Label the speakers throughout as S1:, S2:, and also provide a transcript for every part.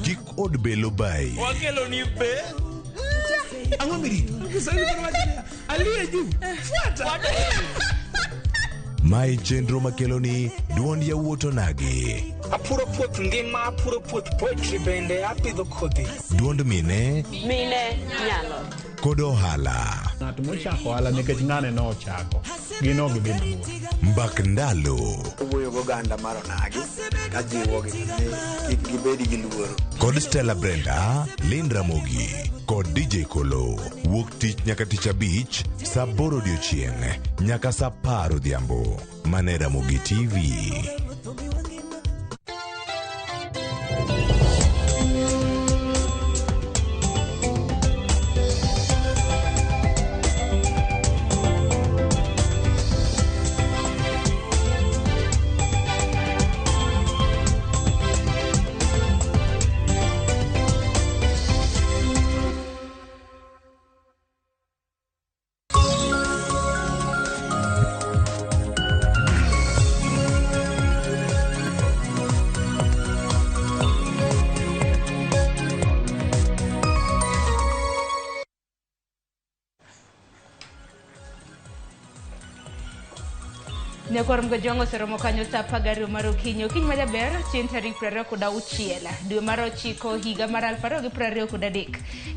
S1: Kik od belo bayi.
S2: Wakelo ni be. Ang'o mirito? Kiswahili koro wacho niya, aliye juu fuata.
S1: Mae chenro makeloni duond yawuot onagi.
S3: Apuro puoth ngima, apuro puoth poetry bende apidho kodhi.
S1: Duond mine
S4: Mine nyalo.
S1: kod ohala.
S5: Ng'at mochako ohala nikech ng'ane nochako, gin ok gidhi mabor.
S1: Mbak ndalo.
S6: Owuoyo goganda mar onagi kajiwogi ni kik gibed gi luoro.
S1: Kod Stella Brenda, Lynn Ramogi kod DJ Kolo. Wuok tich nyaka tich abich saa aboro odiochieng' nyaka saa apar odhiambo. Mane Ramogi TV.
S7: Nyakwar Mgojwang' oseromo kanyo sa 12 mar okinyi. Okinyi majaber chieng' tarik 26 dwe mar ochiko higa mar 2023.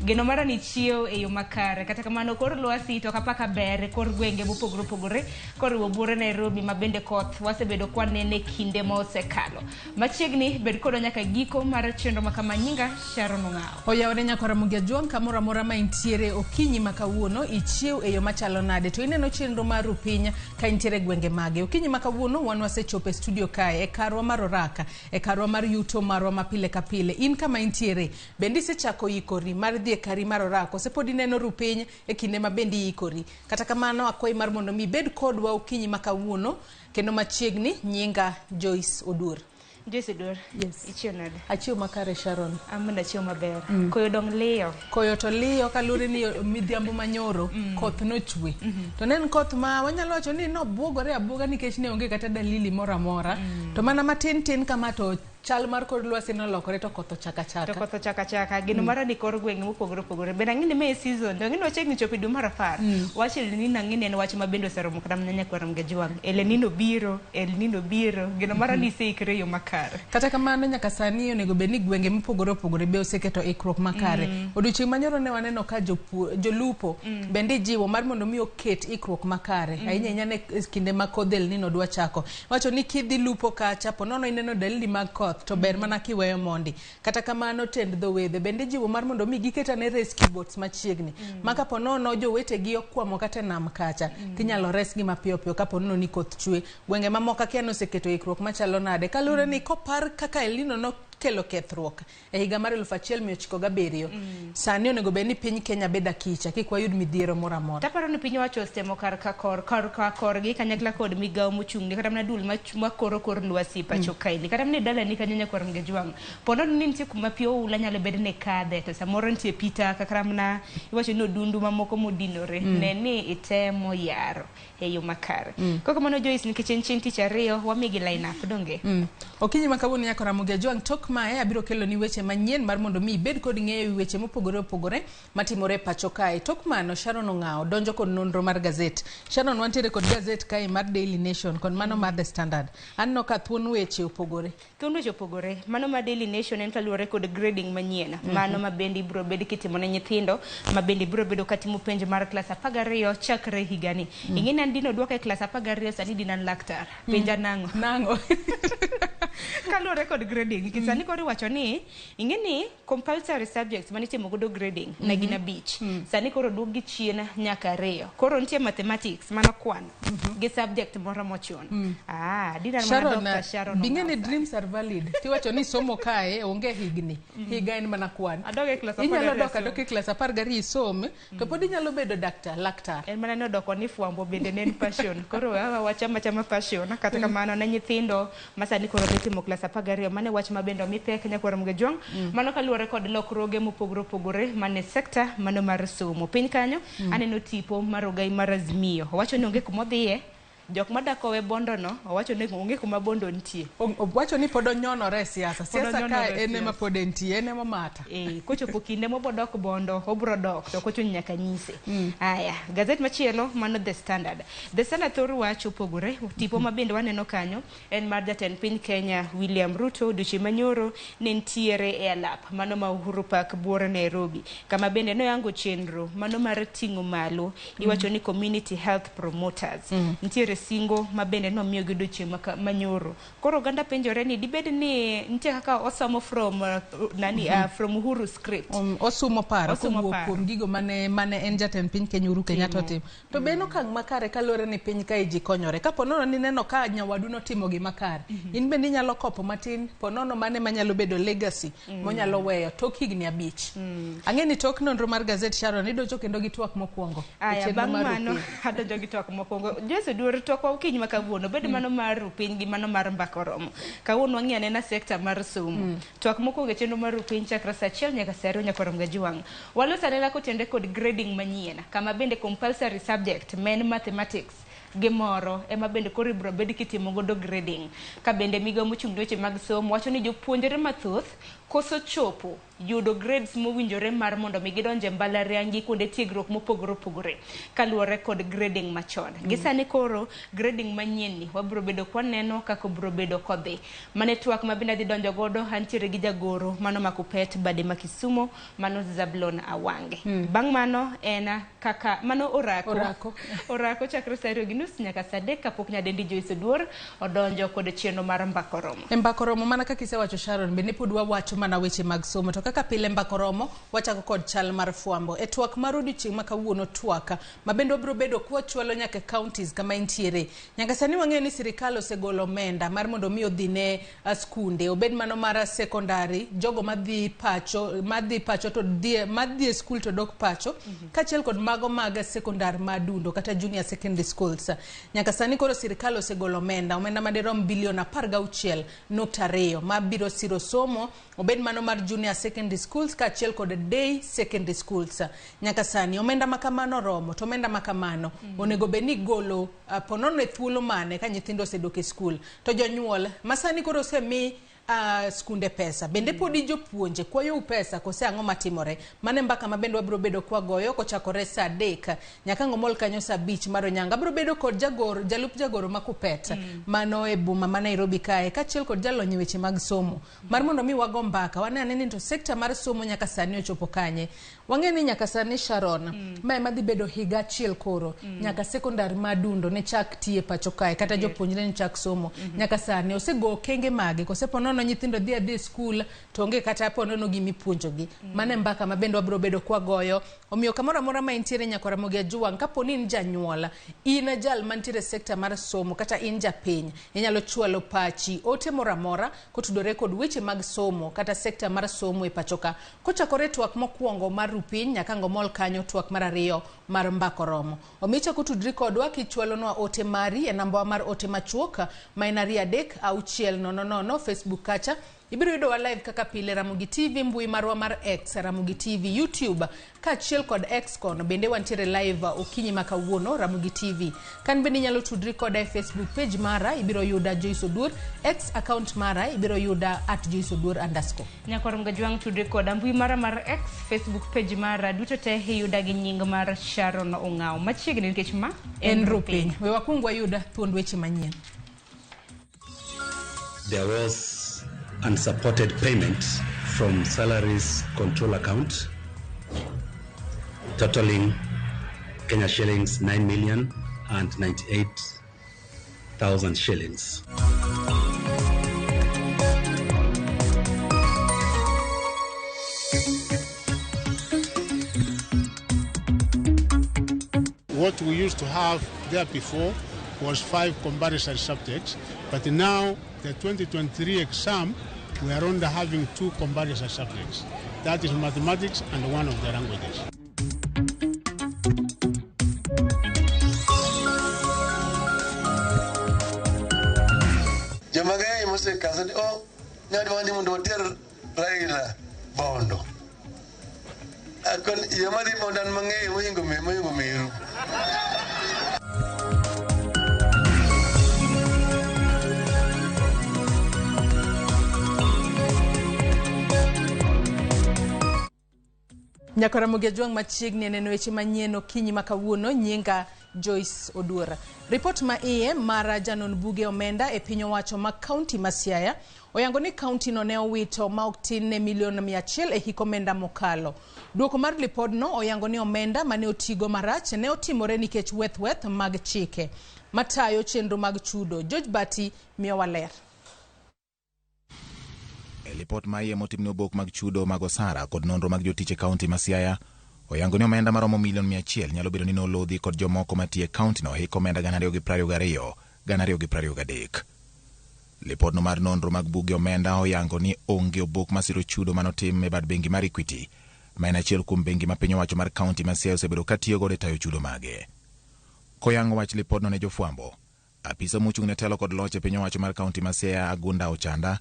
S7: Geno mara ni chiew e yo makare. Kata kamano kor lwasi to kapaka ber e kor gwenge mopogore opogore koriwo buore Nairobi ma bende koth wasebedo kwanene kinde ma osekalo. Machiegni bed kodwa nyaka giko mar chenro ma kama. Nyinga Sharon Ong'awo.
S8: Oyawore nyakwar Ramogi Ajwang' kamoro amora ma intiere okinyi ma kawuono ichiew e yo machalo nade to ineno chenro mar Rupiny ka intiere gwenge mage. Okinyi ma kawuono wan wasechopo e studio kae e karwa mar oraka e karwa mar yuto marwa ma pile ka pile. In kama intiere bende isechako ikori mar dhi e kari mar orako kose pod ineno Rupiny e kinde ma bende iikori. Kata kamano akwayi mar mondo mi ibed kodwa okinyi ma kawuono kendo machiegni nyinga Joyce Oduor.
S7: Joyce Oduor.
S8: Yes.
S7: Ichiew nade?
S8: Achiew makare Sharon.
S7: An bende achiew maber. Koyo dong' liyo.
S8: Koyo to liyo kaluwore ni midhiambo manyoro koth nochwe. To ne en koth ma wanyalo wacho ni nobuogore abuoga nikech ne onge kata dalili moro amora. To mana matin tin kama to chal mar kor lwasi nolokore to koth ochako
S7: To
S8: achaka.
S7: koth ochako achaka. Geno mara ni kor gwenge mopogore opogore. Bende ang'e ni mae season. To ang'e ni wachiegni chopo e dwe mar apar. Wach El Nino ang'e ni en wach ma bende oseromo kata mana nyakwar Mgajwang'. El Nino biro, El Nino biro. Geno mara ni iseikre e yo makare.
S8: Kata kamano nyaka sani onego bed ni gwenge mopogore opogore be oseketo ikruok makare. Odiochieng' manyoro ne waneno ka jolupo bende ijiwo mar mondo mi oket ikruok makare. Ahinya ahinya ne kinde ma kodh El Nino dwa chako. Wacho ni kidhi lupo kacha po nono ineno dalili mag koth to ber mana kiweyo mondi. Kata kamano tend dho wedhe bende ijiwo mar mondo mi giket ane rescue boats machiegni. Ma kapo nono jowetegi okwamo kata e nam kacha tinyalo resgi mapiyo piyo kapo nono ni koth chwe. Gwenge mamoko akia ni oseketo ikruok machalo nade kaluwore ni kopar kaka El Nino nokelo kethruok e higa mar 1907 sani onego bed ni piny Kenya bedo akicha kik wayud midhiero moro amora.
S7: Taparo ni piny owacho osetemo kar ka kor kar ka korgi kanyakla kod migawo mochung' ne kata mana duol makoro kor lwasi e pacho kaendi. Kata mana e dalani kanyo nyakwar Mgajwang'. Po nono ni nitie kuma pi oula nyalo bedo ni kadhe to samoro nitie pi taka kata mana iwacho ni odundu mamoko modinore. Ne ni itemo yaro e yo makare. Kok kamano Joyce nikech en chieng' tich ariyo wamigi line up donge?
S8: Okinyi ma kawuono nyako Ramogi Ajwang' tok mae abiro kelo ni weche manyien mar mondo mi ibed kod ng'eyo ewi weche mopogore opogore matimore e pacho kae. Tok mano Sharon Ong'awo donjo kod nonro mar gazet. Sharon wantiere kod gazet kae mar Daily Nation kod mano mar The Standard. Aneno ka thuon weche opogore.
S7: Thuon weche opogore. Mano ma Daily Nation en kaluwore kod grading manyien. Mano ma bende ibiro bed kitimo ne nyithindo ma bende ibiro bedo katimo penj mar klas 12 chakre higani. Ing'e ni an dino duoka e klas 12 sani dina an laktar. Penja nang'o?
S8: Nang'o?
S7: Kaluwore kod grading. Nikech sani koro iwacho ni ing'e ni compulsory subjects manitimo godo grading ne gin abich. Sani koro oduok gi chien nyaka ariyo. Koro nitie mathematics mano kwan gi subject moro mochuno. Ah, dina an mana
S8: Sharon,
S7: Dr. Sharon
S8: bing'e ni
S7: Ong'awo sani.
S8: dreams are valid. Tiwacho ni somo kae onge higni. Higa en mana kwan.
S7: Adok e klas
S8: Inyalo
S7: 12
S8: dok adoka e klas 12 isom to pod inyalo bedo daktar, laktar.
S7: En mana ni odoko ni fwambo bende ne en passion. Koro wawa wachama chama passion. Kata kamano ne nyithindo ma sani koro dhi timo klas 12 mane wach ma bende omi pek nyakwar Mgajwang'. Mano kaluwore kod lokruoge mopogore opogore mane sekta mano mar somo. Piny kanyo aneno tipo mar ogai mar Azimio. Owacho ni onge kuma odhiye. Jok madak owe Bondo no owacho ni onge kuma Bondo nitie.
S8: Owacho ni pod onyonore e siasa.
S7: Pod
S8: Siasa ka
S7: onyonore e
S8: en ema
S7: siasa.
S8: pod entie, en ema mata.
S7: Kochopo kinde mobodok Bondo, obro dok to kochuno nyaka nyise. Aya, gazet machielo mano The Standard. The Standard thor wach opogore. Tipo ma bende waneno kanyo en mar jatend piny Kenya William Ruto odiochieng' manyoro ne nitiere e alap mano ma Uhuru Park buore Nairobi, kama bende noyango chenro mano mar ting'o malo iwacho ni community health promoters. Nitiere singo ma bende nomiyogi odiochieng' manyoro. Koro oganda penjore ni dibed ni nitie kaka osomo from nani from Uhuru script.
S8: Osumo paro
S7: Osumo
S8: kowuok
S7: paro.
S8: kuom gigo mane en jatend piny Kenya Uhuru Kenyatta
S7: Timo.
S8: otimo. To be en okang' makare kaluwore ni piny kae ji konyore. Kapo nono ni ineno ka nyawadu notimo gima kare, in bende inyalo kopo matin, po nono mane manyalo bedo legacy monyalo weyo tok higni 5. Ang'e ni tok nonro mar gazet Sharon idonjo kendo gi twak mokwongo. E
S7: Aya,
S8: chenro
S7: bang'
S8: mar
S7: mano
S8: Rupiny.
S7: adonjo gi twak mokwongo. Joyce Oduor, twakwa okinyi ma kawuono bed mano mar Rupiny gi mano mar Mbaka Oromo. Kawuono wang'iyo anena sekta mar somo. Twak mokwongo e chenro mar Rupiny chakre saa 1 nyaka saa 2 nyaka orom gajuang'. Waloso anena kotenore kod grading manyien, kama bende compulsory subject men mathematics gi moro ema bende koro ibiro bed kitimo godo grading. Ka bende migawo mochung' ne weche mag somo wacho ni jopuonjre mathoth koso chopo yudo grades mowinjore mar mondo mi gidonj e mbalariany gi kuonde tiegruok mopogore opogore kaluwore kod grading machon. Gi sani koro grading manyien ni wabiro bedo kwaneno kaka obiro bedo kodhi. Mane twak ma bende adhi donjo godo, antiere gi jagoro mano Makupet bade ma Kisumo, mano Zablon Awange. Bang' mano en kaka mano orako.
S8: Orako.
S7: Orako chakre saa 2:30 nyaka saa 3 kapok nyadendi Joyce Oduor odonjo kod chenro mar Mbaka Oromo.
S8: E Mbaka Oromo mana kaka isewacho Sharon, bende pod wawacho mana weche mag somo to kaka pile Mbaka Oromo wachako kod chal mar fwambo. E twak mar odiochieng' ma kawuono twak ma bende wabiro bedo kwachwalo nyaka counties kama intiere. Nyaka sani wang'eyo ni sirikal osegolo omenda mar mondo mi odhi ne skunde, obed mano mar secondary, jogo madhi pacho to madhi e skul to dok pacho, kaachiel kod mago mag secondary madundo kata junior secondary schools. Nyaka sani koro sirikal osegolo omenda madirom bilion 16.2 mabiro siro somo, obed mano mar junior secondary schools kaachiel kod day secondary schools. Nyaka sani omenda makamano romo, to omenda makamano onego bed ni golo ponono e thuolo mane ka nyithindo osedok e skul. To jonyuol masani koro osemi skunde pesa, bende podi jopuonje kwayou pesa kose ang'o matimore? Mane mbaka ma bende wabiro bedo kwagoyo kochakore saa 3 nyaka ng'omol kanyo saa 5 mar onyango. Abiro bedo kod jagoro, jalup jagoro ma Kupet mano e boma ma Nairobi kae, kaachiel kod jalony e weche mag somo mar mondo mi wago mbaka wane ane ni to sekta mar somo nyaka sani ochopo kanye. Wang'e ni nyaka sani Sharon, ma ema dhi bedo higa achiel koro nyaka sekondar madundo ne chak tiye pacho kae kata jopuonjre ne chak somo. Nyaka sani osego okenge mage kose ponono nyithindo dhi adhi e skul to onge kata ponono gimipuonjogi. Mano e mbaka ma bende wabiro bedo kwagoyo. Omiyo kamoro amora ma intiere nyaka Ramogi Ajuwang', kapo ni in janyuol, in jal mantiere e sekta mar somo kata in japiny, inyalo chwalo pachi ote moro amora kotudore kod weche mag somo kata sekta mar somo e pacho ka. Kochakore twak mokwongo mar Rupiny nyaka ngomol kanyo twak mar 2 mar Mbaka Oromo. Omiyo ichako tudri kodwa kichwalonwa ote mari e namba mar ote machuok ma en 2 3 6 0 0 Facebook kacha. Ibiro yudowa live kaka pile Ramogi TV, mbui marwa mar X Ramogi TV, YouTube kaachiel kod X kono bende wantiere live okinyi ma kawuono Ramogi TV. Kan bende inyalo tudri koda e Facebook page mara, ibiro yuda Joyce Oduor, X account mara ibiro yuda @joyceoduor_.
S7: Nyakwar Mgajwang' tudri koda mbui mara mar X, Facebook page mara duto te iyuda gi nying mar Sharon Ong'aw. Machiegni nikech ma
S8: en Rupiny. We wakwong wayud thuond weche manyien.
S4: There was unsupported payment from salaries control account totaling Kenya shillings 9,098,000 shillings.
S9: What we used to have there before was 5 comparison subjects, but now the 2023 exam, we are only having 2 comparison subjects. That is mathematics and one of the languages.
S10: Jomang'eny mosekase ni oh, nyadwa ni mondo water Raila Bondo. Akon joma dhi Bondo an mang'eyo mohingo Meru.
S8: Nyaka Ramogi Ajwang' machiegni e neno weche manyien okinyi ma kawuono. Nyinga Joyce Oduor. Ripot ma iye mar janon buge omenda e piny owacho ma kaunti ma Siaya oyango ni kaunti no ne owito ma ok tin ne milion 100 e hik omenda mokalo. Duoko mar lipodno oyango ni omenda mane otigo marach ne otimore nikech weth weth mag chike matayo chenro mag chudo. George Bati miyowa ler.
S11: E lipot ma iye motimne obok mag chudo mag osara kod nonro mag jotich e kaunti ma Siaya, oyango ni omenda maromo milion 100 nyalo bedo ni nolodhi kod jomoko matiyo e kauntino hik omenda 2022 2023. Lipodno mar nonro mag buge omenda oyango ni onge obok masiro chudo manotim e bad bengi mar Equity, ma en achiel kuom bengi ma piny owacho mar kaunti ma Siaya osebedo katiyo godo e tayo chudo mage. Koyango wach lipodno ne jofwambo, apisa mochung' ne telo kod loch e piny owacho mar kaunti ma Siaya Agunda Ochanda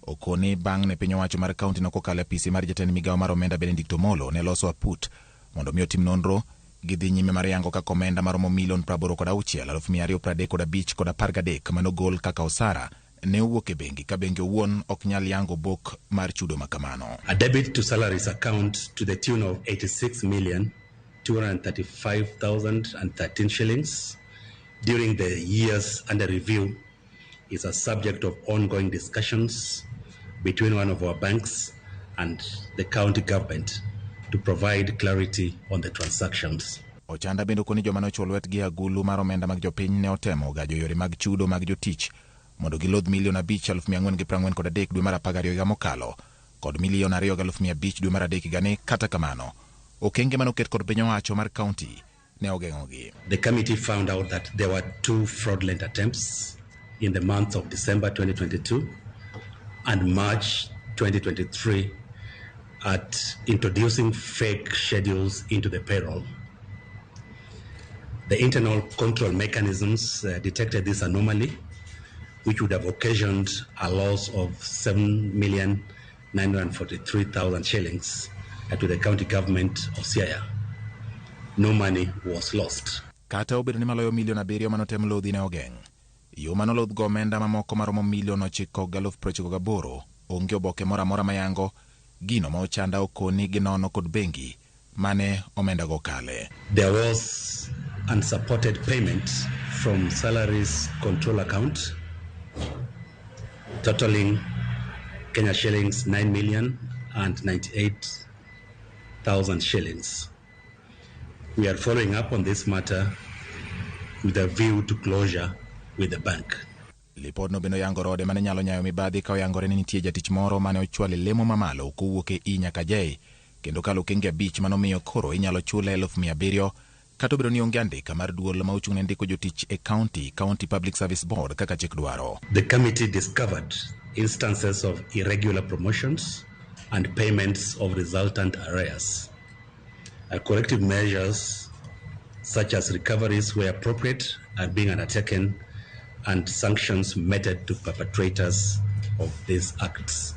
S11: okoni bang' ne piny owacho mar kaunti no kokalo e apisi mar jatend migawo mar omenda Benedict Omolo ne loso aput mondo mi otim nonro gidhi nyime mar yango kaka omenda maromo milion 86,235,13 manogol kaka osara ne owuok e bengi ka bengi owuon ok nyal yango obok mar chudo makamano.
S4: A debit to salaries account to the tune of 86,235,013 shillings during the years under review is a subject of ongoing discussions between one of our banks and the county government to provide clarity on the transactions.
S11: Ochanda bende okoni joma nochwo lwetgi e agulu mar omenda mag jopiny ne otemo gajo yore mag chudo mag jotich mondo gilodh milion 5,443 dwe mar 12 higa mokalo kod milion 2,500 dwe mar 3 higani. Kata kamano, okenge manoket kod piny owacho mar kaunti ne ogeng'ogi.
S4: The committee found out that there were 2 fraudulent attempts in the months of December 2022 and March 2023 at introducing fake schedules into the payroll. The internal control mechanisms detected this anomaly, which would have occasioned a loss of 7,943,000 shillings to the county government of Siaya. No money was lost.
S11: Kata obedo ni maloyo milion 7 manotem lodhi ne ogeng', yo manolodh go omenda mamoko maromo milion 9,98,000 onge oboke moro amora mayango gino ma Ochanda okoni ginono kod bengi mane omenda go kale.
S4: There was unsupported payment from salaries control account totaling Kenya shillings 9,098,000 shillings. We are following up on this matter with a view to closure with the bank.
S11: Lipodno bende oyango rode mane nyalo nyayo mibadhi ka oyangore ni nitie jatich moro mane ochwalo lemo mamalo kowuok e I nyaka J kendo kalo okenge 5 manomiyo koro inyalo chule 700,000 kata obedo ni onge andika mar duol ma ochung' ne ndiko jotich e county Public Service Board kaka chik dwaro.
S4: The committee discovered instances of irregular promotions and payments of resultant arrears. Corrective measures such as recoveries where appropriate are being undertaken and sanctions meted to perpetrators of these acts.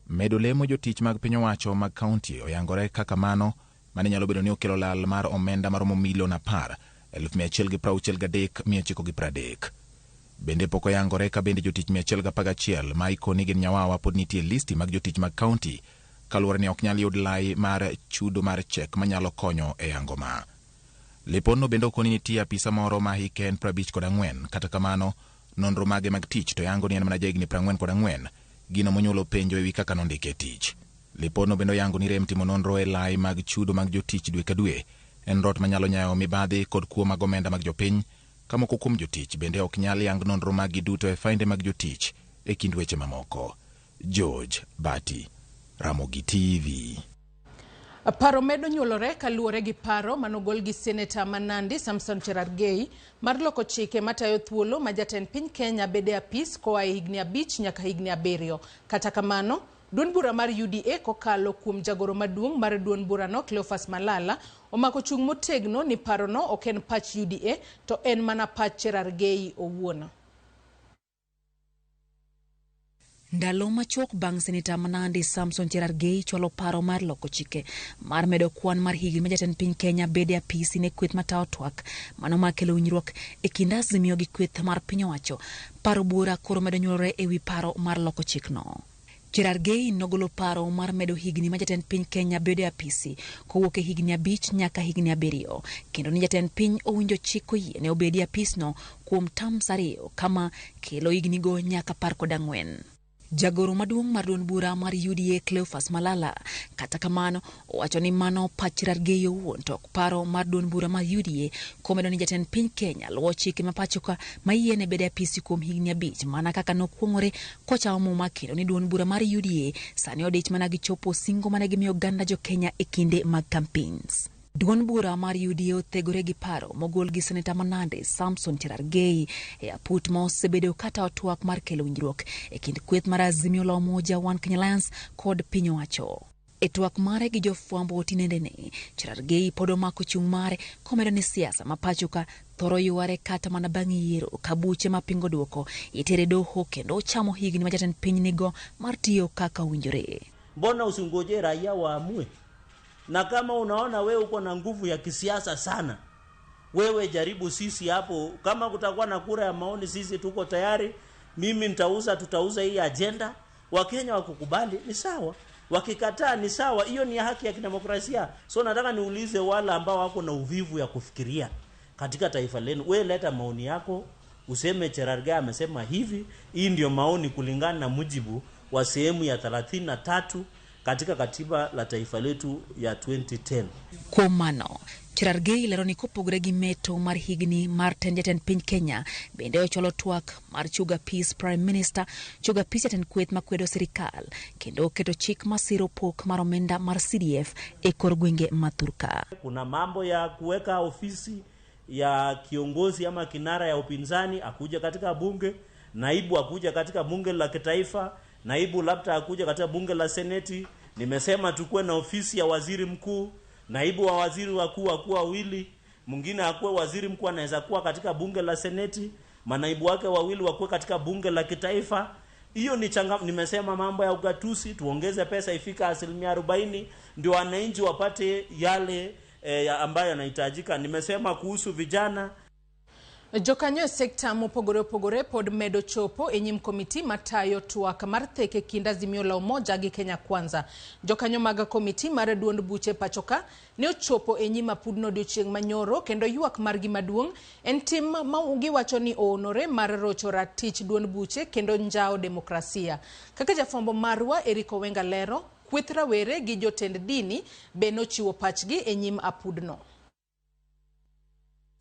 S11: Medo lemo jotich mag piny owacho mag kaunti oyangore kaka mano mane nyalo bedo ni okelo lal mar omenda maromo milion 10,163,930. Bende pok oyangore ka bende jotich 111 ma ikoni gin nyawawa pod nitie listi mag jotich mag kaunti kaluwore ni ok nyal yud lai mar chudo mar chek manyalo konyo e yango ma. Lipodno bende okoni nitie apisa moro ma hike en 54, kata kamano nonro mage mag tich to yango ni en mana jahigni 44, gino monyuolo penjo ewi kaka nondike e tich. Lipodno bende oyango ni rem timo nonro e lai mag chudo mag jotich dwe ka dwe en rot manyalo nyayo mibadhi kod kuo mag omenda mag jopiny, ka moko kuom jotich bende ok nyal yang nonro maggi duto e fainde mag jotich e kind weche mamoko. George Bati, Ramogi TV.
S8: Paro medo nyuolore kaluwore gi paro manogol gi Seneta ma Nandi Samson Cherargei mar loko chike matayo thuolo ma jatend piny Kenya bede e apis koa e higni 5 nyaka higni 7. Kata kamano, duond bura mar UDA kokalo kuom jagoro maduong' mar duond burano Cleophas Malala omako chung' motegno ni parono ok en pach UDA to en mana pach Cherargei owuon.
S12: Ndalo machuok bang' Seneta ma Nandi Samson Cherargei chwalo paro mar loko chike mar medo kwan mar higni ma jatend piny Kenya bede apisi ne kweth matayo twak mano makelo winjruok e kind Azimio gi kweth mar piny owacho. Paro buora koro medo nyuolore ewi paro mar loko chikno. Cherargei nogolo paro mar medo higni ma jatend piny Kenya bedo e apisi kowuok e higni 5 nyaka higni 7, kendo ni jatend piny owinjo chik oyiene obedi e apisno kuom terms 2 kama kelo hignigo nyaka 14. Jagoro maduong' mar duond bura mar UDA Cleophas Malala kata kamano owacho ni mano pach Cherargei owuon to ok paro mar duond bura mar UDA, komedo ni jatend piny Kenya luwo chike ma pachoka mayiene bedo e apisi kuom higni 5 mana kaka nokuong'ore kochamo muma, kendo ni duond bura mar UDA sani odich mana gi chopo singo mane gimiyo oganda jo Kenya e kinde mag campaigns. Duond bura mar UDA othegore gi paro mogol gi seneta ma Nandi Samson Cherargei e aput ma osebedo kata twak mar kelo winjruok e kind kweth mar Azimio la Umoja One Kenya Alliance kod piny owacho. E twak mare gi jofwambo tinendeni, Cherargei pod omako chung' mare komedo ni siasa ma pachoka thoro yware kata mana bang' yiero ka buche mapingo duoko itere doho kendo ochamo higni ma jatend piny nigo mar tiyo kaka owinjore.
S13: Mbona usingoje raia waamue? Na kama unaona wewe uko na nguvu ya kisiasa sana, wewe jaribu sisi hapo. Kama kutakuwa na kura ya maoni, sisi tuko tayari. Mimi nitauza, tutauza hii agenda. Wakenya wakukubali ni sawa, wakikataa ni sawa. Hiyo ni haki ya kidemokrasia. So nataka niulize wale ambao wako na uvivu ya kufikiria katika taifa lenu, wewe leta maoni yako, useme Cherargei amesema hivi, hii ndio maoni kulingana na mujibu wa sehemu ya 33 katika katiba la taifa letu ya 2010.
S12: Kuom mano, Cherargei lero ni kopogore gi meto mar higni mar tend jatend piny Kenya, bende ochwalo twak mar chuga peace prime minister, chuga peace jatend kweth makwedo sirikal, kendo oketo chik masiro pok mar omenda mar CDF e kor gwenge ma Thurka.
S13: Kuna mambo ya kuweka ofisi ya kiongozi ama kinara ya upinzani akuja katika bunge, naibu akuja katika bunge la kitaifa, naibu labda akuja katika bunge la seneti. Nimesema tukue na ofisi ya waziri mkuu, naibu wa waziri wakuu akuwa wawili, mwingine akuwe waziri mkuu anaweza kuwa katika bunge la seneti, manaibu wake wawili wakuwe katika bunge la kitaifa. Hiyo ni changamoto. Nimesema mambo ya ugatuzi, tuongeze pesa ifika 40% ndio wananchi wapate yale ambayo yanahitajika. Nimesema kuhusu vijana.
S8: Jokanyo e sekta mopogore opogore pod medo chopo e nyim komiti matayo twak mar theke kind Azimio la Umoja gi Kenya Kwanza. Jokanyo mag komiti mar duond buche pachoka ne ochopo e nyim apudno odiochieng' manyoro, kendo ywak margi maduong' en tim ma giwacho ni oonore mar rocho ratich duond buche kendo njawo demokrasia. Kaka jafwambo marwa Eric Owenga lero, kweth rawere gi jotend dini be nochiwo pachgi e nyim apudno.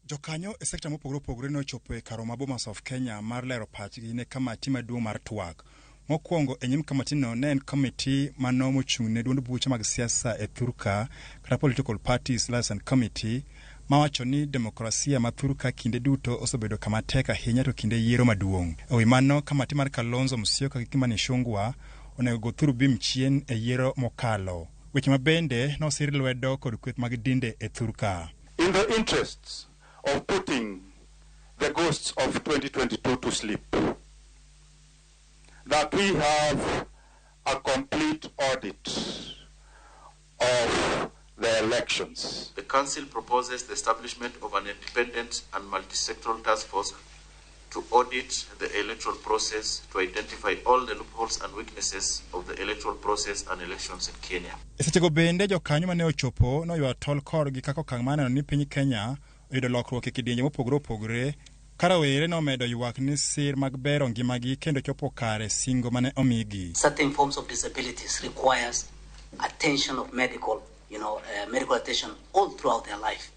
S14: Jokanyo e sekta mopogore opogore nochopo e kar ma Bomas of Kenya mar lero pachgi ne kamati maduong' mar twak. Mokwongo e nyim kamatino ne en komiti mano mochung' ne duond buche mag siasa e Thurka kata Political Parties Liaison Committee, mawacho ni demokrasia ma Thurka kinde duto osebedo kama tek ahinya to kinde yiero maduong'. E wi mano, kamati mar Kalonzo Musyoka gi Kimani Ichung'wah onego go thuru bim chien e yiero mokalo. Weche ma bende nosir lwedo kod kweth mag dinde e Thurka.
S15: In the interests of putting the ghosts of 2022 to sleep, that we have a complete audit of the elections.
S16: The Council proposes the establishment of an independent and multi-sectoral task force to audit the electoral process to identify all the loopholes and weaknesses of the electoral process and elections in Kenya.
S14: E sechego bende jokanyo mane ochopo noywa tol korgi kaka okang' mar neno ni piny Kenya oyudo lokruok e kidienje mopogore opogore, ka rawere nomedo ywak ni sir mag bero ngimagi kendo chopo kare singo mane omigi.
S17: Certain forms of disabilities requires attention of medical, medical attention all throughout their life.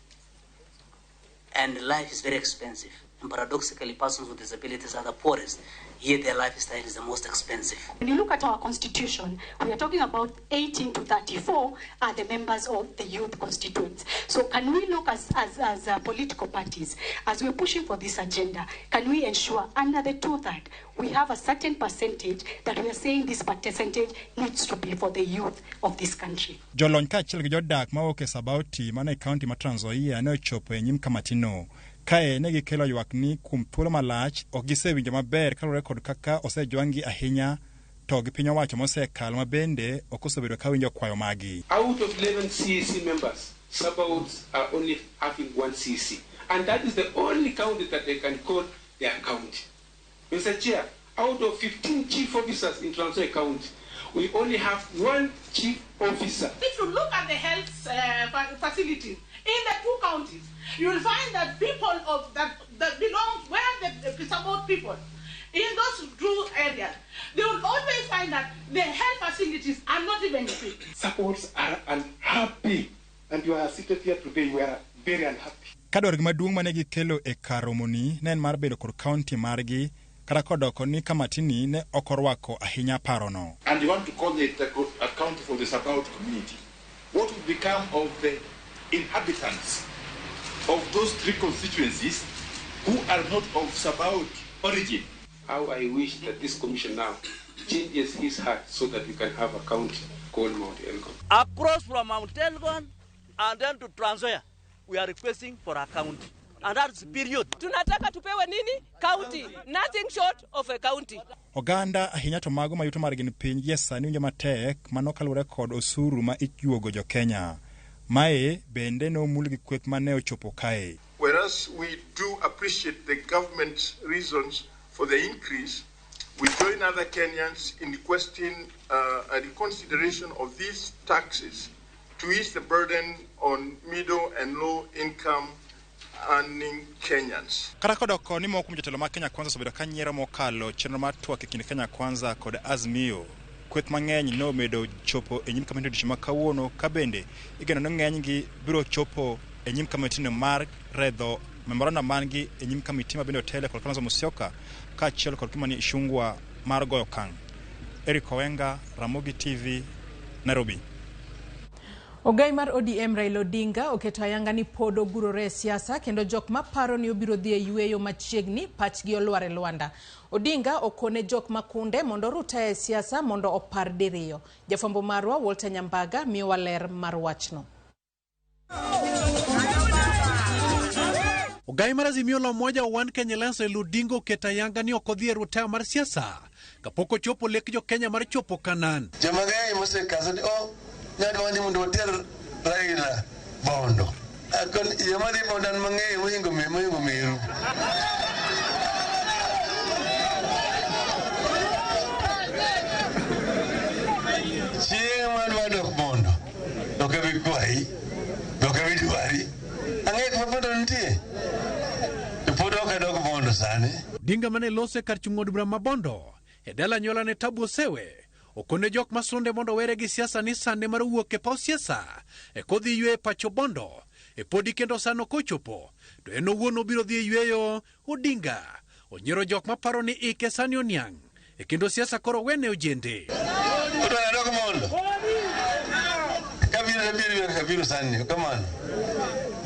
S17: And life is very expensive. And paradoxically, persons with disabilities are the poorest, yet their lifestyle is the most expensive.
S18: When you look at our constitution, we are talking about 18 to 34 are the members of the youth constituents. So can we look as political parties, as we're pushing for this agenda, can we ensure under the 2/3 we have a certain percentage that we are saying this percentage needs to be for the youth of this country?
S14: Jolony kaachiel gi jodak mawuok e Sabauti mane e kaunti ma Trans Nzoia ne ochopo e nyim kamatino. Kae ne gikelo ywak ni kuom thuolo malach ok gisewinjo maber kaluwore kod kaka osejwang'gi ahinya to gi piny owacho mosekalo ma bende ok osebedo ka winjo kwayo magi.
S2: Out of 11 CEC members, Sabauts are only having one CEC. And that is the only county that they can call their county. Mr. Chair, out of 15 chief officers in Trans Nzoia County, We only have one chief officer.
S19: If you look at the health facilities in the two counties, you will find that people of that belong where the Sabaot people, in those two areas, they will always find that the health facilities are not even equipped.
S2: Sabaots are unhappy, and you are seated here today, we are very unhappy.
S14: Ka dwargi maduong' mane gikelo e kar romoni ne en mar bedo kod kaunti margi kata kodoko ni kamatini ne ok orwako ahinya parono.
S20: And you want to call it a county for the Sabaot community. What would become of the inhabitants of those three constituencies who are not of Sabaot origin?
S2: How I wish that this commission now changes his heart so that we can have a county called Mount Elgon.
S13: Across from Mount Elgon and then to Trans Nzoia, we are requesting for a county. And that's period.
S21: Tunataka tupewe nini? County. Nothing short of a county.
S14: Oganda ahinya to mago ma yuto margi ni piny gie sani winjo matek mano kaluwore kod osuru ma ijuogo jo Kenya. Mae bende nomul gi kweth mane ochopo kae.
S22: Whereas we do appreciate the government's reasons for the increase, we join other Kenyans in requesting a reconsideration of these taxes to ease the burden on middle and low income earning Kenyans.
S14: Kata kodoko ni moko kuom jotelo mag Kenya Kwanza osebedo ka nyiero mokalo chenro mar twak e kind Kenya Kwanza kod Azimio. Kweth mang'eny nomedo chopo e nyim kamati odiochieng' ma kawuono ka bende igeno ni ng'enygi biro chopo e nyim kamitino mar redho memorandum man-gi e nyim kamiti ma bende otele kod Kalonzo Musyoka kaachiel kod Kimani Ichung'wa mar goyo okang'. Eric Owenga, Ramogi TV, Nairobi.
S8: Ogai mar ODM Raila Odinga oketo ayanga ni pod ogurore e siasa kendo jok maparo ni obiro dhi e yweyo machiegni pachgi olwar e lwanda. Odinga okone jok makunde mondo orute e siasa mondo opar diriyo. Jafwambo marwa Walter Nyambaga miyowa ler mar wachno.
S23: Ogai mar Azimio la Umoja One Kenya Alliance Raila Odinga oketo ayanga ni ok odhi e rutaya mar siasa kapok ochopo lek jo Kenya mar chopo Kanan.
S10: Joma ng'eny mosekasa ni nyadwa ni mondo water Raila Bondo. Akon joma dhi Bondo an mang'eyo mohingo meru. Chieng' ma dwa dok Bondo, ok abi kwayi, ok abi dwari. Ang'eyo kuma Bondo nitie. To pod ok adok Bondo sani.
S23: Odinga mane lose kar chung' od bura ma Bondo e dala anyuola ne Tabu Osewe okone jok masunde mondo were gi siasa ni sande mar wuok e paw siasa e kodhi ywe e pacho Bondo e podi kendo sano kochopo to en owuon obiro dhi e yweyo. Odinga onyiero jok maparo ni ike sani oniang' e kendo siasa koro wene ojende.
S10: Odwa adok Bondo. Kabiro abiro kabiro sani kamano.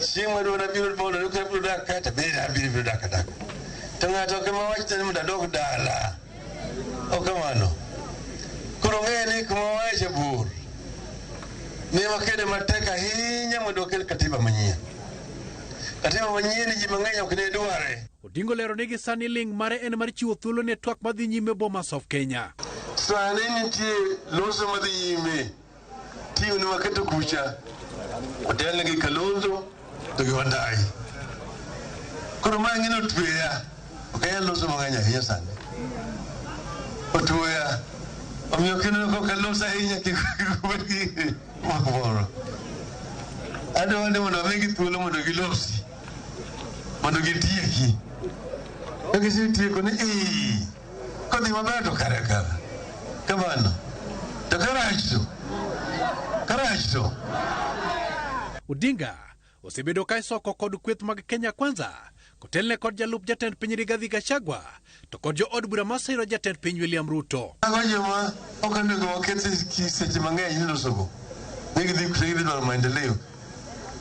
S10: Chieng' ma dwa abiro Bondo ok abiro dak kata bed abiro dak dak. To ng'ato ok ema wach ni mondo adok dala. Ok kamano. Koro ng'e ni kuma wache bor. Ne wakede matek ahinya mondo wakel katiba manyien. Katiba manyien ji mang'eny ok ne dware.
S23: Odingo lero nigi sani ling' mare en mar chiwo thuolo ne twak madhi nyime Bomas of Kenya.
S10: Sani nitie loso madhi nyime. Tiyo ni waketo kucha. Otelne gi Kalonzo to gi Wandayi. Koro ma ng'eno otweya. Ok anyal loso mang'eny ahinya sani. Otweya. Omiyo kineno kok aloso ahinya kik ubed gi wach moro. Adwa ni mondo amigi thuolo mondo gilosi. Mondo gitieki. Ka gisetieko ni kodhi maber to kare kare. Kamano. To karach to. Karach to.
S23: Odinga osebedo ka isoko kod kweth mag Kenya Kwanza kotelne kod jalup jatend piny Rigathi Gachagua to kod jo od bura masiro jatend piny William Ruto.
S10: Mago joma ok onego waket seche mang'eny ni losogo. Ne gidhi dwaro maendeleo.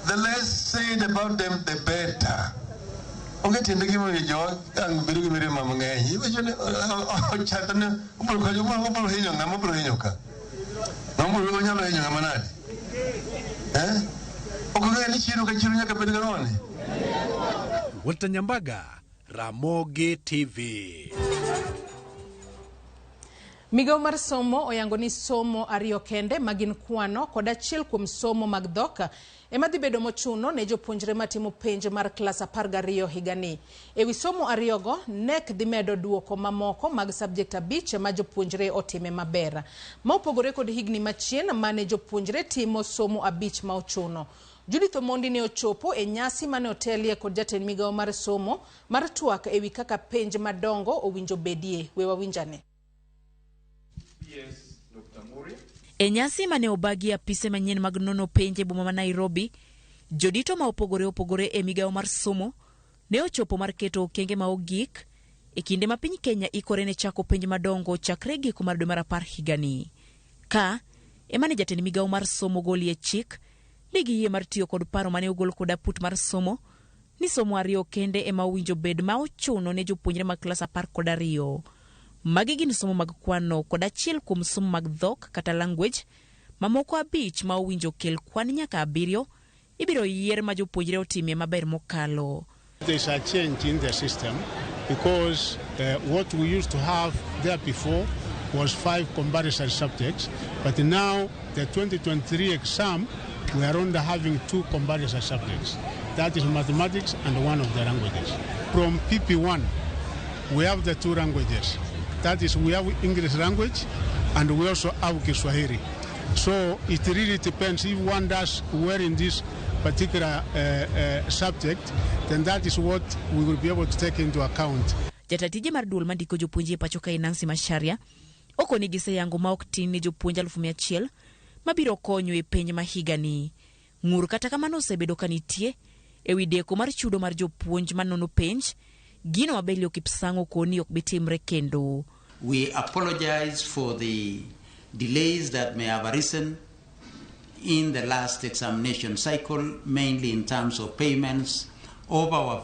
S10: The less said about them, the better. Onge tiende gimomiyo jowa ang' bedo gi mirima mang'eny. Iwacho ni ochako ni obiro konyo obiro hinyo ng'ama obiro hinyo ka. Ng'ama onyalo hinyo ng'ama nade? Ok ong'eyo ni chiro ka chiro nyaka bed gi.
S23: Walter Nyambaga, Ramogi TV.
S8: Migawo mar somo oyango ni somo ariyo kende magin kwano kod achiel kuom somo mag dhok ema dhi bedo mochuno ne jopuonjre matimo penj mar klas 12 higani. Ewi somo ariyogo, KNEC dhi medo duoko mamoko mag subject 5 ma jopuonjre otime maber. Ma opogore kod higni machien mane jopuonjre timo somo 5 ma ochuno. Judith Omondi ne ochopo e nyasi mane otelie kod jatend migawo mar somo mar twak ewi kaka penj madongo owinjo bedie. We wawinjane.
S20: Yes, Dr. Murray.
S12: E nyasi mane obagi apise manyien mag nono penj e boma ma Nairobi, jodito ma opogore opogore e migawo mar somo ne ochopo mar keto okenge ma ogik e kinde ma piny Kenya ikore ne chako penj madongo chakre giko mar dwe mar 10 higani. Ka ema ne jatend migawo mar somo golie chik ni giyie mar tiyo kod paro mane ogol kod aput mar somo ni somo ariyo kende ema owinjo bed ma ochuno ne jopuonjre mag klas 12. Magi gin somo mag kwano kod achiel kuom somo mag dhok kata language mamoko 5 ma owinjo kel kwan nyaka 7 ibiro yier ma jopuonjre otimie maber mokalo.
S9: There's a change in the system because what we used to have there before was 5 comparison subjects, but now the 2023 exam we are only having 2 comparison subjects. That is mathematics and one of the languages. From PP1 we have the 2 languages. That is, we have English language and we also have Kiswahili. So it really depends. If one does well in this particular subject, then that is what we will be able to take into account.
S12: Jatatije mar duol mandiko jopuonje e pacho kae Nancy Macharia okoni giseyango ma ok tin ne jopuonj 100,000 mabiro konyo e penj ma higani. Ng'ur kata kamano osebedo ka nitie ewi deko mar chudo mar jopuonj manono penj, gino ma Belio Kipsang' okoni ok bi timre kendo.
S3: We apologize for the delays that may have arisen in the last examination cycle, mainly in terms of payments of our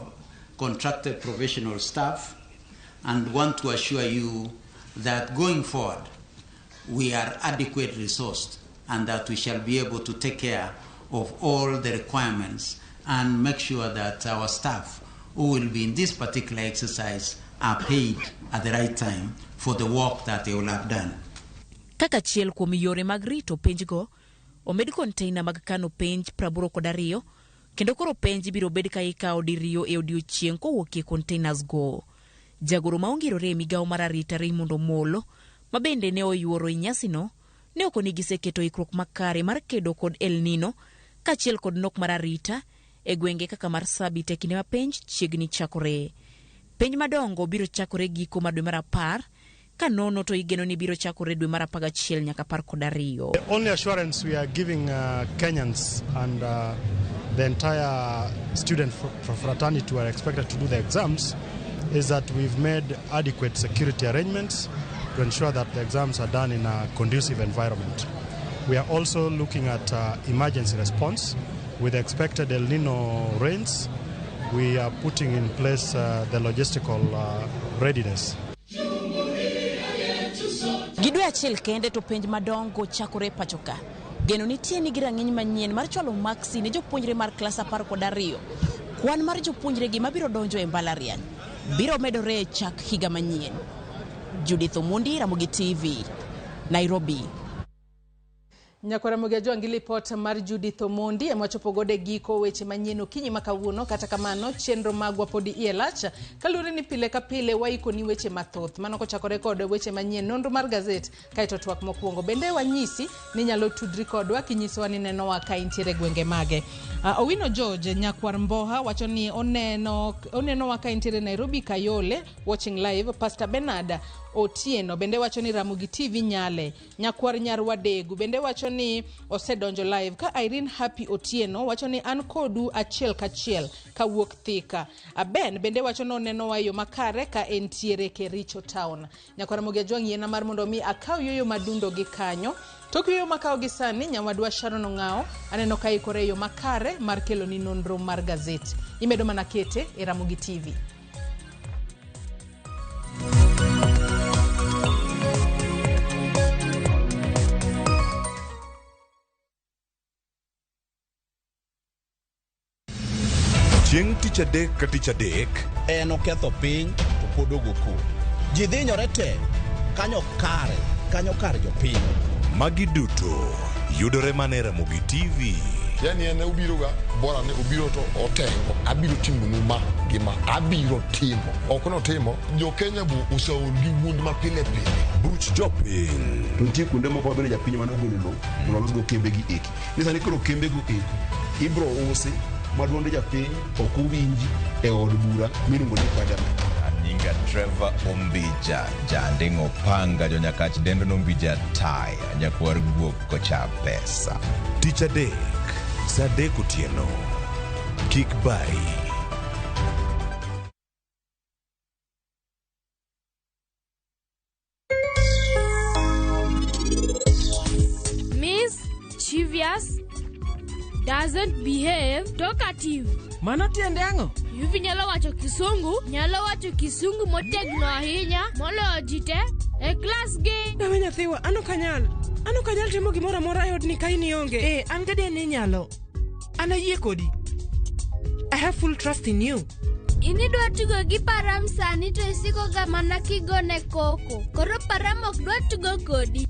S3: contracted professional staff, and want to assure you that going forward we are adequately resourced and that we shall be able to take care of all the requirements and make sure that our staff who will be in this particular exercise are paid at the right time for the work that they will have done.
S12: Kaka achiel kuom yore mag rito penjgo, omed konteina mag kano penj 82 kendo koro penj biro bed ka ikawo diriyo e odiechieng' kowuok e containers go. Jagoro ma ongirore e migawo mar arita Raymond Omolo, ma bende ne oyuoro e nyasino, ne okoni giseketo ikruok makare mar kedo kod El Nino kaachiel kod nok mar arita e gwenge kaka Marsabit e kinde ma penj chiegni chakore. Penj madongo biro chakore giko mar dwe mar 10 ka nono to igeno ni biro chakore dwe mar 11 nyaka 12.
S5: The only assurance we are giving Kenyans and the entire student fraternity who are expected to do the exams is that we've made adequate security arrangements to ensure that the exams are done in a conducive environment. We are also looking at emergency response. With expected El Nino rains, we are putting in place the logistical readiness.
S12: Gi dwe achiel kende to penj madongo chakore pacho ka. Geno nitie ni gi rang'iny manyien mar chwalo maksi ne jopuonjre mar klas 12. Kwan mar jopuonjre gi mabiro donjo e mbalariany biro medore e chak higa manyien. Judith Omondi, Ramogi TV, Nairobi.
S8: Nyakwara Ramogi Ajwang' gi lipot mar Judith Omondi ema wachopo godo e giko weche manyien okinyi ma kawuono. Kata kamano chenro magwa podi iye lach kaluwore ni pile ka pile waikoni weche mathoth. Mano kochakore kod weche manyien, nonro mar gazet, kaeto twak mokwongo. Bende wanyisi ni inyalo tudri kodwa kinyisowa ni nenowa ka intiere gwenge mage. Owino George Nyakwar Mboha wacho ni onenowa ka intiere Nairobi Kayole watching live. Pastor Bernard Otieno bende wacho ni Ramogi TV nyale. Nyakwar Nyarwadegu bende wacho ni osedonjo live. Ka Irene Happy Otieno wacho ni an kodu achiel kachiel kawuok Thika. Ben bende wacho ni onenowa e yo makare ka entiere Kericho Town. Nyakwar Ramogi Ajwang' yiena mar mondo mi akaw yueyo madundo gi kanyo. Tok yueyo makawo gi sani, nyawadwa Sharon Ong'ao aneno ka ikore e yo makare mar keloni nonro mar gazet. Imedo mana kete e Ramogi TV.
S1: Chieng' tich adek ka tich adek
S6: en oketho piny to pod ogo koko. Ji dhinyore te kanyo kare.
S4: kanyo kar jopiny.
S1: Magi duto yudore mana e Ramogi TV.
S6: Yani en obiro ga bora ni obiro to otengo abiro timonu ma gi ma abiro timo ok notimo jo Kenya bo oseol gi wuond ma pile pile
S1: Buch jopiny.
S7: To nitie kuonde moko mabende japiny mane ogolo lowo mondo olosgo kembegi eki. Ni sani koro kembego eko ibro usi ma duond japiny ok owinji e od bura miluongo ni parliament.
S24: Nyinga Trevor Ombija, janding'o panga jonyakach dendo nombija taya, nyakwar guok kocha pesa.
S1: Tich adek, sa 3 otieno. Kik bayi.
S25: Mischievous, doesn't behave, talkative.
S26: Mano tiende ang'o?
S25: Yuvi nyalo wacho kisungu, nyalo wacho kisungu motegno ahinya moloyo ji te e klas gi.
S26: Dawe nyathiwa, an ok anyal. An ok anyal timo gimoro amora e odni ka in ionge. Eh, an gadier ni inyalo. An ayie kodi. I have full trust in you.
S25: In idwa tugo gi Param sani to isiko ga mana kigone koko. Koro Param ok dwa tugo kodi.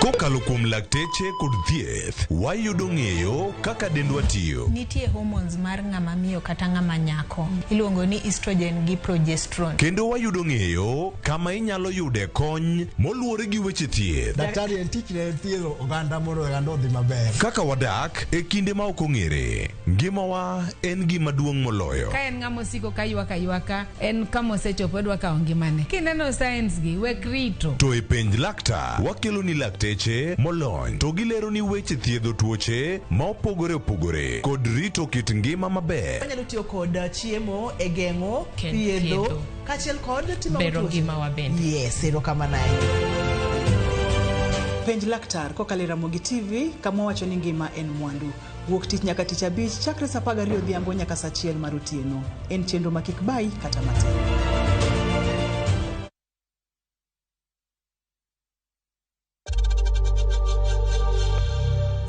S1: Kokalo kuom lakteche kod thieth, wayudo ng'eyo kaka dendwa tiyo.
S27: Nitie hormones mar ng'ama miyo kata ng'ama nyako iluongo ni estrogen gi progesterone.
S1: Kendo wayudo ng'eyo kama inyalo yude kony moluwore gi weche thieth.
S28: Daktari en tich ne thiedho oganda mondo oganda odhi maber.
S1: Kaka wadak e kinde ma ok ong'ere, ngimawa en gima duong' moloyo.
S29: Ka en ng'ama osiko ka ywak aywaka, en kama osechopo odwa kawo ngimane. Kineno signs gi, wek rito.
S1: To e penj laktar, wakelo ni lakteche molony to gilero ni weche thiedho tuoche ma opogore opogore kod rito kit ngima maber.
S30: Wanyalo tiyo kod chiemo e geng'o, thiedho,
S8: thiedho.
S30: kaachiel kod timo
S8: Bero
S30: tuoche.
S8: ngimawa bende.
S30: Yes, erokamano ahinya. Penj laktar kokalo e Ramogi TV kama wacho ni ngima en mwandu. Wuok tich nyaka tich abich chakre saa 12 odhiambo nyaka saa 1 mar otieno. En chenro ma kik bayi kata matin.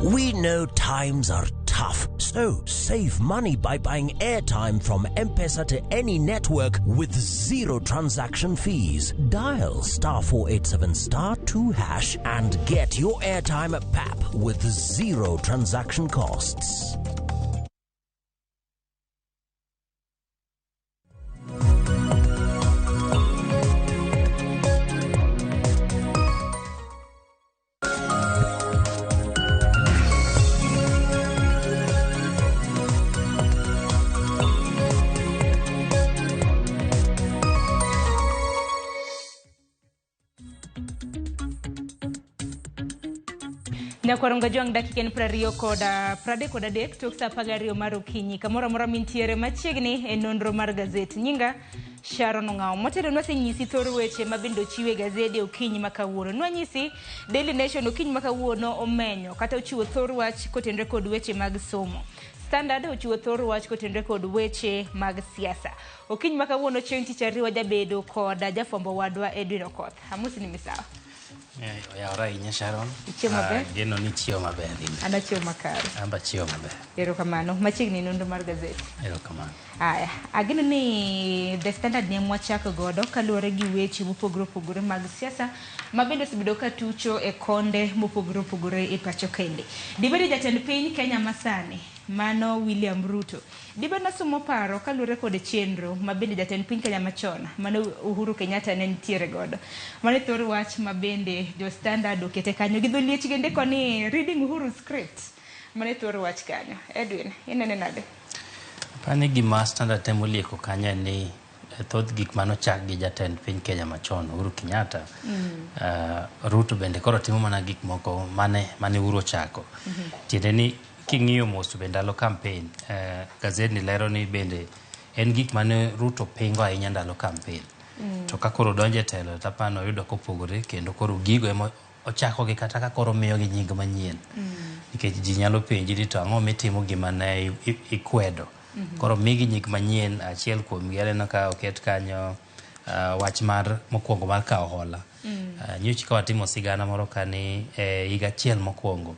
S31: We know times are tough, so save money by buying airtime from M-Pesa to any network with zero transaction fees. Dial star 487 star 2 hash and get your airtime at PAP with zero transaction costs.
S32: Nyakwaronga jwang' dakika en 23 tok sa 12 mar okinyi kamoro amora mintiere machiegni e nonro mar gazet. Nyinga Sharon Ong'awo. Motelo nwasenyisi thor weche ma bende ochiw e gazede okinyi ma kawuono. Nwanyisi Daily Nation okinyi ma kawuono omenyo kata ochiwo thor wach kotenore kod weche mag somo. Standard ochiwo thor wach kotenore kod weche mag siasa. Okinyi ma kawuono chieng' tich ariyo wajabedo kod jafwambo wadwa Edwin Okoth. Amosi ni misawa.
S33: Oyawore ahinya Sharon.
S32: Ichiemo maber?
S33: Geno ni ichiewo maber.
S32: An achiewo makare.
S33: An be achiewo maber.
S32: Erokamano. Machiegni nonro mar gazet.
S33: Erokamano.
S32: Aya, ageno ni The Standard ne mwachako godo kaluwore gi weche mopogore opogore mag siasa ma bende osebedo ka tucho e konde mopogore opogore e pacho kende. Dibed jatend piny Kenya masani mano William Ruto. Dibed nosomo paro kaluwore kod chenro ma bende jatend piny Kenya machon mano Uhuru Kenyatta ne nitiere godo. Mano e thor wach ma bende jo Standard okete kanyo gi dholiech gindiko ni reading Uhuru script. Mano e thor wach kanyo. Edwin, inene nade?
S33: Apani gima Standard temo lieko kanyo en ni thoth gik manochak gi jatend piny Kenya machon Uhuru Kenyatta, Ruto bende koro timo mana gik moko mane Uhuru ochako. Tiende ni king'iyo mos to be ndalo campaign, gazet ni lero ni bende en gik mane Ruto pingo ahinya ndalo campaign. To ka koro donjo e telo to apani oyudo kopogore kendo koro gigo ema ochakogi kata ka koro miyogi nying manyien. Nikech ji nyalo penji ni to ang'o mitimo gima ne ikwedo. Koro migi nying manyien, achiel kuomgi aneno ka oket kanyo Wach mar mokwongo mar kawo hola. Nyocha ka watimo sigana moro ka ni higa achiel mokwongo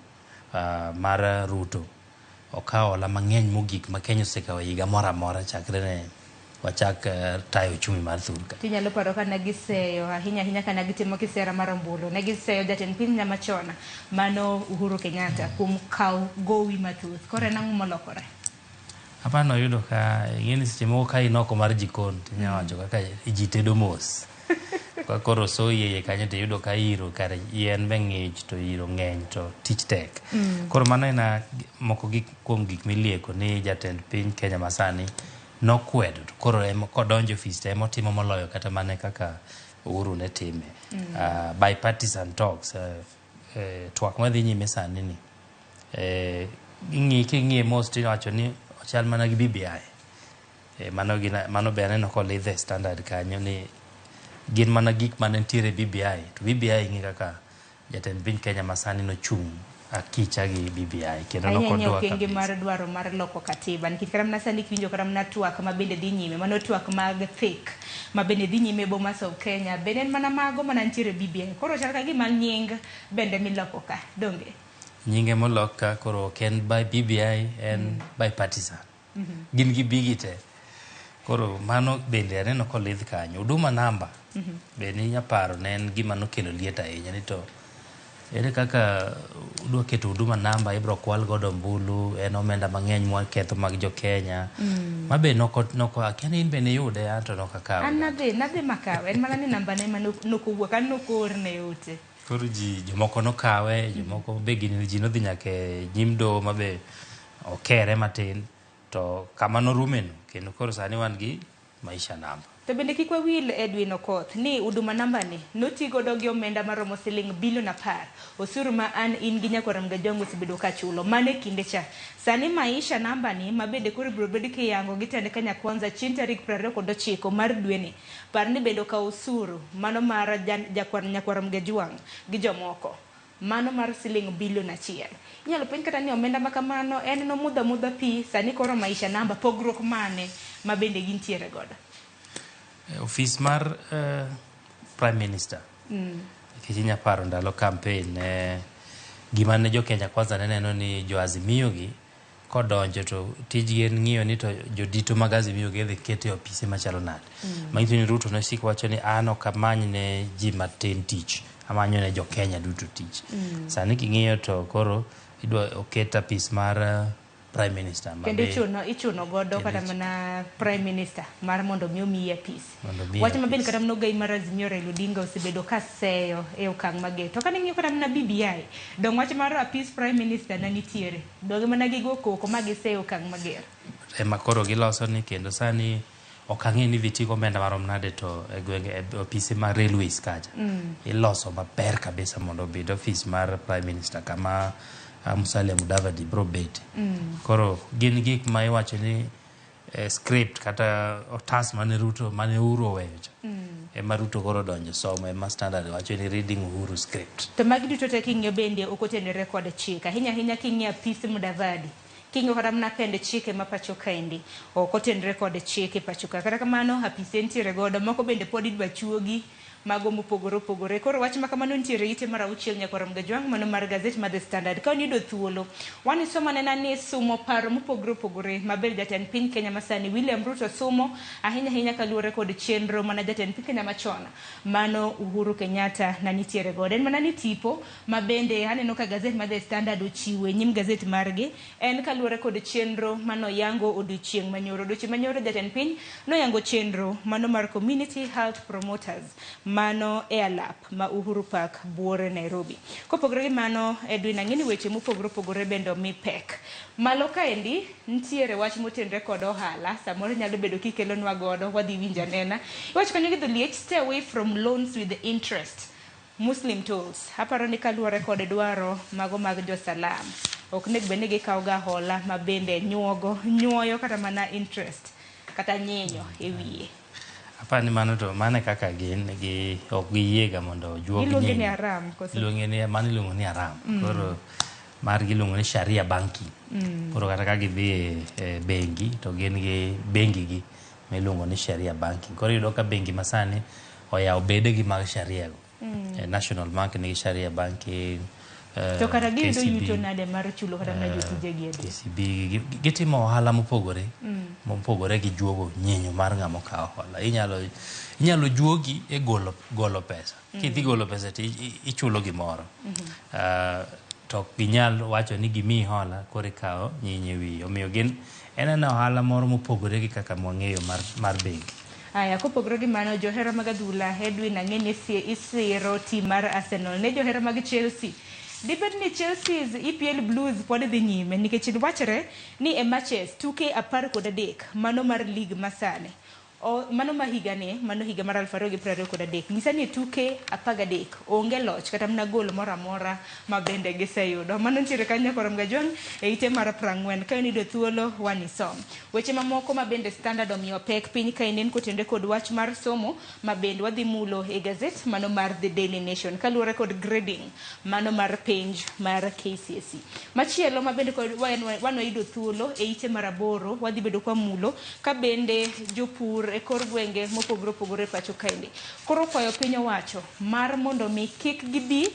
S33: mar Ruto okawo hola mang'eny mogik ma Kenya osekawo e higa moro amora chakre ne wachak tayo uchumi mar thurka.
S32: Tinyalo paro ka ne giseyo ahinya ahinya ka ne gitimo kisera mar ombulu, ne giseyo jatend piny machon mano Uhuru Kenyatta kuom kawo gowi mathoth. Koro en ang'o molokore?
S33: Hapana oyudo ka ing'e ni seche moko ka in oko mar jikon to inya wacho kaka ji tedo mos. Ka koro soyi e iye kanyo to iyudo ka iro kare yien be ng'ich to iro ng'eny to tich tek. Koro mano en moko gik kuom gik milieko ni jatend piny Kenya masani nokwedo to koro ema kodonjo e ofis to ema otimo moloyo kata mana kaka Uhuru ne time. Bipartisan talks, twak madhi nyime sani ni ing'i king'iye mos tiwacho ni ochal mana gi BBI. Mano gina, mano be aneno kolidhe Standard kanyo ni gin mana gik mane nitiere BBI to BBI ing'e kaka jatend piny Kenya masani nochung' akicha gi BBI kendo
S32: Ahinya ahinya
S33: nokodwa
S32: okenge
S33: kabisa.
S32: mar dwaro mar loko katiba nikech kata mana sani kiwinjo kata mana twak ma bende dhi nyime mano twak mag thik ma bende dhi nyime e Bomas of Kenya bende en mana mago mana nitiere BBI koro chal ka gima nying bende miloko ka donge
S33: Nyinge molok ka koro ok en by BBI en bipartisan. Gin gi bigi te. Koro mano bende aneno kolidh kanyo. Huduma namba be ninya paro ne en gima nokelo liet ahinya ni to ere kaka udwa keto huduma namba ibro kwal godo ombulu en omenda mang'eny mwaketho mag jo Kenya. Ma be noko noko akia ni in be niyude anto nokakawe.
S32: An nadhi makawe en mana ni namba ne ema nokowuok an nokoorne ote.
S33: Koro ji jomoko nokawe jomoko be gini ji nodhi nyaka e nyim doho ma be okere matin to kama norumeno kendo koro sani wan gi maisha namba.
S32: To bende kik wawil Edwin Okoth ni huduma namba ni noti godo gi omenda maromo siling bilion 10 osuru ma an in gi nyakwar Mgajwangu osebedo ka chulo mano e kinde cha. Sani maisha namba ni ma bende koro ibiro bed kiyango gi tend Kenya Kwanza chieng' tarik 29 mar dweni par ni bende okawo osuru mano mar nyakwar Mgajwang' gi jomoko mano mar siling bilion 1. Inyalo penj kata ni omenda ma kamano en nomudha mudha pi sani koro maisha namba pogruok mane ma bende gintiere godo?
S33: Ofis mar Prime Minister nikech inya paro ndalo campaign gima ne jo Kenya Kwanza ne neno ni jo Azimio gi kodonjo to tijgi en ng'iyo ni to jodito mag Azimio gi idhi ket e ofise machalo nade. Manyiso ni Ruto nosiko wacho ni an ok amany ne ji matin tich, amanyo ne jo Kenya duto tich. Sani king'iyo to koro idwa oket apis mar Prime Minister
S32: Kendo ichuno godo kata mana Prime Minister mar mondo mi omiyi apis. Wach ma bende kata mana ogai mar Azimio Raila Odinga osebedo ka seyo e okang' mager. To kane ing'iyo kata mana BBI, dong wach mar apis Prime Minister ne nitiere. Donge mana gigo koko ma giseyo okang' mager.
S33: Ema koro giloso ni kendo sani ok ang'e ni idhi ti gomenda marom nade to e gwenge e ofise mar railways kacha. Iloso maber kabisa mondo obed ofis mar Prime Minister kama Musalia Mudavadi bro bete. Koro gin gik ma iwacho ni script kata otas mane Ruto mane Uhuru oweyo cha. Ema Ruto koro donjo somo ema Standard wacho ni reading Uhuru script.
S32: To magi duto te king'iyo bende ok otenore kod chik. Ahinya ahinya king'iyo apis Mudavadi. King'iyo kata mana pend chike ma pacho kaendi ok otenore kod chik e pacho ka. Kata kamano apise nitiere godo moko bende pod idwa chuogi mago mopogore opogore. Koro wach ma kamano nitiere ite mar 6 nyakwar Mgajwang' mano mar gazet mar The Standard. Ka niyudo thuolo wanisomo anena ni sumo paro mopogore opogore maber jatend piny Kenya masani William Ruto sumo ahinya ahinya kaluwore kod chenro mana jatend piny Kenya machon mano Uhuru Kenyatta na nitiere godo. En mana ni tipo ma bende aneno ka gazet mar The Standard ochiwo e nyim gazet margi en kaluwore kod chenro manoyango odiochieng' manyoro. Odiochieng' manyoro jatend piny noyango chenro mano mar Community Health Promoters mano e alap ma Uhuru Park buore Nairobi. Kopogore gi mano Edwin ang'e ni weche mopogore opogore bende omi pek. Malo kaendi nitiere wach motenore kod ohala samoro nyalo bedo kikelonwa godo wadhi winjo anena. Iwacho kanyo gi dholiech stay away from loans with interest. Muslim tools aparo ni kaluwore kod dwaro mago mag josalam ok nego bed ni gikawo ga hola ma bende nyuoyo kata mana interest kata nyinyo e wiye.
S33: Apani mano to mano kaka gin gi ok giyiega mondo ojuog
S32: Iluonge ni haram koso?
S33: Iluonge ni mano iluongo ni haram. Koro margi iluongo ni Sharia banking. Koro kata ka gidhi e bengi to gin gi bengi gi miluongo ni Sharia banking. Koro iyudo ka bengi masani oyawo bedegi mag Sharia go. National Bank nigi Sharia banking,
S32: To kara giyudo
S33: KCB,
S32: yuto nade mar chulo kata mana jotijegi adi?
S33: KCB gitimo ohala mopogore mopogore gi juogo nyinyo mar ng'ama okawo hola. Inyalo juogi e golo pesa. Kidhi golo pesa to ichulo gimoro. To ok ginyal wacho ni gimiyi hola koro ikawo nyinyo e wiyi. Omiyo gin en ena ohala moro mopogore gi kaka mwang'eyo mar bengi.
S32: Aya, kopogore gi mano, johera mag adhula, Edwin, ang'e ni isiro tim mar Arsenal. Ne johera mag Chelsea, dibed ni Chelsea's EPL Blues pod dhi nyime nikech wachore ni e matches tuke 13 mano mar league masani. O, mano ma higani, mano higa mar 2023. Nyisa ni tuke 13 onge loch kata mana gol moro amora ma bende giseyudo. Mano nitiere kanyo koro Mgajwang' e ite mar 40 ka in thuolo wanisom. Weche mamoko ma bende Standard omiyo pek piny ka en kotenore kod wach mar somo ma bende wadhi mulo e gazet mano mar The Daily Nation kaluwore kod grading mano mar penj mar KCSE. Machielo ma bende kod wan wayudo thuolo e ite mar 8 wadhi bedo kwa mulo ka bende jopur e kor gwenge mopogore opogore e pacho kaendi. Koro kwayo piny owacho mar mondo mi kik gibi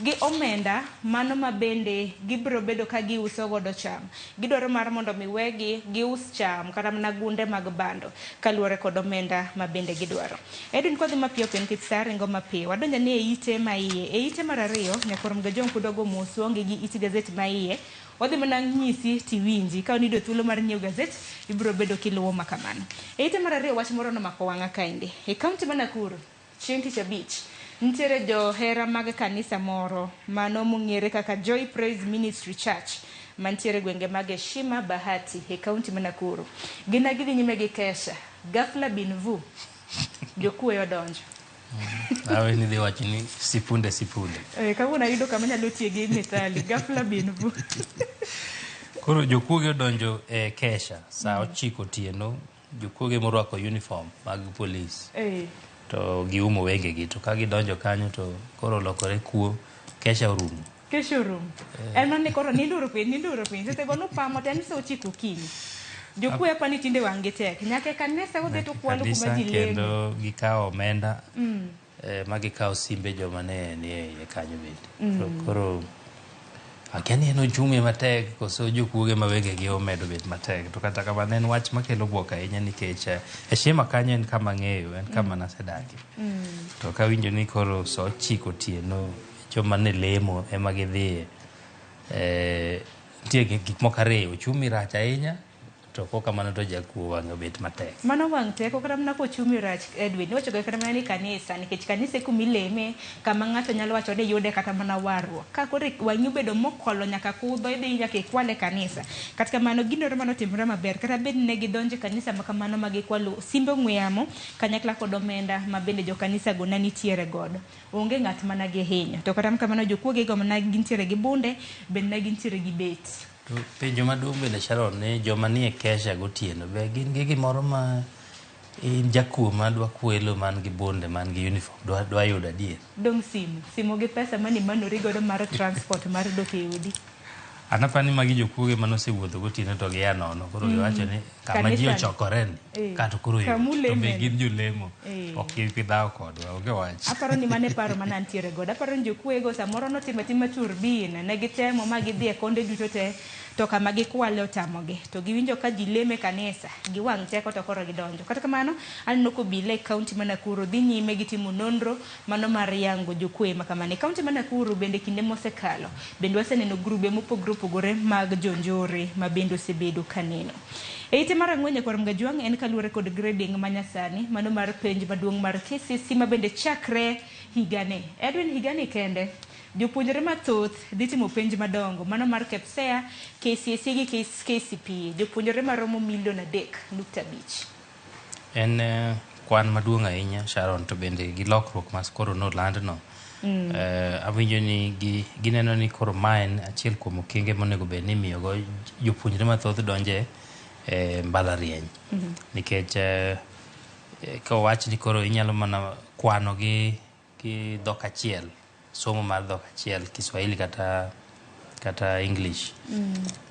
S32: gi omenda mano ma bende gibiro bedo ka giuso godo cham. Gidwaro mar mondo mi wegi gius cham kata mana gunde mag bando kaluwore kod omenda ma bende gidwaro. Edwin, kodhi mapiyo piyo nikech sa ringo mapiyo. Wadonjo ni e ite ma iye. E ite mar 2 nyakor Mgajwang' pod wago mos waonge gi it gazet ma iye. Wadhi mana nyisi tiwinji. Ka oniyudo thuolo mar nyiewo gazet, ibiro bedo kiluwo makamano. E ite mar 2 wach moro nomako wang'a kaendi. E kaunti ma Nakuru, chieng' tich abich, nitiere johera mag kanisa moro mano mong'ere kaka Joy Praise Ministry Church mantiere gwenge mag Heshima Bahati e kaunti ma Nakuru. Gin gidhi nyime gi kesha. Ghafla bin vu, jokuoye odonjo.
S33: Awe ni dhi wacho ni sipunde sipunde.
S32: Kawuono ayudo kama anyalo tiye gi methali. Ghafla bin vu.
S33: Koro jokuoge odonjo e kesha saa 9 otieno, jokuoge morwako uniform mag polis. To giumo wengegi to ka gidonjo kanyo to koro olokore kuo, kesha orumo.
S32: Kesha orumo. En mana ni koro ninduru piny. Sechego nupamo to en saa 9 okinyi. Jokuoye apa ni tinde wang' gi tek. Nyaka e kanisa udhi to kwalo kuma ji leme.
S33: Kendo gikawo omenda ma gikawo simbe joma ne ni e iye kanyo bende. Koro akia ni en ochumi matek koso jokuoge ma wengegi omedo bet matek. To kata kamano en wach makelo bwok ahinya nikech Heshima kanyo en kama ang'eyo, en kama nasedakie. To kawinjo ni koro saa 9 otieno joma ne lemo ema gidhiye. Nitie gik moko ariyo, ochumi rach ahinya to kokamano to jakuo wang'e obet matek.
S32: Mano wang' teko kata mana kochumi rach Edwin. Iwacho ga kata mana ni kanisa nikech kanisa e kuma ileme kama ng'ato nyalo wacho ni yude kata mana warruok. Ka koro wang'i obedo mokolo nyaka kudho idhi nyaka ikwale kanisa. Kata kamano gino mano otimore maber kata bed ne gidonjo e kanisa ma kamano ma gikwalo simbe ong'we yamo kanyakla kod omenda ma bende jo kanisa go ne nitiere godo. Onge ng'at mana gihinyo. To kata kamano jokuoge go mana gintiere gi bunde bende ne gintiere gi beti.
S33: To penjo maduong' bende Sharon ni joma nie kesha gotieno be gin gi gimoro ma in jakuo ma dwa kwelo man gi bunde man gi uniform dwa yudo adier.
S32: Dong' simu gi pesa mani manori godo mar transport mar dok e odi.
S33: An aparo ni magi jokuoge manosewuotho gotieno to gia nono. Koro giwacho ni kama ji ochokore ni kato koro yot. To be gin jolemo. Ok gidhaw kodwa, onge wach.
S32: Aparo ni mano e paro mana antiere godo. Aparo ni jokuoge samoro notimo atima turbin, ne gitemo ma gidhi e konde duto te to kama gikwale otamogi. To giwinjo ka ji leme kanisa, giwang' teko to koro gidonjo. Kata kamano, aneno kobila e kaunti ma Nakuru dhi nyime gi timo nonro mano mar yango jokuoye ma kamano. E kaunti ma Nakuru bende kinde mosekalo, bende waseneno grube mopogore opogore mag jonjore ma bende osebedo kaneno. E ite mar 4 nyakwar Mgajwang' en kaluwore kod grading ma nyasani mano mar penj maduong' mar KCSE ma bende chakre higani. Edwin, higani kende jopuonjre mathoth dhi timo penj madongo mano mar KPSEA, KCSE gi KCPE. Jopuonjre maromo milion 3.5.
S33: En kwan maduong' ahinya Sharon, to bende gi lokruok ma koro nolandno. Awinjo ni gineno ni koro ma en achiel kuom okenge monego bed ni imiyogo jopuonjre mathoth donje e mbalariany. Nikech ka owach ni koro inyalo mana kwano gi dhok achiel, somo mar dhok achiel, Kiswahili kata English.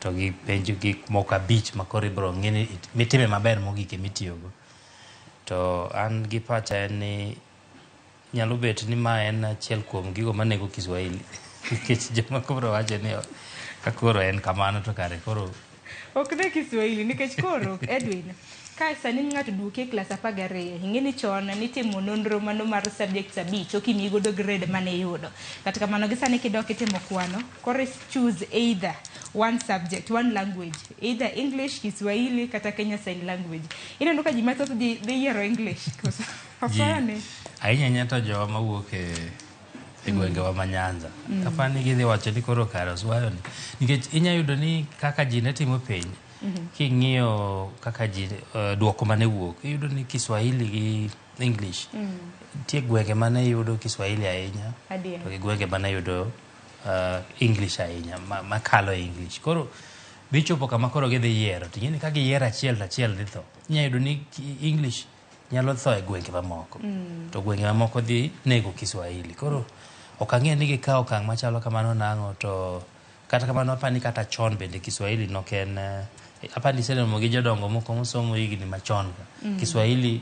S33: To gi penjo gik moko 5 ma koro ibiro ng'e ni mitime maber mogik emitiyogo. To an gi pacha en ni nyalo bet ni ma en achiel kuom gigo manego Kiswahili nikech jomoko biro wacho ni ka koro en kamano to kare koro
S32: Ok ne Kiswahili nikech koro Edwin ka sani ng'ato duoki e klas 12 ing'e ni chon nitimo nonro mano mar subjects 5 okimiyi godo grade mane iyudo. Kata kamano gi sani kidok itimo kwano koro choose either one subject, one language, either English, Kiswahili kata Kenya Sign Language. Ineno ka ji mathoth dhi yiero English. Koso
S33: ji ahinya ahinya to jowa mawuok e gwengewa ma Nyanza. Apani gidhi wacho ni koro kare oswayo ni. Nikech inya yudo ni kaka ji ne timo penj, king'iyo kaka ji duoko mane wuok, iyudo ni Kiswahili gi English nitie gwenge mane yudo Kiswahili ahinya to gi gwenge mane yudo English ahinya makalo English. Koro dhi chopo kama koro gidhi yiero to ing'e ni ka giyiero achiel to achiel dhi tho. Inya yudo ni English nyalo tho e gwenge mamoko to gwenge mamoko dhi nego Kiswahili. Koro ok ang'e ni gikawo okang' machalo kamano nang'o to kata kamano apani kata chon bende Kiswahili nok en apani iseromo gi jodongo moko mosomo higni machon ka. Kiswahili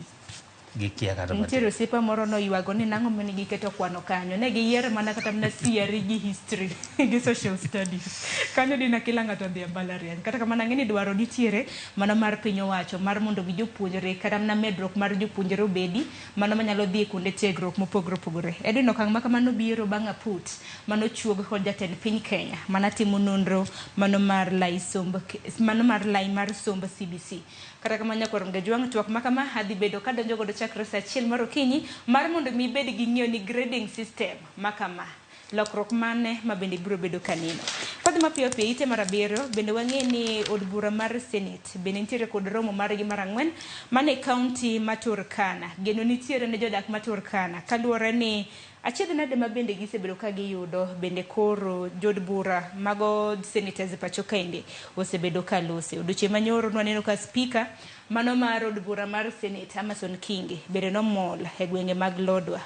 S33: gikia kata matin.
S32: Nitiere osiepa moro noywago ni nang'o mane giketo kwano kanyo. Ne giyiero mana kata mana CRE gi history gi social studies. Kanyo dina kila ng'ato odhi e mbalariany. Kata kamano ang'e ni dwaro nitiere mana mar piny owacho mar mondo mi jopuonjre kata mana medruok mar jopuonjre obedi mano manyalo dhi e kuonde tiegruok mopogore opogore. Edwin okang' ma kamano biro bang' aput manochuog kod jatend piny Kenya mana timo nonro mano mar lai somb mano mar lai mar somb CBC. Kata kamano nyakwar Mgajwang' twak ma kama adhi bedo kadonjo godo chakre saa 1 mar okinyi mar mondo mi ibed gi ng'eyo ni grading system ma kama lokruok mane ma bende biro bedo kaneno. Kodhi mapiyo piyo ite mar 7 bende wang'e ni od bura mar Senate bende nitiere kod romo margi mar 4 mane kaunti ma Turkana. Geno nitiere ne jodak ma Turkana kaluwore ni achiedh nade ma bende gisebedo ka giyudo bende koro jod bura mago senators e pacho kaendi osebedo ka lose. Odiochieng' manyoro nwaneno ka speaker mano mar od bura mar Senate Amason Kingi bende nomol e gwenge mag Lodwar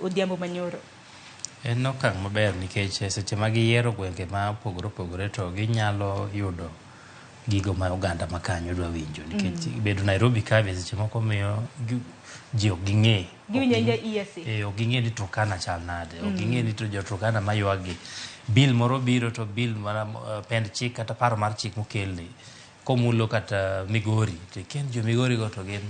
S32: odhiambo manyoro.
S33: En okang' maber nikech seche ma giyiero gwenge ma opogore opogore to ginyalo yudo gigo ma oganda ma kanyo dwa winjo nikech bedo Nairobi ka be seche moko miyo ji ok ging'e.
S32: Giwinjo awinja EAC.
S33: Ok ging'e ni Turkana chal nade, ok ging'e ni to jo Turkana maywag gi. Bill moro biro to bill mana pend chik kata paro mar chik mokelni komulo kata Migori to ikia ni jo Migori go to gin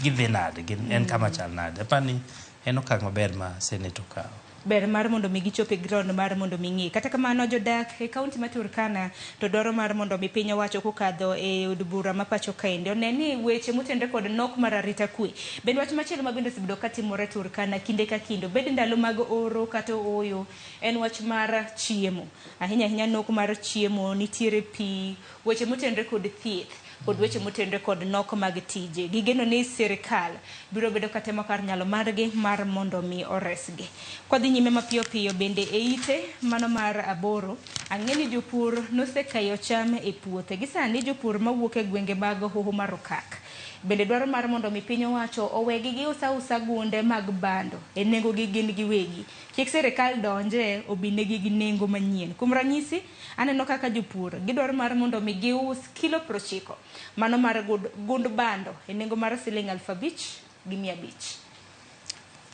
S33: gidhi nade, gin en kama chal nade. Apani en okang' maber ma Senate okawo.
S32: Ber mar mondo mi gichop e ground mar mondo mi ng'i. Kata kamano jodak e kaunti ma Turkana to dwaro mar mondo mi piny owacho kokadho e od bura ma pacho kaendi one ni weche motenore kod nok mar arita kwe. Bende wach machielo ma bende osebedo katimore Turkana kinde ka kinde obed ndalo mag oro kata oyo en wach mar chiemo. Ahinya ahinya nok mar chiemo, nitiere pi, weche motenore kod thieth kod weche motenore kod nok mag tije. Gigeno ni sirikal biro bedo katemo kar nyalo margi mar mondo mi oresgi. Kwadhi nyime mapiyo piyo bende e ite mano mar 8 ang'e ni jopur nosekayo cham e puothe. Gi sani jopur mawuok e gwenge mag Hoho mar Okak bende dwaro mar mondo mi piny owacho owegi gius ausa gunde mag bando e nengo gi gin giwegi. Kik sirikal donje obinegi gi nengo manyien. Kuom ranyisi aneno kaka jopur gidwaro mar mondo mi gius kilo 90 mano mar gund bando e nengo mar siling 5,500.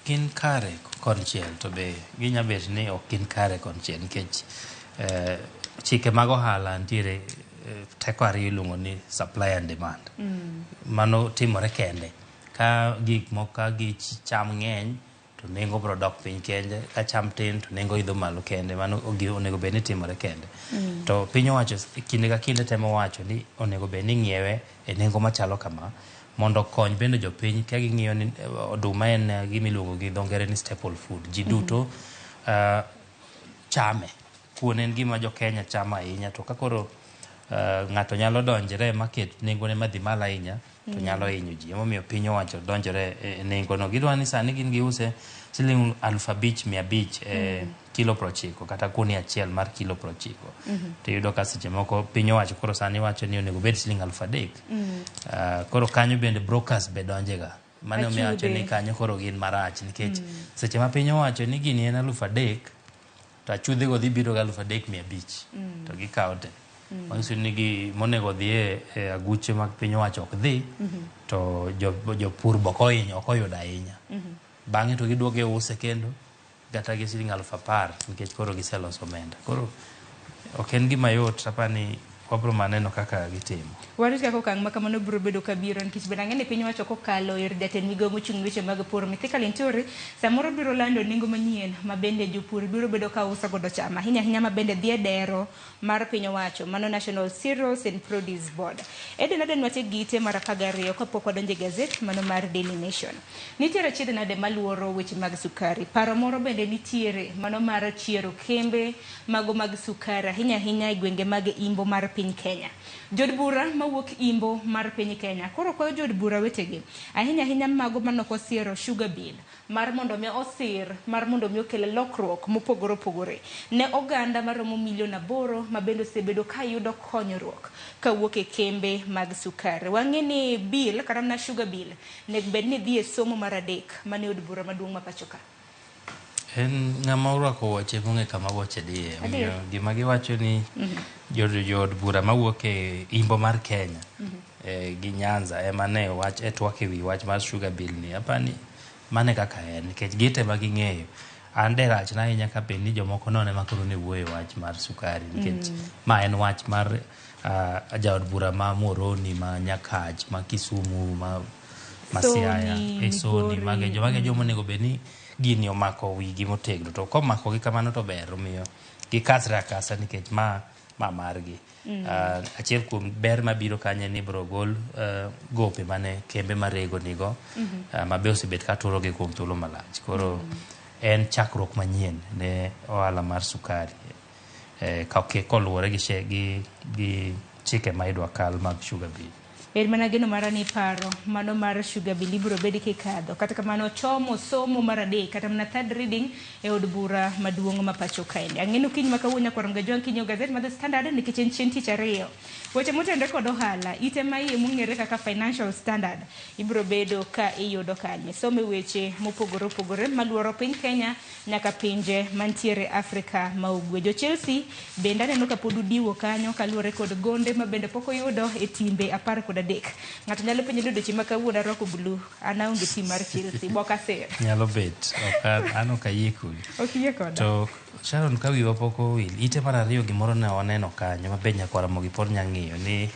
S33: Gin kare konchiel to be ginya bet ni ok gin kare konchiel nikech chike mag ohala nitiere teko ariyo iluongo ni supply and demand. Mano timore kende. Ka gik moko ka gi cham ng'eny to nengo biro dok piny kende, ka cham tin to nengo idho malo kende. Mano onego bed ni timore kende. To piny owacho kinde ka kinde temo wacho ni onego bed ni ng'iewe e nengo machalo kama mondo okony bende jopiny ka ging'iyo ni oduma en gima iluongo gi dho ngere ni staple food. Ji duto chame. Kuon en gima jo Kenya chamo ahinya to ka koro ng'ato nyalo donjre maket nengone madhi malo ahinya to nyalo hinyo ji. Emomiyo piny owacho donjore e nengono. Gidwa ni sani gin giuse siling 5,500 e kilo 90 kata kunia achiel mar kilo 90. To iyudo ka seche moko piny owacho koro sani wacho ni onego bed siling 3,000. Koro kanyo bende brokers be donjega. Mano omiyo awacho ni kanyo koro gin marach nikech seche ma piny owacho ni gini en 3,000 to achudhe go dhi biro ga 3,500 to gikawo te. Manyiso ni gi monego odhi e aguche mag piny owacho ok dhi, to jopur be ok oyudo ahinya. Bang'e to giduogo iuse kendo kata gi siling 10,000 nikech koro giseloso omenda. Koro ok en gima yot, apani wabro maneno kaka gitimo.
S32: Warit kaka okang' ma kamano biro bedo kabiro nikech bende ang'e ni piny owacho kokalo ir jatend migawo mochung' ne weche mag pur Mithika Linturi samoro biro lando nengo manyien ma bende jopur biro bedo ka uso godo cham ahinya ahinya ma bende dhi e dero mar piny owacho mano National Cereals and Produce Board. Eden Aden watiek gi ite mar 12 kapok wadonjo e gazet mano mar Daily Nation. Nitiere achiedh nade maluoro weche mag sukari. Paro moro bende nitiere mano mar chiero kembe mago mag sukari ahinya ahinya e gwenge mag imbo mar piny Kenya. Jood bura mawuok imbo mar piny Kenya koro kwayo jood bura wetegi ahinya ahinya mago manok osiero sugar bill mar mondo mi osir mar mondo mi okel lokruok mopogore opogore ne oganda maromo milion 8 ma bende osebedo ka yudo konyruok kawuok e kembe mag sukari. Wang'e ni bill kata mana sugar bill nek bed ni dhi e somo mar 3 mane od bura maduong' ma pacho ka.
S33: En ng'ama orwako wuoche mong'e kama wuoche dhiye. Omiyo gima giwacho ni jood bura mawuok e imbo mar Kenya gi Nyanza ema ne wach e twak ewi wach mar sugar bill ni. Apani mane kaka en nikech gite ma ging'eyo. An de rachna ahinya ka bed ni jomoko none ma koro ne wuoyo e wach mar sukari nikech ma en wach mar jaod bura ma Muhoroni, ma Nyakach, ma Kisumu, ma Siaya, Soni, mage joma onego bed ni gini omako wigi motegno. To komako gi kamano to ber, omiyo gikasre akasa nikech ma margi. Achiel kuom ber mabiro kanyo ni ibiro gol gope mane kembe marego nigo, ma be osebet ka turogi kuom thuolo malach. Koro en chakruok manyien ne ohala mar sukari koluwore gi chike ma idwa kal mag sugar bill.
S32: En mana geno mara ni paro mano mar sugar bill ibiro bedi kikadho. Kata kamano chomo somo mar 3 kata mana third reading e od bura maduong' ma pacho kaendi. Ang'eno kiny ma kawuono nyakwar Mgajwang' kinyiewo gazet mar The Standard nikech en chieng' tich ariyo. Weche motenore kod ohala, ite ma iye mong'ere kaka Financial Standard ibiro bedo ka iyudo kanyo. Some weche mopogore opogore maluoro piny Kenya nyaka pinje mantiere Afrika ma ugwe. Jo Chelsea bende aneno ka pod udiwo kanyo kaluwore kod gonde ma bende pok oyudo e timbe 13. Ng'ato nyalo penjo ni odiochieng' ma kawuono arwako blue, an aonge tim mar Chelsea, bok asir.
S33: Nyalo bet, an ok ayie kodi.
S32: Ok iyie koda.
S33: To Sharon, ka wiwa pok owil, ite mar 2 gimoro ne waneno kanyo ma be nyakwar Ramogi pod nya ng'iyo ni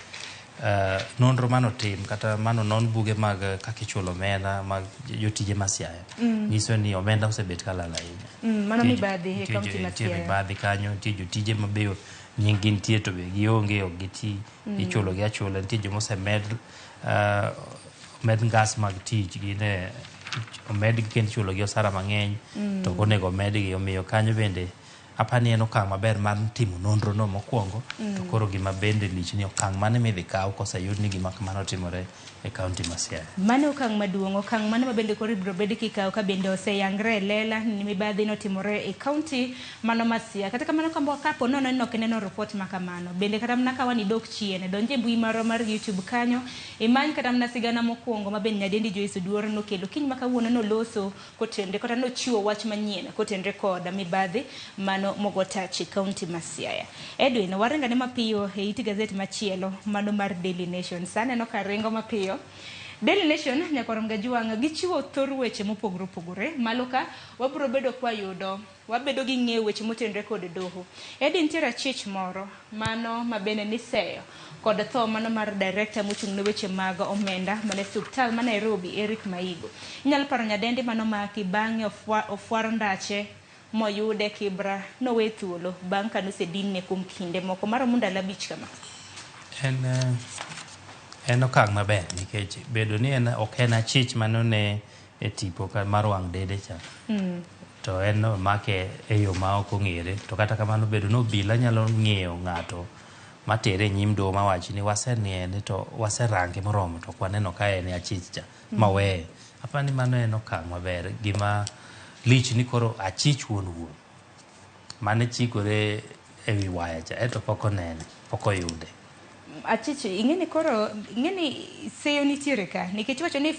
S33: nonro manotim kata mano non buge mag kaka ichulo omenda mag jotije ma Siaya nyiso ni omenda osebet ka lal ahinya.
S32: Mano mibadhi e kaunti ma Siaya.
S33: Nitie mibadhi kanyo, nitie jotije mabeyo nying gi nitie to be gionge, ok giti, ichulo gi achula. Nitie joma osemed ngas mag tich gi ne omedgi kendo ichulo gi osara mang'eny to ok onego omedgi. Omiyo kanyo bende apani en okang' maber mar timo nonro no mokwongo. To koro gima bende lich ni okang' mane midhi kaw koseyud ni gima kamano otimore e kaunti ma Siaya.
S32: Mano okang' maduong', okang' mano ma bende koro ibiro bed kikawo ka bende oseyangre e lela ni mibadhi notimore e kaunti mano ma Siaya. Kata kamano kapo nono ni ok ineno report ma kamano, bende kata mana ka wan idok chien, donj e mbui marwa mar YouTube kanyo, imany kata mana sigana mokwongo ma bende nyadendi Joyce Oduor nokelo kiny ma kawuono noloso kotenre kata nochiwo wach manyien kotenre kod mibadhi mano mogo tach e kaunti ma Siaya. Edwin, waringane mapiyo e it gazet machielo mano mar Daily Nation. Sa aneno ka ringo mapiyo. Daily Nation nyakwar Mgajwang' gichiwo thor weche mopogore opogore. Malo ka wabiro bedo kwayudo, wabedo gi ng'eyo weche motenore kod doho. Edi nitiere achich moro mano ma bende niseyo kod tho mano mar director mochung' ne weche mag omenda mane osiptal ma Nairobi Eric Maigo. Inyalo paro nyadendi mano maki bang'e ofwar ndache moyude Kibra nowe thuolo bang' ka nosedinne kuom kinde moko maromo ndalo 5 kama.
S33: En okang' maber nikech bedo ni en ok en achich manone e tipo mar wang' dede cha. To en omake e yo ma ok ong'ere. To kata kamano bedo ni obila nyalo ng'iyo ng'ato matere e nyim doho mawach ni wasenene to waserange moromo to ok waneno ka en e achich cha maweye. Apani mano en okang' maber. Gima lich ni koro achich wuon wuon mane chikore ewi waya cha ento pok onene, pok oyude.
S32: Achich ing'eni koro ing'eni seyo nitiere ka nikech iwacho ni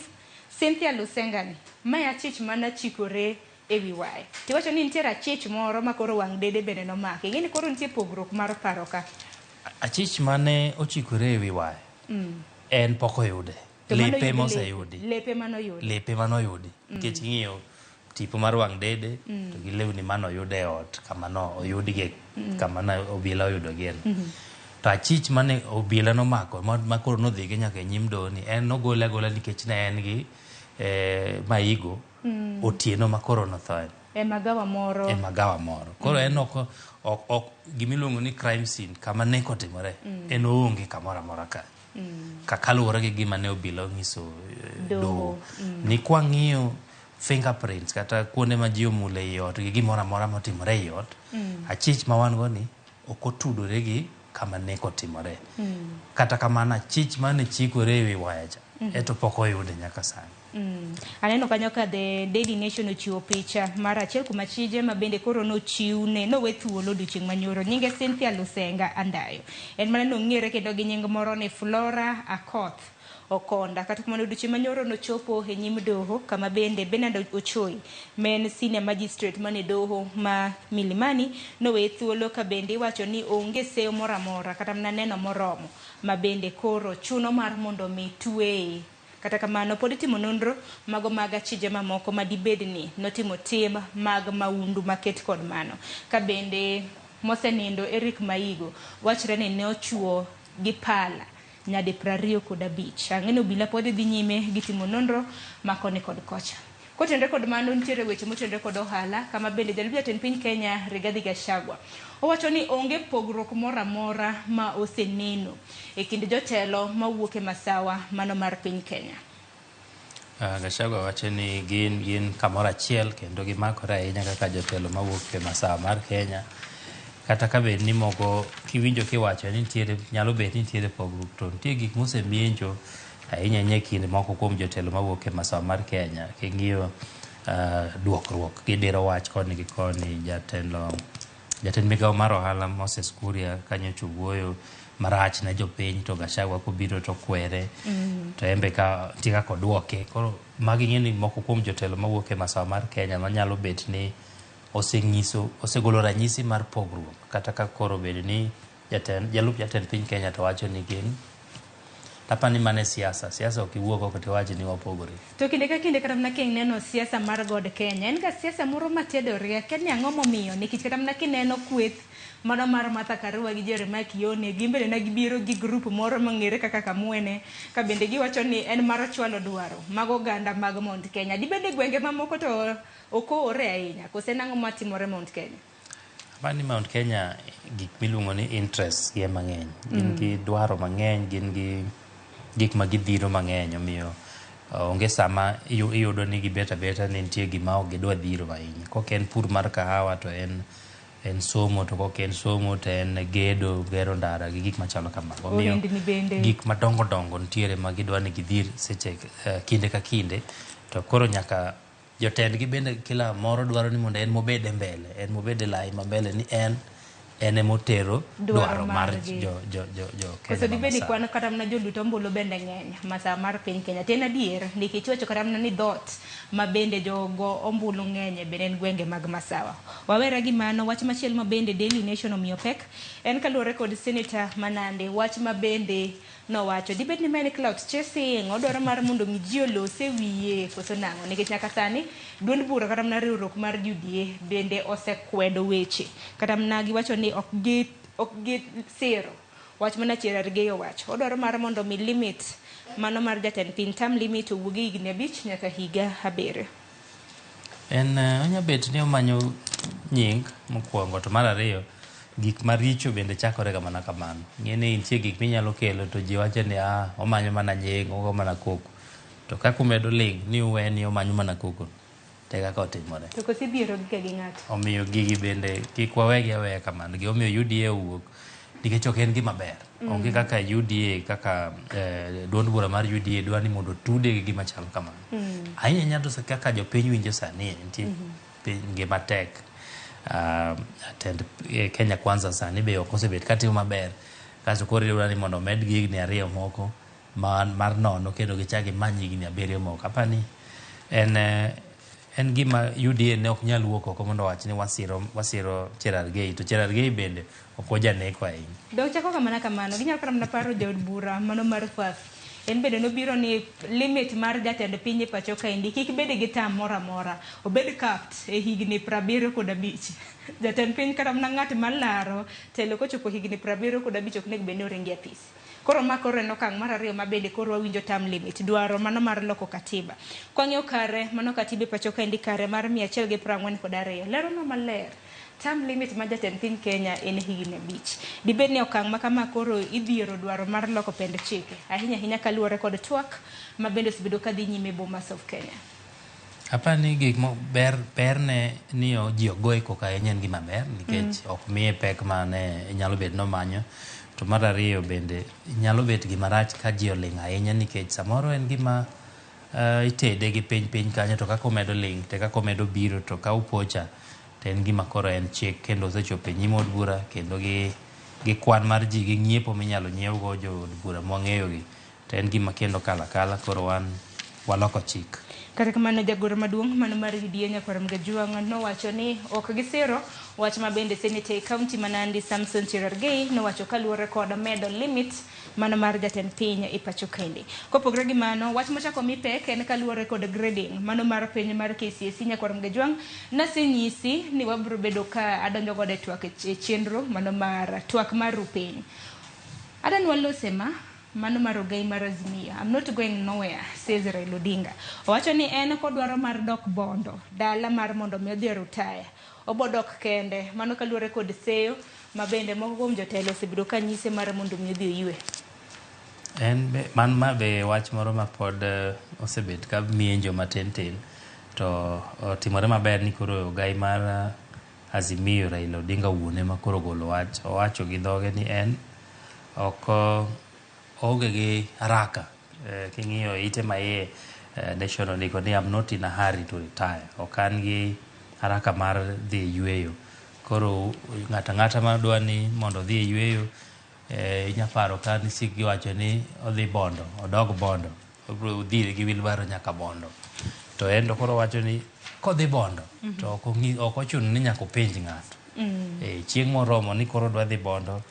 S32: Cynthia Lusenga ni mae achich mana chikore ewi waya. Tiwacho ni nitiere achich moro ma koro wang' dede bende nomako. Ing'eni koro nitie pogruok mar paro ka.
S33: Achich mane ochikore ewi waya en pok oyude.
S32: To mano
S33: Lepe
S32: yudi
S33: moseyudi.
S32: Lepe manoyudi.
S33: Lepe manoyudi. Nikech ing'iyo tipo mar wang' dede to gi lewni manoyud e ot kama no oyudgie kama ne obila oyudogie no. To achich mane obila nomako ma koro nodhigo nyaka e nyim doho ni en nogole agola nikech ne en gi maigo otieno ma koro nothoe.
S32: E magawa moro.
S33: E magawa moro. Koro en ok ok gimiluongo ni crime scene kama nek otimore en oonge kamoro amora ka. Ka kaluwore gi gima ne obila onyiso doho. Ni kwang'iyo fingerprints kata kuonde ma ji omule ei ot gi gimoro amora motimore ei ot, achich ma wan go ni ok otudore gi kama nek otimore. Kata kamano achich mane chikore ewi waya cha eto pok oyude nyaka sani.
S32: Aneno kanyo ka The Daily Nation ochiwo picha mar achiel kuom achije ma bende koro nochiwne nowe thuolo odiochieng' manyoro. Nyinge Cynthia Lusenga Andayo. En mana nong'ere kendo gi nying moro ni Flora Akoth Okonda. Kata kamano odiochieng' manyoro nochopo e nyim doho kama bende Bernard Ochoi ma en senior magistrate mane doho ma Milimani nowe thuolo ka bende iwacho ni onge seyo moro amora kata mana neno moromo ma bende koro chuno mar mondo mi tweye. Kata kamano pod itimo nonro mago mag achije mamoko ma dibed ni notimo tim mag maundu maket kod mano. Ka bende mosenindo Eric Maigo wachre ni ne ochuo gi pala nyadi 25. Ang'e ni obila pod dhi nyime gi timo nonro ma koni kod kocha. Kotenore kod mano nitiere weche motenore kod ohala kama bende jalup jatend piny Kenya Rigathi Gachagua owacho ni onge pogruok moro amora ma oseneno e kind jotelo mawuok e masawa mano mar piny Kenya.
S33: Gachagua wacho ni gin kamoro achiel kendo gimakore ahinya kaka jotelo mawuok e masawa mar Kenya. Kata ka bed ni moko kiwinjo kiwacho ni nitiere nyalo bet ni nitiere pogruok to nitie gik mosemiencho ahinya ahinya e kind moko kuom jotelo mawuok e masawa mar Kenya. King'iyo duokruok gidiro wach koni gi koni jatend migawo mar ohala Moses Kuria kanyocha owuoyo marach ne jopiny to Gachagua kobiro to kwere to en be ka nitie kaka oduoke. Koro magi ing'e ni moko kuom jotelo mawuok e masawa mar Kenya manyalo bet ni oseng'iso osegolo ranyisi mar pogruok kata ka koro bed ni jalup jatend piny Kenya to wacho ni gin apani mano e siasa. Siasa ok iwuog oko tiwach ni wapogore.
S32: To kinde ka kinde kata mana kineno siasa mar God Kenya, en ga siasa moro matedore. Akia ni ang'o momiyo, nikech kata mana kineno kweth mano mar Martha Karua gi Jeremiah Kioni, gin bende ne gibiro gi group moro mong'ere kaka Kamwene, ka bende giwacho ni en mar chwalo dwaro mag oganda mag Mount Kenya. Dibed ni gwenge mamoko to ok oore ahinya, kose nang'o matimore Mount Kenya?
S33: Apani Mount Kenya gik miluongo ni interests gi ema ng'eny. Gin gi dwaro mang'eny, gin gi gik ma gidhiro mang'eny, omiyo onge sama iyudo ni gibet abeta ni nitie gima ok gidwa dhiro ahinya. Kok en pur mar kahawa to en somo, to kok en somo to en gedo, gero ndara gi gik machalo kamago. Omiyo
S32: Ohendni bende.
S33: gik madongo dongo nitiere ma gidwa ni gidhir seche kinde ka kinde, to koro nyaka jotendgi bende kila moro dwaro ni mondo en mobed e mbele, en mobed e lai ma mbele ni en emotero dwaro mar jo
S32: Koso
S33: Kenya
S32: dibed ni
S33: ma
S32: kwan kata mana jolut ombulu bende ng'eny masawa mar piny Kenya. To en adier nikech iwacho kata mana ni dhoot ma bende jogo ombulu ng'eny bende en gwenge mag masawa. Wawere gi mano, wach machielo ma bende Daily Nation omiyo pek en kaluwore kod Senator Manande, wach ma bende nowacho dibed ni ma en clout chasing, odwaro mar mondo mi ji olose wiye koso nang'o, nikech nyaka sani duond bura kata mana riwruok mar UDA bende osekwedo weche kata mana giwacho ni ok gi siro wach mana Cherargei owacho odwaro mar mondo mi limit mano mar jatend piny term limit owuog e higni 5 nyaka higa 7.
S33: En onya bet ni omanyo nying mokwongo, to mar ariyo gik maricho bende chakore ga mana kamano. Ng'e ni nitie gik minyalo kelo to ji wacho ni omanyo mana nying, ogo mana koko. To kaka umedo ling' ni uwe ni omanyo mana koko, te kaka otimore.
S32: To koso ibiro gi ka gi ng'ato.
S33: Omiyo gigi bende kik wawegi aweya kamano. Gimomiyo UDA owuok nikech ok en gima ber. Onge kaka UDA kaka duond bura mar UDA dwa ni mondo otude gi gima chalo kamano. Ahinya ahinya to kaka jopiny winjo sani nitie piny ngima tek. Tend Kenya Kwanza sani be ok osebet katimo maber. Kasto koro idwa ni mondo omed gi higni 2 moko mar nono kendo gichak gimany higni 7 moko. Apani en En gima UDA ne ok nyal wuok oko mondo owach ni wasiro wasiro Cherargei to Cherargei bende ok ojaneko ahinya.
S32: Dok chako ga mana kamano, ginyalo kata mana paro jaod bura mano mar Fafi. En bende nobiro ni limit mar jatend piny e pacho kaendi kik bed gi term moro amora. Obed capped e higni 75. Jatend piny kata mana ng'at malaro telo kochopo higni 75 ok onego bed ni oringo e apis. Koro ma koro en okang' mar ariyo ma bende koro wawinjo term limit. Dwaro mano mar loko katiba. Kwang'iyo kare mano katiba e pacho kaendi kare mar 142 leronwa maler term limit ma jatend piny Kenya en higni 5. Dibed ni okang' ma kama koro idhiero dwaro mar loko pend chike. Ahinya ahinya kaluwore kod twak ma bende osebedo kadhi nyime e Bomas of Kenya.
S33: Apani gik mo ber berne ni ji ok goye koko ahinya en gima ber nikech ok miye pek mane nyalo bet nomanyo. To mar ariyo bende nyalo bet gima rach ka ji oling' ahinya nikech samoro en gima itede gi piny piny kanyo to kaka omedo ling' te kaka omedo biro to ka upocha to en gima koro en chik kendo osechopo e nyim od bura kendo gi gi kwan mar ji gi ng'iepo minyalo nyiewgo jood bura mwang'eyo gi to en gima kendo kalo akala koro wan waloko chik.
S32: Kata kamano jagoro maduong' mano mar UDA Nyakwar Mgajwang' nowacho ni ok gisiro wach ma bende seneta e kaunti ma Nandi Samson Cherargei nowacho kaluwore kod medo limit mano mar jatend piny e pacho kaendi. Kopogore gi mano, wach mochako mi pek en kaluwore kod grading mano mar piny mar KCSE Nyakwar Mgajwang' nasenyisi ni wabiro bedo ka adonjo godo e twak e chenro mano mar twak mar rupiny. Adan walose ma mano mar ogai mar Azimio. I'm not going nowhere, says Raila Odinga. Owacho ni en kodwaro mar dok Bondo, dala mar mondo mi odhi retire. Obo dok kende, mano kaluwore kod seyo ma bende moko kuom jotelo osebedo ka nyise mar mondo mi odhi oywe.
S33: En be, man ma be wach moro ma pod osebet ka mienjo matin tin to otimore maber ni koro ogai mar Azimio Raila Odinga wuon ema koro ogolo wach. Owacho gi dhoge ni en ok oonge gi haraka. King'iyo ite maiye Nation ondiko ni I'm not in a hurry to retire. Ok an gi haraka mar dhi e yueyo. Koro ng'ato ang'ata madwa ni mondo odhi e yueyo inya paro ka nisik giwacho ni odhi Bondo, odog Bondo. Obiro dhire gi wheelbarrow nyaka Bondo. To en to koro owacho ni kodhi Bondo to ok ochuno ni nyaka openj ng'ato. Chieng' moromo ni koro odwa dhi Bondo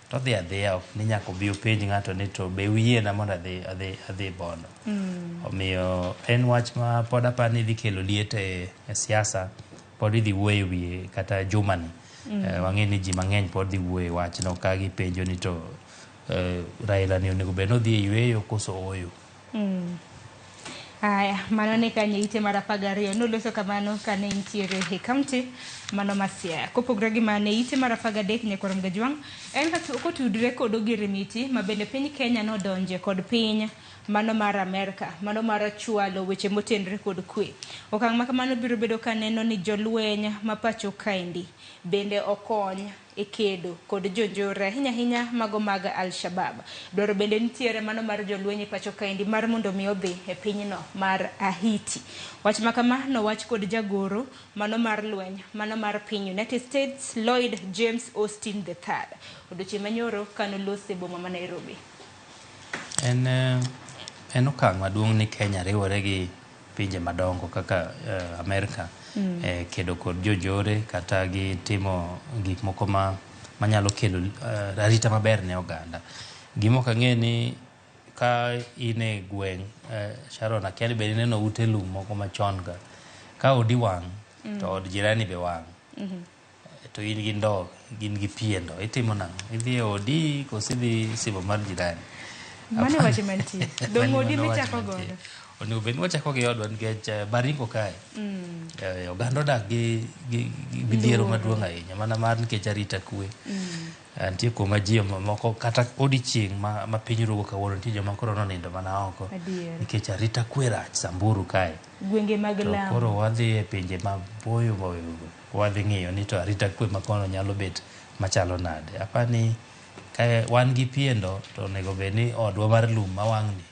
S33: to odhi adhiya ok ni nyaka obi openj ng'ato ni to be uyiena mondo adhi Bondo. Omiyo en wach ma pod aparo ni dhi kelo liet e siasa pod idhi wuoye wiye kata jumani. Wang'e ni ji mang'eny pod dhi wuoye wachno ka gipenjo ni to Raila ni onego bed ni odhi e yueyo koso ooyo.
S32: Aya, mano ne kanye ite mar 12 noloso kamano kane intiere e kaunti mano ma Siaya. Kopogore gi mano e ite mar 13 Nyakwar Mgajwang' en kotudre kod ogirimiti ma bende piny Kenya nodonje kod piny mano mar Amerka, mano mar chwalo weche motenre kod kwe. Okang' ma kamano biro bedo ka neno ni jolweny ma pacho kaendi bende okony e kedo kod jonjore ahinya ahinya mago mag Al-Shabaab. Dwaro bende nitiere mano mar jolweny e pacho kaendi mar mondo mi odhi e pinyno mar Haiti. Wach ma kama nowach kod jagoro mano mar lweny mano mar piny United States Lloyd James Austin III odiochieng' manyoro kanolose e boma ma Nairobi.
S33: En okang' maduong' ni Kenya riwore gi pinje madongo kaka Amerka kedo kod jonjore kata gi timo gik moko manyalo kelo arita maber ne oganda. Gima ok ang'e ni ka in e gweng' Sharon akia ni be ineno ute lum moko machon ka. Ka odi wang' to od jirani be wang'. To in gi ndoo, gin gi pi e ndoo. Itimo nang'o? Idhi e odi koso idhi simo mar jirani?
S32: Mano wach mantie. Dong' odi michako godo.
S33: Onego bed ni wachako gi odwa nikech Baringo kae oganda odak gi midhiero maduong' ahinya mana mar nikech arita kwe. Nitie kuma ji moko kata odiochieng' ma piny rugo kawuono nitie joma koro nonindo mana oko nikech arita kwe rach Samburu kae.
S32: Gwenge mag Lamu.
S33: Koro wadhi e pinje maboyo boyo wadhi ng'iyo ni to arita kwe ma kono nyalo bet machalo nade. Apani ka wan gi pi e ndoo to onego bed ni odwa mar lum mawang'ni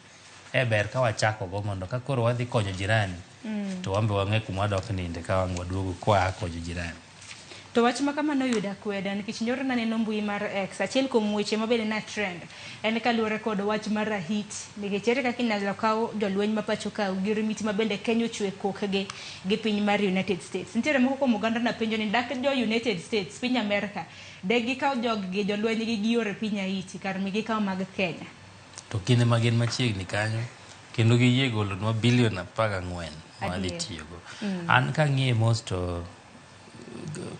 S33: ber ka wachako go mondo ka koro wadhi konyo jirani to wan be wang'e kuma wadok ninde ka wang' waduogo kwa konyo jirani.
S32: To wach ma kama noyudo akweda nikech nyoro naneno mbui mar X, achiel kuom weche ma bende na trend en kaluwore kod wach mar Haiti, nikech ere kaka inyalo kaw jolweny ma pacho ka gi rimiti ma bende Kenya ochwe kokgi gi piny mar United States. Nitiere moko kuom oganda na penjo ni dak jo United States, piny Amerika, de gikaw jog gi jolweny gi gior e piny Haiti kar mi gikaw mag Kenya.
S33: To kinde ma gin machiegni kanyo kendo giyie golonwa bilion 14 madhi tiyogo. An kang'iye mos to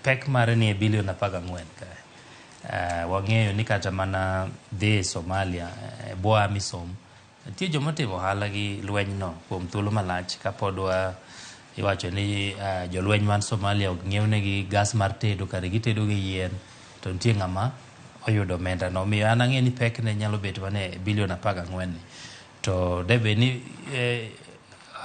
S33: pek mare ni e bilion 14 kae. Wang'eyo ni kata mana dhi Somalia e bwo AMISOM nitie joma otimo ohala gi lweny no kuom thuolo malach kapod wa iwacho ni jolweny man Somalia ok ng'iewnegi gas mar tedo kare gitedo gi yien to nitie ng'ama oyudo omenda no. Omiyo an ang'e ni pekne nyalo bet mana e bilion 14 ni. To debe ni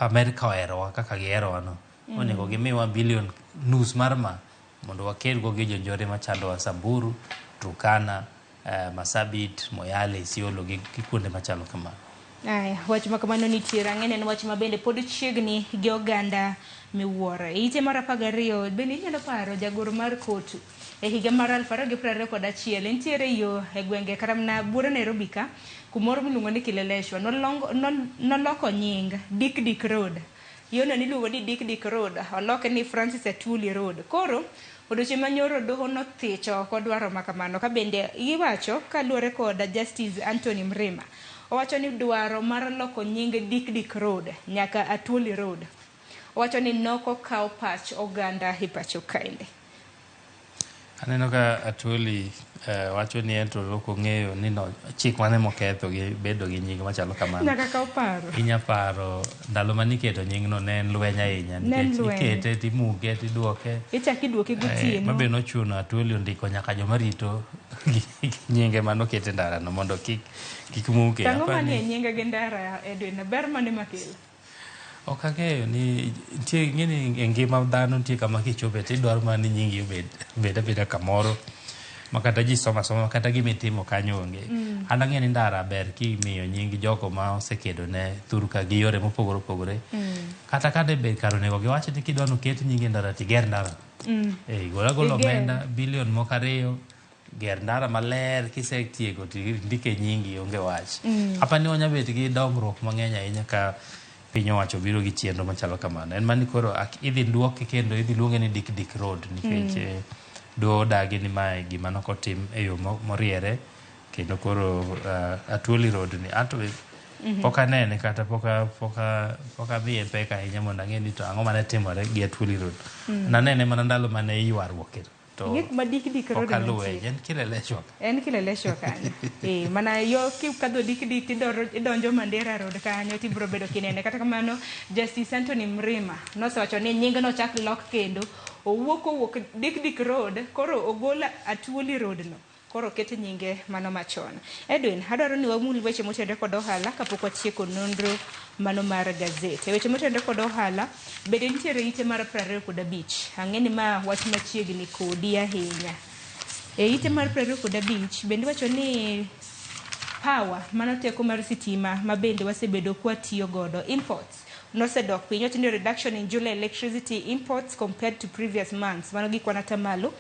S33: Amerika oherowa kaka giherowa no. Onego gimiwa bilion nus mar ma mondo wakedgo gi jonjore machandowa Samburu, Turkana, Marsabit, Moyale, Isiolo gi kuonde machalo kamano.
S32: Aya, wach ma kamano nitiere ang'e en wach ma bende pod chiegni gi oganda miwuoro. E ite mar 12 bende inyalo paro jagoro mar Kotu e higa mar 2021 nitiere yo e gwenge kata mana buore Nairobi ka kumoro miluongo ni Kileleshwa noloko nying Dik Dik Road. Yono niluongo ni Dik Dik Road oloke ni Francis Atwoli Road. Koro odiochieng' manyoro doho nothicho oko dwaro ma kamano ka bende giwacho kaluwore kod Justice Anthony Mrima. Owacho ni dwaro mar loko nying Dik Dik Road nyaka Atwoli Road. Owacho ni noko kawo pach oganda e pacho kaende.
S33: Aneno ka Atwoli wacho ni en to ok ong'eyo ni no chik mane moketho gi bedo gi nying machalo kamano.
S32: Nyaka kaw paro.
S33: Inya paro ndalo maniketo nyingno ne en lweny ahinya nikech ikete timuke tiduoke.
S32: Ichak iduoke gotieno.
S33: Mabe nochuno Atwoli ondiko nyaka joma rito nyinge manoket e ndara no mondo kik muke.
S32: Tang'o manie nyinge gi ndara Edwin, ber mane makelo?
S33: Ok ang'eyo ni nitie ing'eni e ngima dhano nitie kama kichope tidwaro mana ni nyingi obed abeda kamoro ma kata ji somo asoma kata gima itimo kanyo onge. An ang'eyo ni ndara ber kimiyo nying jogo ma osekedo ne thurka gi yore mopogore opogore. Kata ka debed kar onego giwach ni kidwa noket nyingi e ndara tiger ndara. Gol agola omenda bilion moko 2 ger ndara maler kisetieko tindike nyingi onge wach. Apa ni wanya bet gi dongruok mang'eny ahinya ka piny owacho biro gi chenro machalo kamano. En mani koro idhi duoke kendo idhi luonge ni Dik Dik Road nikech doho odagi ni mae gima nokotim e yo moriere kendo koro Atwoli Road ni anto pok anene kata pok adhi e pek ahinya mondo ang'e ni to ang'o mane timore gi Atwoli Road. Nanene mana ndalo mane ywaruok to
S32: Ing'e kuma Dik Dik Road
S33: pok aluwe en Kileleshwa.
S32: En Kileleshwa kanyo. Mana yo kikadho Dik Dik idonjo Mandera Road kanyo tibiro bedo kinene. Kata kamano Justice Anthony Mrima nosewacho ni nying no chak lok kendo owuok owuok Dik Dik Road koro ogol Atwoli Road no. Koro ket nyinge mano machon. Edwin, adwaro ni wamul weche motenore kod ohala kapok watieko nonro mano mar gazet. E weche motenore kod ohala, bende nitiere ite mar 25. Ang'e ni ma wach machiegni kodi ahinya. E ite mar 25, bende iwacho ni power, mano teko mar sitima ma bende wasebedo kwatiyo godo, imports nosedok piny. Iwacho ni reduction in July electricity imports compared to previous months. Mano gi kwan atamalo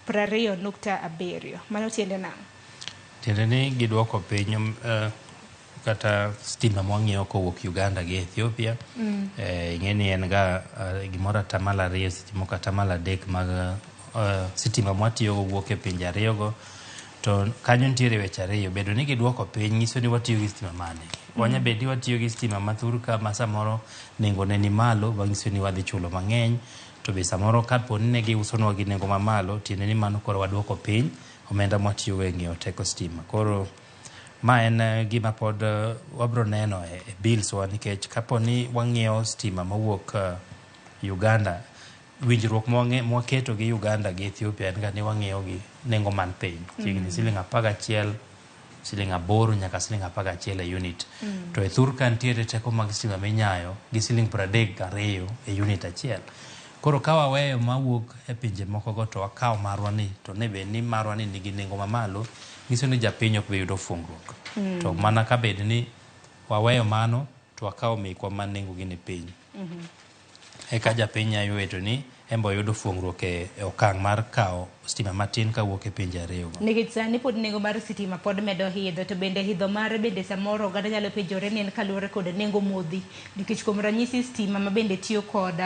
S32: 20.7. Mano tiende nang'o?
S33: Tiende ni giduoko piny kata stima mwang'iewo kowuok Uganda gi Ethiopia. Ing'e ni en ga gimoro 2% seche moko 3% mag sitima mwatiyogo wuok e pinje ariyogo. To kanyo nitiere weche ariyo, bedo ni giduoko piny nyiso ni watiyo gi stima mane. Wanya bet ni watiyo gi stima ma thurka ma samoro nengo ne ni malo, manyiso ni wadhi chulo mang'eny. To be samoro kapo ni ne giusonwa gi nengo mamalo, tiende ni mano koro waduoko piny omenda mwatiyogo e ng'iewo teko stima. Koro ma en gima pod wabro neno e bills wa nikech kapo ni wang'iewo stima mowuok Uganda, winjruok mwaketo gi Uganda gi Ethiopia en ga ni wang'iewo gi nengo man piny. Chiegni siling 11, siling 8 nyaka siling 11 e unit. To e thurka nitiere teko mag stima minyayo gi siling 32 e unit achiel. Koro ka waweyo mawuok e pinje moko go to wakawo marwa ni to ne bed ni marwa ni nigi nengo mamalo, nyiso ni japiny ok bi yudo fungruok. To mana ka bed ni waweyo mano to wakawo mekwa ma nengo gi ni piny. Eka japiny nyalo yudo ni embo yudo fuongruok e okang' mar kawo stima matin kawuok e pinje ariyogo.
S32: Nikech sani pod nengo mar sitima pod medo idho, to bende idho mare bende samoro oganda nyalo penjore ni en kaluwore kod nengo modhi. Nikech kuom ranyisi stima ma bende tiyo kod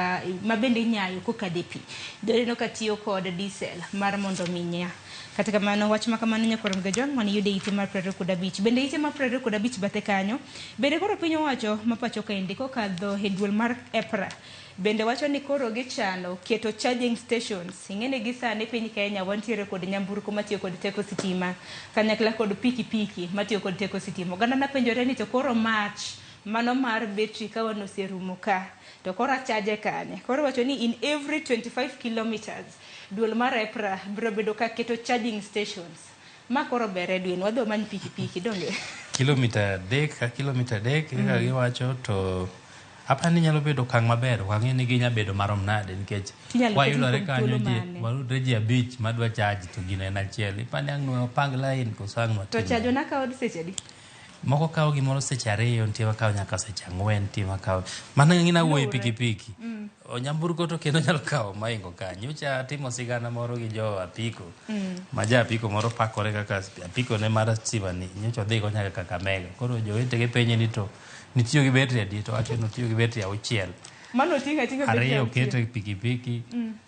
S32: ma bende inyayo kokadho e pi, joneno ka tiyo kod diesel mar mondo mi nya. Kata kamano, wach ma kamano nyakwar Mgajwang' mane yude ite mar 25. Bende ite mar 25 bathe kanyo, bende koro piny owacho ma pacho kaendi kokadho e duol mar EPRA, bende wacho ni koro gichano keto charging stations. Ing'eni gi sani piny Kenya wantiere kod nyamburko matiyo kod teko sitima, kanyakla kod pikipiki matiyo kod teko sitima. Oganda napenjore ni to koro mach mano mar betri ka wan oserumo ka, to koro achaje kanye? Koro wacho ni in every 25 kilometers duol mar EPRA biro bedo ka keto charging stations. Ma koro ber Edwin, wadhi wamany pikipiki donge?
S33: Kilomita 3 ka kilomita 3 kaka giwacho to apani nyalo bedo okang' maber. Ok ang'e ni ginya bedo marom nade nikech wayudore kanyo ji wayudre ji 5 madwa charge to gino en achiel. Ipani ang' wapang line koso ang' watim.
S32: To chajo na kawo seche adi?
S33: Moko kawo gimoro seche 2, nitie makawo nyaka seche 4, nitie makawo mano ng'ina wuoyo pikipiki. Onyamburko to kendo nyalo kawo maingo kanyo. Nyocha timo sigana moro gi jo apiko. Ma ja apiko moro pakore kaka apiko ne mar stima ni nyocha odhi go nyaka Kakamega. Koro jowetege penje ni to nitiyo gi betri adi to wacho ni otiyo gi betri 6.
S32: Mano oting'o ating'a betri
S33: 2 oketo e pikipiki,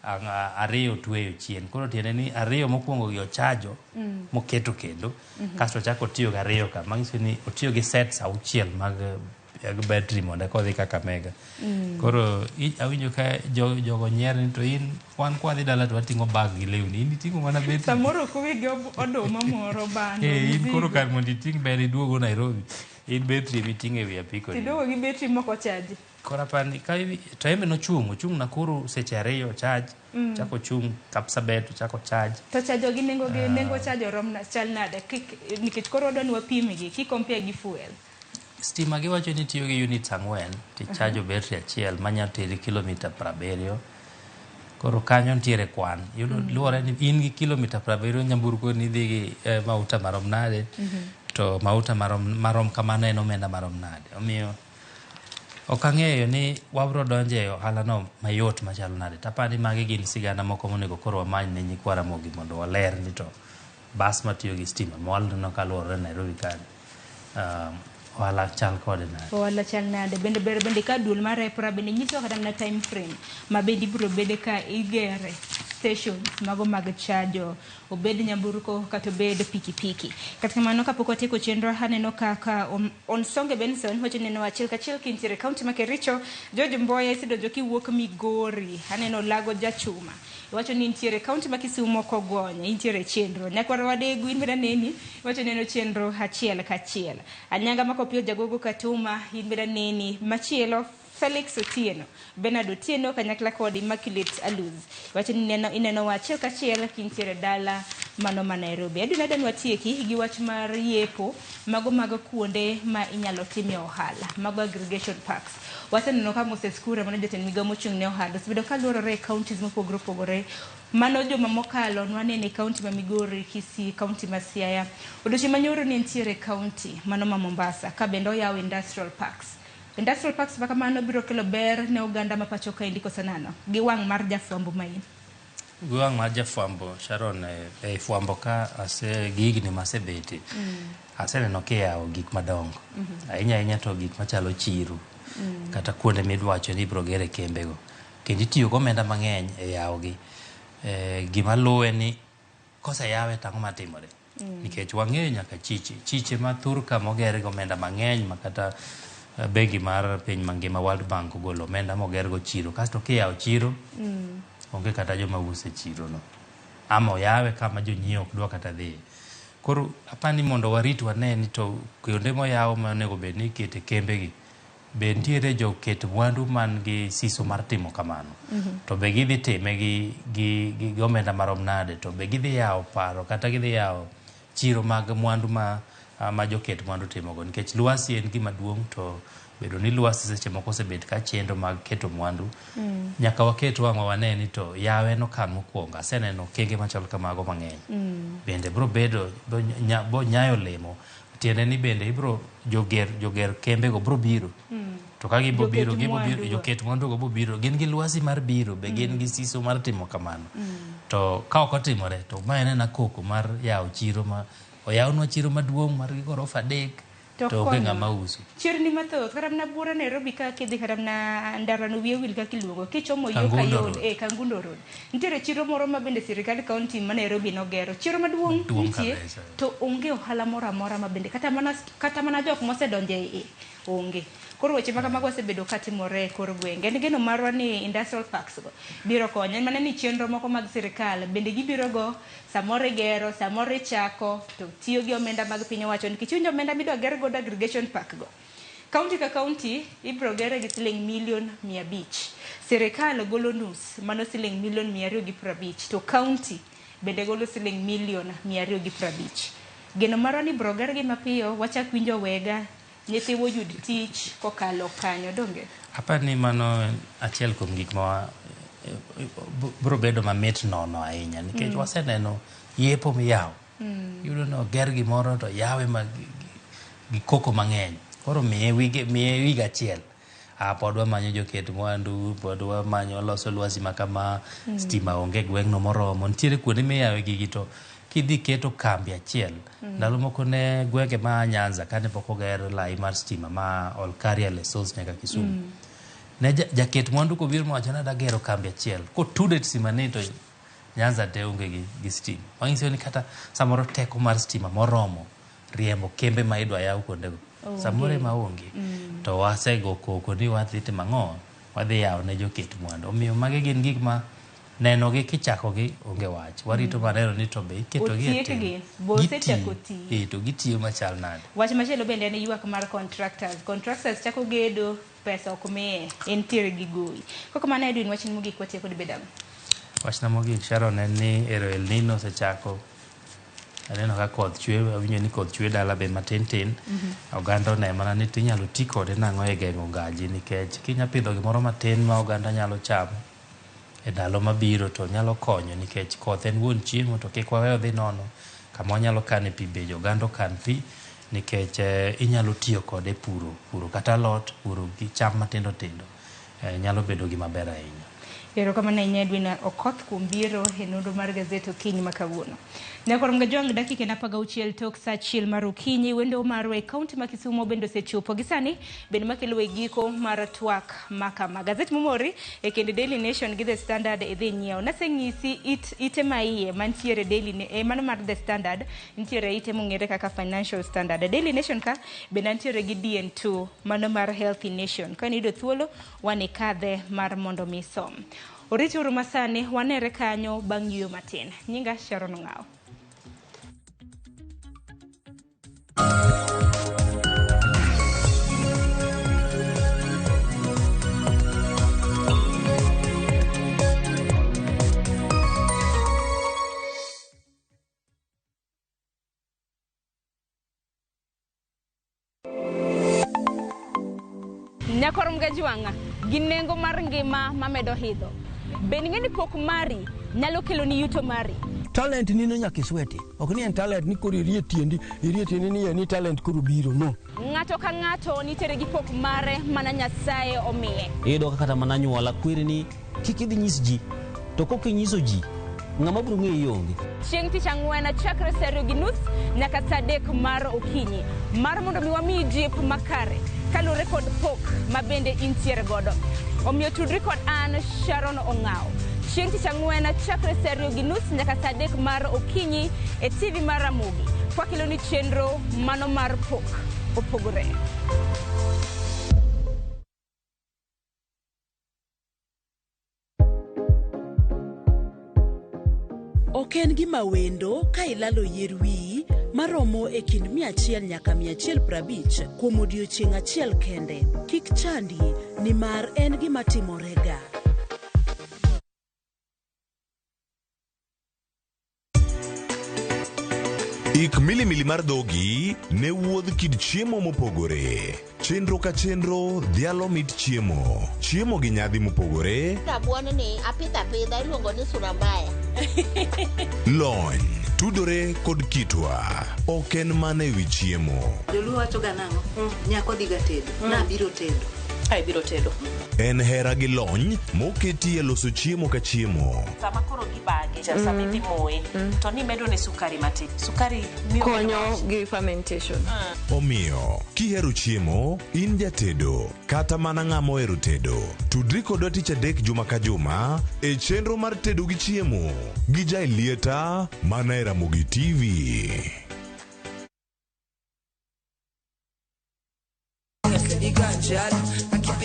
S33: 2 otweyo chien. Koro tiende ni 2 mokwongo gi ochajo moketo kendo. Kasto ochako otiyo gi 2 ka, manyiso ni otiyo gi sets 6 mag betri mondo eka odhi Kakamega. Koro awinjo ka jogo nyier ni to in wan kwadhi dala to wating'o bag gi lewni, in iting'o mana betri.
S32: Samoro ok owe gi oduma moro bando.
S33: In koro kar mondo iting' ber iduogo Nairobi, in betri emiting'o ewi apiko ni.
S32: Tiduogo gi betri moko chaji.
S33: Koro apani ka to embe nochung', ochung' Nakuru seche 2 charge, chako ochung' Kapsabet ochako charge.
S32: To chajo gi nengo gi nengo chajo rom na chal nade nikech koro wadwa ni wapim gi ki compare gi fuel.
S33: Stima giwacho ni tiyo gi units 4 tichajo betri 1 manyalo teri kilomita 70. Koro kanyo nitiere kwan. Yudo luwore ni in gi kilomita 70 nyamburko ni dhi gi mauta marom nade, to mauta marom kamano en omenda marom nade. Omiyo ok ang'eyo ni wabro donjo e ohala no mayot machalo nade. Tapani magi gin sigana moko monego koro wamany ne nyikwa Ramogi mondo waler ni to bas matiyo gi stima mwaneno kaluorore Nairobi kanyo, ohala chal kode nade?
S32: Ohala chal nade? Bende ber bende ka duol mar EPRA bende nyiso kata mana time frame ma bende ibiro bede ka igere stations mago mag chajo, obed nyamburko kata obed pikipiki. Kata kamano kapok watieko chenro aneno kaka Onsonge Benson wacho neno achiel kachiel kintiere kaunti ma Kericho. George Mboya isedonjo kiwuok Migori, aneno Lago Jachuma iwacho ni nitiere kaunti ma Kisumu Kogwonye, intiere chenro. Nyakwar Wadegu in bende aneni iwacho neno chenro achiel kachiel. Anyanga Makopio Jagogo Katuma in bende aneni. Machielo Felix Otieno, Bernard Otieno kanyakla kod Immaculate Aluz wacho ni ineno achiel kachiel kintiere dala mano ma Nairobi. Adwaro ni watieki gi wach mar yepo mago mag kuonde ma inyalo timie ohala, mago aggregation parks. Waseneno ka Moses Kuria mano jatend migao mochung' ne ohala osebedo ka luorore e counties mopogore opogore. Mano juma mokalo nwanene e county ma Migori, Kisii, county ma Siaya. Odiochieng' manyoro ne nitiere county mano ma Mombasa ka bende oyawo industrial parks. Industrial parks ma kamano biro kelo ber ne oganda ma pacho kaendi koso nano? Gi wang' mar jafwambo ma in.
S33: Gi wang' mar jafwambo, Sharon, e fwambo ka ase gi higni masebete, aseneno kiyawo gik madongo. Ahinya ahinya to gik machalo chiro, kata kuonde midwacho ni ibiro gere kembego. Kendo itiyo gomenda mang'eny e yawogi. Gima luwe ni koseyawe to ang'o matimore? Nikech wang'eyo nyaka chiche ma thur ka moger gi omenda mang'eny ma kata bengi mar piny mangima World Bank ogolo omenda moger go chiro. Kasto kiyawo chiro, onge kata joma uso e chiro no. Ama oyawe kama jonyiewo ok dwa kata dhiye. Koro apani mondo warit wane ni to kuonde moyaw ma onego bed ni ikete kembegi, be nitiere joket mwandu man gi siso mar timo kamano. To be gidhi time gi omenda marom nade, to be gidhi yawo paro kata gidhi yawo chiro mag mwandu ma joket mwandu timogo. Nikech lwasi en gima duong' to bedo ni lwasi seche moko osebet ka chendo mag keto mwandu, nyaka waket wang'wa wane ni to yawe en okang' mokwongo. Aseneno okenge machal kamago mang'eny. Bende bro bedo bo nyayo olemo, tiende ni bende ibro joger kembego bro biro. To ka gibo
S32: Joket
S33: biro, gibo biro,
S32: mwandu go.
S33: joket mwandu go bo biro, gin gi lwasi mar biro, be gin gi siso mar timo kamano. To ka ok otimore, to ma en ena koko mar yawo chiro ma oyawnwa chiro maduong' mar gi gorofa 3
S32: To
S33: to onge
S32: konyo.
S33: ng'ama uso.
S32: Chirni mathoth kata mana buora Nairobi ka kidhi kata mana ndarano wiye wil kaka iluongo kichomo yo
S33: Kangundo
S32: Kayole
S33: Road.
S32: Kangundo Road. Nitiere chiro moro ma bende sirikal county ma Nairobi nogero. Chiro maduong'
S33: Maduong'
S32: nitie
S33: kabisa.
S32: to onge ohala moro amora ma bende kata mana jok mosedonjo e iye onge. Koro weche ma kamago osebedo katimore e kor gwenge. En geno marwa ni industrial parks go biro konyo. En mana ni chenro moko mag sirikal bende gibiro go samoro igero, samoro ichako to tiyo gi omenda mag piny owacho nikech iwinjo omenda midwa ger godo aggregation park go. Kaunti ka kaunti ibiro gere gi siling milion 500. Sirikal golo nus mano siling milion 250 to kaunti bende golo siling milion 250. Geno marwa ni ibiro gergi mapiyo wachak winjo wega nyithiwa oyud tich kokalo kanyo donge.
S33: Aparo ni mano en achiel kuom gik ma biro bedo mamit nono ahinya nikech waseneno yepo miyawo. Iyudo ni oger gimoro to yawe ma gi koko mang'eny. Koro miye higa achiel. Pod wamanyo joket mwandu, pod wamanyo loso lwasi ma kama, stima onge e gweng'no moromo. Nitiere kuonde miyawe gigi to kidhi keto kambi achiel. Ndalo moko ne gwenge ma Nyanza kane pok oger lai mar stima ma Olkaria Lesos nyaka Kisumu. Ne jaket mwandu kobiro mowacho ni adwa gero kambi achiel. Kotude stima ni to Nyanza te onge gi stima. Manyiso ni kata samoro teko mar stima moromo riembo kembe ma idwa yaw kuondego. Samoro ema onge. To wasego koko ni wadhi timo ang'o? Wadhi yawo ne joket mwandu. Omiyo magi gin gik ma neno gi kichako gi onge wach. Warito maneno ni to be iketo gi e tim.
S32: Otiekgi, bo osechako tiyo.
S33: To gitiyo machal nade.
S32: Wach machielo bende en ywak mar contractors. Contractors chako gedo, pesa ok miye, entiere gi gowi. Koko mano Edwin, wachni mogik watieko dibed ang'o?
S33: Wachna mogik Sharon en ni ero El Nino osechako. Aneno ka koth chwe, awinjo ni koth chwe dala be matin tin. Oganda one mana ni to inyalo ti kode nang'o e geng'o ngaji nikech kinya pidho gimoro matin ma oganda nyalo chamo e ndalo mabiro to nyalo konyo nikech koth en wuon chiemo to kik wawe odhi nono kama wanyalo kane pi be oganda okan pi nikech inyalo tiyo kode puro kata alot, puro gi cham matindo tindo nyalo bedo gima ber ahinya.
S32: Erokamano ahinya Edwin Okoth kuom biro e nonro mar gazet okinyi ma kawuono. Nyakoro Mgajwang' dakika en 16 tok sa 1 mar okinyi wendo marwa e kaunti ma Kisumu bende osechopo gi sani bende makelo e giko mar twak ma kama. Gazet momori e kind Daily Nation gi The Standard idhi nyiewo. Naseng'isi ite ma iye mantiere Daily mano mar The Standard nitiere ite mong'ere kaka Financial Standard. Daily Nation ka bende nitiere gi DN2 mano mar Healthy Nation. Ka niyudo thuolo wan ikadhe mar mondo mi isom. Orituru masani wanere kanyo bang' yueyo matin. Nyinga Sharon Ong'awo. Nyakor Mgajwang'a gi nengo mar ngima mamedo hidho. Bende ing'e ni pok mari nyalo keloni yuto mari?
S2: Talent ni no nyaka isweti. Ok ni en talent ni koro irie tiendi ni ni talent koro biro, no.
S32: Ng'ato ka ng'ato nitiere gi pok mare mana Nyasaye omiye.
S4: Iyudo kaka kata mana anyuola kweri ni kik idhi nyis ji. To kok inyiso ji, ng'ama biro ng'eyi onge.
S32: Chieng' tich ang'wen chakre saa 2:30 nyaka saa 3 mar okinyi. Mar mondo mi wamiyi jip makare kaluwore kod pok ma bende intiere godo. Omiyo tudri kod an Sharon Ong'awo. Chieng' tich ang'wen chakre saa 2:30 nyaka saa 3 mar okinyi e TV mar Ramogi. Kwakeloni chenro mano mar pok opogore.
S10: Ok en gima wendo ka ilalo yier wiyi maromo e kind 100 nyaka 150 kuom odiechieng' achiel kende. Kik chandi nimar en gima timorega.
S1: Ik milimili mar dhogi ne wuodh kit chiemo mopogore. Chenro ka chenro dhialo mit chiemo. Chiemo gi nyadhi mopogore.
S11: Rabuon ni apidho apidha iluongo ni sura mbaya.
S1: Lony, tudore kod kitwa. Ok en mana ewi chiemo.
S13: Joluo wacho ga nang'o? Nyako dhiga tedo. Nabiro tedo.
S3: Kae biro tedo.
S1: En hera gi lony moketi e loso chiemo ka chiemo.
S3: Sama koro gibage, sama idhi moye, to nimedo ne sukari matin. Sukari miyo
S9: konyo gi fermentation.
S1: Omiyo, kihero chiemo, in jatedo, kata mana ng'ama ohero tedo, tudri kodwa tich adek juma ka juma e chenro mar tedo gi chiemo gi Jaelieta mana e Ramogi TV.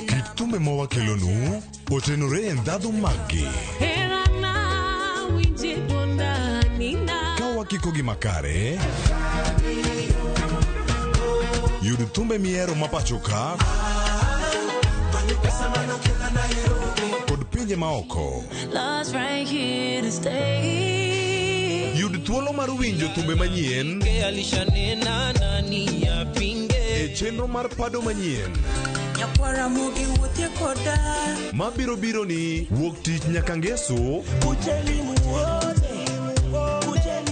S1: Kit thumbe ma wakelonu otenore e ndhadhu maggi. Ka wakikogi makare, yud thumbe mihero ma pacho ka kod pinje maoko.
S13: Love's right here to stay.
S1: Yud thuolo mar winjo thumbe manyien e chenro mar pado manyien
S13: Nyakwara mogi wuothie koda.
S1: mabiro biro ni wuok tich nyaka ngeso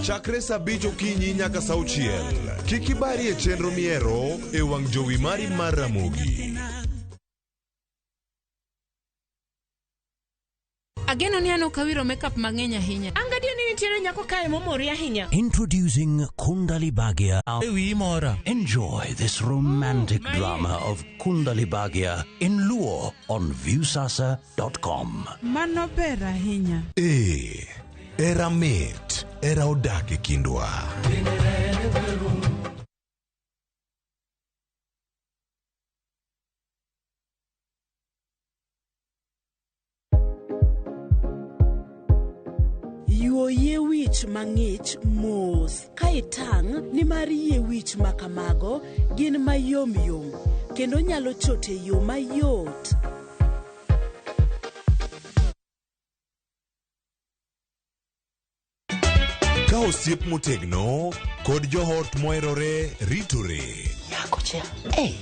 S1: chakre saa abich okinyi nyaka saa auchiel. Kik ibari e chenro mihero e wang' jowi mari mar Ramogi.
S26: Ageno ni an ok awiro makeup mang'eny ahinya. An gadier ni nitiere nyako kae momori ahinya.
S31: Introducing Kundali Bhagya. Enjoy this romantic drama of Kundali Bhagya in Luo on Viusasa.com.
S26: Mano ber ahinya.
S1: Ee, era mit, era odak e kindwa.
S10: Yuo yie wich mang'ich mos ka itang' nimar yie wich ma kamago gin mayom yom kendo nyalo chot e yo mayot.
S1: Ka osiep motegno kod joot moherore ritore.
S3: Nyakocha. Ei.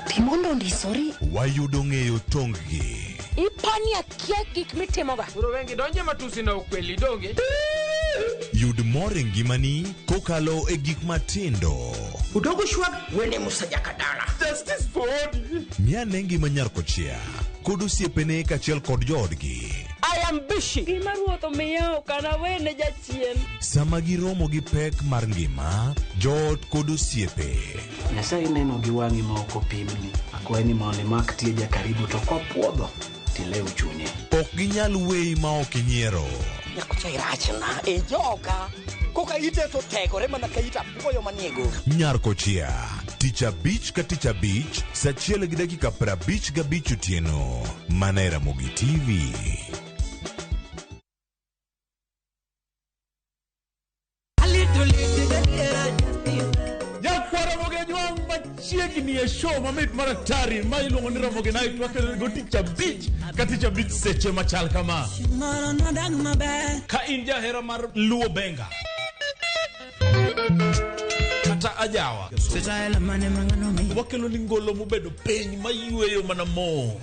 S3: Timondo ondisori.
S1: Wayudo ng'eyo tong-gi.
S3: Ipani akia gik mitimoga.
S26: Koro wengi donje matusi na ukweli donge.
S1: Yud mor e ngimani kokalo e gik matindo.
S14: Udogo shwag wene Musa Jakadala.
S1: Justice for Odi. Ng'ane ngima nyar kochia kod osiepene kaachiel kod joodgi.
S3: I am busy. Gima ruoth omiya ok anawene jachien.
S1: Sama giromo gi pek mar ngima, joot kod osiepe.
S15: Nyasaye neno gi wang'i ma ok opimni. Akwayi ni mondo imak tie jakaribu to kopuodho tilew chunye.
S1: Ok ginyal weyi ma ok inyiero.
S14: Nyakocha irachna e joka. Koka ite to tegore mana ka ita apuoyo manie go.
S1: Nyar kochia, tich abich ka tich abich, saa achiel gi dakika 55 otieno, mana e Ramogi TV.
S16: Nyakwara Ramogi machiegni e show mamit mar atari ma iluongo ni Ramogi Night wakelo go tich abich ka tich abich seche machal kama. Ka in jahera mar Luo Benga kata ajawa, wakelo ni ngolo mobedo piny mayweyo mana mo.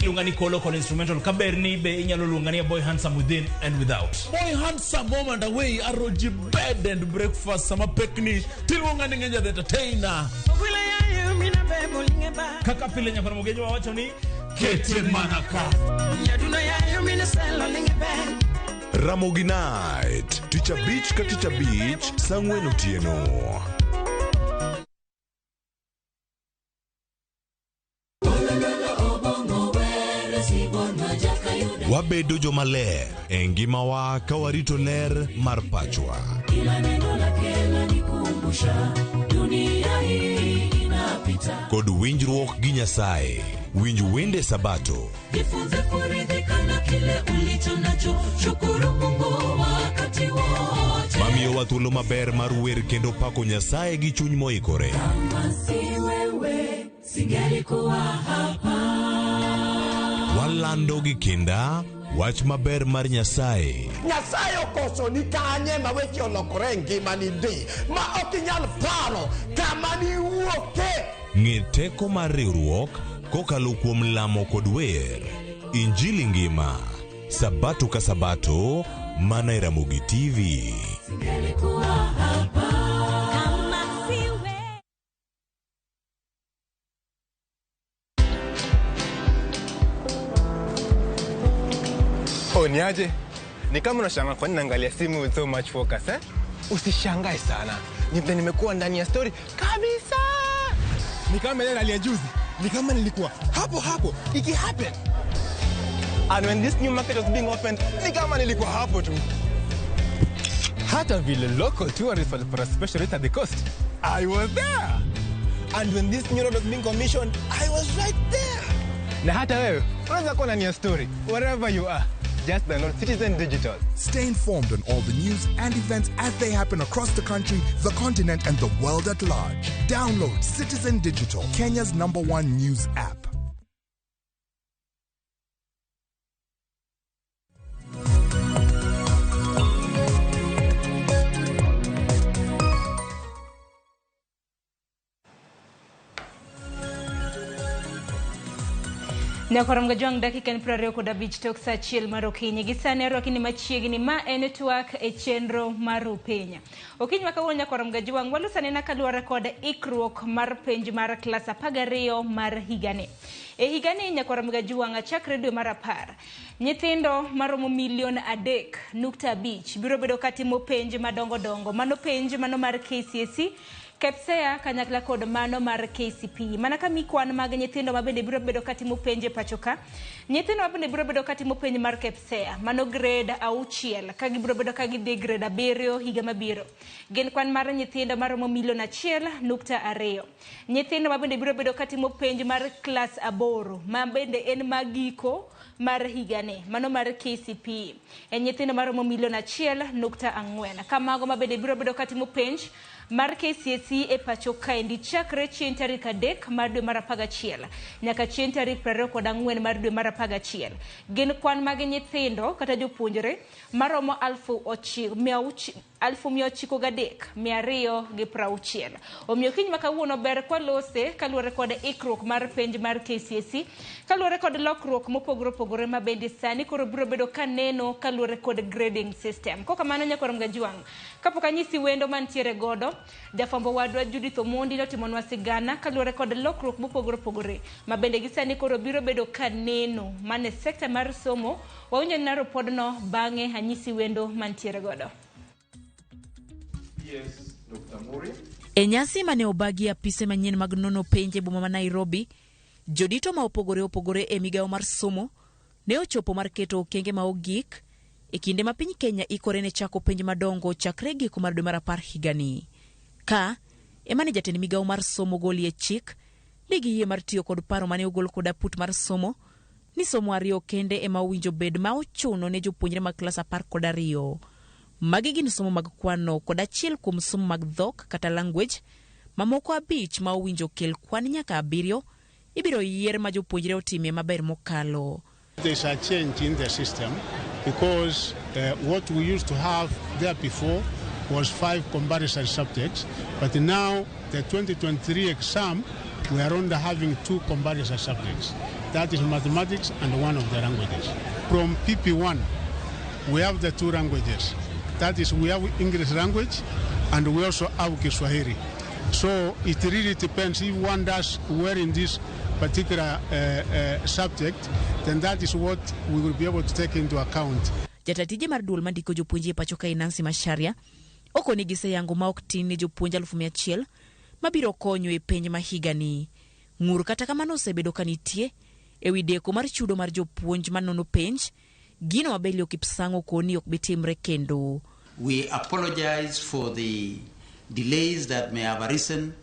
S16: Iluonga ni Kolo kod instrumental kaber ni be inyalo luonga ni a boy handsome within and without. Boy handsome home and away aroji bed and breakfast sama pekni tiluonga ni Ngenja the entertainer. Kaka pile nyakwar Ramogi wawacho ni kete mana ka.
S1: Ramogi Night, tich abich ka tich abich, saa ang'wen otieno. Wabedo jomaler e ngimawa ka warito ler mar pachwa.
S13: Kila neno lake lanikumbusha dunia hii inapita.
S1: Kod winjruok gi Nyasaye. Winj wende Sabato.
S13: Jifunze kuridhika na kile ulicho nacho, shukuru Mungu wakati wote.
S1: Mamiyowa thuolo maber mar wer kendo pako Nyasaye gi chuny moikore.
S13: Kama si wewe singelikuwa hapa.
S1: Walando gi kinda wach maber mar Nyasaye.
S28: Nyasaye okoso ni kanye ma weche olokore e ngimani ndi ma ok inyal paro kama niwuoke.
S1: Ng'e teko mar riwruok kokalo kuom lamo kod wer. Injili ngima, Sabato ka Sabato, mana e Ramogi TV.
S13: Singelikuwa hapa. Kama si wewe.
S5: Oh, ni aje? Ni kama unashangaa kwa nini naangalia simu with so much focus, eh? Usishangae sana. Ni vile nimekuwa ndani ya story kabisa. Ni kama ile rally ya juzi. Ni kama nilikuwa hapo hapo iki happen. And when this new market was being opened, ni kama nilikuwa hapo tu. Hata vile local tourists walipata special rate at the coast. I was there. And when this new road was being commissioned, I was right there. Na hata wewe unaweza kuwa ndani ya story wherever you are. Just download Citizen Digital.
S6: Stay informed on all the news and events as they happen across the country, the continent, and the world at large. Download Citizen Digital, Kenya's number one news app.
S32: Nyakorom Gajwang' dakika en 25 tok sa 1 mar okinyi. Gi sani arwaki ni machiegni ma en twak e chenro mar Upenya. Okinyi ma kawuono Nyakorom Gajwang' waloso anena kaluwore kod ikruok mar penj mar klas 12 mar higani. E higani Nyakorom Gajwang' chakre dwe mar 10, nyithindo maromo milion 3.5 biro bedo katimo penj madongo dongo. Mano penj mano mar KCSE, KPSEA kanyakla kod mano mar KCPE. Mana kami kwan mag nyithindo mabende biro bedo katimo penj e pacho ka. Nyithindo mabende biro bedo katimo penj mar KPSEA, mano grade 6 ka gibiro bedo ka gidhi grade 7 higa mabiro. Gin kwan mar nyithindo maromo milion 1.2. Nyithindo mabende biro bedo katimo penj mar klas 8 mabende en magiko mar higani, mano mar KCPE. En nyithindo maromo milion 1.4. Kamago mabende biro bedo katimo penj mar KCSE e pacho kaendi chakre chieng' tarik 3 mar dwe mar 11 nyaka chieng' tarik 24 mar dwe mar 11. Gin kwan mag nyithindo kata jopuonjre maromo 903,260. Omiyo kiny ma kawuono ber kwalose kaluwore kod ikruok mar penj mar KCSE, kaluwore kod lokruok mopogore opogore ma bende sani koro biro bedo kaneno kaluwore kod grading system. Kokamano Nyakorom Gajwang', kapok anyisi wendo mantiere godo, jafwambo wadwa Judith Omondi notimonwa sigana kaluwore kod lokruok mopogore opogore ma bende gi sani koro biro bedo kaneno mane sekta mar somo. Wawinjo ni naro podno bang'e anyisi wendo mantiere godo.
S7: Yes, Dr. Muri.
S12: E nyasi mane obagi apise manyien mag nono penj e boma ma Nairobi, jodito ma opogore opogore e migawo mar somo ne ochopo mar keto okenge ma ogik e kinde ma piny Kenya ikore ne chako penj madongo chakre giko mar dwe mar 10 higani. Ka ema ne jatend migawo mar somo golie chik ni giyie mar tiyo kod paro mane ogol kod aput mar somo ni somo 2 kende ema owinjo bed ma ochuno ne jopuonjre mag klas 12. Magi gin somo mag kwano kod achiel kuom somo mag dhok kata language, mamoko 5 ma owinjo kel kwan nyaka 7 ibiro yier ma jopuonjre otimie maber mokalo.
S17: There's a change in the system because what we used to have there before was 5 comparison subjects, but now the 2023 exam we are only having 2 comparison subjects. That is mathematics and one of the languages. From PP1 we have the 2 languages. That is, we have English language and we also have Kiswahili. So it really depends. If one does well in this particular subject, then that is what we will be able to take into account.
S12: Jatatije mar duol mandiko jopuonje e pacho kae Nancy Macharia okoni giseyango ma ok tin ne jopuonj 100,000 mabiro konyo e penj ma higani. Ng'ur kata kamano osebedo ka nitie ewi deko mar chudo mar jopuonj manono penj, gino ma Belio Kipsang' okoni ok bitimre kendo.
S18: We apologize for the delays that may have arisen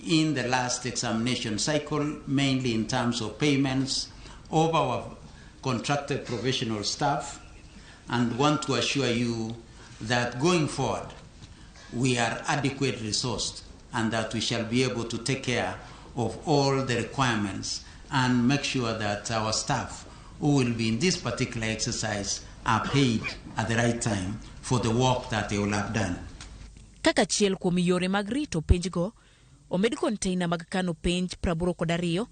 S18: in the last examination cycle, mainly in terms of payments of our contracted professional staff, and want to assure you that going forward we are adequately resourced and that we shall be able to take care of all the requirements and make sure that our staff who will be in this particular exercise are paid at the right time for the work that they will have done.
S12: Kaka achiel kuom yore mag rito penjgo, omed konteina mag kano penj 82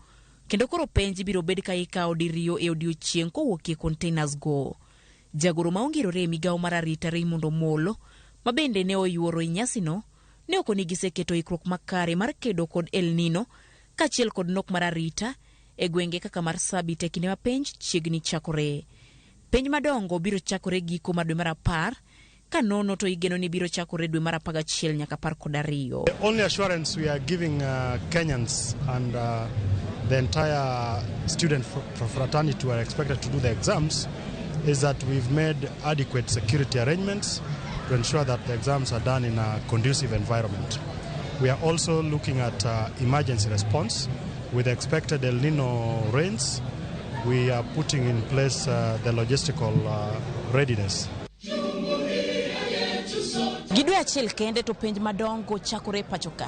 S12: kendo koro penj biro bed ka ikawo diriyo e odiechieng' kowuok e containers go. Jagoro ma ongirore e migawo mar arita Raymond Omolo, ma bende ne oyuoro e nyasino, ne okoni giseketo ikruok makare mar kedo kod El Nino kaachiel kod nok mar arita e gwenge kaka Marsabit e kinde ma penj chiegni chakore. Penj madongo biro chakore giko mar dwe mar 10 ka nono to igeno ni biro chakore dwe mar 11 nyaka 12.
S7: The only assurance we are giving Kenyans and the entire student fraternity who are expected to do the exams is that we've made adequate security arrangements to ensure that the exams are done in a conducive environment. We are also looking at emergency response. With expected El Nino rains, we are putting in place the logistical readiness.
S12: Gi dwe achiel kende to penj madongo chakore e pacho ka.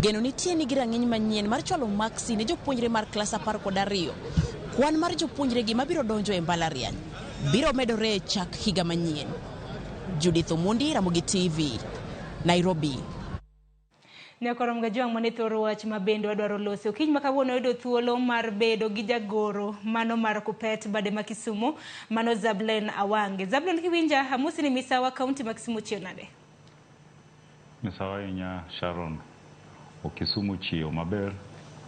S12: Geno nitie ni gi rang'iny manyien mar chwalo maksi ne jopuonjre mar klas 12. Kwan mar jopuonjre gi mabiro donjo e mbalariany biro medore e chak higa manyien. Judith Omondi, Ramogi TV, Nairobi.
S32: Nyakorom Gajwang' mane thoro wach ma bende wadwaro loso. Okinyi ma kawuono yudo thuolo mar bedo gi jagoro mano mar Kupet bade ma Kisumu, mano Zablon Awange. Zablon, kiwinja, amosi ni misawa kaunti ma Kisumu chiew nade?
S8: Misawa ahinya Sharon. Kisumu chiew maber,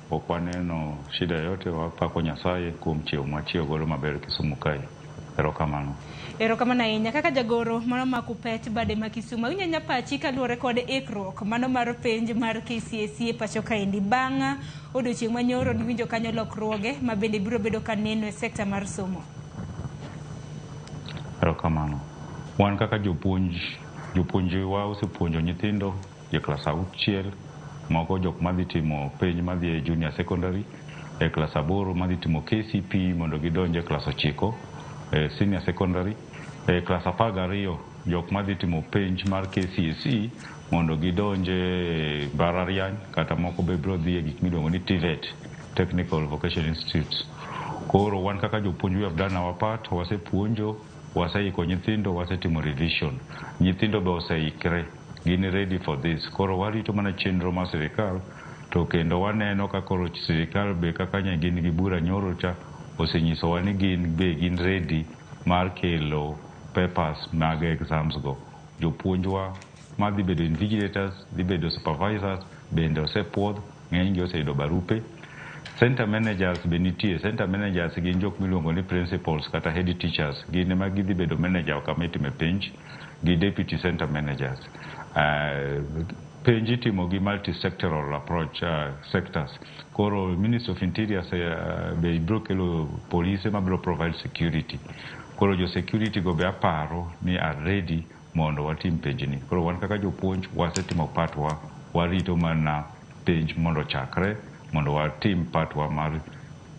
S8: ok waneno shida yoyote, wapako Nyasaye kuom chiew mwachiew godo maber Kisumu kae. Erokamano.
S32: Erokamano ahinya. Kaka jagoro mano ma Kupet bade ma Kisumu, awinjo nya pachi kaluwore kod ikruok mano mar penj mar KCSE e pacho kaendi. Bang' odiochieng' manyoro niwinjo kanyo lokruoge ma bende biro bedo kaneno e sekta mar somo.
S8: Erokamano. Wan kaka jopuonj, jopuonjwa osepuonjo nyithindo e klas 6, moko jok madhi timo penj madhi e junior secondary, e klas 8 madhi timo KCPE mondo gidonj e klas 9, e senior secondary, e klas 12 jok madhi timo penj mar KCSE mondo gidonj e mbalariany, kata moko be biro dhi e gik miluongo ni TVET, Technical Vocational Institutes. Koro wan kaka jopuonj we have done our part, wasepuonjo, waseiko nyithindo, wasetimo revision. Nyithindo be oseikre, gin ready for this. Koro warito mana chenro mar sirikal, to kendo waneno ka koro sirikal be kaka nye gin gi bura nyoro cha, osenyisowa ni gin be gin ready mar kelo papers mag exams go. Jopuonjwa madhi bedo invigilators, dhi bedo supervisors, bende osepuodh, ng'enygi oseyudo barupe. Center managers be nitie. Center managers gin jok miluongo ni principals kata head teachers. Gin ema gidhi bedo manager kama itime penj gi deputy center managers. Penj itimo gi multi-sectoral approach, sectors. Koro Ministry of Interior be biro kelo polise mabiro provide security. Koro jo security go be aparo ni are ready mondo watim penjni. Koro wan kaka jopuonj wasetimo part wa, warito mana penj mondo ochakre, mondo watim part wa mar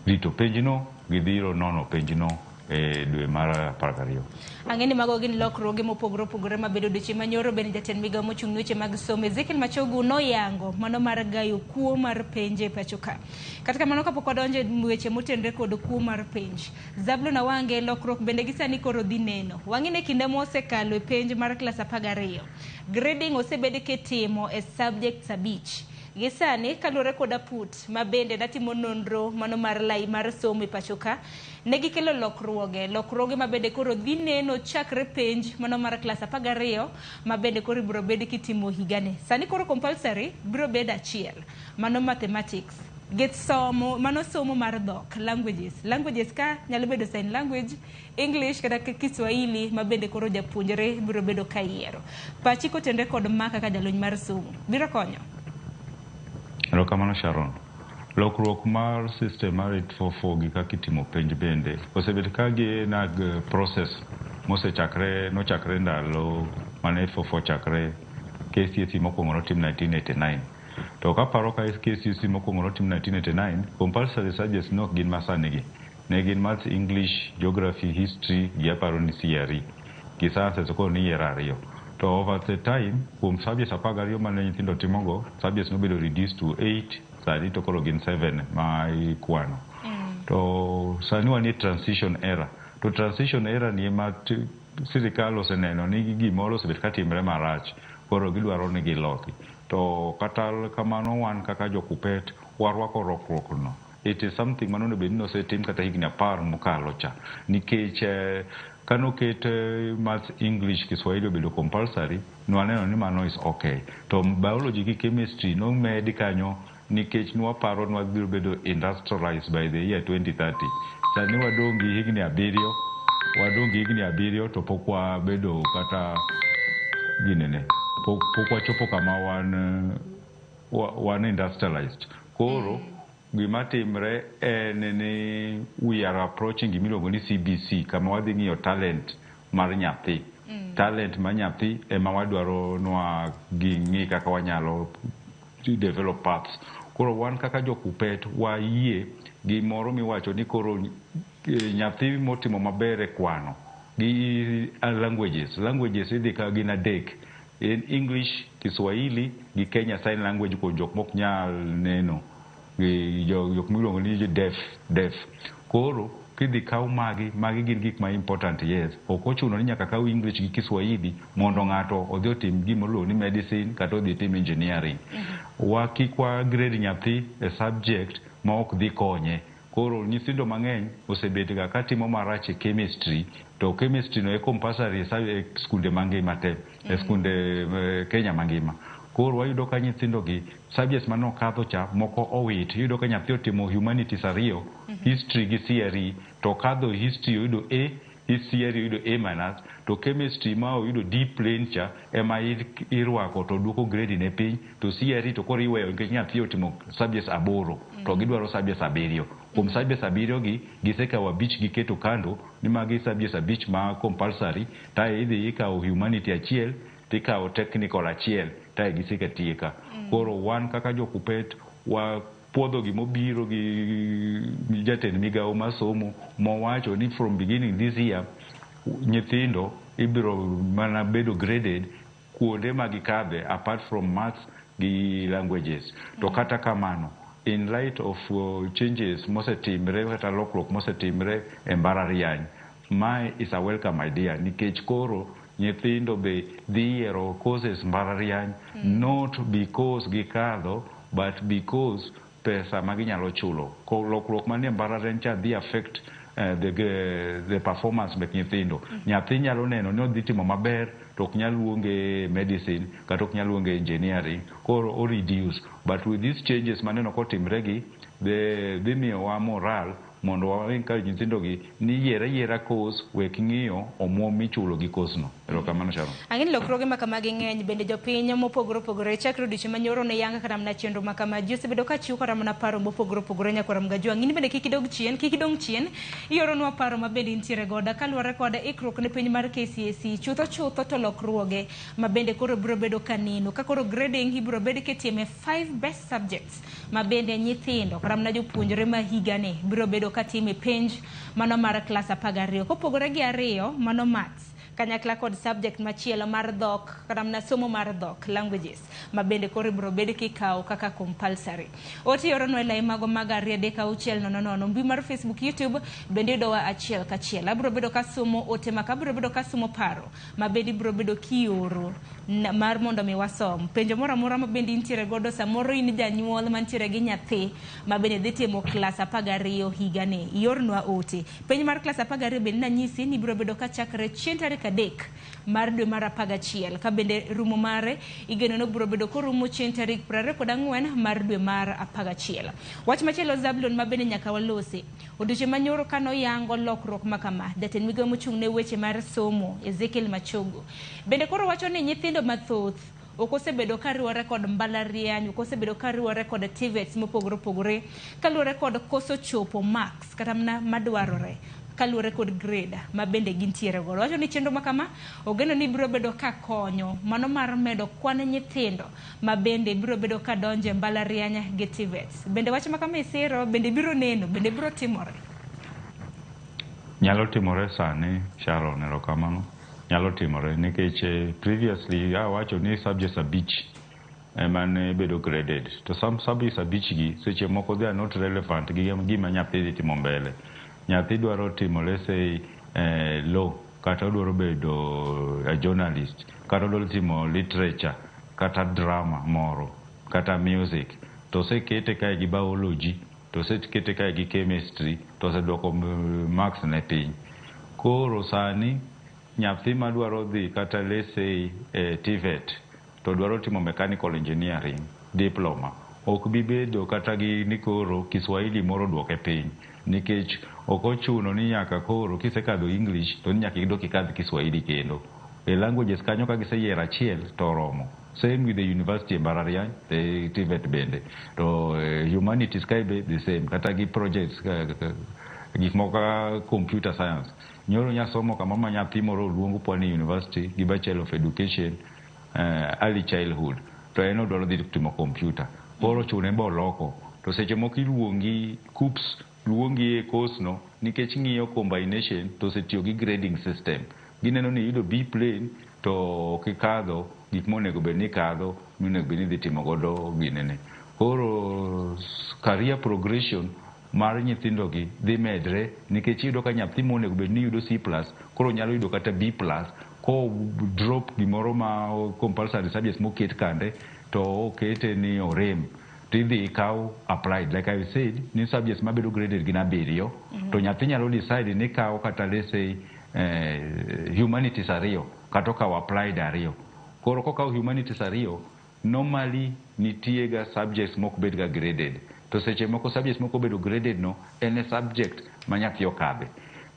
S8: rito penjno gi dhiro nono penjno e dwe mar 12.
S32: Ang'e ni mago gin lokruoge mopogore opogore mabedo odiochieng' manyoro. Bende jatend migawo mochung' ne weche mag somo Ezekiel Machogu noyango mano mar gayo kuo mar penj e pacho ka. Kata kamano, kapok wadonjo e weche motenore kod kuo mar penj, Zablon Awange, lokruok bende gi sani koro dhi neno. Wang'e ni kinde mosekalo e penj mar klas 12, grading osebed kitimo e subjects 5. Gi sani kaluwore kod aput ma bende natimo nonro mano mar lai mar somo e pacho ka, ne gikelo lokruoge ma bende koro dhi neno chakre penj mano mar klas 12 ma bende koro ibiro bed kitimo higani. Sani koro compulsory biro bedo achiel, mano mathematics gi somo mano somo mar dhok, languages ka nyalo bedo sign language, English kata Kiswahili ma bende koro japuonjre biro bedo ka yiero. Pachi kotenore kod ma kaka jalony mar somo biro konyo?
S8: Erokamano Sharon. Lokruok mar system mar 844 gi kaka itimo penj bende osebet ka gin ag process mosechakre, nochakre ndalo mane 844 chakre. KCSE mokwongo notim 1989. To kaparo ka KCSE mokwongo notim 1989, compulsory subjects nok gin masani gi. Ne gin maths, English, geography, history gi aparo ni CRE. Gi sciences koro niyiero 2. To over the time, kuom subjects 12 mane nyithindo timogo, subjects nobedo reduced to 8, sani to koro gin 7 ma ikwano. To sani wan e transition era. To transition era ni ema sirikal oseneno ni gimoro osebet katimre marach, koro gidwaro ni giloki. To kata kamano wan kaka jo Kupet warwako lokruok no. It is something manonego bed ni osetim kata higni 10 mokalo cha. Nikech kanoket maths, English, Kiswahili obedo compulsory, nwaneno ni mano is okay. To biology gi chemistry nomed kanyo nikech nwaparo ni wadhi bedo industrialized by the year 2030. Sani wadong' gi higni 7. Wadong' gi higni 7 to pok wabedo kata ginene, pok wachopo kama wan industrialized. Koro gima timre en ni we are approaching gimiluongo ni CBC, kama wadhi ng'iyo talent mar nyathi. Talent mar nyathi ema wadwaro nwa ging'i kaka wanyalo develop paths. Koro wan kaka jo Kuppet wayie gimoro miwacho ni koro nyathi motimo maber e kwano gi languages idhi ka gin adek, en English, Kiswahili gi Kenya Sign Language kuom jok mok nyal neno, gi jok miluongo ni deaf. Koro kidhi kaw magi gin gik ma important. Yes, ok ochuno ni nyaka kaw English gi Kiswahili mondo ng'ato odhi otim gima iluongo ni medicine kata odhi tim engineering. Wa kik wa grade nyathi e subject ma ok dhi konye. Koro nyithindo mang'eny osebet ga katimo marach e chemistry, to chemistry no e compulsory e skunde mangima te, e skunde Kenya mangima. Koro wayudo ka nyithindo gi subjects manokadho cha moko owit. Iyudo ka nyathi otimo humanities 2, history gi CRE, to okadho history oyudo A, CRE oyudo A minus, to chemistry ma oyudo D plain cha ema irwako to duoko grade ne piny, to CRE to koro iweyo nikech nyathi otimo subjects 8 to gidwaro subjects 7. Kuom subjects 7 gi gisekawo 5 giketo kando ni magi subjects 5 ma compulsory, ta idhi ikawo humanity 1 tikawo technical 1 ta gisekatieka. Koro wan kaka jo Kuppet wa puodho gimobiro gi jatend migawo mar somo mowacho ni from beginning this year nyithindo ibiro mana bedo graded kuonde ma gikadhe apart from maths gi languages. To kata kamano, in light of changes mosetimre kata lokruok mosetimre e mbalariany, mae is a welcome idea, nikech koro nyithindo be dhi yiero courses mbalariany not because gikadho but because pesa ma ginyalo chulo. Lokruok manie mbalariany cha dhi affect the performance mek nyithindo. Nyathi nyalo neno ni odhi timo maber to ok nyal luonge medicine kata ok nyal luonge engineering, koro o reduce. But with these changes maneno kotimre gi dhi miyowa moral mondo wa encourage nyithindo gi ni yier ayiera course, wek ng'iyo omuom michulo gi course no. Erokamano Sharon.
S32: Ang'e ni lokruoge ma kamagi ng'eny, bende jopiny mopogore opogore chakre odiochieng' manyoro ne yanga kata mana chenro ma kama ji osebedo ka chiwo kata mana paro mopogore opogore. Nyakwar Mgajwang', in bende kik idog chien, kik idong' chien, ioronwa paro ma bende intiere godo kaluwore kod ikruok ne penj mar KCSE chutho chutho to lokruoge ma bende koro biro bedo ka neno ka koro grading ibiro bed kitime 5 best subjects ma bende nyithindo kata mana jopuonjre ma higani biro bedo katime penj mano mar klas 12 kopogore gi 2 mano maths kanyakla kod subject machielo mar dhok kata mana somo mar dhok languages ma bende koro ibiro bed kikawo kaka compulsory. Ote ioronwa e lai mago mag 2 3 6 0 0, mbui mar Facebook, YouTube bende yudowa achiel kachiel. Abiro bedo kasomo ote maka, abiro bedo kasomo paro ma bende ibiro bedo kioro mar mondo mi wasom. Penjo moro amora ma bende intiere godo, samoro in janyuol mantiere gi nyathi ma bende dhi timo klas 12 higani, iornwa ote. Penj mar klas 12 bende nanyisi ni ibiro bedo kachakre chieng' tarik 3 mar dwe mar 11, ka bende rumo mare igeno ni obiro bedo korumo chieng' tarik 24 mar dwe mar 11. Wach machielo Zablon ma bende nyaka walose, odiochieng' manyoro kanoyango lokruok ma kama, jatend migawo mochung' ne weche mar somo Ezekiel Machogo bende koro wacho ni nyithindo mathoth ok osebedo kariwore kod mbalariany, ok osebedo kariwore kod TVETs mopogore opogore kaluwore kod koso chopo marks kata mana madwarore kaluwore kod grade ma bende gintiere godo. Wacho ni chenro ma kama ogeno ni biro bedo ka konyo mano mar medo kwan nyithindo ma bende biro bedo ka donjo e mbalariany gi TVETs. Bende wach ma kama isiro, bende biro neno, bende biro timore?
S8: Nyalo timore sani, Sharon, erokamano. Nyalo timore nikech previously awacho ni subjects 5 ema ne bedo graded, to some subjects 5 gi seche moko they are not relevant gi gima nyathi dhi timo mbele. Nyathi dwaro timo let's say law, kata odwaro bedo a journalist, kata odwaro timo literature, kata drama moro, kata music, to osekete kae gi biology, to osekete kae gi chemistry, to osedwoko marks ne piny. Koro sani nyathi madwaro dhi kata let's say TVET to dwaro timo mechanical engineering diploma, Ok bi bedo kata gi ni koro Kiswahili moro duoke piny, nikech ok ochuno ni nyaka koro kisekadho English to ni nyaka idok ikadh Kiswahili kendo. E languages kanyo ka giseyiero achiel to oromo. Same with the university e mbalariany, e TVET bende. To humanities kae be the same, kata gi projects, gik moko kaka computer science. Nyoro nyasomo kama ma nyathi moro oluong Pwani University gi Bachelor of Education, early childhood, to en odwaro dhi timo computer. Koro chune ba oloko. To seche moko iluongi KUCCPS, luongi e course no nikech ng'iyo combination to osetiyo gi grading system. Gineno ni iyudo B plain to ok ikadho gik monego bed ni ikadho, monego bed ni idhi timo godo ginene. Koro career progression mar nyithindo gi dhi medre, nikech iyudo ka nyathi monego bed ni yudo C plus koro nyalo yudo kata B plus ko drop gimoro ma compulsory subjects moket kande to okete ni orem tidhi ikaw applied. Like I said, ni subjects mabedo graded gin 7. To nyathi nyalo decide ni kaw kata, let's say, humanities 2 kata okawo applied 2. Koro kokawo humanities 2, normally nitie ga subjects mok bed ga graded, to seche moko subjects mok obedo graded no en e subject ma nyathi okadhe.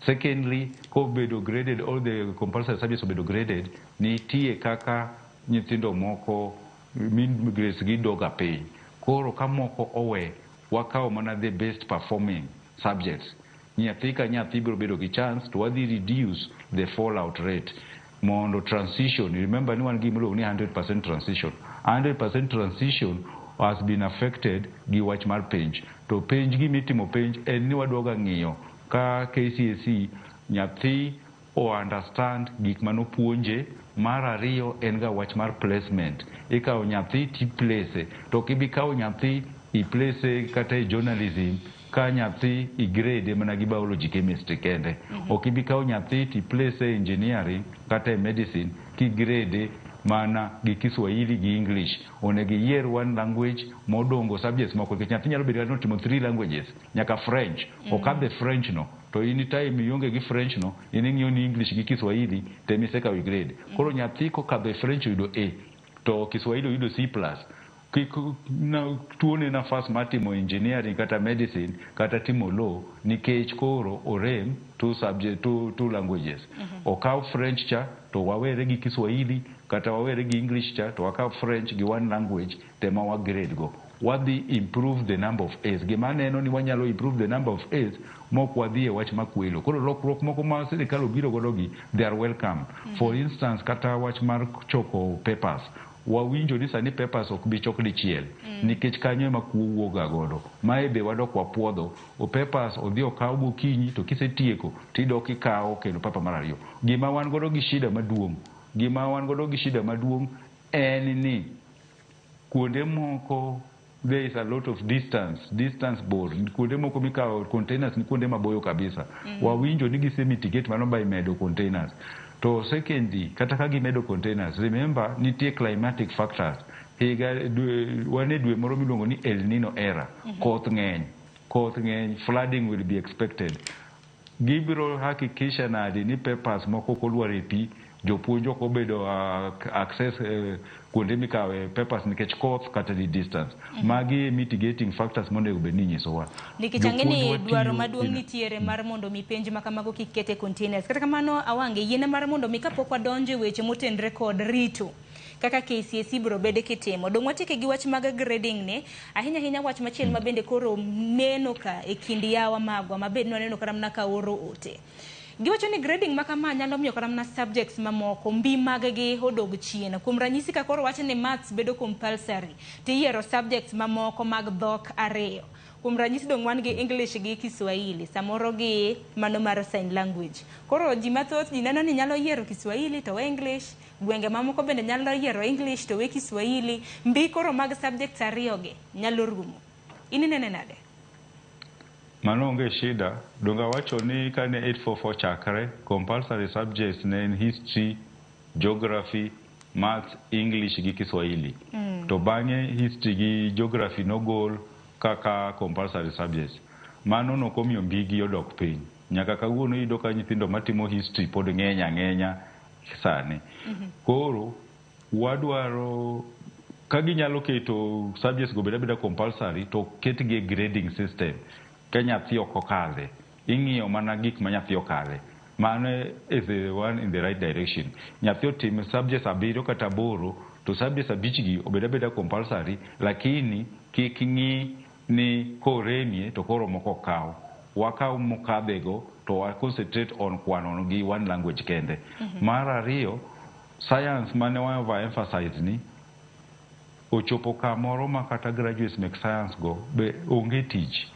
S8: Secondly, kobedo graded, all the compulsory subjects obedo graded, nitie kaka nyithindo moko mean grades gi doga piny. Koro ka moko owe, wakawo mana the best performing subjects, nyathi ka nyathi biro bedo gi chance to wadhi reduce the fallout rate mondo transition. Remember ni wan gi gimiluongo ni 100% transition. 100% transition has been affected gi wach mar penj. To penj, gimitimo penj en ni wadwoga ng'iyo ka KCSE nyathi o understand gik manopuonje. Mar ariyo en ga wach mar placement. Ikawo nyathi tiplace, to ok ibi kawo nyathi iplace kata e journalism ka nyathi igrade mana gi biology, chemistry kende. Ok ibi kawo nyathi tiplace e engineering kata e medicine kigrade mana gi Kiswahili gi English. Onego iyier one language modongo subjects moko, nikech nyathi nyalo bedo kata notimo three languages nyaka French. Okadhe French no, to in time ionge gi French no, in ing'iyo ni English gi Kiswahili temisekawo grade. Koro nyathi kokadho e French oyudo A to Kiswahili oyudo C plus, kik na, tuone nafas mar timo engineering kata medicine kata timo law, nikech koro orem two subject, two languages. Okaw French cha to wawere gi Kiswahili, kata wawere gi English cha to wakaw French gi one language tema wa grade go. Wadhi improve the number of A's. Gima aneno ni wanyalo improve the number of A's mok wadhi e wach makwelo. Koro lokruok moko ma sirikal obiro godo gi, they are welcome. For instance, kata wach mar choko papers, wawinjo ni sani papers ok bi chok dichiel. Nikech kanyo ema kuo wuoga godo. Mae be wadok wapuodho o papers odhi okaw gokinyi, to kisetieko tidok ikawo kendo paper mar ariyo. Gima wan godo gi shida maduong', gima wan godo gi shida maduong' en ni kuonde moko there is a lot of distance, distance bor. Kuonde moko mikawo containers ni kuonde maboyo kabisa. Wawinjo ni gise mitigate mano by medo containers. To secondly, kata ka gimedo containers, remember nitie climatic factors. Higa dwe, wan e dwe moro miluongo ni El Nino era. Koth ng'eny, koth ng'eny, flooding will be expected. Gibiro hakikisha nadi ni papers moko ok olwar e pi, jopuonj ok obedo access kuonde mikawe papers nikech koth kata di distance? Magi e mitigating factors monego bed ni inyisowa.
S32: Nikech ang'e ni
S8: Jopuonjwa
S32: dwaro
S8: tiyo
S32: maduong' nitiere mar mondo mi penj ma kamago kik ket e containers. Kata kamano, Awange, yiene mar mondo mi kapok wadonjo e weche motenre kod rito kaka KCSE biro bede kitimo. Dong' watieke gi wach mag grading ni, ahinya ahinya wach machielo ma bende koro neno ka e kind yawa magwa ma bed ni waneno kata mana ka oro ote. Giwacho ni grading ma kama nyalo miyo kata mana subjects mamoko mbi mag gi odog chien. Kuom ranyisi, ka koro wach ni maths bedo compulsory, tiyiero subjects mamoko mag dhok ariyo. Kuom ranyisi, dong' wan gi English gi Kiswahili, samoro gi mano mar sign language. Koro ji mathoth ji neno ni nyalo yiero Kiswahili to we English, gwenge mamoko bende nyalo yiero English to we Kiswahili. Mbi koro mag subjects ariyo gi nyalo rumo. In inene nade?
S8: Mano onge shida. Donge awacho ni kane 844 chakre, compulsory subjects ne en history, geography, maths, English gi Kiswahili. To bang'e history gi geography nogol kaka compulsory subjects. Mano nokomiyo mbigi odok piny. Nyaka kawuono iyudo ka nyithindo matimo history pod ng'eny ang'enya sani. Koro wadwaro Ka ginyalo keto subjects go bed abeda compulsory to ketgi e grading system. Ka nyathi ok okadhe, ing'iyo mana gik ma nyathi okadhe. Mano is the one in the right direction. Nyathi otim subjects 7 kata 8 to subjects 5 gi obed abeda compulsory, lakini kik ng'i ni koremie to koro moko ok kaw. Wakaw mokadhego to wa concentrate on kwano gi one language kende. Mar ariyo, science mane wa overemphasize ni ochopo kamoro ma kata graduates mek science go be onge tich.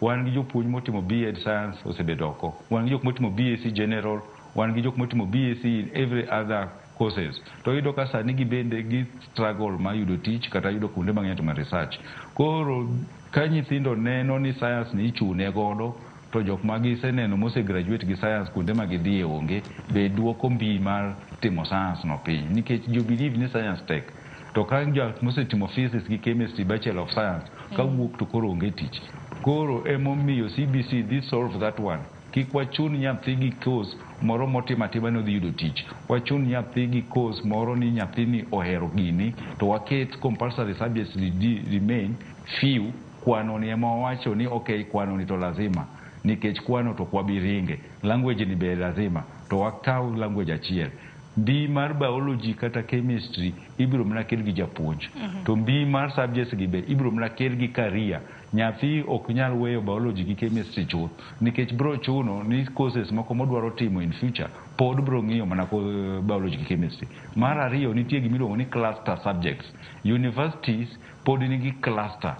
S8: Wan gi jopuonj motimo B.Ed science osebedo oko. Wan gi jok motimo BSc general, wan gi jok motimo BSc in every other courses. To iyudo ka sani gibende gi struggle mar yudo tich kata yudo kuonde mang'eny timo research. Koro ka nyithindo neno ni science ni ichune godo to jok ma giseneno mose graduate gi science kuonde ma gidhiye onge, be duoko mbi mar timo science no piny. Nikech jo believe ni science tek. To ka jok mosetimo physics gi chemistry, Bachelor of Science, kawuok to koro onge tich. Koro emomiyo CBC dhi solve that one. Kik wachun nyathi gi course moro motimo atima ni odhi yudo tich. Wachun nyathi gi course moro ni nyathini ohero gini, to waket compulsory subjects remain few. Kwano ni ema wawacho ni okay, kwano ni to lazima. Nikech kwano to ok wabi ringe. Language ni be lazima. To wakaw language achiel. Mbi mar biology kata chemistry ibiro mana kel gi japuonj. To mbi mar subjects gi be ibiro mana kel gi career. Nyathi ok nyal weyo biology gi chemistry chuth nikech bro chuno ni courses moko modwaro timo in future pod bro ng'iyo mana biology gi chemistry. Mar ariyo, nitie gimiluongo ni cluster subjects. Universities pod nigi cluster.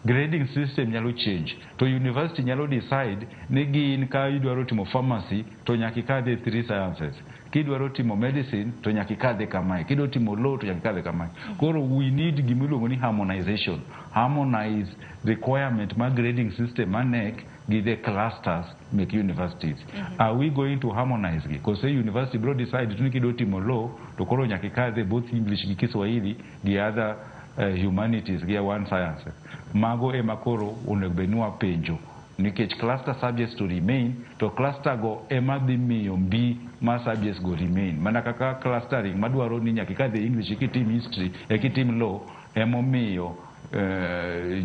S8: Grading system nyalo change to university nyalo decide ni gin ka idwaro timo pharmacy to nyaka ikadhe 3 sciences, kidwaro timo medicine to nyaka ikadhe kamae, kidwaro timo law to nyaka ikadhe kamae. Koro we need gimiluongo ni harmonization, harmonize requirement mar grading system mar KNEC gi the clusters mek universities. Are we going to harmonize gi kose university bro decide ni kidwa timo law to koro nyaka ikadhe both English gi Kiswahili gi other humanities gi one science? Mago ema koro onego bed ni wapenjo nikech cluster subjects to remain, to cluster go ema dhi miyo mbi mar subjects go remain. Mana kaka clustering madwaro ni nyaka ikadhe English kitim history ekitim law, emomiyo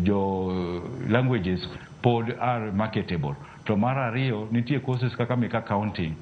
S8: jo languages pod are marketable. To mar ariyo, nitie courses kaka mek accounting,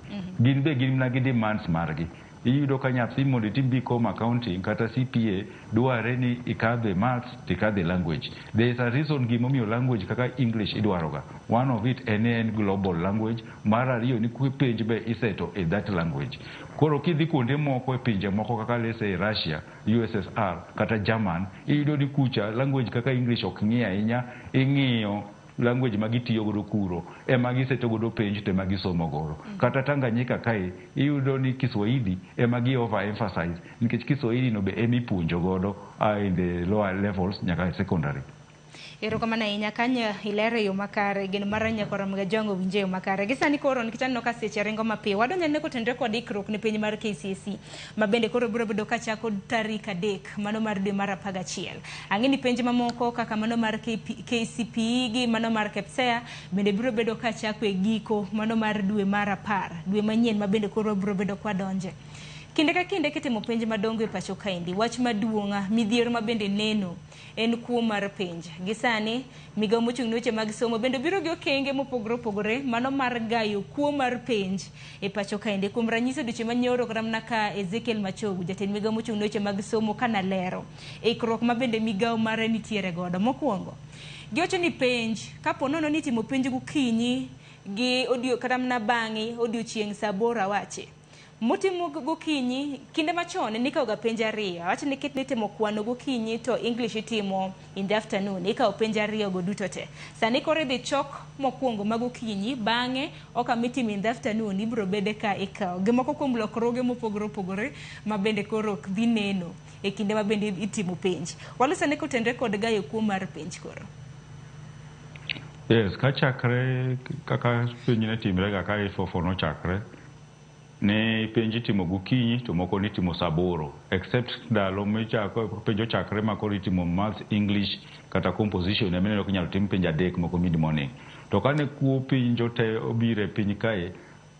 S8: gin be gin mana gi demands margi. Iyudo ka nyathi mondo itim BCom accounting kata CPA dware ni ikadhe maths to ikadhe language. There is a reason gimomiyo language kaka English idwaroga. One of it en global language. Mar ariyo ni penj be iseto e that language. Koro kidhi kuonde moko e pinje moko kaka let's say Russia, USSR kata German, iyudo ni kucha language kaka English ok ng'i ahinya, ing'iyo language ma gitiyo godo kuro ema giseto godo penj to ema gisomo godo. Kata Tanganyika kae iyudo ni Kiswahili ema gi overemphasize nikech Kiswahili no be ema ipuonjo godo in the lower levels nyaka secondary.
S32: Erokamano ahinya kanyo ilero e yo makare geno mar nyakora Mgajongo winjo e yo makare. Gi sani koro nikech aneno ka seche ringo mapiyo, wadonjo ane kotenore kod ikruok ne penj mar KCSE ma bende koro biro bedo kachako tarik 3 mano mar dwe mar 11. Ang'e ni penj mamoko kaka mano mar KCPE gi mano mar KPSEA bende biro bedo kachako e giko mano mar dwe mar 10, dwe manyien ma bende koro biro bedo kwadonje. Kinde ka kinde kitimo penj madongo e pacho kaendi, wach maduong' midhiero ma bende neno en kuo mar penj. Gi sani, migawo mochung' ne weche mag somo bende biro gi okenge mopogore opogore mano mar gayo kuo mar penj e pacho kaendi. Kuom ranyisi odiochieng' manyoro kata mana ka Ezekiel Machogu, jatend migawo mochung' ne weche mag somo kanalero ikruok ma bende migawo mare nitiere godo. Mokwongo, giwacho ni penj kapo nono ni itimo penj gokinyi gi kata mana bang'e odiochieng' saa 8 awache. Motimo gokinyi, kinde machon nikawo ga penj 2. Awach ni ket nitimo kwano gokinyi to English itimo in the afternoon, ikawo penj 2 go duto te. Sani koro idhi chok mokwongo ma gokinyi, bang'e oka mitimo in the afternoon ibiro bede ka ikawo. Gimoko kuom lokruoge mopogore opogore ma bende koro ok dhi neno e kinde ma bende itimo penj. Waloso ane kotenore kod gayo kuo mar penj koro.
S8: Yes, kachakre kaka penj ne timre ga ka 844 nochakre, ne penj itimo gokinyi to moko nitimo saa 8, except ndalo michako penj ochakre ma koro itimo maths, English kata composition ema ineno kinyalo tim penj 3 moko mid morning. To kane kuo penj te obiro e piny kae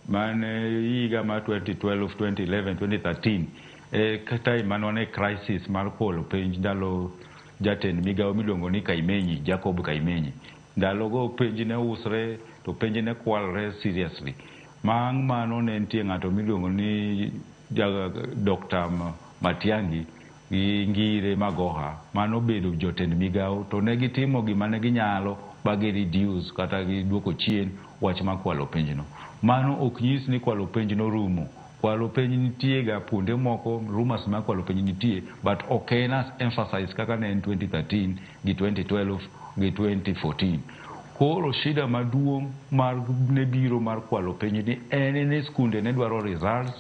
S8: mane higa mar 2012, 2011, 2013 E time mane wan e crisis mar kwalo penj ndalo jatend migawo miluongo ni Kaimenyi, Jacob Kaimenyi. Ndalogo penj ne usre to penj ne kwalre seriously. Bang' mano ne nitie ng'ato miluongo ni Dr. Matiang'i gi Ngire Magoha manobedo jotend migawo to ne gitimo gima ne ginyalo ba gi reduce kata giduoko chien wach mar kwalo penjno. Mano ok nyis ni kwalo penj norumo. Kwalo penj nitie ga kuonde moko, rumors mar kwalo penj nitie, but ok en as emphasize kaka ne en 2013 gi 2012 gi 2014. Koro shida maduong' mar ne biro mar kwalo penj ni en ni skunde ne dwaro results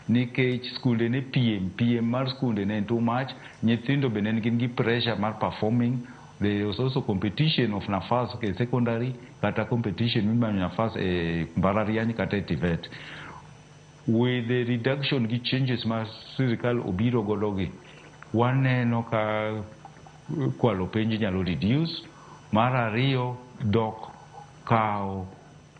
S8: nikech skunde ne piem, piem mar skunde ne en too much, nyithindo be ne gin gi pressure mar performing. There was also competition of nafas e secondary kata competition mimanyo nafas e mbalariany kata e TVET. With the reduction gi changes ma sirikal obiro godo gi, waneno ka kwalo penj nyalo reduce. Mar ariyo, dok kawo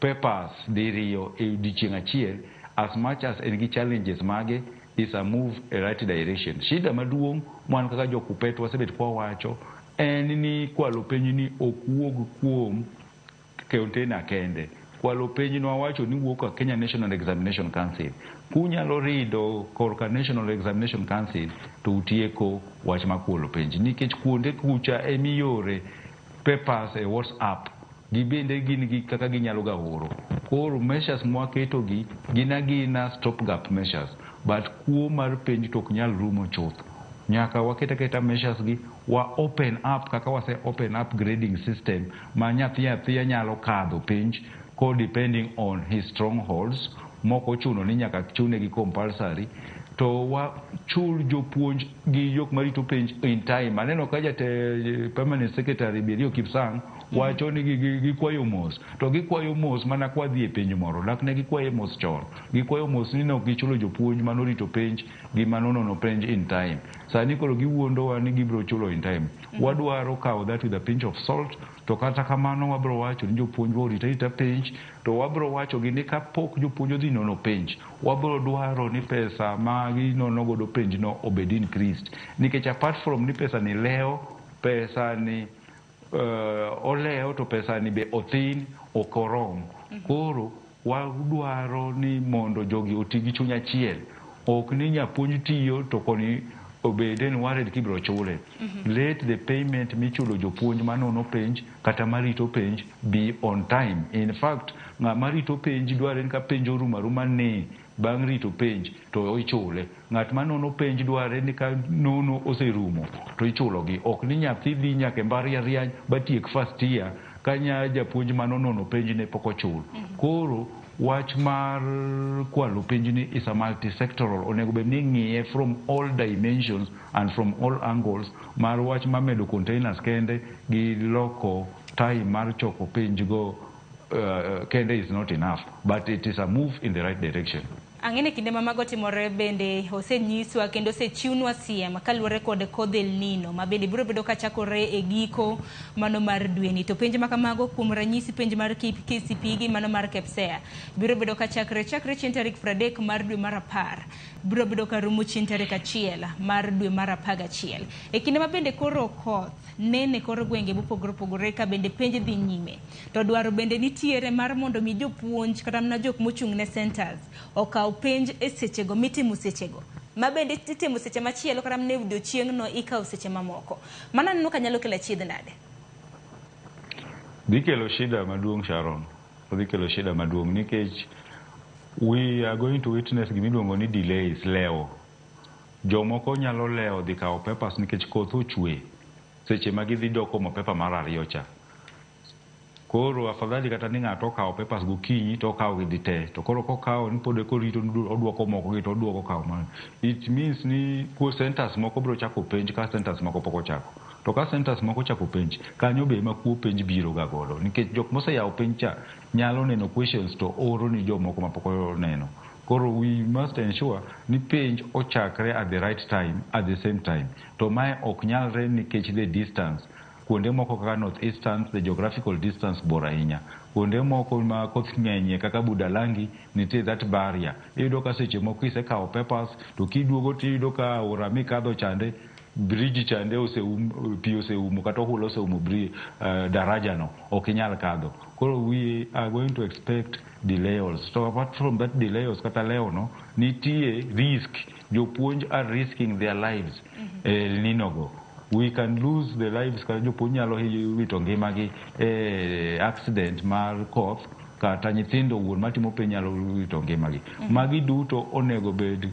S8: papers diriyo e odiochieng' achiel, as much as en gi challenges mage, is a move e right direction. Shida maduong' mwan kaka jo KUPPET wasebet kwawacho en ni kwalo penj ni ok wuog kuom container kende. Kwalo penj nwawacho ni wuok ka Kenya National Examination Council. Kunyalo rido korka National Examination Council to utieko wach mar kwalo penj nikech kuonde kucha emiyore papers e WhatsApp gibende gin gi kaka ginyalo ga oro. Koro measures mwaketo gi gin agina stop gap measures, but kuo mar penj to ok nyal rumo chuth. Nyaka waket aketa measures gi wa open up kaka wase open up grading system ma nyathi athiya nyalo kadho penj ko depending on his strongholds, mok ochuno ni nyaka chune gi compulsory, to wachul jopuonj gi jok marito penj in time. Aneno ka jate permanent secretary Belio Kipsang wacho ni gikwayo mos, to gikwayo mos mana kwa dhi e penj moro, dak ne gikwaye mos chon. Gikwayo mos ni ne ok gichulo jopuonj manorito penj gi manonono penj in time. Sani koro giwuondowa ni gibiro chulo in time. Wadwaro kawo that with a pinch of salt, to kata kamano wabiro wacho ni jopuonj orit arita penj, to wabiro wacho gi ni kapok jopuonj odhi nono penj, wabiro dwaro ni pesa ma ginono godo penj no obed increased. Nikech apart from ni pesa ni lewo, pesa ni olewo to pesa ni be othin, ok orom. Koro wadwaro ni mondo jogi oti gi chuny achiel. Ok ni nyapuonj tiyo to koni obede ni worried kibiro chule. Let the payment michulo jopuonj manono penj kata marito penj be on time. In fact, ng'ama rito penj dware ni ka penj orumo aruma ni bang' rito penj to ichule. Ng'at manono penj dware ni ka nono oserumo to ichulogi. Ok ni nyathi dhi nyaka e mbalariany batiek first year ka nya japuonj manonono penj ne pok ochul. Koro wach mar kwalo penj ni is a multi-sectoral, onego bed ni ing'iye from all dimensions and from all angles. Mar wach mamedo containers kende gi loko time mar choko penj go kende is not enough, but it is a move in the right direction.
S32: Ang'e ni kinde ma mago timore bende osenyiswa kendo osechiwnwa siem kaluwore kod kodh El Nino ma bende biro bedo kachakore e giko mano mar dweni. To penj ma kamago kuom ranyisi penj mar KCPE gi mano mar KPSEA biro bedo kachakre chakre chieng' tarik 30 mar dwe mar 10 biro bedo karumo chieng' tarik 1 mar dwe mar 11. E kinde ma bende koro koth nene kor gwenge mopogore opogore ka bende penj dhi nyime. To dwaro bende nitiere mar mondo mi jopuonj kata mana jok mochung' ne centers okaw penj e sechego mitimo sechego ma bende itimo seche machielo kata mana e odiochieng'no ikawo seche mamoko. Mano aneno ka nyalo kelo achiedh nade.
S8: Dhi kelo shida maduong' Sharon. Odhi kelo shida maduong' nikech we are going to witness gimiluongo ni delays, lewo. Jomoko nyalo lewo dhi kawo papers nikech koth ochwe seche ma gidhi dok omo paper mar ariyo cha. Koro afadhali kata ni ng'ato okawo papers gokinyi to okawo gi te, to koro kokawo ni pod eko rito oduoko moko gi to oduoko kawo mano. It means ni kuo centers moko biro chako penj ka centers moko pok ochako. To ka centers moko ochako penj, kanyo be ema kuo penj biro ga godo nikech jok moseyawo penj cha nyalo neno questions to oro ni jomoko mapok oneno. Koro we must ensure ni penj ochakre at the right time at the same time. To mae ok nyalre nikech the distance. Kuonde moko kaka North Eastern, the geographical distance bor ahinya. Kuonde moko ma koth ng'enyie kaka Budalangi, nitie that barrier. Iyudo ka seche moko isekawo papers to kiduogo tiyudo ka aora mikadho chande, bridge chande oseum, pi oseumo kata ohula oseumo bridge, daraja no, ok inyal kadho. Koro we are going to expect delays. So apart from that delays kata lewo no, nitie risk. Jopuonj are risking their lives e Nino go. We can lose the lives, kata jopuonj nyalo wito ngimagi e accident mar koth, kata nyithindo wuon matimo penj nyalo wito ngimagi. Magi duto onego bed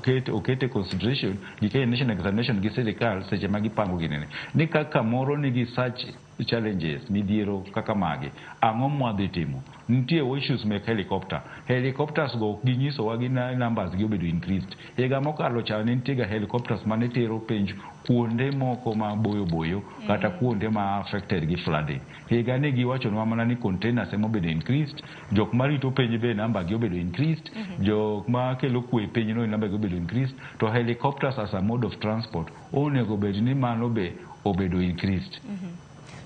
S8: ket oket e consideration gi Kenya National Examination gi sirikal seche ma gipango ginene ni ka kamoro nigi such challenges, midhiero kaka magi, ang'o mwadhi timo? Nitie issues mek helicopter. Helicopters go ok ginyisowa gi numbers gi obedo increased. Higa mokalo cha ne nitie ga helicopters mane tero penj kuonde moko maboyo boyo kata kuonde ma affected gi flooding. Higa ni giwachonwa mana ni containers ema obedo increased, jok marito penj be namba gi obedo increased, jok ma kelo kwe e piny no namba gi obedo increased, to helicopters as a mode of transport onego bed ni mano be obedo increased.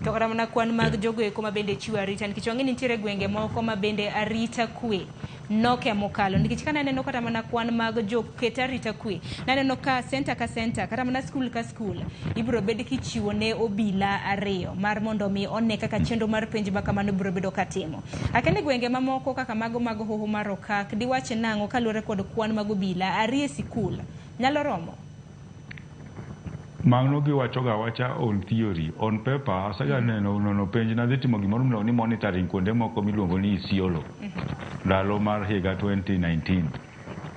S32: To kata mana kwan mag jogo eko ma bende chiwo arita, nikech wang'e ni nitiere gwenge moko ma bende arita kwe noke mokalo, nikech ka naneno kata mana kwan mag joket arita kwe, naneno ka center ka center, kata mana skul ka skul, ibiro bed kichiwo ne obila ariyo mar mondo mi one kaka chenro mar penj ma kamano biro bedo katimo. Akende gwenge mamoko kaka mago mag Hoho mar Okak, diwach nang'o kaluwore kod kwan mag obila ariyo e sikul nyalo romo?
S8: Mano giwachoga awacha on theory. On paper, asega neno nono penj, nadhi timo gimoro miluongo ni monitoring kuonde moko miluongo ni Isiolo ndalo mar higa 2019.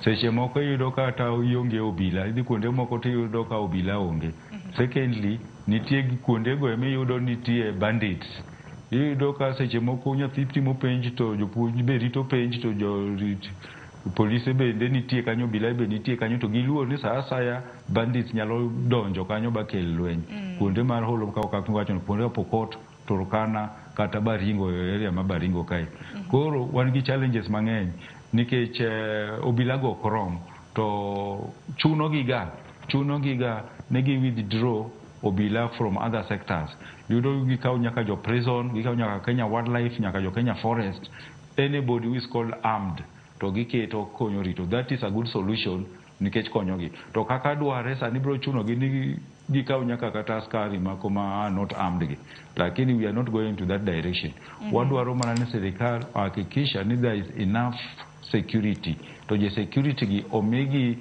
S8: Seche moko iyudo kata ionge obila, idhi kuonde moko tiyudo ka obila onge. Secondly, nitie kuondego emiyudo nitie bandits. Iyudo ka seche moko nyathi timo penj to jopuonj be rito penj, to jorit polise bende nitie kanyo, obila be nitie kanyo, to giluor ni sa asaya bandits nyalo donjo kanyo ba kel lweny. Kuonde mar Holo kaka wacho, kuonde Pokot, Turkana kata Baringo, area ma Baringo kae. Koro wan gi challenges mang'eny nikech obila go ok rom, to chuno giga ne gi withdraw obila from other sectors. Yudo gikaw nyaka jo prison, gikaw nyaka Kenya Wildlife, nyaka jo Kenya Forest, anybody who is called armed to giketo konyo rito. That is a good solution nikech konyogi. To kaka dware sani biro chunogi ni gikaw nyaka kata askari mako ma are not armed gi. Lakini we are not going to that direction. Wadwaro mana ni sirikal ohakikisha ni there is enough security. To jo security gi omigi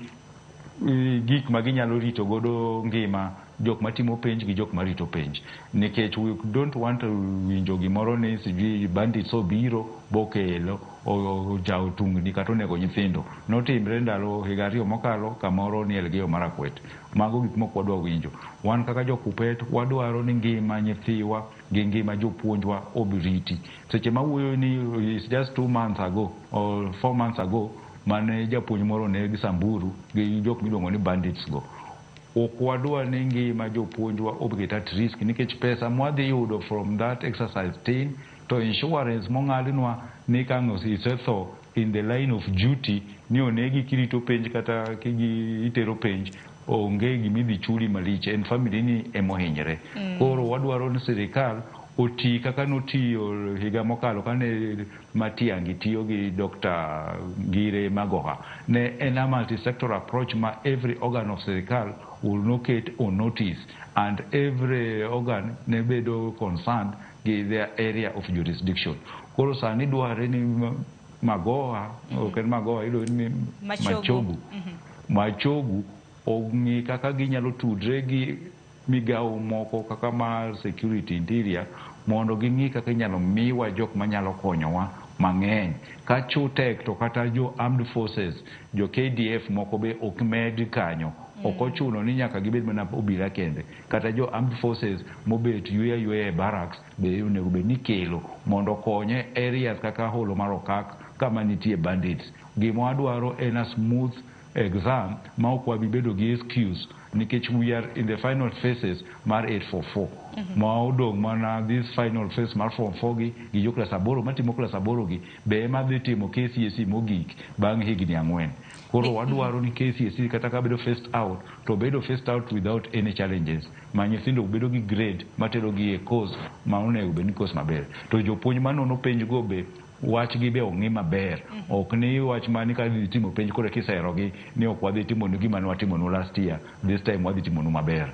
S8: gik ma ginyalo rito godo ngima jok matimo penj gi jok marito penj, nikech we don't want to winjo gimoro ni sijui bandits obiro bokelo ojawo tungni kata onego nyithindo. Notimre ndalo higa 2 mokalo kamoro ni Elgeyo Marakwet. Mago gik mok wadwa winjo. Wan kaka jo Kuppet wadwaro ni ngima nyithiwa gi ngima jopuonjwa obriti. Seche mawuoyo ni is just 2 months ago or 4 months ago mane japuonj moro oneg Samburu gi jok miluongo ni bandits go. Ok wadwa ni ngima jopuonjwa obet at risk nikech pesa mwadhi yudo from that exercise tin, to insurance mong'adnwa ni ka ang' isetho in the line of duty, ni onegi kirito penj kata kigi itero penj, onge gimidhi chuli malich, en family ni emohinyre. Koro wadwaro ni sirikal oti kaka notiyo higa mokalo kane Matiang'i tiyo gi Dr. Ngire Magoha. Ne en a multi-sector approach ma every organ of sirikal will noket on notice and every organ ne bedo concerned gi their area of jurisdiction. Koro sani dware ni Magoha, ok en Magoha, iluonge ni
S32: Machogu.
S8: Machogu. Machogu ong'i kaka ginyalo tudre gi migawo moko kaka mar security, interior, mondo ging'i kaka inyalo miwa jok manyalo konyowa mang'eny. Ka chutek to kata jo armed forces, jo KDF moko be ok med kanyo. Ok ochuno ni nyaka gibed mana obila kende. Kata jo armed forces mobet yweyo ayweya e barracks be onego bed ni kelo mondo okonye areas kaka Holo mar Okak kama nitie bandits. Gima wadwaro en a smooth exam ma ok wabi bedo gi excuse nikech we are in the final phases mar 844. Ma odong' mana this final phase mar form 4 gi jo klas 8 matimo klas 8 gi be ema dhi timo KCSE mogik bang' higni 4. Koro wadwaro ni KCSE kata ka bedo phased out to bedo phased out without any challenges ma nyithindo bedo gi grade matero gi e course ma onego bed ni course maber. To jopuonj manono penj go be wach gi be ong'i maber. Ok ni wach mani ka dhi timo penj koro kiserogi ni ok wadhi timonu gima ne watimonu last year, this time wadhi timonu maber.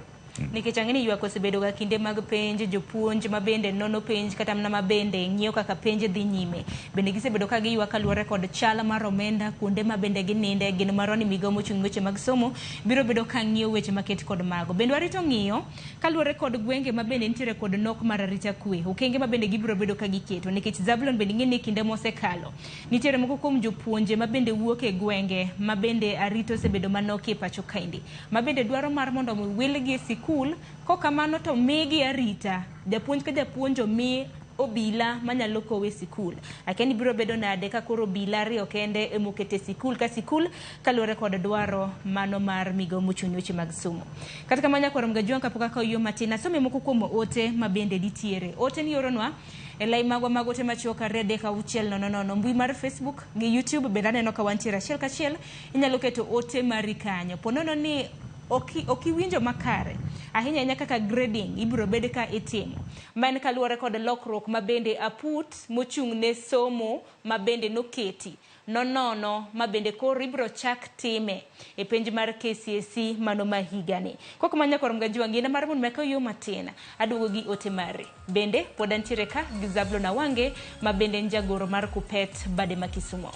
S32: Nikech ang'e ni ywak osebedo ga kinde mag penj, jopuonj ma bende nono penj kata mana ma bende ng'iyo kaka penj dhi nyime. Bende gisebedo ka giywak kaluwore kod chal mar omenda kuonde ma bende gininde, geno marwa ni migawo mochung' weche mag somo biro bedo ka ng'iyo weche maket kod mago. Bende warito ng'iyo kaluwore kod gwenge ma bende nitiere kod nok mar arita kwe, okenge ma bende gibiro bedo ka giketo nikech Zablon bende ing'e ni kinde mosekalo nitiere moko kuom jopuonje ma bende wuok e gwenge ma bende arita osebedo manok e pacho kaendi, ma bende dwaro mar mondo mi wilgi e sikul, kokamano to migi arita, japuonj ka japuonj omi obila manyalo kowe sikul. Akia ni biro bedo nade ka koro obila ariyo kende emokete sikul ka sikul kaluwore kod dwaro mano mar migawo mochung' ne weche mag somo. Kata kamano nyakwar Mgajwang' kapok akawo yo matin asome moko kuom ote ma bende nitiere. Ote nioronwa e lai magwa mag ote machuok 2 3 6 0 0, mbui mar Facebook gi YouTube bende aneno ka wantiere achiel kachiel, inyalo keto ote mari kanyo. Po nono ni ok iwinjo makare ahinya ahinya kaka grading ibiro bed ka itimo, ma en kaluwore kod lokruok ma bende aput mochung' ne somo ma bende noketi nonono ma bende koro ibiro chak time e penj mar KCSE mano ma higani. Kok ma nyakwar Mgajwang' yien mar mondo meka yo matin aduogo gi ote mari. Bende pod antiere ka gi Zablon Awange ma bende en jagoro mar Kupet bade ma Kisumo.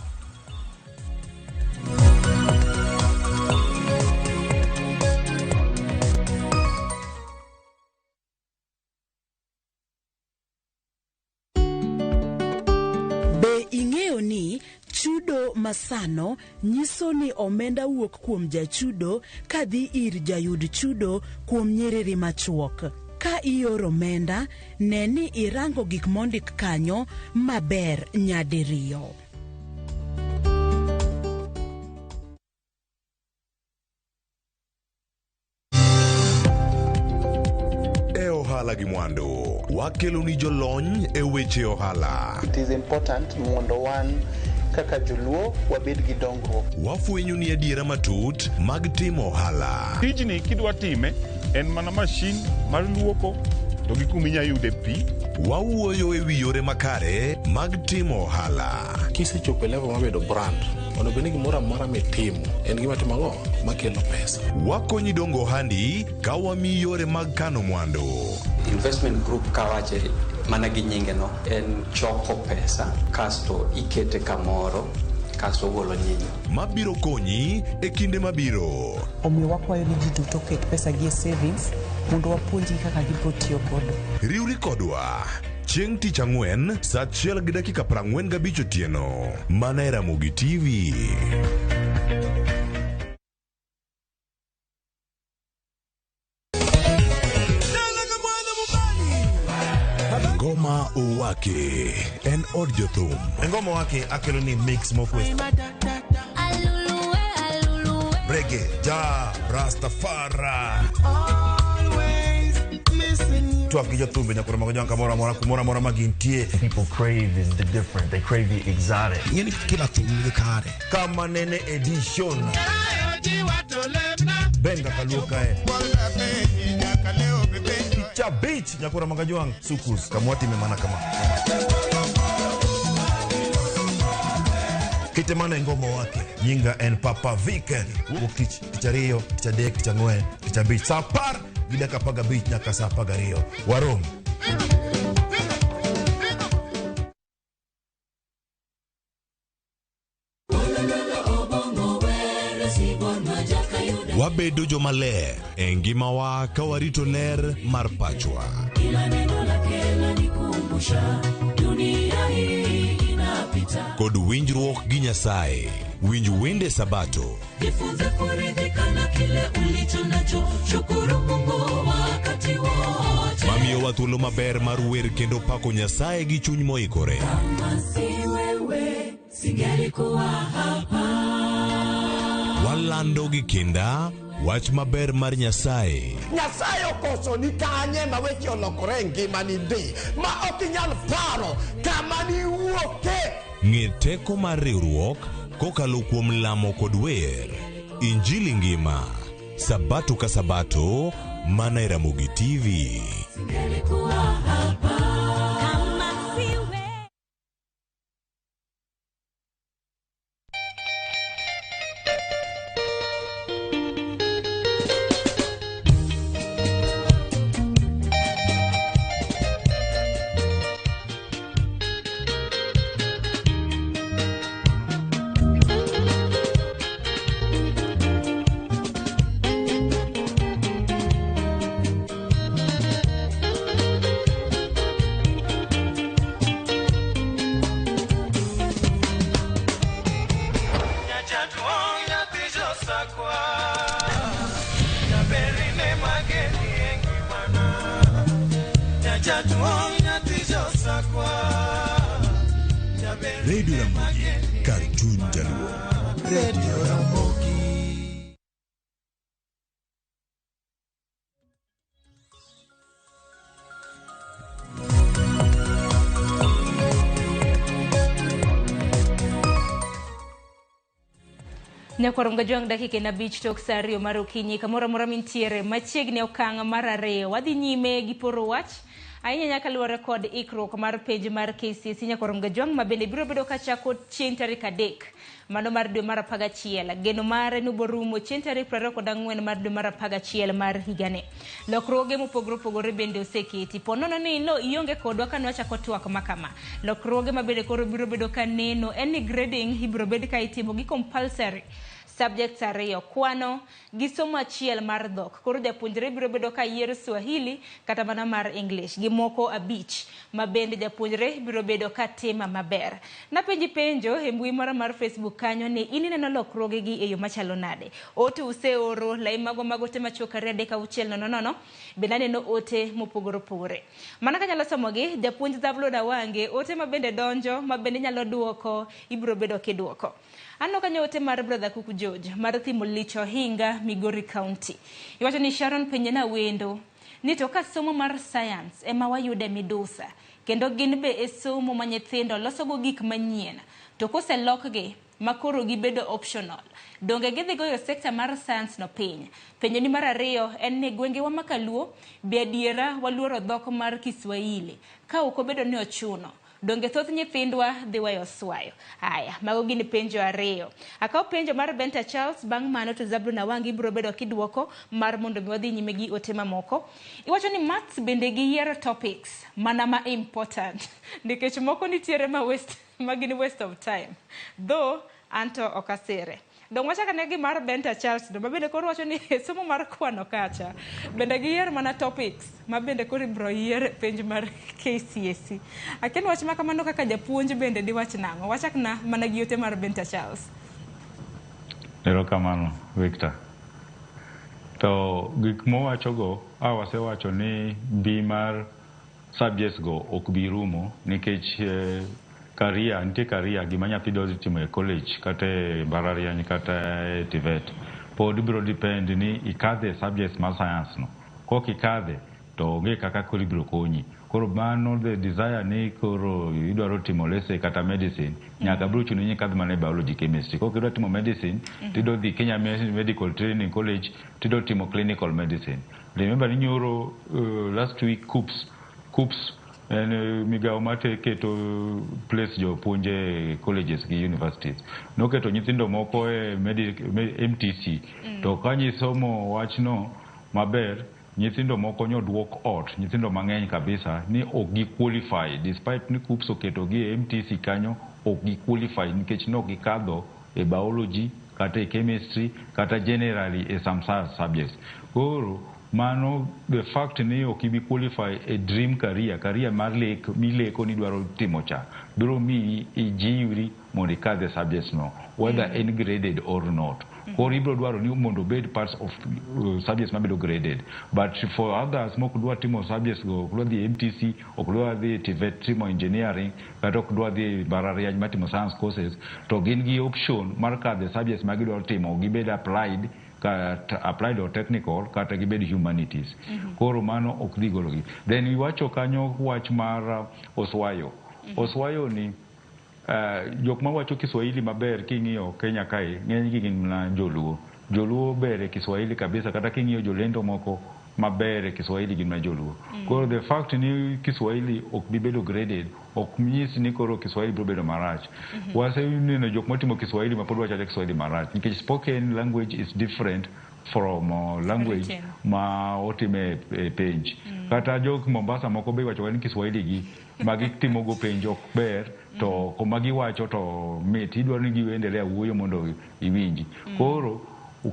S10: Be ing'eyo ni chudo masano nyiso ni omenda wuok kuom jachudo kadhi ir jayud chudo kuom nyiriri machuok? Ka ioro omenda, ne ni irango gik mondik kanyo maber nyadiriyo.
S1: E ohala gi mwandu, wakelo ni jolony e weche ohala.
S2: It is important mondo wan kaka joluo wabed gi dongruok.
S1: Wafwenyo ni adiera matut mag timo ohala.
S4: Tijni kidwa time en mana mashin mar luoko to gi kuma inya yude pi.
S1: Wawuoyo e wi yore makare mag timo ohala.
S19: Kisechopo e level mar bedo brand, onego bed ni gimoro amora mitimo en gima timo ang'o makelo pesa.
S1: Wakonyi dongo ohandi ka wamiyi yore mag kano mwandu.
S20: Investment group kawache mana gi nyinge no en choko pesa kasto ikete kamoro kasto ogolo nyinyo.
S1: Mabiro konyi e kinde mabiro.
S21: Omiyo wakwayo ni ji duto oket pesa gi e savings mondo wapuonjgi kaka gibiro tiyo godo.
S1: Riwri kodwa chieng' tich ang'wen sa 1:45 otieno mana e Ramogi TV. Ngoma Owake en od jothum.
S22: Ngoma Owake akelo ni mix mofwes. Reggae, ja, Rastafari. Twak gi jothumbe nyaka romo gi kamoro amora kumoro amora ma gintie.
S23: People crave is the different. They crave the exotic.
S22: Ing'eni kila thum nigi kare. Kama nene edition. Benga kaluo kae. Tich abich nyakura magajwang' sukus kamwatime mana kama. Kete mana e ngoma wake. Nyinga en Papa Vic. Wuok tich, tich ariyo, tich adek, tich ang'wen, tich abich. Sa 10:15 nyaka sa 12. Warom.
S1: Wabedo jomaler e ngimawa ka warito ler mar pachwa.
S13: Kila neno lake lanikumbusha dunia hii inapita.
S1: Kod winjruok gi Nyasaye. Winj wende Sabato.
S13: Jifunze kuridhika na kile ulicho nacho, shukuru Mungu wakati wote.
S1: Mamiyowa thuolo maber mar wer kendo pako Nyasaye gi chuny moikore.
S13: Kama si wewe, singelikuwa hapa.
S1: Walando gi kinda Wach maber mar Nyasaye.
S28: Nyasaye okoso ni kanye ma weche olokore e ngimani ndi ma ok inyal paro kama niwuoke.
S1: Ng'e teko mar riwruok kokalo kuom lamo kod wer. Injili ngima. Sabato ka sabato mana e Ramogi TV.
S13: Singelikuwa hapa kama siwe.
S6: Radio Ramogi, kar chuny jaluo.
S3: Radio Ramogi.
S32: Nyakwar Mgajwang' dakika en 5 tok sa 2 mar okinyi kamoro amora mintiere machiegni okang' mar 2 wadhi nyime gi poro wach ahinya nyaka luwore kod ikruok mar penj mar KCSE. Nyakwar Mgajwang' ma bende biro bedo kachako chieng' tarik 3 mano mar dwe mar 11 geno mare nuborumo chieng' tarik 24 mar dwe mar 11 mar higani. Lokruoge mopogore opogore bende oseketi po nono ni no ionge kodwa kane wachako twak makama. Lokruoge ma bende koro biro bedo ka neno en ni grading ibiro bed ka itimo gi compulsory subjects 2 kwano gi somo achiel mar dhok. Koro japuonjre biro bedo ka yiero Swahili kata mana mar English gi moko 5 ma bende japuonjre biro bedo ka tima maber. Napenji penjo e mbui mara mar Facebook kanyo ni in ineno lokruoge gi e yo machalo nade. Ote useoro lai mago mag ote machuok 2 3 6 0 0 bende aneno ote mopogore opogore. Mana kanyalo somogi japuonj Zablon Awange ote ma bende donjo ma bende nyalo duoko ibiro bedo kiduoko. Aneno kanyo ote mar brother Kuku George mar Thimo Licho Hinga Migori County. Iwacho ni Sharon penjena wendo ni to ka somo mar science ema wayude midusa kendo gin be e somo ma nyithindo losogo gik manyien to koselokgi makoro gibedo optional donge gidhi goyo sekta mar science no piny. Penjo ni mar 2 en ni gwengewa ma Kaluo be adiera waluoro dhok mar Kiswahili ka ok obedo ni ochuno donge thoth nyithindwa dhi weyo swayo. Aya, mago gin penjo 2. Akaw penjo mar Benta Charles bang' mano to Zablon Awangi biro bedo kiduoko mar mondo mi wadhi nyime gi ote mamoko. Iwacho ni maths bende giyiero topics mana ma important nikech moko nitiere ma waste ma gin waste of time though anto ok asire. Dong wachak ane gi mar Benta Charles no mabende koro wacho ni somo mar kwano kacha bende giyier mana topics ma bende koro ibiro yier penj mar KCSE. Akia ni wach ma kamano kaka japuonj bende diwach nang'o? Wachak na mana gi ote mar Benta Charles.
S8: Erokamano Victor. To gik mowachogo wasewacho ni mbi mar subjects go ok bi rumo nikech career nitie career gima nyathi dwa dhi timo e college kata e mbalariany kata e TVET pod biro depend ni ikadhe subjects mar science no. Kok ikadhe to onge kaka koro ibiro konyi. Koro mano the desire ni koro idwaro timo lese kata medicine nyaka biro chuno ni ikadh mana e biology chemistry. Kok idwa timo medicine tidwa dhi Kenya Medical Training College tidwa timo clinical medicine. Remember ni nyoro last week KUCCPS en migawo mateketo place jopuonje e colleges gi universities noketo nyithindo moko e MTC to ka nyisomo wachno maber nyithindo moko nyoduok ot nyithindo mang'eny kabisa ni ok gi qualify despite ni KUCCPS oketo gi e MTC kanyo ok gi qualify nikech nok gikadho e biology kata e chemistry kata generally e some subjects. Koro mano the fact ni ok ibi qualify e dream career mar lek mileko ni dwaro timo cha biro miyi ijiwri mondo ikadhe subjects no whether en graded or not. Koro ibiro dwaro ni mondo obed parts of subjects mabedo graded but for others mok dwa timo subjects go ok dwa dhi MTC ok dwa dhi TVET timo engineering kata ok dwa dhi mbalariany matimo science courses to gin gi option mar kadhe subjects ma gidwaro timo gibed applied Kata applied or technical, kata gibed humanities. Koro mano ok dhi gologi. Then iwacho kanyo wach mar Oswayo. Oswayo ni jok mawacho Kiswahili maber king'iyo Kenya kae, ng'enygi gin mana Joluo. Joluo ber e Kiswahili kabisa, kata king'iyo jolendo moko maber e Kiswahili gin mana Joluo. Koro the fact ni Kiswahili ok bi bedo graded ok nyis ni koro Kiswahili biro bedo marach. Waseneno jok motimo Kiswahili ma pod wacho awacha Kiswahili marach, nikech spoken language is different from language
S32: Written.
S8: Ma otime e penj. Kata jok Mombasa moko be iwacho ni Kiswahili gi ma gitimogo penj ok ber, to kuma giwacho to mit, idwaro ni giendelea wuoyo mondo iwinji. Koro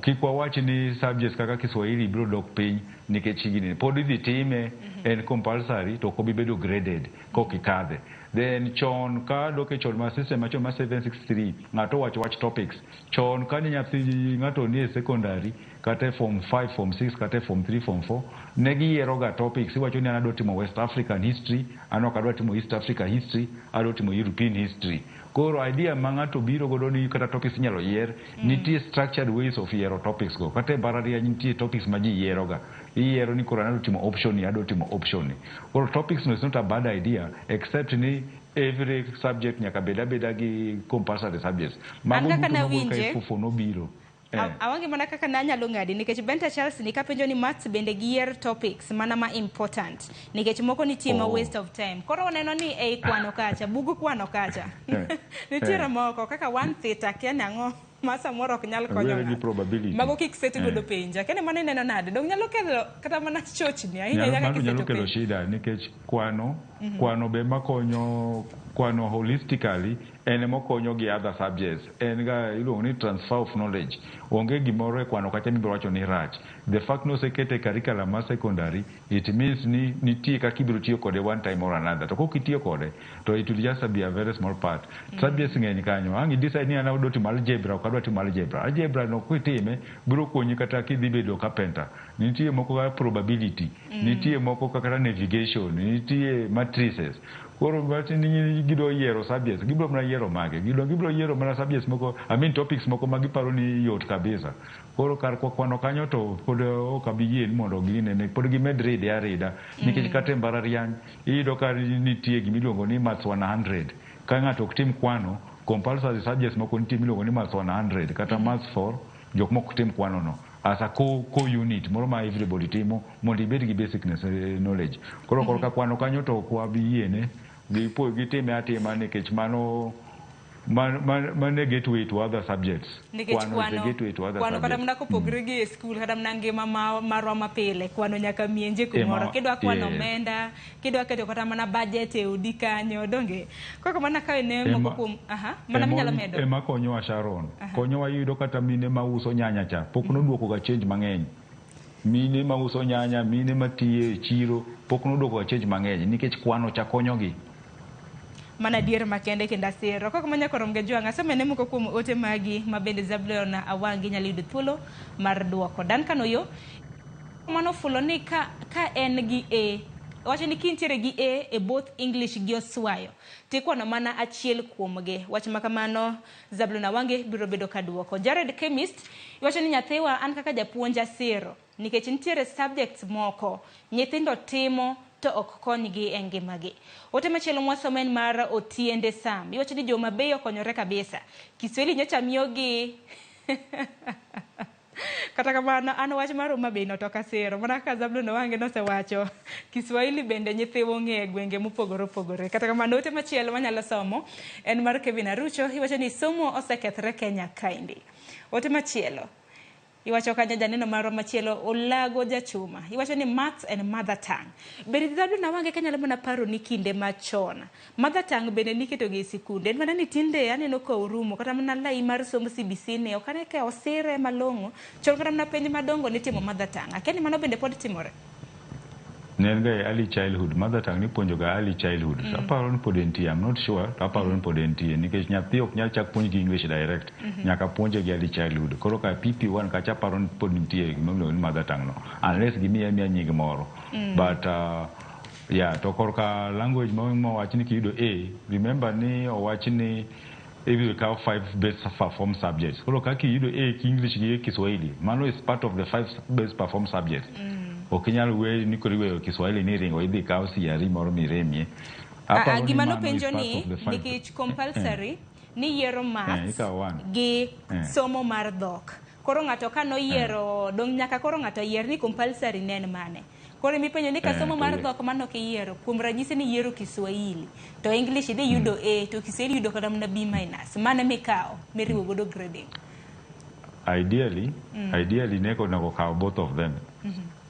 S8: kik wawach ni subjects kaka Kiswahili biro dok piny nikech gini pod idhi time, en compulsory, to ok obi bedo graded kok ikadhe. Then chon ka dok e chon ma system machon ma 763, ng'ato wacho wach topics chon ka ni nyathi ng'ato nie secondary kata e form 5, form 6, kata e form 3, form 4, ne giyiero ga topics. Iwacho ni an adwa timo West African history, an ok adwa timo East Africa history, adwa timo European history. Koro idea ma ng'ato biro godo ni kata topics inyalo yier, nitie structured ways of yiero topics go. Kata e mbalariany nitie topics ma ji yiero ga, iyiero ni koro an adwa timo option ni, adwa timo option ni. Koro topics no is not a bad idea, except ni every subject nyaka bed abeda gi compulsory subjects. Mago
S32: An kaka
S8: duto mawuok ka
S32: nawinje-
S8: F4 nobiro.
S32: Awange mana kaka nanyalo ng'adi nikech Benta Charles ni kapenjo ni maths bende giyier topics mana ma important, nikech moko nitie ma waste of time. Koro waneno ni ei kwano kacha, bug kwano kacha nitiere moko kaka one theta, akia ni ang'o ma samoro ok nyal konyo
S8: Awere gi
S32: ng'ato.
S8: probability.
S32: Mago kik set godo penj. Akia ni mano ineno nade? Dong nyalo kelo kata mana chochni ahinya
S8: Nyalo,
S32: ahinya
S8: mano nyalo
S32: kiseto
S8: kelo
S32: penj.
S8: shida nikech kwano kwano be makonyo kwano holistically, en emokonyo gi other subjects. En ga iluongo ni transfer of knowledge. Onge gimoro e kwano kacha mibiro wacho ni rach. The fact ni osekete e curriculum mar secondary, it means ni nitie kaka ibiro tiyo kode one time or another. To kok itiyo kode to it will just be a very small part. Subjects ng'eny kanyo. Ang' i decide ni an adwa timo algebra, ok adwa timo algebra, algebra no kitime biro konyi kata kidhi bedo carpenter. Nitie moko kaka probability, nitie moko kaka navigation, nitie matrices. Koro wach ni gidwa yiero subjects, gibiro mana yiero mage? Gibiro yiero mana subjects moko, I mean topics moko ma giparo ni yot kabisa. Koro kar kwano kanyo to pod ok abi yie ni mondo ginene, pod gimed ride arida, nikech kata e mbalariany iyudo ka nitie gimiluongo ni maths 100. Ka ng'ato ok tim kwano, compulsory subjects moko nitie miluongo ni maths 100 kata maths 4, jok mok tim kwano no as a core unit moro ma everybody timo mondo ibed gi basic knowledge. Koro korka kwano kanyo to ok wabi yiene gipo gitime atima, nikech mano mano e gateway to other subjects.
S32: Nikech
S8: Kwano is a
S32: kwano
S8: gateway to other
S32: kwano kata
S8: subjects.
S32: mana kopogre gi e skul, kata mana ngima ma, marwa mapile, kwano nyaka mienje kumoro. Kidwa kwano omenda, kidwa keto kata mana budget e odi kanyo, donge koko mana kawe ne moko kuom aha mana minyalo medo.
S8: Ema konyowa, Sharon. Konyowa, yudo kata mine mauso nyanya cha pok noduoko ga change mang'eny. Mine mauso nyanya, mine matiyo e chiro pok noduoko ga change mang'eny nikech kwano cha konyogi.
S32: Mana adier makende kendo asiro koko manya korom ga jwang' asomene moko kuom ote magi ma bende Zablon Awangi nyalo yudo thuolo mar duoko. Duncan Oyo mano fulo ni ka en gi A, wacho ni kintiere gi A e both English gi Oswayo, tikwano mana achiel kuomgi. Wach ma kamano Zablon Awangi biro bedo ka duoko. Jared Chemist iwacho ni nyathiwa, an kaka japuonj asiro nikech nitiere subjects moko nyithindo timo to ok konygi e ngimagi. Ote machielo mwasomo en mar Otiende Sam. Iwacho ni joma Bay okonyore kabisa. Kiswahili nyocha miyogi. Kata kamano an wach mar Homa Bay no to ok asiro. Mana kaka Zablon Owange nosewacho, Kiswahili bende nyithiwa ong'eyo e gwenge mopogore opogore. Kata kamano ote machielo manyalo somo en mar Kevin Arucho. Iwacho ni somo osekethre Kenya kaendi. Ote machielo iwacho kanyo janeno marwa machielo Olago Jachuma iwacho ni maths en mother tongue. Bende Zablon Awange kanyalo mana paro ni kinde machon mother tongue bende niketo gi e sikunde, en mana ni tinde aneno ka orumo, kata mana lai mar somb CBC ni ok ane ka osire malong'o. Chon kata mana penj madongo nitimo mother tongue, akia ni mano bende pod timore.
S8: Ne en ga e early childhood. Mother tongue nipuonjo ga early childhood. Aparo ni pod entie, I'm not sure, to aparo ni pod entie nikech nyathi ok nyal chak puonj gi English direct. Nyaka puonje gi early childhood. Koro ka PP1 kacha aparo ni pod nitie gima iluongo ni mother tongue no, unless gimiye amiya nying moro. But yeah, to korka language ma mowach ni kiyudo A, remember ni owach ni Ibiro kaw five best perform subjects. Koro kaka iyudo A English gi A Kiswahili, mano is part of the five best perform subjects. Ok inyal weyo ni koro iweyo Kiswahili ni ringo idhi kaw CRE moro miremie. Aparo ni
S32: Gima
S8: mano is
S32: nopenjo
S8: part
S32: ni
S8: of the five.
S32: Nikech compulsory ni yiero maths
S8: Ikawo one.
S32: Gi somo mar dhok. Koro ng'ato ka noyiero dong nyaka koro ng'ato yier ni compulsory ne en mane. Koro imipenjo ni ka somo
S8: To
S32: mar dhok mano ok iyiero, kuom ranyisi ni yiero Kiswahili to English idhi yudo A to Kiswahili yudo kata mana B minus. Mane mikawo miriwo godo grading?
S8: Ideally, ideally neko onego kaw both of them.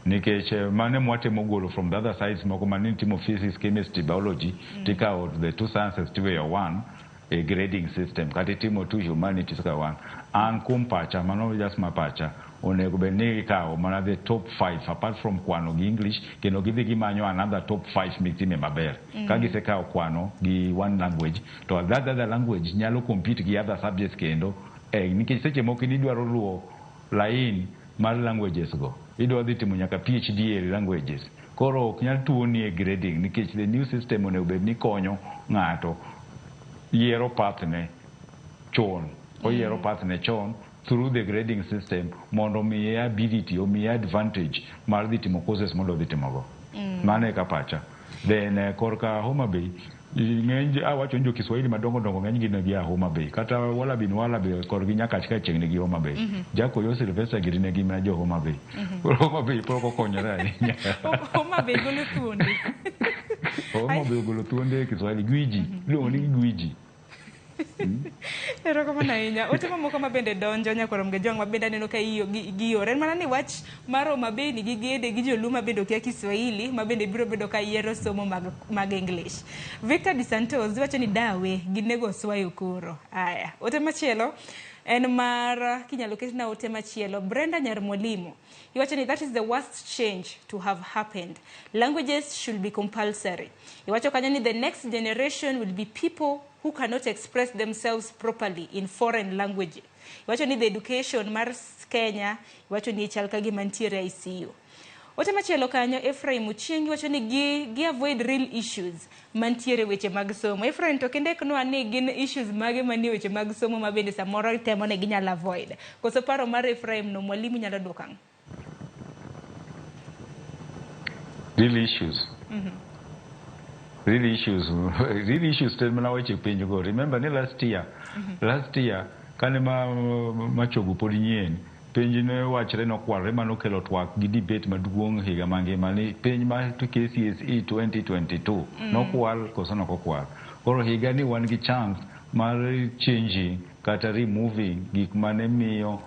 S8: Nikech mane mwatemo golo from the other sides moko mane timo physics, chemistry, biology, tikawo the two sciences tiweyo one e grading system, kata itimo two humanities ka one. An kuom pacha, mano just ma pacha, onego bed ni ikawo mana the top five apart from kwano gi English, kendo gidhi gimanyo another top five mitime maber. Ka gisekawo kwano gi one language, to that other language nyalo compete gi other subjects kendo nikech seche moko idwaro luwo line mar languages go, idwa dhi timo nyaka PhD e languages. Koro ok nyal tuoni e grading, nikech the new system onego bed ni konyo ng'ato yiero path ne chon, oyiero path ne chon through the grading system mondo omiye ability, omiye advantage mar dhi timo courses mondo odhi timogo. Mano e ka pacha. Then korka Homa Bay, ng'eny awacho ni jo Kiswahili madongo dongo ng'eny gi ne gia Homa Bay, kata wala bin wala be korgi Nyakach ka chiegni gi Homa Bay. Jakoyo Sylvester giri ne gin mana jo Homa Bay. Koro Homa Bay pok okonyore ahinya.
S32: Homa Bay golo thuonde.
S8: Homa Bay ogolo thuonde e Kiswahili, gwiji iluongo ni gwiji.
S32: Erokamano ahinya. Ote mamoko ma bende donjo nyakwar Mgejwang' ma bende aneno ka iyo giore. En mana ni wach mar Homa Bay ni gi gede gi joluo ma bende okia Kiswahili ma bende biro bedo ka yiero somo mag English. Victor Di Santos wacho ni dawe ginego swayo koro. Aya, ote machielo en mar kinyalo ketna ote machielo Brenda Nyar Mwalimu. Iwacho ni that is the worst change to have happened. Languages should be compulsory. Iwacho kanyo ni the next generation will be people who cannot express themselves properly in foreign language. Iwacho ni the education mar Kenya, iwacho ni chal ka gima nitiere ICU. Ote machielo kanyo Ephraim Ochieng wacho ni gi avoid real issues mantiere weche mag somo. Ephraim, to kende knwa ni gin issues mage manie weche mag somo ma bende samoro temo ne ginyalo avoid. Koso paro mar Ephraim no, mwalimu nyalo duoko ang'o?
S8: Real issues. Real issues, real issues ten mana weche penj go. Remember ni last year kane ma machogo pod nyien, penj ne wachre nokwalre, manokelo twak gi debate maduong' higa mangima ni penj mar KCSE 2022 nokwal koso nokokwal. Koro higa ni wan gi chance mar changing kata removing gik mane miyo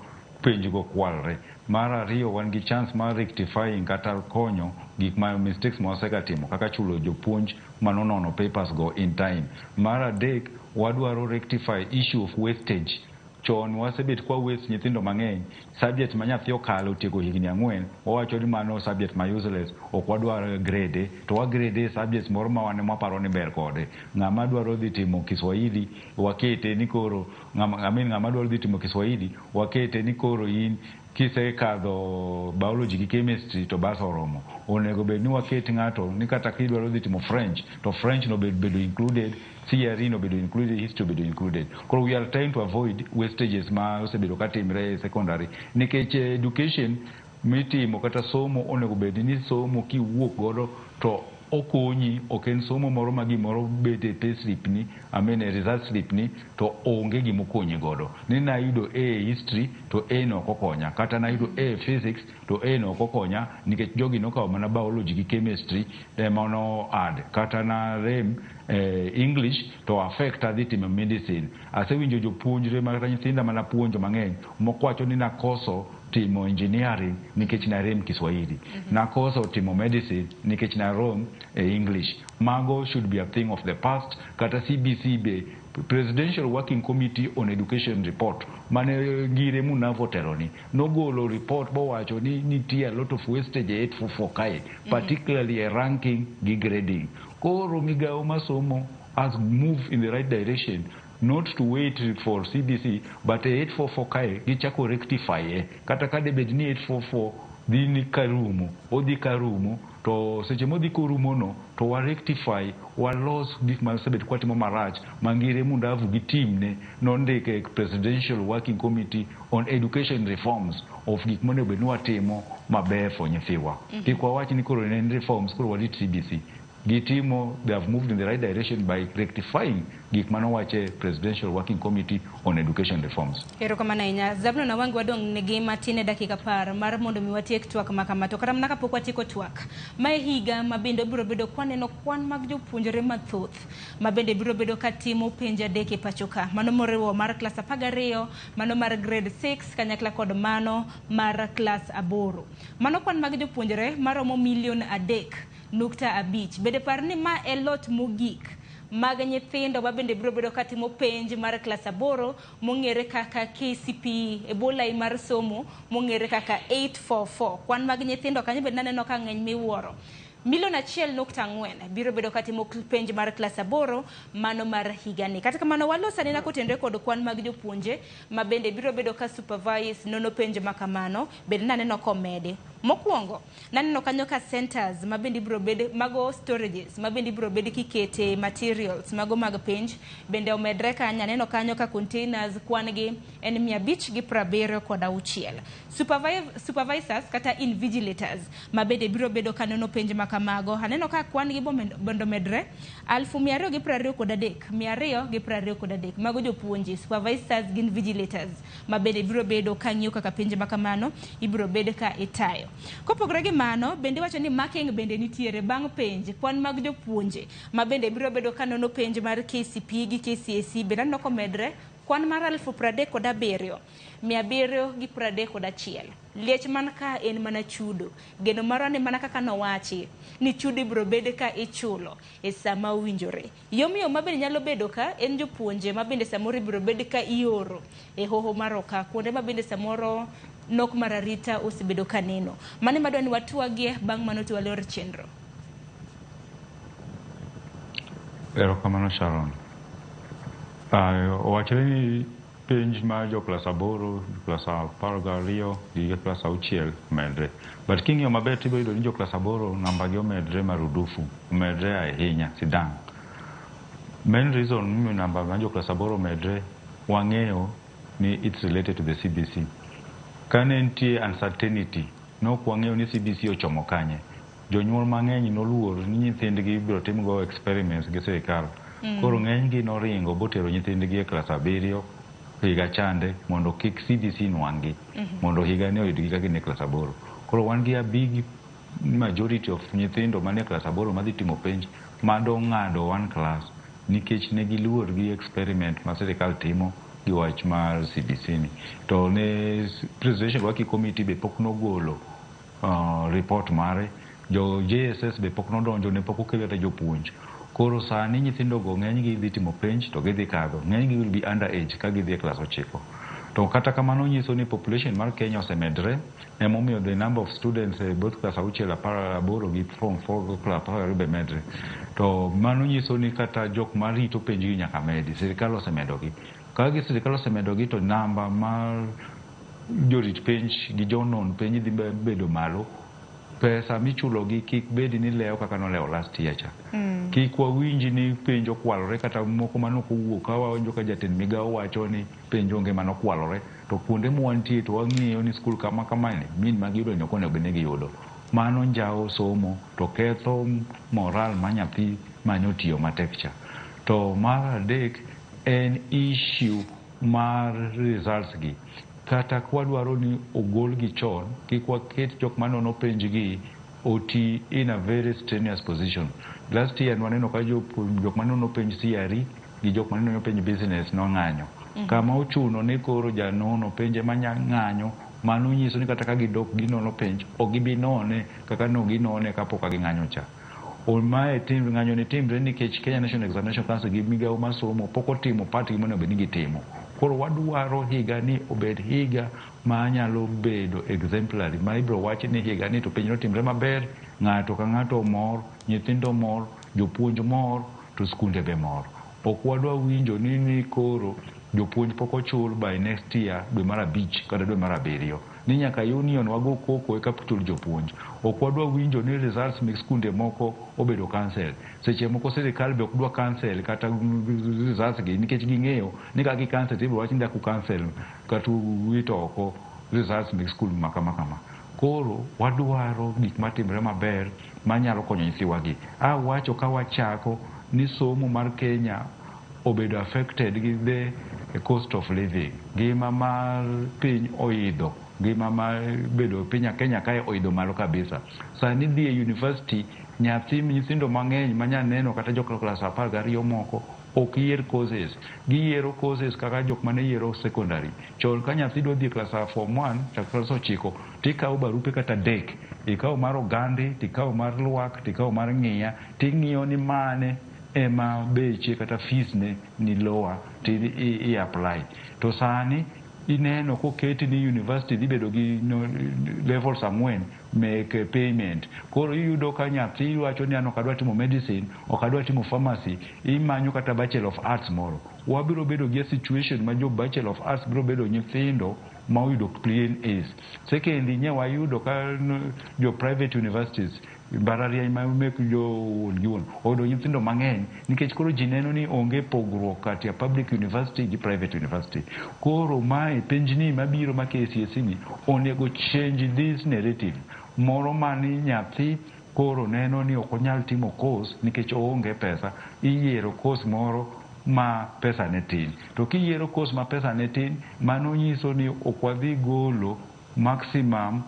S8: penj go kwalre. Mar ariyo, wan gi chance mar rectifying kata konyo gik ma mistakes ma wasegatimo kaka chulo jopuonj manonono papers go in time. Mar adek, wadwaro rectify issue of wastage. Chon wasebet kwa waste nyithindo mang'eny. Subject ma nyathi okalo otieko higni 4, wawacho ni mano subject ma useless, ok wadwar grade, to wa grade subjects moro ma wan mwaparo ni ber kode. Ng'ama dwaro dhi timo Kiswahili wakete ni koro ng'ama, I mean, ng'ama dwaro dhi timo Kiswahili wakete ni koro in kisekadho biology gi chemistry to bas oromo. Onego bed ni waket ng'ato ni kata kidwaro dhi timo French to French no bed bedo included, CRE no bedo included, history bedo included. Koro we are trying to avoid wastages ma osebedo katimre e secondary, nikech education mitimo kata somo onego bed ni somo kiwuok godo to okonyi, ok en somo moro ma gimoro bet e payslip ni, I mean, e result slip ni to onge gimokonyi godo ni nayudo A e history to A no ok okonya, kata nayudo A e physics to A no ok okonya nikech jogi nokawo mana biology gi chemistry ema no add, kata narem English to affect adhi timo medicine. Asewinjo jopuonjre makata nyithinda mana puonjo mang'eny moko wacho ni nakoso timo engineering nikech narem Kiswahili, nakoso timo medicine nikech narom e English. Mago should be a thing of the past. Kata CBC be, Presidential Working Committee on Education report mane Ngire Munavo teloni nogolo report bowacho ni nitie a lot of wastage e 844 kae, particularly e ranking gi grading. Koro migawo masomo has moved in the right direction, not to wait for CBC, but e 844 kae gichako rectify e kata ka debed ni 844 dhi ni karumo, odhi karumo. To seche modhi korumono to wa rectify, walos gik ma osebet kwatimo marach ma Ngire Mundavu gi team ne nondiko e Presidential Working Committee on Education Reforms of gik monego bed ni watimo maber for nyithiwa. Kik wawach ni koro ne en reforms koro warit CBC. Gitimo, they have moved in the right direction by rectifying gik manowache Presidential Working Committee on Education Reforms.
S9: Erokamano ahinya. Zablon Awangi wadong' nigi matin e dakika 10 mar mondo mi watiek twak ma kama. To kata mana kapok watieko twak, mae higa ma bende biro bedo kwaneno kwan mag jopuonjre mathoth ma bende biro bedo ka timo penj adek e pacho ka. Mano moriwo mar klas 12, mano mar grade 6 kanyakla kod mano mar klas 8. Mano kwan mag jopuonjre maromo milion 3.5. Bende par ni ma e lot mogik mag nyithindo ma bende biro bedo katimo penj mar klas 8 mong'ere kaka KCPE e bwo lai mar somo mong'ere kaka 844. Kwan mag nyithindo kanyo bende naneno ka ng'eny miwuoro. Milion 1.4 biro bedo katimo penj mar klas 8 mano mar higani. Kata kamano walos anena kotenore kod kwan mag jopuonje ma bende biro bedo ka supervise nono penj ma kamano bende naneno komedi. Mokwongo naneno kanyo ka centers ma bende ibiro bed mago storages ma bende ibiro bed kikete materials mago mag penj bende omedre kanyo. Aneno kanyo ka containers kwan gi en 576. Supervisors kata invigilators ma bende biro bedo ka nono penj ma kamago aneno ka kwan gi bende omedre 223 223 mago jopuonje, supervisors gi invigilators ma bende biro bedo ka ng'iyo kaka penj ma kamano ibiro bed ka itayo. Kopogore gi mano bende wacho ni marking bende nitiere bang' penj kwan mag jopuonje ma bende biro bedo ka nono penj mar KCPE gi KCSE bende aneno komedre kwan mar 37,731. Liech man ka en mana chudo. Geno marwa ni mana kaka nowachi ni chudo ibiro bed ka ichulo e sama owinjore. Yomyom ma bende nyalo bedo ka en jopuonje ma bende samoro ibiro bed ka ioro e hoho mar Okak, kuonde ma bende samoro nok mar arita osebedo ka neno. Mano ema adwa ni watwagie, bang' mano to walor chenro.
S8: Erokamano Sharon. Owachore ni penj mar jo klas 8, klas 12 gi klas 6 omedre. But king'iyo maber tibiro yudo ni jo klas 8 namba gi omedre marudufu, omedre ahinya sidang'. Main reason momiyo namba mar jo klas 8 omedre wang'eyo ni it's related to the CBC. Kane nitie uncertainty, nok wang'eyo ni CBC ochomo kanye. Jonyuol mang'eny noluor ni nyithindgi ibiro timgo experiments gi sirikal. Koro ng'enygi noringo botero nyithindgi e klas 7 higa chande mondo kik CBC nwang'gi, mondo higani oyudgi ka gin e klas 8. Koro wan gi a big majority of nyithindo manie klas 8 madhi timo penj madong'ado one class nikech ne giluor gi experiment ma sirikal timo gi wach mar CBC ni. To ne Presidential Working Committee be pok nogolo report mare, jo JSS be pok nodonjo, ne pok okel kata jopuonj. Koro sani nyithindogo ng'enygi dhi timo penj to gidhi kadho. Ng'enygi will be under age ka gidhi e klas 9. To kata kamano nyiso ni population mar Kenya osemedre, emomiyo the number of students e both klas 6, 18 gi form 4 klas 12 be medre. To mano nyiso ni kata jok marito penjgi nyaka medi, sirikal osemedogi. Ka gi sirikal osemedogi to namba mar jorit penj gi jonon penj dhi bedo malo. Pesa michulogi kik bed ni lewo kaka nolewo last year cha. Kik wawinj ni penj okwalore kata moko manok owuok ka wawinjo ka jatend migawo wacho ni penj onge manokwalore to kuonde mwantie to wang'iyo ni skul kama kamae min magiyudo ni ok onego bed ni giyudo. Mano njawo somo to ketho moral ma nyathi manyo tiyo matek cha. To mar adek en issue mar results gi. Kata kwadwaro ni ogolgi chon, kik waket jok manono penj gi oti in a very strenuous position. Last year nwaneno ka jok manono penj CRE gi jok manono penj business nong'anyo. Kama ochuno ni koro janono penj ema ng'anyo, mano nyiso ni kata ka gidok ginono penj, ok gibi none kaka no ginone kapok ging'anyo cha. Mae tim ng'anyo ni timre nikech Kenya National Examination Council gi migawo mar somo pok otimo part gi monego bed ni gitimo. Koro wadwaro higa ni obed higa ma nyalo bedo exemplary, ma ibiro wach ni higa ni to penj notimre maber, ng'ato ka ng'ato mor, nyithindo mor, jopuonj mor, to skunde be mor. Ok wadwa winjo ni koro jopuonj pok ochul by next year dwe mar 5 kata dwe mar 7. Ni nyaka union wago koko eka chul jopuonj. Ok wadwa winjo ni results mek skunde moko obedo cancel. Seche moko sirikal be ok dwa cancel kata results gi nikech ging'eyo ni ka gi cancel to ibiro wach ni dak u cancel kata uwito oko results mek skul ma kama kama. Koro wadwaro gik matimre maber manyalo konyo nyithiwa gi. Awacho ka wachako ni somo mar Kenya obedo affected gi the cost of living. Ngima mar piny oidho, ngima mar bedo piny Kenya kae oidho malo kabisa. Sani dhi e university nyathi nyithindo mang'eny manyaneno kata jok klas 12 moko ok yier courses. Giyiero courses kaka jok mane yiero secondary. Chon ka nyathi dwa dhi e klas form 1 chak klas 9 tikawo barupe kata 3, ikawo mar Ogande, tikawo mar Lwak, tikawo mar Ng'iya, ting'iyo ni mane ema beche kata fees ne ni lower ti i apply. To sani ineno koketi ni university dhi bedo gi no, levels 4 mek payment. Koro iyudo ka nyathi wacho ni an ok adwa timo medicine, ok adwa timo pharmacy, imanyo kata Bachelor of Arts moro. Wabiro bedo gi a situation ma jo Bachelor of Arts biro bedo nyithindo ma oyudo plain A's. Secondly, nye wayudo ka jo private universities mbalariany ma mek jo wuon gi wuon oyudo nyithindo mang'eny nikech koro ji neno ni onge pogruok kati ya public university gi private university. Koro mae penjni mabiro ma KCSE ni onego change this narrative moro mani nyathi koro neno ni ok onyal timo course nikech oonge pesa, iyiero course moro ma pesa ne tin. To kiyiero course ma pesa ne tin, mano nyiso ni ok wadhi golo maximum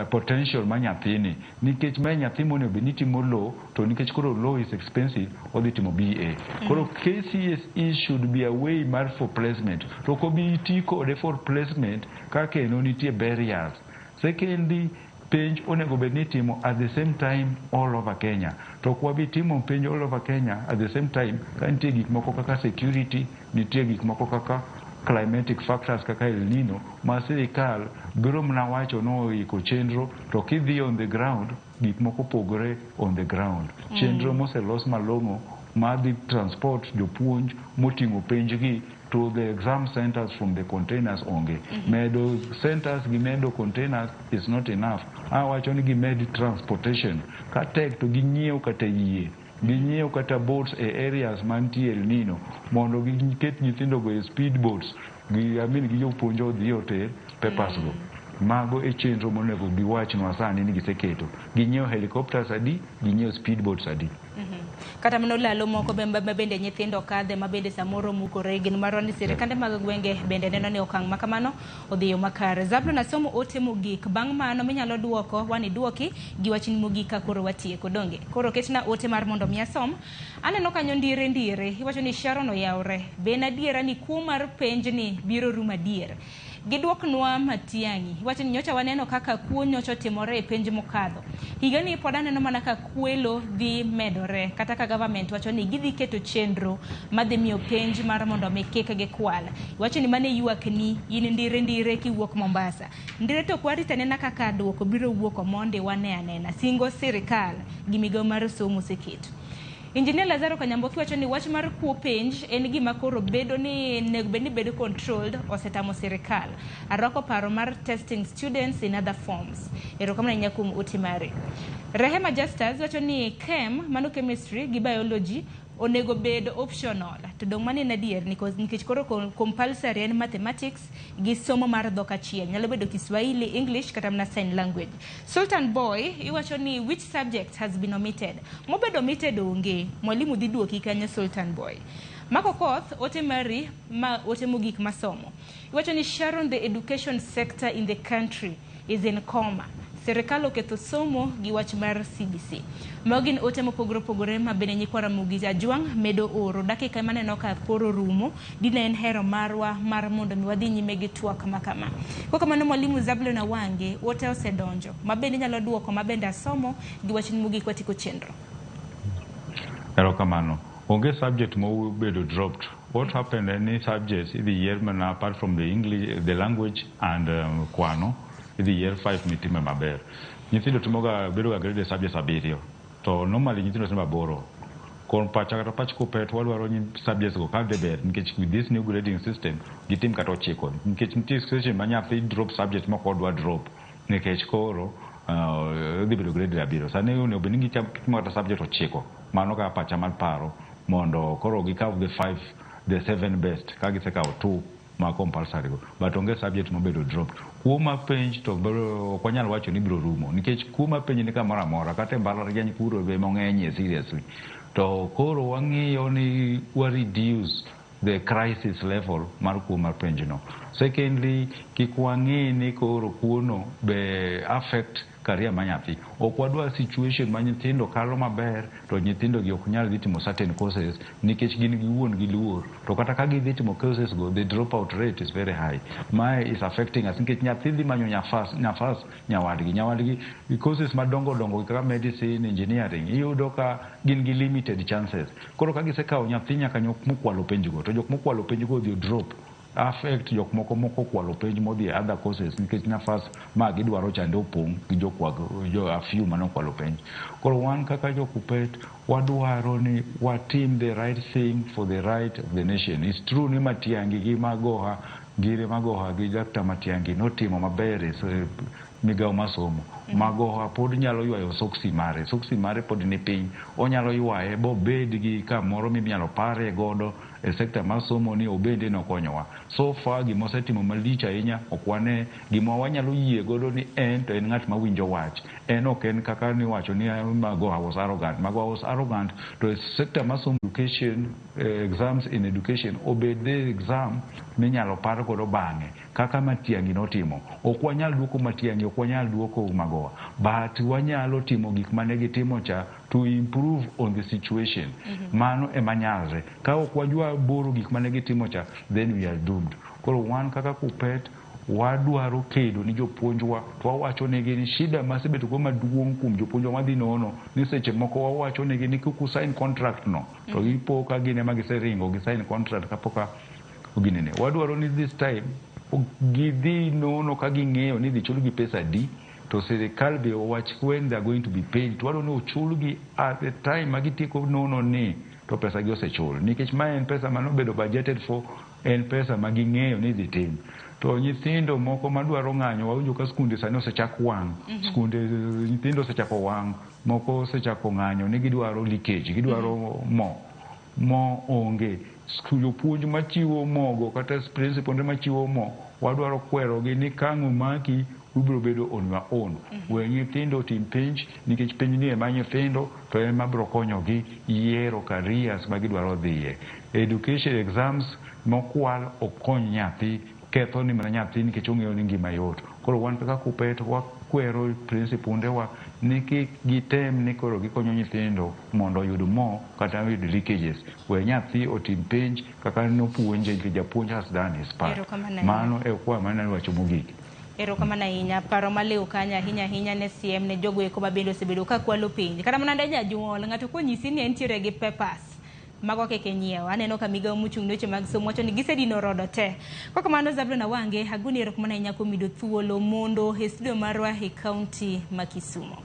S8: potential ma nyathini nikech mae nyathi monego bed ni timo law to nikech koro law is expensive odhi timo BA. Koro KCSE should be a way mar for placement to ok obi ti kode for placement ka kendo nitie barriers. Secondly, penj onego bed ni itimo at the same time all over Kenya. To ok wabi timo penj all over Kenya at the same time ka nitie gik moko kaka security, nitie gik moko kaka climatic factors kaka El Nino ma sirikal biro mana wacho noiko chenro to kidhi on the ground gik moko pogore on the ground. Chenro moselos malong'o madhi transport jopuonj moting'o penj gi to the exam centers from the containers onge. Medo centers gi medo containers is not enough. Awacho ni gimed transportation. Ka tek to ginyiew kata yie. Ginyiew kata boats e areas mantie El Nino mondo giket nyithindo go e speed boats. Gi, I mean, gi jopuonj odhi oter papers go. Mago e chenro monego giwachnwa sani ni giseketo. Ginyiew helicopters adi, ginyiew speed boats adi.
S9: Kata mana olalo moko ma bende nyithindo kadhe ma bende samoro mukore gin marwa ni sirikande mag gwenge bende neno ni okang' ma kamano odhi yo makare. Zablon asomo ote mogik bang' mano minyalo duoko wani duoki gi wachni mogik ka koro watieko donge. Koro ketna ote mar mondo mi asom. Aneno kanyo ndire ndire iwacho ni Sharon oyawre. Be en adiera ni kuo mar penj ni biro rumo adier? Giduoknwa Matiang'i. Iwacho ni nyocha waneno kaka kuo nyocha otimore e penj mokadho. Higani pod aneno mana ka kwelo dhi medore kata ka government wacho ni gidhi keto chenro madhi miyo penj mar mondo mi kik gikwal. Iwacho ni mano e ywakni in ndire ndire kiwuok Mombasa. Ndire to ok warit anena kaka duoko biro wuok omondi wane anena. Singo sirikal gi migawo mar somo oseketo. Engineer Lazaro Kanyamboki wacho ni wach mar kuo penj en gima koro bedo ni nego bed ni bedo controlled osetamo sirikal. Arwako paro mar testing students in other forms. Erokamano ahinya kuom ote mari. Rehema Justus wacho ni chem, mano chemistry gi biology onego bed optional. To dong' mano en adier nikech koro compulsory en mathematics gi somo mar dhok achiel. Nyalo bedo Kiswahili, English kata mana sign language. Sultan Boy iwacho ni which subject has been omitted? Mobedo omitted onge. Mwalimu dhi duoki kanyo Sultan Boy. Mako Koth, ote mari ma ote mogik masomo. Iwacho ni Sharon, the education sector in the country is in coma. Sirikal oketho somo gi wach mar CBC. Mago gin ote mopogore opogore ma bende nyikwa Ramogi Ajwang' medo oro. Dakika maneno ka koro rumo, dine en hero marwa mar mondo mi wadhi nyime gi twak ma kama. Kok kamano mwalimu Zablon Awange, ote osedonjo. Ma bende inyalo duoko ma bende asomo gi wachni mogik watieko chenro.
S8: Erokamano. Onge subject mobedo dropped. What happened any subjects idhi yier mana apart from the English, the language and kwano, idhi yier 5 mitime maber. Nyithindo timoga bedo ga graded subjects 7. To normally nyithindo timo 8. Kon pacha kata pach KUPPET wadwaro ni subjects go ka dhi ber nikech with this new grading system gitim kata 9 nikech nitie situation ma nyathi drop subject mok odwa drop nikech koro dhi bedo grade 7. Sani onego bed ni gitimo kata subject 9. Mano kaka pacha mar paro mondo koro gikaw the 5, the 7 best ka gisekawo 2 ma compulsory go, but onge subject mobedo dropped. Kuo mar penj to ok wanyal wacho ni biro rumo nikech kuo mar penj ni kamoro amora, kata e mbalariany kuro be mong'enyie seriously. To koro wang'iyo ni wa reduce the crisis level mar kuo mar penj no. Secondly, kik wang'i ni koro kuono be affect career ma nyathi. Ok wadwa situation ma nyithindo kalo maber to nyithindo gi ok nyal dhi timo certain courses nikech gin giwuon giluor. To kata ka gidhi timo courses go, the dropout rate is very high. Mae is affecting us nikech nyathi dhi manyo nafas nyawadgi. Nyawadgi courses madongo dongo kaka medicine, engineering, iyudo ka gin gi limited chances. Koro ka gisekawo nyathi nyaka mokwalo penj go, to jok mokwalo penj go odhi drop, affect jok moko moko kwalo penj modhi e other courses nikech nafas ma gidwaro chande opong' gi jo a few manokwalo penj. Koro wan kaka jo KUPPET wadwaro ni watim the right thing for the right of the nation. It's true ni Matiang'i gi Magoha, Ngire Magoha gi Dr. Matiang'i notimo maber e migawo mar somo. Magoha pod nyalo ywayo soksi mare, soksi mare pod ni piny, onyalo ywaye bobed gi kamoro minyalo pare godo e sekta mar somo ni obende nokonyowa. So far gimosetimo malich ahinya ok wane gima wanyalo yie godo ni en to en ng'at mawinjo wach. En ok en kaka niwacho ni Magoha was arrogant. Magoha was arrogant to e sekta mar somo education, exams in education obed the exam minyalo par godo bang'e kaka Matiang'i notimo. Ok wanyal duoko Matiang'i, ok wanyal duoko Magoha, but wanyalo timo gik mane gitimo cha to improve on the situation. Mano ema nyalre. Ka ok wajwa boro gik mane gitimo cha, then we are doomed. Koro wan kaka KUPPET wadwaro kedo ni jopuonjwa to wawacho negi ni shida masebedo go maduong' kuom jopuonjwa madhi nono ni seche moko wawacho negi ni kik usign contract no to gipo ka gin ema giseringo gi sign contract kapok ginene. Wadwaro ni this time gidhi nono ka ging'eyo ni idhi chulgi pesa adi, to sirikal be owach when they are going to be paid. To wadwaro ni ochulgi at the time ma gitieko nono ni to pesa gi osechul, nikech ma en pesa manobedo budgeted for, en pesa ma ging'eyo ni idhi tim. To nyithindo moko madwaro ng'anyo, wawinjo ka skunde sani osechak wang', skunde nyithindo osechako wang', moko osechako ng'anyo ni gidwaro leakage, gidwaro mo onge. Jopuonj machiwo mogo kata principal machiwo mo, wadwaro kwerogi ni ka ang' omaki ubiro bedo on your own. We nyithindo otim penj nikech penj ni ema nyithindo to ema biro konyogi yiero careers ma gidwaro dhiye. Education exams mokwal ok kony nyathi, ketho ni mana nyathi nikech ong'eyo ni ngima yot. Koro wan kaka KUPPET wakwero principundewa ni kik gitem ni koro gikonyo nyithindo mondo oyud mo kata oyud leakages. We nyathi otim penj kaka nopuonje nikech japuonj has done his part. Mano e kwa mana wacho mogik.
S9: Erokamano ahinya. Paro maliw kanyo ahinya ahinya ne siem ne jogo eko ma bende osebedo ka kwalo penj. Kata mana ne janyuol, ng'ato konyisi ni entiere gi papers mago kik inyiew. Aneno ka migawo mochung' ne weche mag somo wacho ni gisedino rodo te. Kokamano Zablon Awange, agoni erokamano ahinya kuom yudo thuolo mondo e studio marwa e kaunti ma Kisumo.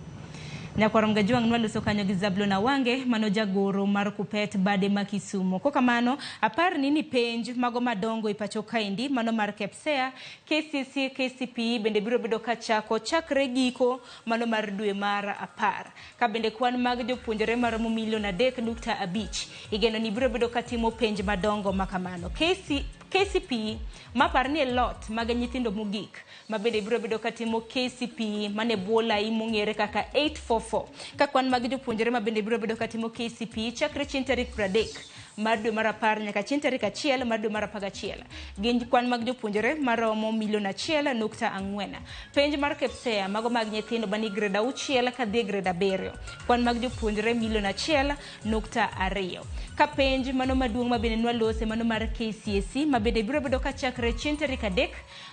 S9: Nyakwar Mgajwang' nwaloso kanyo gi Zablon Awange mano jagoro mar KUPPET bade ma Kisumo. Kokamano apar ni penj mago madongo e pacho kaendi mano mar KPSEA, KCSE, KCPE bende biro bedo kachako chakre giko mano mar dwe mar 10. Ka bende kwan mag jopuonjre maromo milion 3.5 igeno ni biro bedo katimo penj madongo makamano. KCPE mapar ni e lot mag nyithindo mogik ma bende biro bedo katimo KCPE mane bwo lai mong'ere kaka 844. Ka kwan mag jopuonjre ma bende biro bedo katimo KCPE chakre chieng' tarik 30 mar dwe mar 10 nyaka chieng' tarik 1 mar dwe mar 11 gin kwan mag jopuonjre maromo milion 1.4. Penj mar KPSEA mago mag nyithindo mani grade 6 kadhi e grade 7 kwan mag jopuonjre milion 1.2. Ka penj mano maduong' ma bende nwalose mano mar KCSE ma bende biro bedo kachakre chieng' tarik 3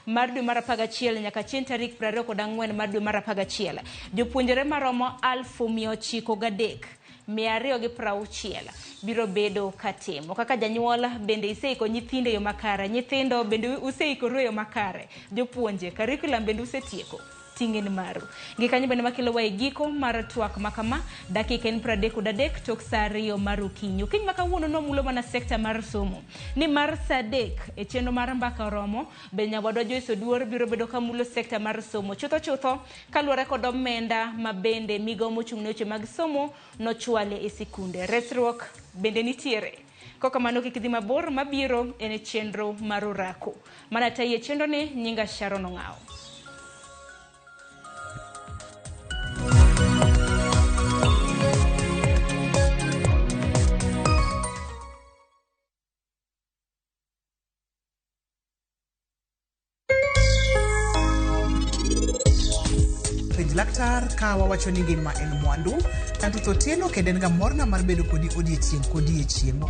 S9: mar dwe mar 11 nyaka chieng' tarik 24 mar dwe mar 11 jopuonjre maromo 903,260 biro bedo katimo. Kaka janyuol bende iseiko nyithindo e yo makare, nyithindo bende useikoru e yo makare, jopuonje curriculum bende usetieko. Ting' en maru. Gi kanyo bende makelowa e giko mar twak ma kama, dakika en 33 tok sa 2 mar okinyi. Okinyi ma kawuono nomulo mana sekta mar somo. Ni mar sa 3 e chenro mar Mbaka Oromo, be nyawadwa Joyce Oduor biro bedo kamulo sekta mar somo. Chutho chutho, kaluwore kod omenda ma bende migawo mochung' ne weche mag somo nochwale e sikunde. Resruok bende nitiere. Kokamano kik idhi mabor, mabiro en e chenro mar orako. Mana tayi e chenro ni, nyinga Sharon Ong'awo.
S5: Penj laktar ka wawacho ni ngima en mwandu. An Ruth Otieno kendo en ga morna mar bedo kodi odiechieng' kodiechieng'.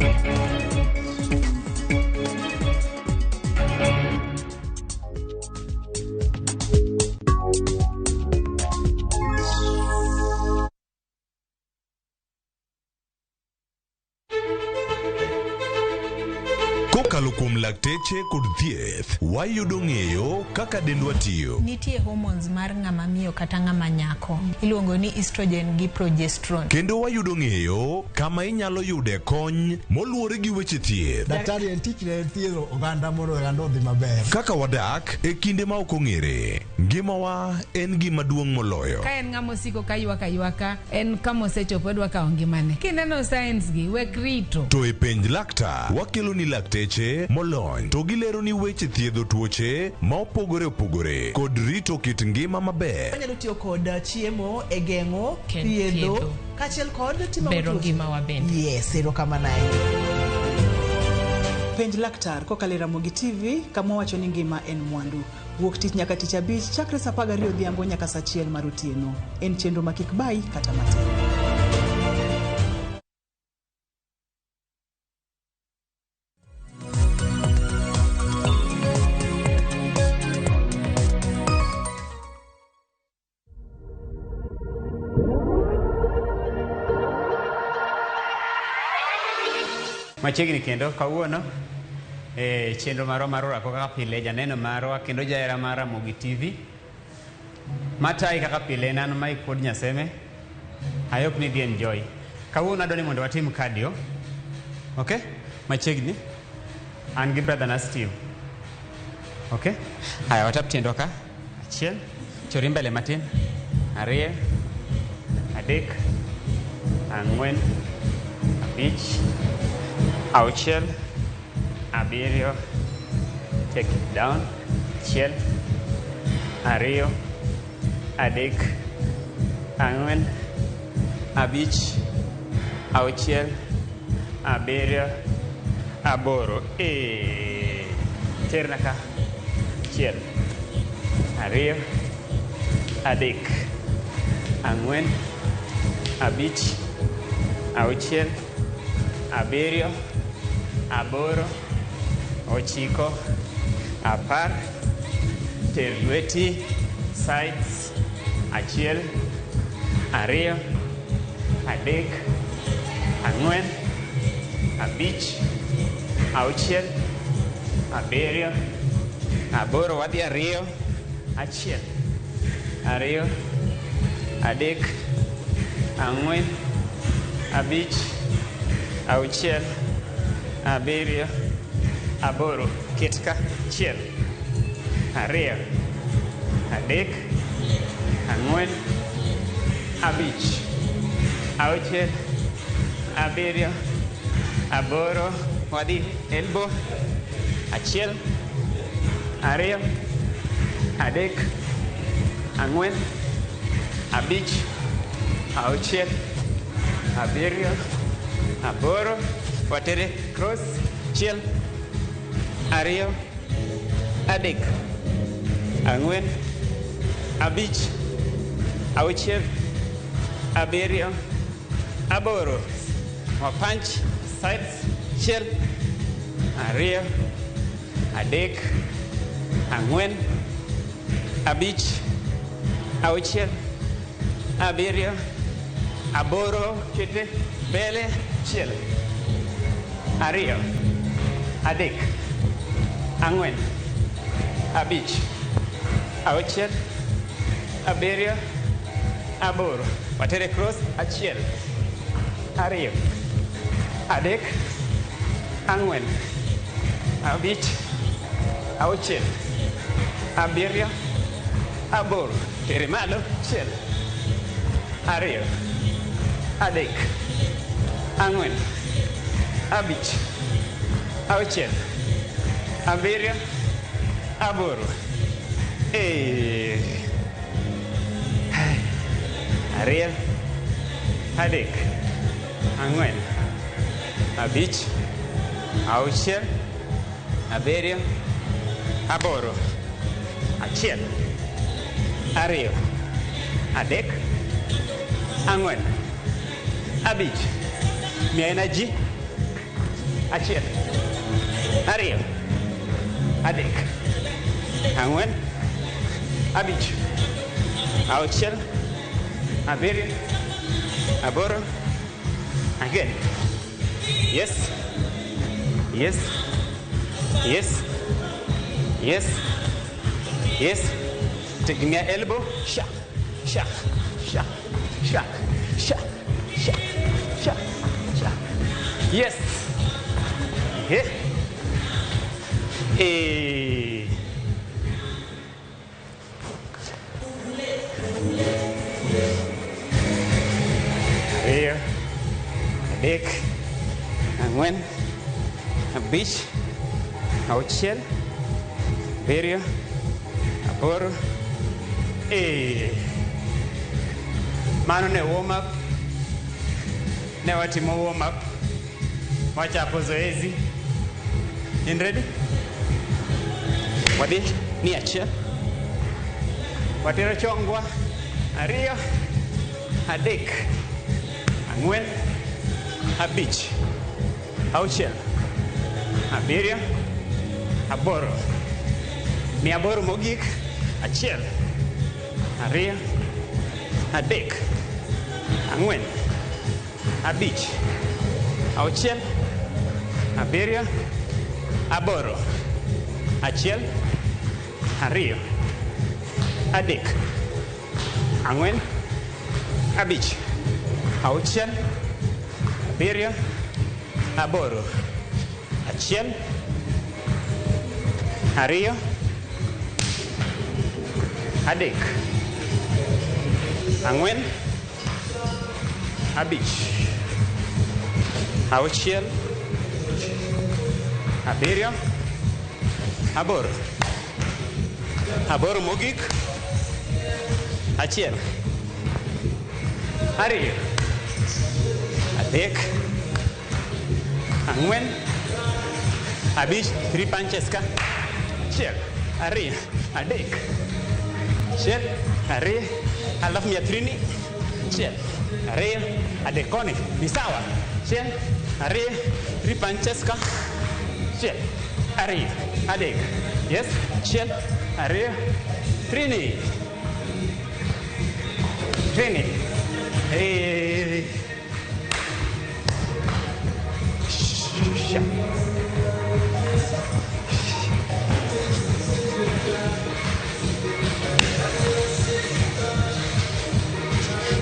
S1: Kokalo kuom lakteche kod thieth, wayudo ng'eyo kaka dendwa tiyo.
S11: Nitie hormones mar ng'ama miyo kata ng'ama nyako. Iluongo ni estrogen gi progesterone.
S1: Kendo wayudo ng'eyo kama inyalo yude kony moluwore gi weche thieth.
S14: Daktari en tichne en thiedho oganda mondo oganda odhi maber.
S1: Kaka wadak e kinde ma ok ong'ere, ngimawa en gima duong' moloyo.
S15: Ka en ng'ama osiko ka ywak aywaka, en kama osechopo odwa kawo ngimane. Kineno signs gi, wek rito.
S1: To e Penj Laktar, wakelo ni lakteche molony to gilero ni weche thiedho tuoche ma opogore opogore kod rito kit ngima maber.
S5: Wanyalo tiyo kod chiemo e geng'o, thiedho,
S16: thiedho.
S5: kaachiel kod timo
S16: Bero
S5: tuoche.
S16: ngimawa bende.
S5: Yes, erokamano ahinya. Penj laktar kokalo e Ramogi TV kama wawacho ni ngima en mwandu. Wuok tich nyaka tich abich chakre saa 12 odhiambo nyaka saa 1 mar otieno. En chenro ma kik bayi kata matin.
S24: Machiegni kendo kawuono e chenro marwa mar orako kaka pile, janeno marwa kendo jahera mar Ramogi TV matayi kaka pile en an Mike Wuod Nyaseme. I hope ni idhi enjoy. Kawuono adwa ni mondo watim cardio. Okay? Machiegni. An gi brother na Steve. Okay? Haya, watap tiendwa ka. Achiel. Chori mbele matin. Ariyo. Adek. Ang'wen. Abich. Auchiel. Abiriyo. Take it down. Achiel. Ariyo. Adek. Ang'wen. Abich. Auchiel. Abiriyo. Aboro. Terna ka. Achiel. Ariyo. Adek. Ang'wen. Abich. Auchiel. Abiriyo. Aboro. Ochiko. 10. Ter lweti. Sides. Achiel. Ariyo. Adek. Ang'wen. Abich. Auchiel. Abiriyo. Aboro. Wadhi ariyo. Achiel. Ariyo. Adek. Ang'wen. Abich. Auchiel. Abiriyo. Aboro. Ket ka. Achiel. Ariyo. Adek. Ang'wen. Abich. Auchiel. Abiriyo. Aboro. Wadhi elbow. Achiel. Ariyo. Adek. Ang'wen. Abich. Auchiel. Abiriyo. Aboro. Watere cross. Achiel. Ariyo. Adek. Ang'wen. Abich. Auchiel. Abiriyo. Aboro. Wapunch. Sides. Achiel. Ariyo. Adek. Ang'wen. Abich. Auchiel. Abiriyo. Aboro. Kete. Mbele. Achiel. Ariyo. Adek. Ang'wen. Abich. Auchiel. Abiriyo. Aboro. Watere cross. Achiel. Ariyo. Adek. Ang'wen. Abich. Auchiel. Abiriyo. Aboro. Tere malo. Achiel. Ariyo. Adek. Ang'wen. Abich. Auchiel. Abiriyo. Aboro. Eh. Ariyo. Adek. Ang'wen. Abich. Auchiel. Abiriyo. Aboro. Achiel. Ariyo. Adek. Ang'wen. Abich. Miya energy. Achiel. Ariyo. Adek. Ang'wen. Abich. Auchiel. Abiriyo. Aboro. Again. Yes. Yes. Yes. Yes. Yes. Tegemea elbow. Sha. Sha. Sha. Sha. Sha. Sha. Sha. Sha. Yes. Yeah. Eh. Ariyo. Adek. Ang'wen. Abich. Auchiel. Abiriyo. Aboro. Eh. Mano ne warm up. Ne watimo warm up. Wachapo zoezi. In ready? Wadhi ni achiel. Watero chongwa. Ariyo. Adek. Ang'wen. Abich. Auchiel. Abiriyo. Aboro. Mia aboro mogik. Achiel. Ariyo. Adek. Ang'wen. Abich. Auchiel. Abiriyo. Aboro. Achiel. Ariyo. Adek. Ang'wen. Abich. Auchiel. Abiriyo. Aboro. Achiel. Ariyo. Adek. Ang'wen. Abich. Auchiel. Abiriyo. Aboro. Aboro mogik. Achiel. Ariyo. Adek. Ang'wen. Abich. Three punches ka. Achiel. Ariyo. Adek. Achiel. Ariyo. Alafu mia trini. Achiel. Ariyo. Adek koni. Ni sawa. Achiel. Ariyo. Three punches ka. Achiel. Ariyo. Adek. Yes. Achiel. Ariyo. Trini. Trini. Eh. Sha.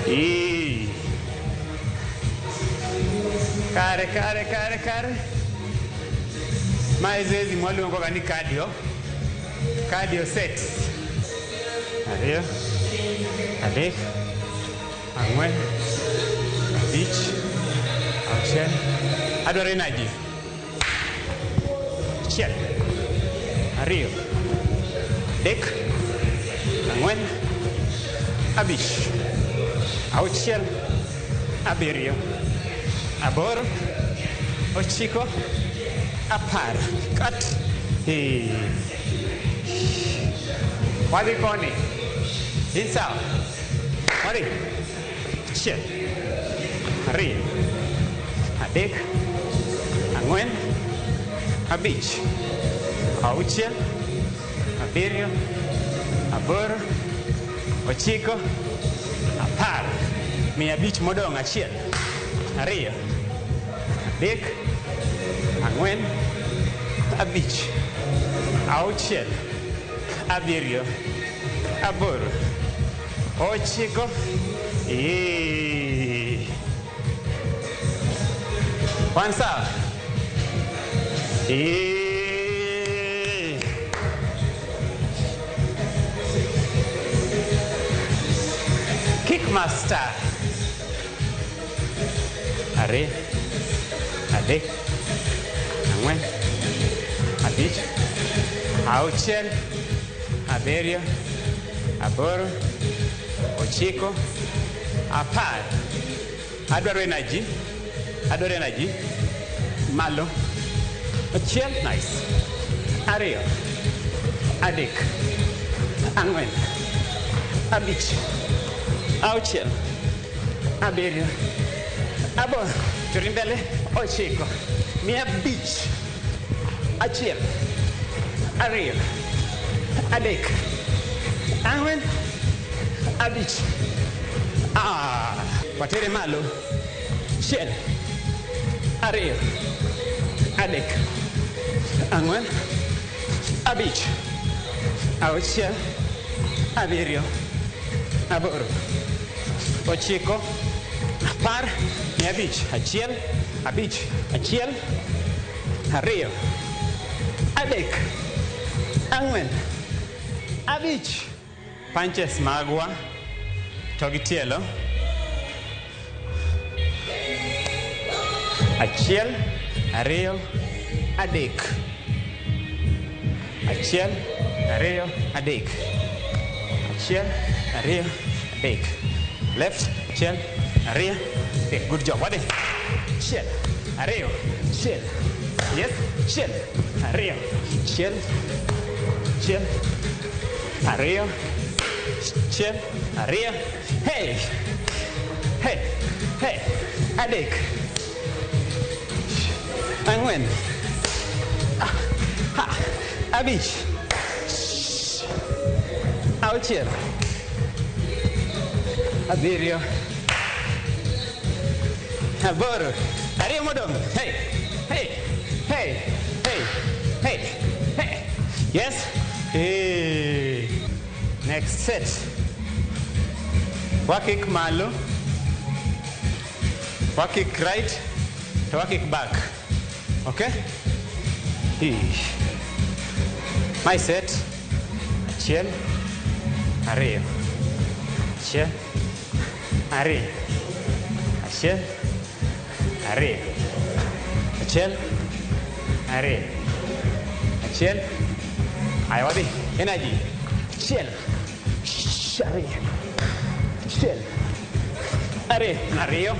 S24: E. Kare, kare, kare, kare. Mae zoezi mwaluongo ga ni cardio. Cardio set. Ariyo. Adek. Ang'wen. Abich. Auchiel. Adwaro energy. Achiel. Ariyo. Adek. Ang'wen. Abich. Auchiel. Abiriyo. Aboro. Ochiko. Apar. Kat. Eh. Wadhi koni. In sawa. Wadhi. Achiel. Ariyo. Adek. Ang'wen. Abich. Auchiel. Abiriyo. Aboro. Ochiko. Apar. Mia abich modong' achiel. Ariyo. Adek. Ang'wen. Abich. Auchiel. Abiriyo. Aboro. 9. Wan sawa? Kickmaster. 2, 3, 4, 5, 6, 7, 8, 9, 10. Adwaro energy. Adwaro energy. Malo. 1, nice. 2, 3, 4, 5, 6, 7, 8, chori mbele, 9, 500. 1, 2, 3, 4, 5. Watere malo. 1, 2, 3, 4, 5, 6, 7, 8, 9, 10, 5, 1, 5, 1, 2, 3, 4, 5. Punches magwa to gi tielo. 1, 2, 3. 1, 2, 3. 1, 2, 3. Left, 1, 2, 3. Good job. Wadhi. 1, 2, 1. Yes, 1, 2, 1, 1, 2, 1, 2. Hey, hey, hey. 3, 4, 5, 6, 7, 8, 2 modong. Hey, hey, hey, hey, hey, hey. Yes. Hey. Next set. Wakick malo. Wakick right. Wakick back. Okay? My set. 1, 2, 1, 2, 1, 2, 1, 2, 1. Aya, wadhi. Energy. 1, 2, 1, 2, 2,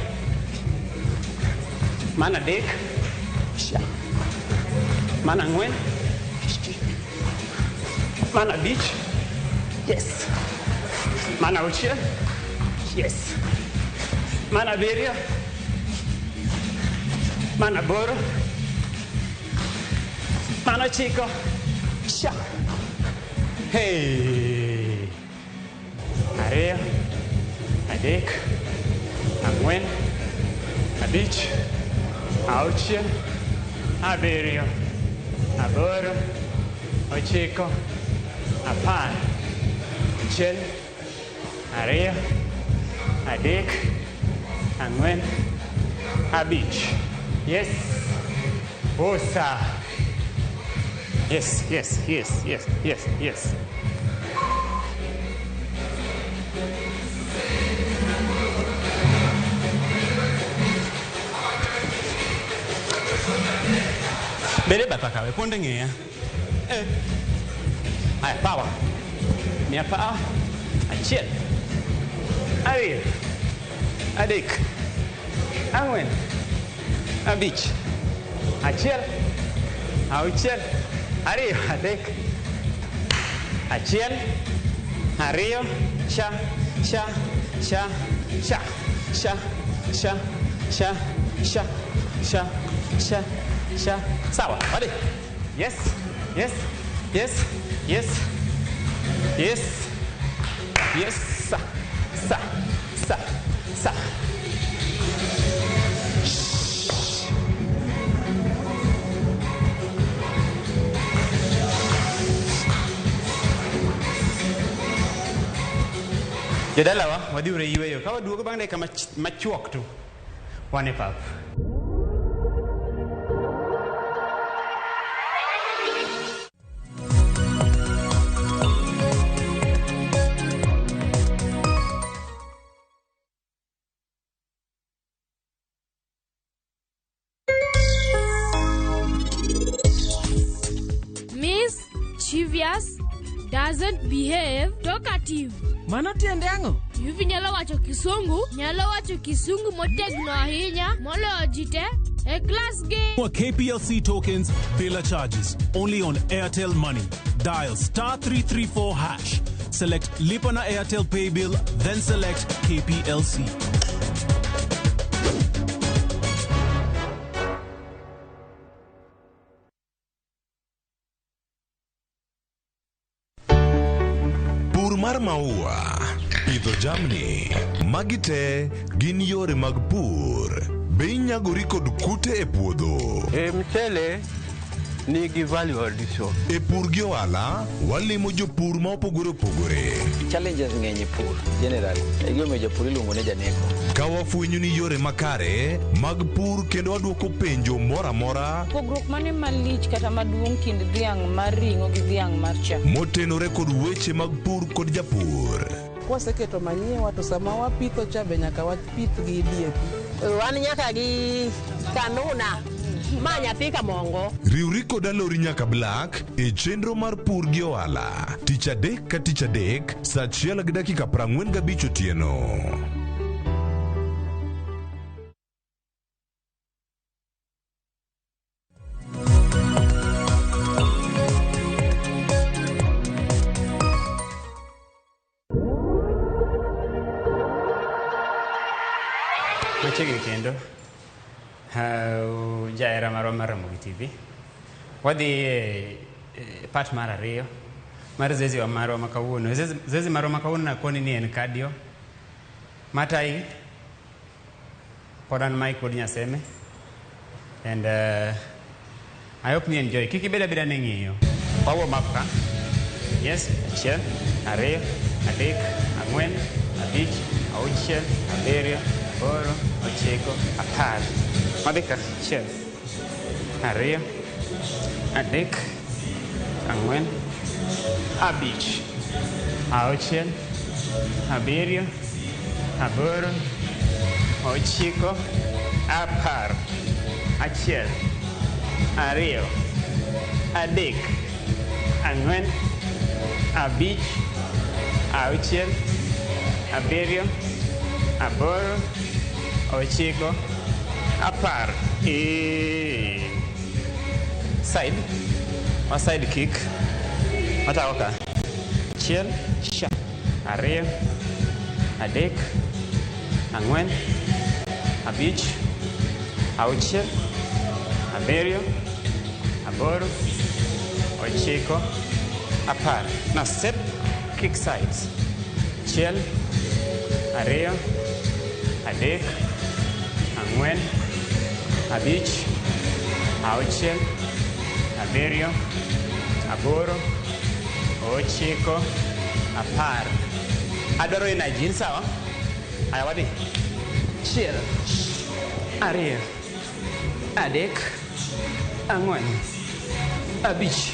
S24: mana 3, mana 4, mana 5. Yes. Mana 6. Yes. Mana 7, mana 8, mana 9. Sha. Hey. 2, 3, 4, 5, 6, 7, 8, 9, 10. 1, 2, 3, 4, 5. Yes. Osa. Yes, yes, yes, yes, yes, yes. Bede batha kawe, ponde ng'iya. Aya, power. Miya power. 1, 2, 3, 4, 5, 1, 6, 2, 3, 1, 2, sha, sha, sha, sha, sha, sha, sha, sha, sha, sha, sha. Sawa, wadhi. Yes, yes, yes, yes, yes, yes, sa, sa, sa, sa. Jodalawa, wadhiuru e yweyo. Ka waduogo bang' dakika machuok to wan e pap.
S7: Mischievous, doesn't behave, talkative.
S10: Mano tiende ang'o?
S7: Yuvi nyalo wacho kisungu, nyalo wacho kisungu motegno ahinya moloyo ji te e klas gi.
S12: More KPLC tokens, bila charges. Only on Airtel Money. Dial star 334 hash. Select Lipa na Airtel Pay Bill, then select KPLC.
S1: Pur mar maua, pidho jamni, magi te gin yore mag pur. Be inyagori kod kute e puodho?
S2: E mchele nigi value addition.
S1: E pur gi ohala, walimo jopur ma opogore opogore.
S16: Challenges ng'eny e pur generally. E gimomiyo japur iluongo ni janeko.
S1: Ka wafwenyo ni yore makare mag pur kendo wadwoko penjo moro amora
S17: Pogruok mane malich kata maduong' kind dhiang' mar ring'o gi dhiang' mar chak?
S1: motenore kod weche mag pur kod japur.
S21: Kwaseketo manyiwa to sama wapitho cha be nyaka wapith gi DAP.
S18: Wan nyaka gi kanuna ma nyathi kamongo.
S1: Riwri kod Alori nyaka Black e chenro mar pur gi ohala tich adek ka tich adek saa achiel gi dakika 45 otieno.
S24: Machiegni kendo jahera marwa mar Ramogi TV. Wadhi e part mar ariyo mar zoezi wa marwa ma kawuono. Zoezi marwa ma kawuono nakoni ni en cardio. Matai pod an Mike wuod Nyaseme. And I hope you enjoy. Kik ibed abeda ni ng'iyo. Wa warm up ka. Yes, achiel, ariyo, adek, ang'wen, abich, auchiel, abiriyo, aboro, ochiko, apar. Wadhi ka. Achiel, ariyo, adek, ang'wen, abich, auchiel, abiriyo, aboro, ochiko, apar. Achiel, ariyo, adek, ang'wen, abich, auchiel, abiriyo, aboro, ochiko, apar. Side, wa side kick. Watako ka. Achiel, sha, ariyo, adek, ang'wen, abich, auchiel, abiriyo, aboro, ochiko, apar. Now step, kick sides. Achiel, ariyo, adek, ang'wen, abich, auchiel, abiriyo, aboro, ochiko, apar. Adwaro energy, sawa? Aya wadhi. Achiel, ariyo, adek, ang'wen, abich,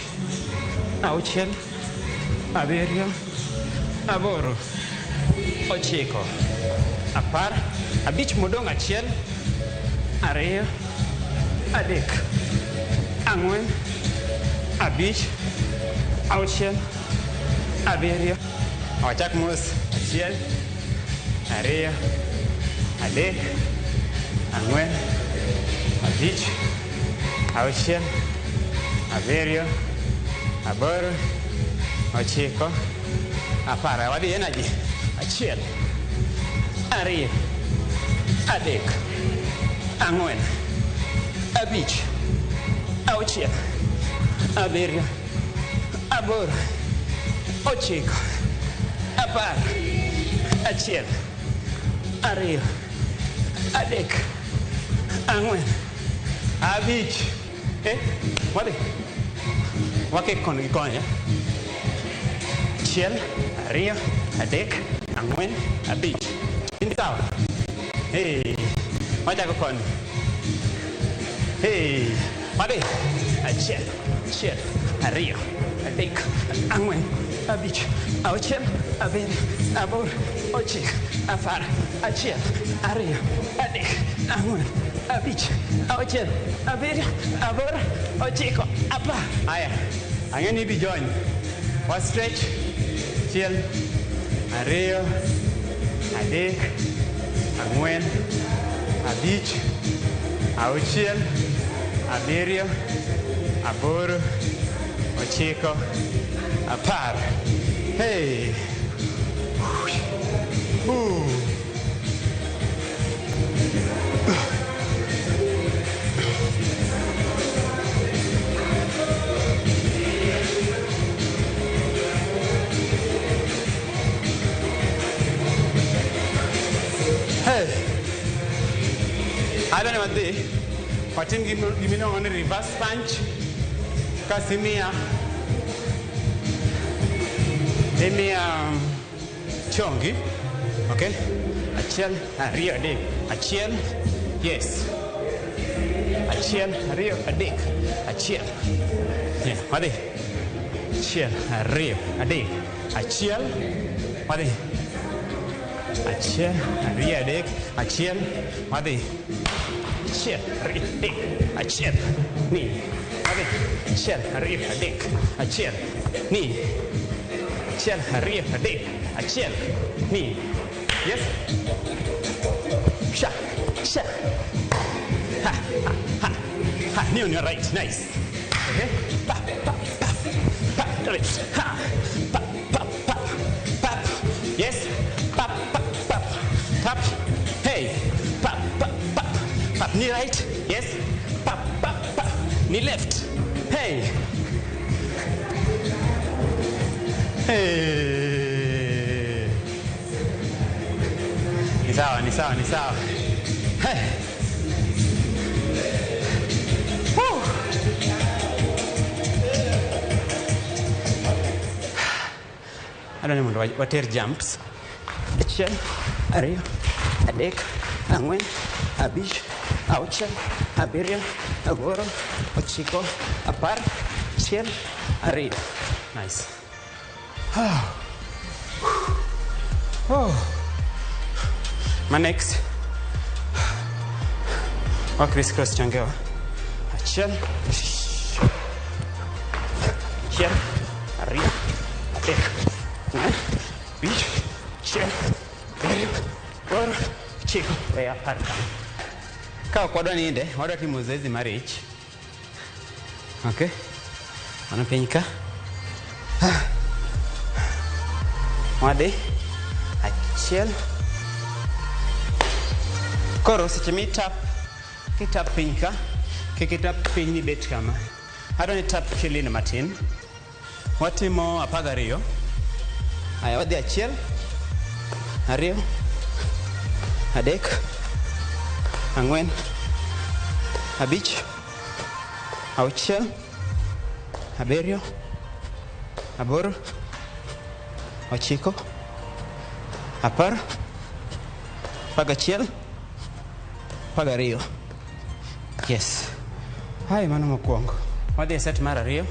S24: auchiel, abiriyo, aboro, ochiko, apar, abich modong' achiel, ariyo, adek, ang'wen, abich, auchiel, abiriyo. Wachak mos. Achiel, ariyo, adek, ang'wen, abich, auchiel, abiriyo, aboro, ochiko, apar. Wadhi energy. Achiel, ariyo, adek, ang'wen, abich, auchiel, abiriyo, aboro, ochiko, apar. Achiel, ariyo, adek, ang'wen, abich. Wadhi. Wakik koni gi koni. Achiel, ariyo, adek, Ang'wen, abich. In sawa? Hey, wachako koni. Hey, wadhi. Achiel, achiel, ariyo, adek, ang'wen, abich, auchiel, abiriyo, aboro, ochiko, apar, achiel, ariyo, adek, ang'wen, abich, auchiel, abiriyo, aboro, ochiko, apar. Aya, ang'e ni idhi join. Wa stretch. Achiel, ariyo, adek, ang'wen, abich, auchiel, abiriyo, aboro, ochiko, apar. Hey. Ooh. Hey. Adwa ni wadhi watim gimiluongo ni reverse punch kasi imiya chongi. Okay, achiel, ariyo, adek, achiel, yes, achiel, ariyo, adek, achiel, yeah, wadhi, achiel, ariyo, adek, achiel, wadhi, achiel, ariyo, adek, achiel, wadhi, achiel, ariyo, adek, achiel, ni, wadhi, achiel, ariyo, adek, achiel, ni, achiel, ariyo, adek, achiel, ni, yes, sha, sha, ha, ha, ha, ha, knee on your right, nice, okay, pa, pa, pa, pa, right, ha, pa, pa, pa, pa, yes, pa, pa, pa, tap, hey, pa, pa, pa, pa, knee right, yes, pa, pa, pa, knee left, hey, hey. Ni sawa, ni sawa, ni sawa. Hey. Woo. Adwa ni mondo water jumps. Achiel, ariyo, adek, ang'wen, abich, auchiel, abiriyo, aboro, ochiko, apar, achiel, ariyo. Nice. Oh. My next. Wa criss cross chongewa. Achiel. Achiel, ariyo, adek, ang'wen, abich, achiel, abiriyo, aboro, ochiko, we apar kama. Ka ok wadwa ninde, wadwa timo zoezi mar ich. Okay. Mano piny ka. Wadhi. Achiel. Koro seche mitap, kitap piny ka, kik itap piny ni bet kama. Adwa ni tap kilin matin. Watimo 12. Aya, wadhi achiel, ariyo, adek, ang'wen, abich, auchiel, abiriyo, aboro, ochiko, apar, 11, 12. Yes. Hai, mano mokwongo. Wadhi e set mar ariyo.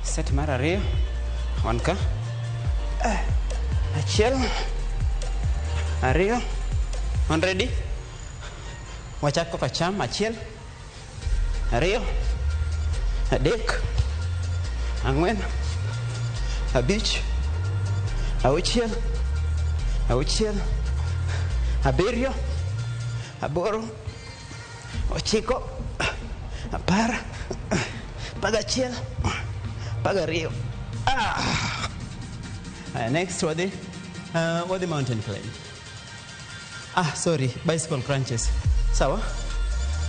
S24: Set mar ariyo. Wan ka. Achiel, ariyo. Wan ready? Wachak koka cham. Achiel, ariyo, adek, ang'wen, abich, auchiel, auchiel, abiriyo, aboro, ochiko, apar, 11, 12. Ah. Next, wadhi mountain climb. Ah, sorry, bicycle crunches. Sawa?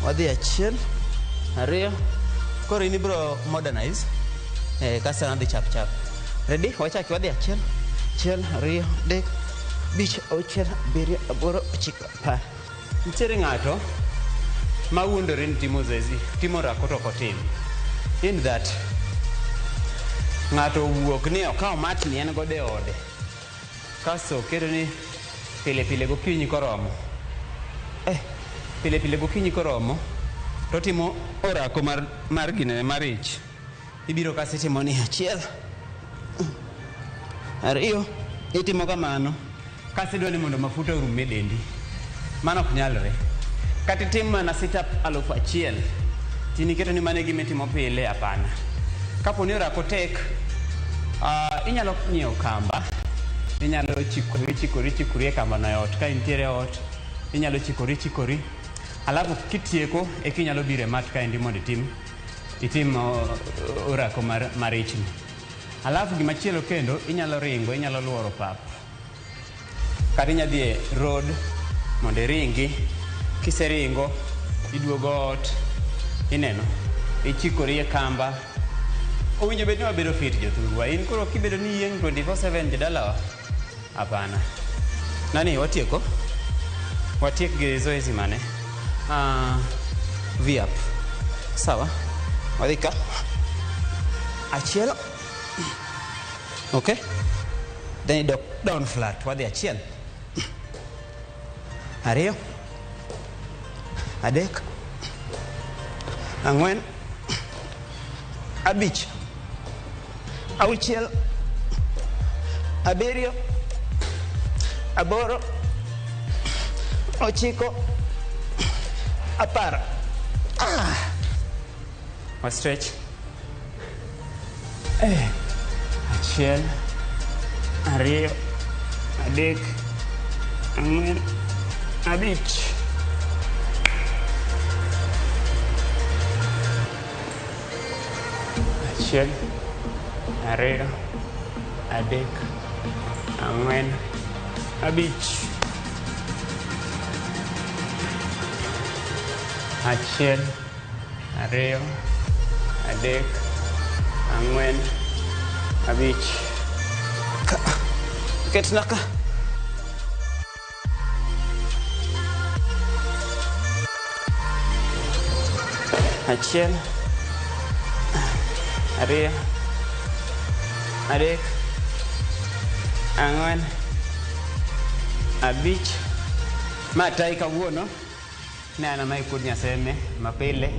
S24: Wadhi achiel, ariyo. Koro in ibro modernize. Kasto nadhi chap chap. Ready? Wachaki wadhi achiel, achiel, ariyo, adek, abich, auchiel, abiriyo, aboro, ochiko, apar. Nitiere ng'ato ma wuondore ni timo zoezi, timo orako to ok otim. In that, ng'ato owuok ni okawo mat ni en godo e ode. Kasto oketo ni pile pile gokinyi koromo. Pile pile gokinyi koromo to timo orako mar ginene mar ich. Ibiro kasto itimo ni achiel, ariyo, itimo kamano. Kasto idwa ni mondo mafuta orum e dendi. Mano ok nyalre. Kata itim mana sit up 1000, tiniketo ni mano e gima itimo pile, hapana. Kapo ni orako tek, inyalo nyiewo kamba. Inyalo chikori, chikori, chikori e kamba no e ot. Ka intiere e ot, inyalo chikori, chikori. Alafu kitieko, eka inyalo biro e mat kaendi mondo itim orako mar ichni. Alafu gimachielo kendo, inyalo ringo, inyalo luoro pap. Kata inyalo dhi e road mondo iringi. Kiseringo, iduogo ot, ineno, ichikori e kamba. Owinjo bed ni wabedo fit jothurwa. In koro kibedo ni iyieng' 24/7 jodalawa? Hapana. Nani, watieko? Watiek gi zoezi mane? V-up. Sawa. Wadhi ka. Achiel. Okay. Then idok down flat. Wadhi achiel. Ariyo. Adek. Ang'wen. Abich. Auchiel. Abiriyo. Aboro. Ochiko. 10. Wa stretch. Achiel. Ariyo. Adek. Ang'wen. Abich. Achiel. Ariyo. Adek. Ang'wen. Abich. Achiel. Ariyo. Adek. Ang'wen. Abich. Ka. Ketna ka. Achiel. Ariyo. Adek. Ang'wen. Abich. Ma tai kawuono. Ne an ama ikud Nyaseme mapile.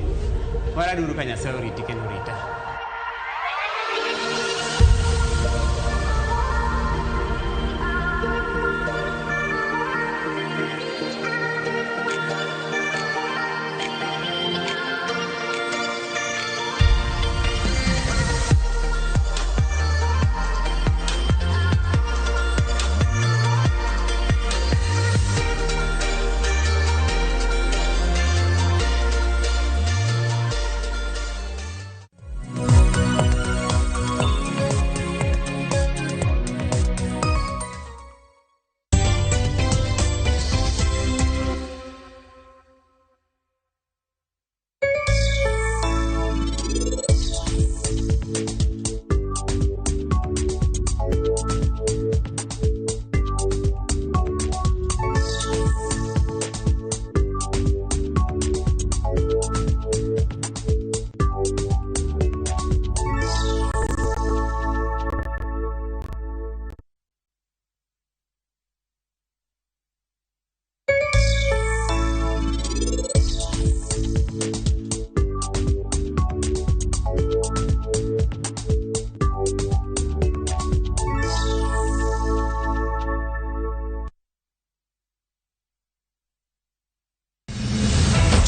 S24: Waraduru ka Nyasaye oriti kendo orita.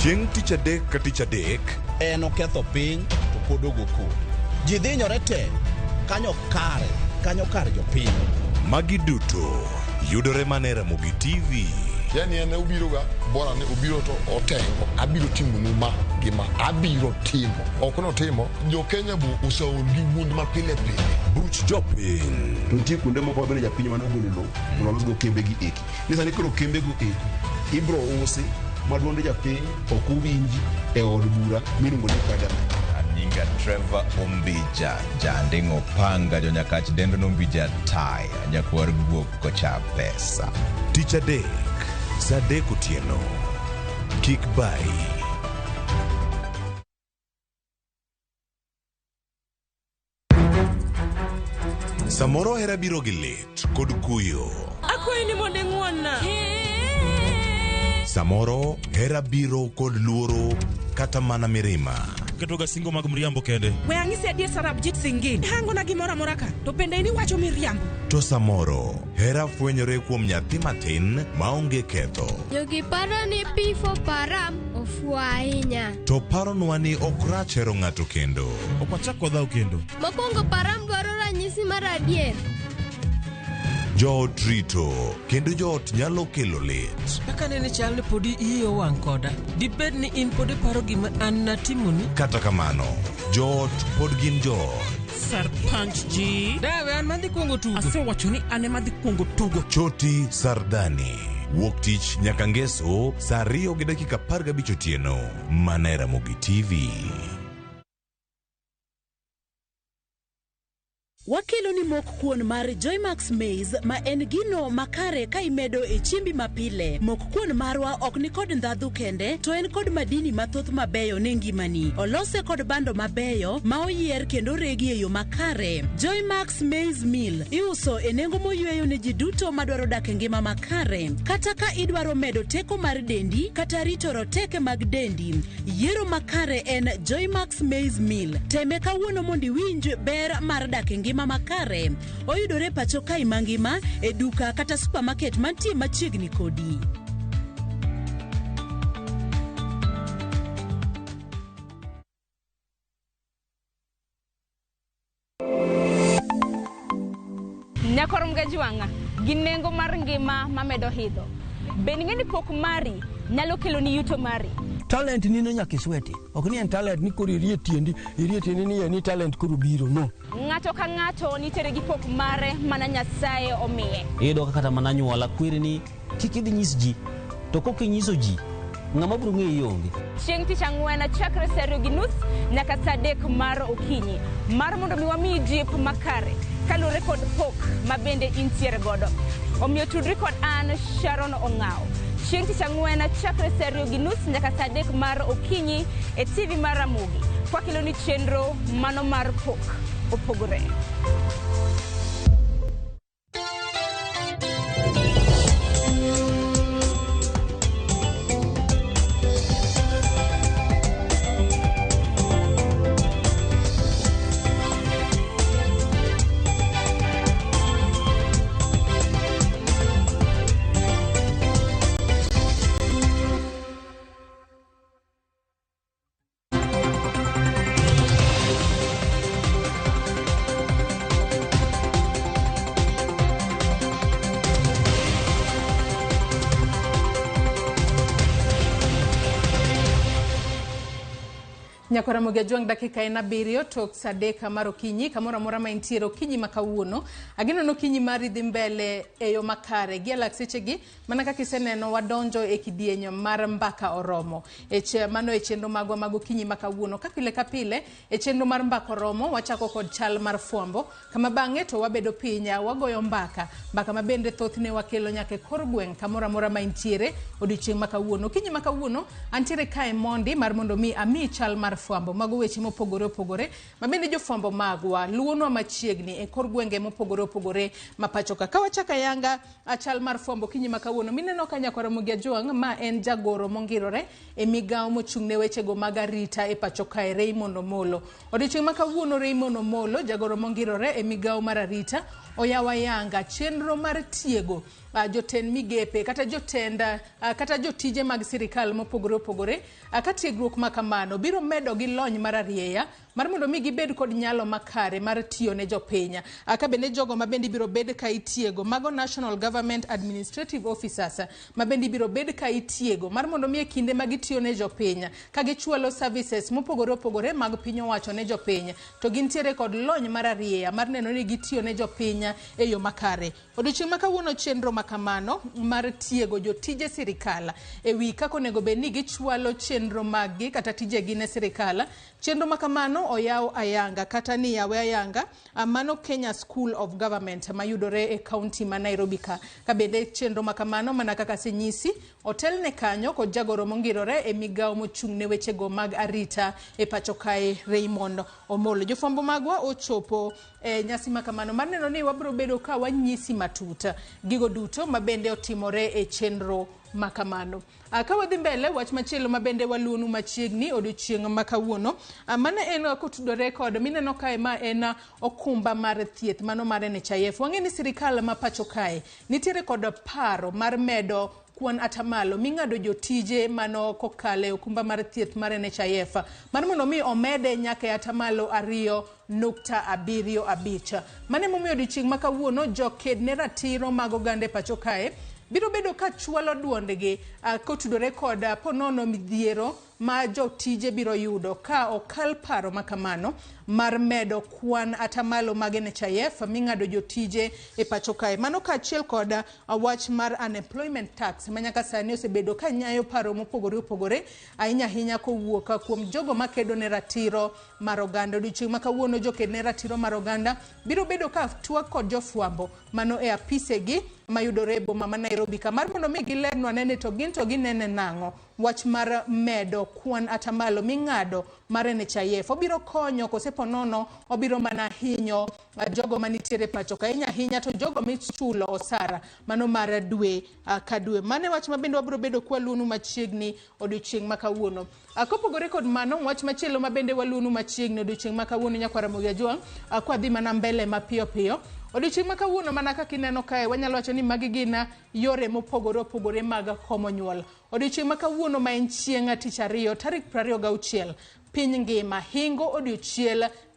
S1: Chieng' tich adek ka tich adek.
S4: En oketho piny to pod ogo koko. Ji dhinyore te kanyo kare, kanyo kar jopiny.
S1: Magi duto yudore mana e Ramogi TV.
S10: Yani en obiro ga bora ni obiro to otengo abiro timonu ma gi ma abiro timo ok notimo jo Kenya bo oseol gi wuond ma pile pile.
S1: Buch jopiny.
S19: To nitie kuonde moko ma bende japiny mane ogolo lowo mondo olosgo kembe gi eki. Ni sani koro kembe go eki ibro usi ma duond japiny ok uwinji e od bura miluongo ni parliament.
S20: Nyinga Trevor Ombija, janding'o panga jonyakach dendo nombija taya, nyakwar guok kocha pesa.
S1: Tich adek, saa adek otieno. Kik bayi. Samoro hera biro gi lit kod kuyo.
S3: Akwayi ni mondo ing'won-na.
S1: Samoro hera biro kod luoro kata mana mirima.
S6: Ketoga singo mag mriambo kende.
S3: We ang'isi adier Sarabjit Singh. Hangona gimoro amora ka, to bende in iwacho miriambo.
S1: To samoro hera fwenyore kuom nyathi matin maonge ketho.
S7: Jogi paro ni P4 Param ofuwo ahinya.
S1: To paronwa ni ok rach hero ng'ato kendo.
S6: Ok wachak wadhaw kendo.
S7: Mokwongo Param dwaro ranyisi mar adier.
S1: Joot rito kendo joot nyalo kelo lit.
S13: Kaka nene chal ni podi iyi owang' koda. Dibed ni in pod iparo gima an natimoni?
S1: Kata kamano, joot pod gin joot.
S13: Sarpanch ji. Dawe an madhi kuongo tugo.
S6: Asewacho ni an ema adhi kuongo tugo.
S1: Choti Sardani. Wuok tich nyaka ngeso saa 2:15 otieno. Mana e Ramogi TV.
S22: Wakelo ni mok kuon mar Joymax Maize ma en gino makare ka imedo e chiembi mapile. Mok kuon marwa ok ni kod ndhadhu kende, to en kod madini mathoth mabeyo ne ngimani. Olose kod bando mabeyo ma oyier kendo oregi e yo makare. Joymax Maize Meal iuso e nengo moyweyo ne ji duto madwaro dak e ngima makare. Kata ka idwaro medo teko mar dendi kata rito roteke mag dendi, yiero makare en Joymax Maize Meal. Teme kawuono mondo iwinj ber mar dak e ngima makare. Oyudore pacho kae mangima e duka kata supermarket mantie machiegni kodi.
S9: Nyakor Mgajwang'a gi nengo mar ngima mamedo hidho. Bende ing'e ni pok mari nyalo keloni yuto mari?
S23: Talent ni no nyaka isweti. Ok ni en talent ni koro irie tiendi, irie tiendi ni ni talent koro biro, no.
S9: Ng'ato ka ng'ato nitiere gi pok mare mana Nyasaye omiye.
S25: Iyudo ka kata mana anyuola kweri ni kik idhi nyis ji, to kok inyiso ji, ng'ama biro ng'eyi onge.
S9: Chieng' tich ang'wen chakre saa 2:30 nyaka saa 3 mar okinyi mar mondo mi wamiyi jip makare kaluwore kod pok ma bende intiere godo. Omiyo tudri kod an Sharon Ong'awo. Chieng' tich ang'wen chakre saa 2:30 nyaka saa 3 mar okinyi e TV mar Ramogi. Kwakelo ni chenro mano mar pok opogore.
S5: Nyakora Ramogi Ajwang' dakika en 7 tok saa 3 mar okinyi kamoro amora ma intiere okinyi ma kawuono. Ageno ni okinyi mari dhi mbele e yo makare gi alak sechegi mana kaka iseneno wadonjo e kidieny mar mbaka oromo. Mano e chenro magwa mag okinyi ma kawuono. Ka pile ka pile e chenro mar mbaka oromo wachako kod chal mar fwambo kama bang'e to wabedo piny wagoyo mbaka. Mbaka ma bende thothne wakelo nyaka e kor gweng' kamoro amora ma intiere odiochieng' ma kawuono. Okinyi ma kawuono antiere kae mondi mar mondo mi ami chal mar fwambo mago weche mopogore opogore ma bende jofwambo magwa luwonwa machiegni e kor gwenge mopogore opogore ma pacho ka. Ka wachako ayanga chal mar fwambo okinyi ma kawuono mineno ka Nyakwar Ramogi Ajwang' ma en jagoro mongirore e migawo mochung' ne wechego mag arita e pacho kae Raymond Omolo. Odiochieng' ma kawuono Raymond Omolo jagoro mongirore e migawo mar arita oyawo ayanga chenro mar tiego jotend migepe kata jotend kata jotije mag sirikal mopogore opogore ka tiegruok ma kamano biro medo gi lony mar arieya mar mondo mi gibed kod nyalo makare mar tiyo ne jopiny. Ka bende jogo ma bende ibiro bed ka itiego mago National Government Administrative Officers ma bende ibiro bed ka itiego mar mondo mi e kinde ma gitiyo ne jopiny ka gichwalo services mopogore opogore mag piny owacho ne jopiny to gintiere kod lony mar arieya mar neno ni gitiyo ne jopiny e yo makare. Odiochieng' ma kawuono chenro ma kamano mar tiego jotije sirikal e wi kaka onego bed ni gichwalo chenro maggi kata tijegi ne sirikal. Chenro ma kamano Mano oyaw ayanga kata ni yawe ayanga mano Kenya School of Government mayudore e kaunti ma Nairobi ka. Ka bende chenro ma kamano mana kaka asenyisi otelne kanyo kod jagoro mongirore e migawo mochung' ne wechego mag arita e pacho kae Raymond Omolo. Jofwambo magwa ochopo e nyasi ma kamano mar neno ni wabiro bedo ka wanyisi matut gigo duto mabende otimore e chenro ma kamano. Ka wadhi mbele, wach machielo mabende waluonu machiegni odiochieng' ma kawuono, mano en kotudore kod mineno kae ma en okumba mar thieth mano mar NHIF. Wang'e ni sirikal ma pacho kae nitiere kod paro mar medo kwan atamalo ming'ado jotije mano kokalo e okumba mar thieth mar NHIF mar mondo mi omede nyaka e atamalo 2.75. Mano emomiyo odiochieng' ma kawuono joked ne ratiro mag oganda e pacho kae biro bedo ka chwalo duondgi kotudore kod ponono midhiero ma jotije biro yudo ka okal paro ma kamano mar medo kwan atamalo mag NHIF ming'ado jotije e pacho kae. Mano kaachiel kod wach mar unemployment tax ma nyaka sani osebedo ka nyayo paro mopogore opogore ahinya ahinya kowuok kuom jogo makedo ne ratiro mar oganda. Odiochieng' ma kawuono joked ne ratiro mar oganda biro bedo ka twak kod jofwambo mano e apisegi mayudore e boma ma Nairobi ka mar mondo mi gilernwa nene to gin to ginene nang'o wach mar medo kwan atamalo ming'ado mar NHIF. Obiro konyo kose ponono obiro mana hinyo jogo manitiere pacho ka ahinya ahinya to jogo michulo osara mano mar dwe ka dwe. Mano e wach ma bende wabiro bedo kwaluonu machiegni odiochieng' ma kawuono. Kopogore kod mano, wach machielo ma bende waluonu machiegni odiochieng' ma kawuono nyakwar Ramogi Ajwang', kwadhi mana mbele mapiyo piyo. Odiochieng' ma kawuono mana kaka ineno kae wanyalo wacho ni magi gin yore mopogore opogore mag komo nyuol. Odiochieng' ma kawuono ma en chieng' tich ariyo tarik 26 piny ngima hingo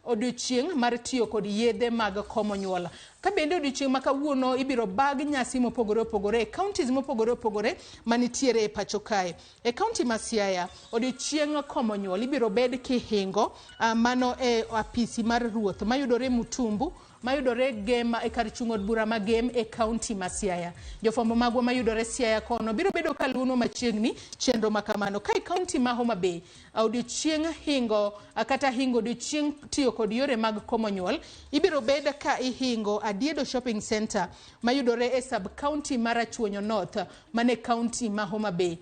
S5: odiochieng' mar tiyo kod yedhe mag komo nyuol. Ka bende odiochieng' ma kawuono ibiro bag nyasi mopogore opogore e counties mopogore opogore manitiere e pacho kae. E county ma Siaya, odiochieng' komo nyuol ibiro bed kihingo mano e apisi mar ruoth mayudore Mutumbu mayudore Gem e kar chung' od bura ma Gem e county ma Siaya. Jofwambo magwa mayudore Siaya kono biro bedo kaluono machiegni chenro ma kamano. Ka e county ma Homa Bay, odiochieng' hingo kata hingo odiochieng' tiyo kod yore mag komo nyuol ibiro bed ka ihingo Adiedo Shopping Center mayudore e sub county mar Rachuonyo North mane county ma Homa Bay.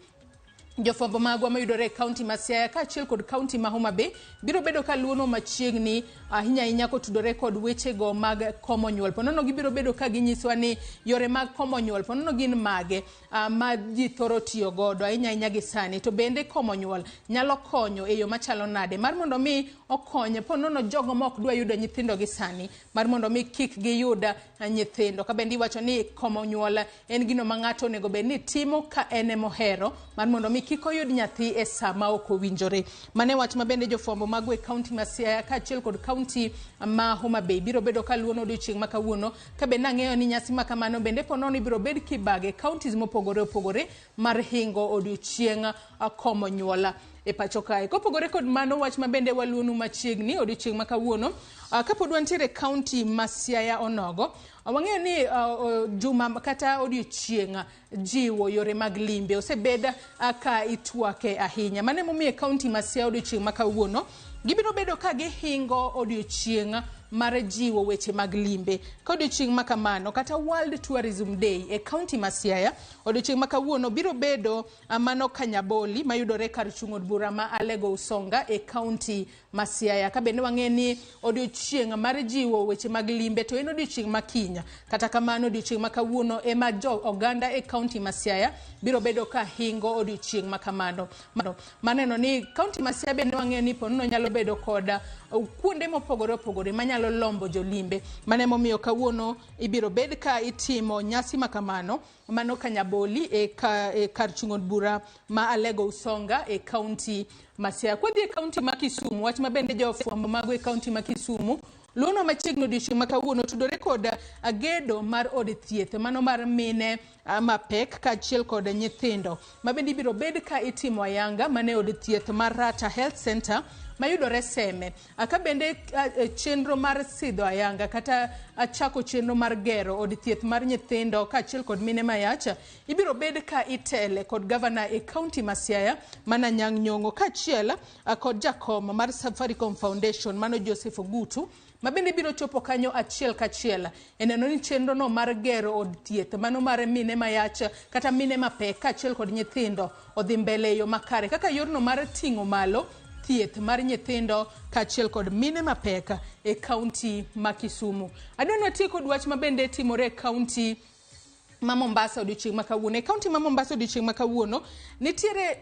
S5: Jofwambo magwa mayudore e county ma Siaya kaachiel kod county ma Homa Bay biro bedo ka luono machiegni ahinya ahinya kotudore kod wechego mag komo nyuol. Ponono gibiro bedo ka ginyiswa ni yore mag komo nyuol ponono gin mage ma ji thoro tiyo godo ahinya ahinya gi sani. To bende komo nyuol nyalo konyo e yo machalo nade mar mondo mi okony ponono jogo ma ok dwa yudo nyithindo gi sani mar mondo mi kik giyud nyithindo. Ka bende iwacho ni komo nyuol en gino ma ng'ato onego bed ni timo ka en emohero mar mondo mi kik oyud nyathi e sama ok owinjore. Mano e wach ma bende jofwambo magwa e county ma Siaya kaachiel kod county ma Homa Bay biro bedo kaluono odiochieng' ma kawuono. Ka bende ang'eyo ni nyasi ma kamano bende ponono ibiro bed kibage counties mopogore opogore mar hingo odiochieng' komo nyuol e pacho kae. Kopogore kod mano, wach ma bende waluonu machiegni odiochieng' ma kawuono, kapod wantiere e county ma Siaya onogo, wang'eyo ni juma kata odiochieng' jiwo yore mag limbe osebed ka itwake ahinya. Mano emomiyo e county ma Siaya odiochieng' ma kawuono gibiro bedo ka gihingo odiochieng' mar jiwo weche mag limbe. Ka odiochieng' ma kamano kata World Tourism Day e county ma Siaya odiochieng' ma kawuono biro bedo mano Kanyaboli mayudore kar chung' od bura ma Alego Usonga e county ma Siaya. Ka bende wang'e ni odiochieng' mar jiwo weche mag limbe to en odiochieng' ma kiny. Kata kamano odiochieng' ma kawuono ema jo oganda e county ma Siaya biro bedo ka hingo odiochieng' ma kamano. Maneno ni county ma Siaya bende wang'eyo ni ponono nyalo bedo kod kuonde mopogore opogore manyalo lombo jolimbe. Mano emomiyo kawuono ibiro bed ka itimo nyasi ma kamano mano Kanyaboli e kar chung' od bura ma Alego Usonga e county ma Siaya. Kwadhi e county ma Kisumu, wach ma bende jofwambo mago e county ma Kisumu
S8: Luono machiegni odiochieng' ma kawuono tudore kod gedo mar od thieth mano mar mine mapek kaachiel kod nyithindo ma bende ibiro bed ka itimo ayanga mane od thieth mar Rata Health Center mayudore Seme. Ka bende chenro mar sidho ayanga kata chako chenro mar gero od thieth mar nyithindo kaachiel kod mine mayach ibiro bed ka itele kod gavana e kaunti ma Siaya mana Anyang' Nyong'o kaachiel kod jakom mar Safaricom Foundation mano Joseph Ogutu ma bende biro chopo kanyo achiel kachiel e neno ni chenro no mar gero od thieth mano mar mine mayach kata mine mapek kaachiel kod nyithindo odhi mbele e yo makare kaka yorno mar ting'o malo thieth mar nyithindo kaachiel kod mine mapek e kaunti ma Kisumu. Adwa ni watiek kod wach ma bende timore e kaunti ma Mombasa odiochieng' ma kawuono. E kaunti ma Mombasa odiochieng' ma kawuono nitiere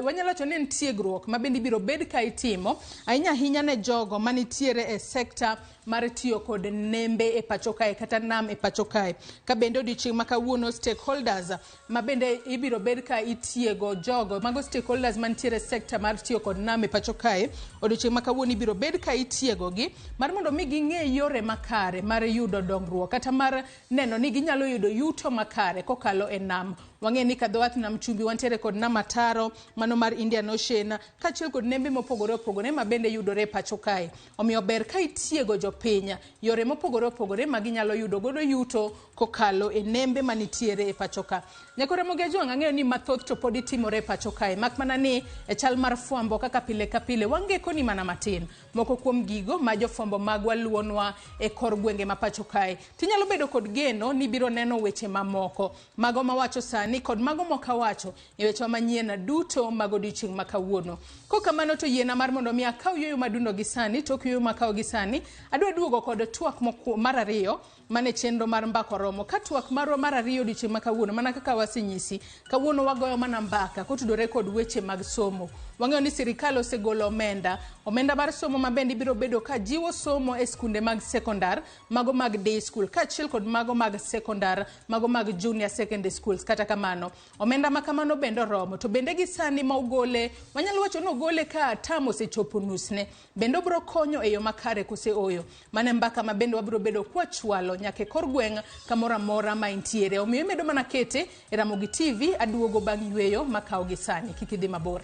S8: wanyalo wacho ni en tiegruok ma bende ibiro bed ka itimo ahinya ahinya ne jogo manitiere e sekta mar tiyo kod nembe e pacho kae kata nam e pacho kae. Ka bende odiochieng' ma kawuono stakeholders ma bende ibiro bed ka itiego jogo mago stakeholders mantiere e sekta mar tiyo kod nam e pacho kae odiochieng' ma kawuono ibiro bed ka itiegogi mar mondo mi ging'e yore makare mar yudo dongruok kata mar neno ni ginyalo yudo yuto makare kokalo e nam. Wang'e ni ka dho wath nam chumbi wantiere kod nam Ataro mano mar Indian Ocean kaachiel kod nembe mopogore opogore ma bende yudore e pacho kae. Omiyo ber ka itiego jopiny yore mopogore opogore ma ginyalo yudo godo yuto kokalo e nembe manitiere e pacho ka. Nyakore Ramogi Ajwang' ang'eyo ni mathoth to pod itimore e pacho kae mak mana ni e chal mar fwambo kaka pile ka pile wangeko ni mana matin. Moko kuom gigo ma jofwambo magwa luonwa e kor gwenge ma pacho kae. Tinyalo bedo kod geno ni biro neno weche mamoko mago mawacho sani kod mago mokawacho e weche manyien duto mag odiochieng' ma kawuono. Kokamano to yiena mar mondo mi akaw yueyo madundo gi sani tok yueyo makawo gi sani adwa duogo kod twak mar ariyo mane chenro mar mbaka oromo. Ka twak marwa mar ariyo odiochieng' ma kawuono mana kaka wasenyisi kawuono wagoyo mana mbaka kotudore kod weche mag somo. Wang'eyo ni sirikal osegolo omenda mar somo ma bende ibiro bedo ka jiwo somo e skunde mag sekondar mago mag day school kaachiel kod mago mag sekondar mago mag junior secondary schools. Kata kamano omenda ma kamano bende oromo to bende gi sani ma ogole wanyalo wacho ni ogole ka tam osechopo nusne bende obiro konyo e yo makare kose oyo. Mano e mbaka ma bende wabiro bedo kwachwalo nyaka e kor gweng' kamoro amora ma intiere. Omiyo imedo mana kete e Ramogi TV aduogo bang' yweyo makawo gi sani. Kik idhi mabor.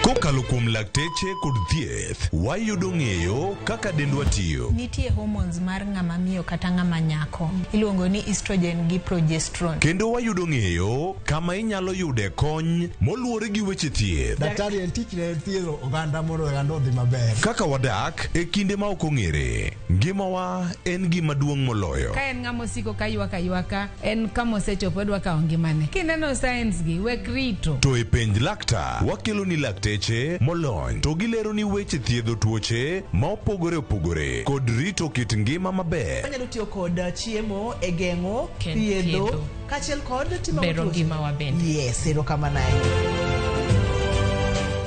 S1: Kokalo kuom lakteche kod thieth, wayudo ng'eyo kaka dendwa tiyo.
S11: Nitie hormones mar ng'ama miyo kata ng'ama nyako. Iluongo ni estrogen gi progesterone.
S1: Kendo wayudo ng'eyo kama inyalo yude kony moluwore gi weche thieth.
S12: Daktari en tich ne thiedho oganda mondo oganda odhi maber.
S1: Kaka wadak e kinde ma ok ong'ere, ngimawa en gima duong' moloyo.
S14: Ka en ng'ama osiko ka ywak aywaka, en kama osechopo odwa kawo ngimane. Kineno signs gi, wek rito.
S1: To e penj laktar, wakelo ni lakteche molony to gilero ni weche thiedho tuoche ma opogore opogore kod rito kit ngima maber.
S5: Wanyalo tiyo kod chiemo e geng'o, thiedho, kaachiel kod timo
S15: bero ngimawa bende.
S5: Yes, erokamano ahinya.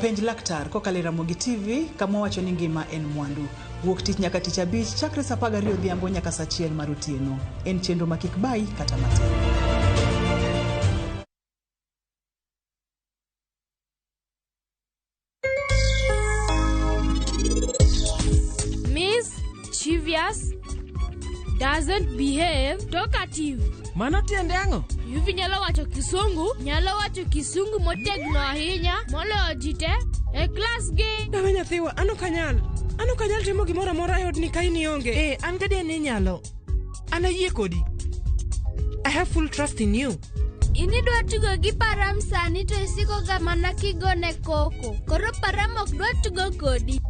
S5: Penj laktar kokalo e Ramogi TV kama wacho ni ngima en mwandu. Wuok tich nyaka tich abich chakre saa 12 odhiambo nyaka saa 1 mar otieno. En chenro ma kik bayi kata matin.
S7: Mischievous, doesn't behave, talkative.
S13: Mano tiende ang'o?
S7: Yuvi nyalo wacho Kisungu, motegno ahinya moloyo ji te e klas gi.
S3: Dawe nyathiwa, an ok anyal timo gimoro amora e odni ka in ionge. An gadier ni inyalo. An ayie kodi. I have full trust in you.
S7: In idwa tugo gi Param sani to isiko ga mana kigone koko. Koro Param ok dwa tugo kodi.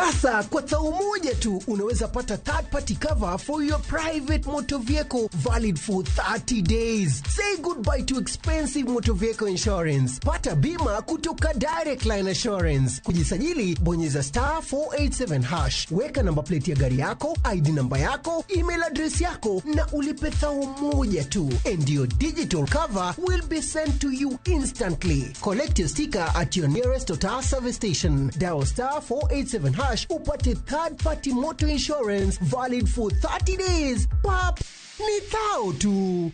S2: Sasa kwa thao moja tu unaweza pata third party cover for your private motor vehicle valid for 30 days. Say goodbye to expensive motor vehicle insurance. Pata bima kutoka Direct Line Assurance. Kujisajili, bonyeza star 487 hash, weka namba plate ya gari yako, ID namba yako, email address yako na ulipe thao moja tu, and your digital cover will be sent to you instantly. Collect your sticker at your nearest Total service station. Dial star 487 hash upate third party motor insurance valid for 30 days. Pap, ni thao tu.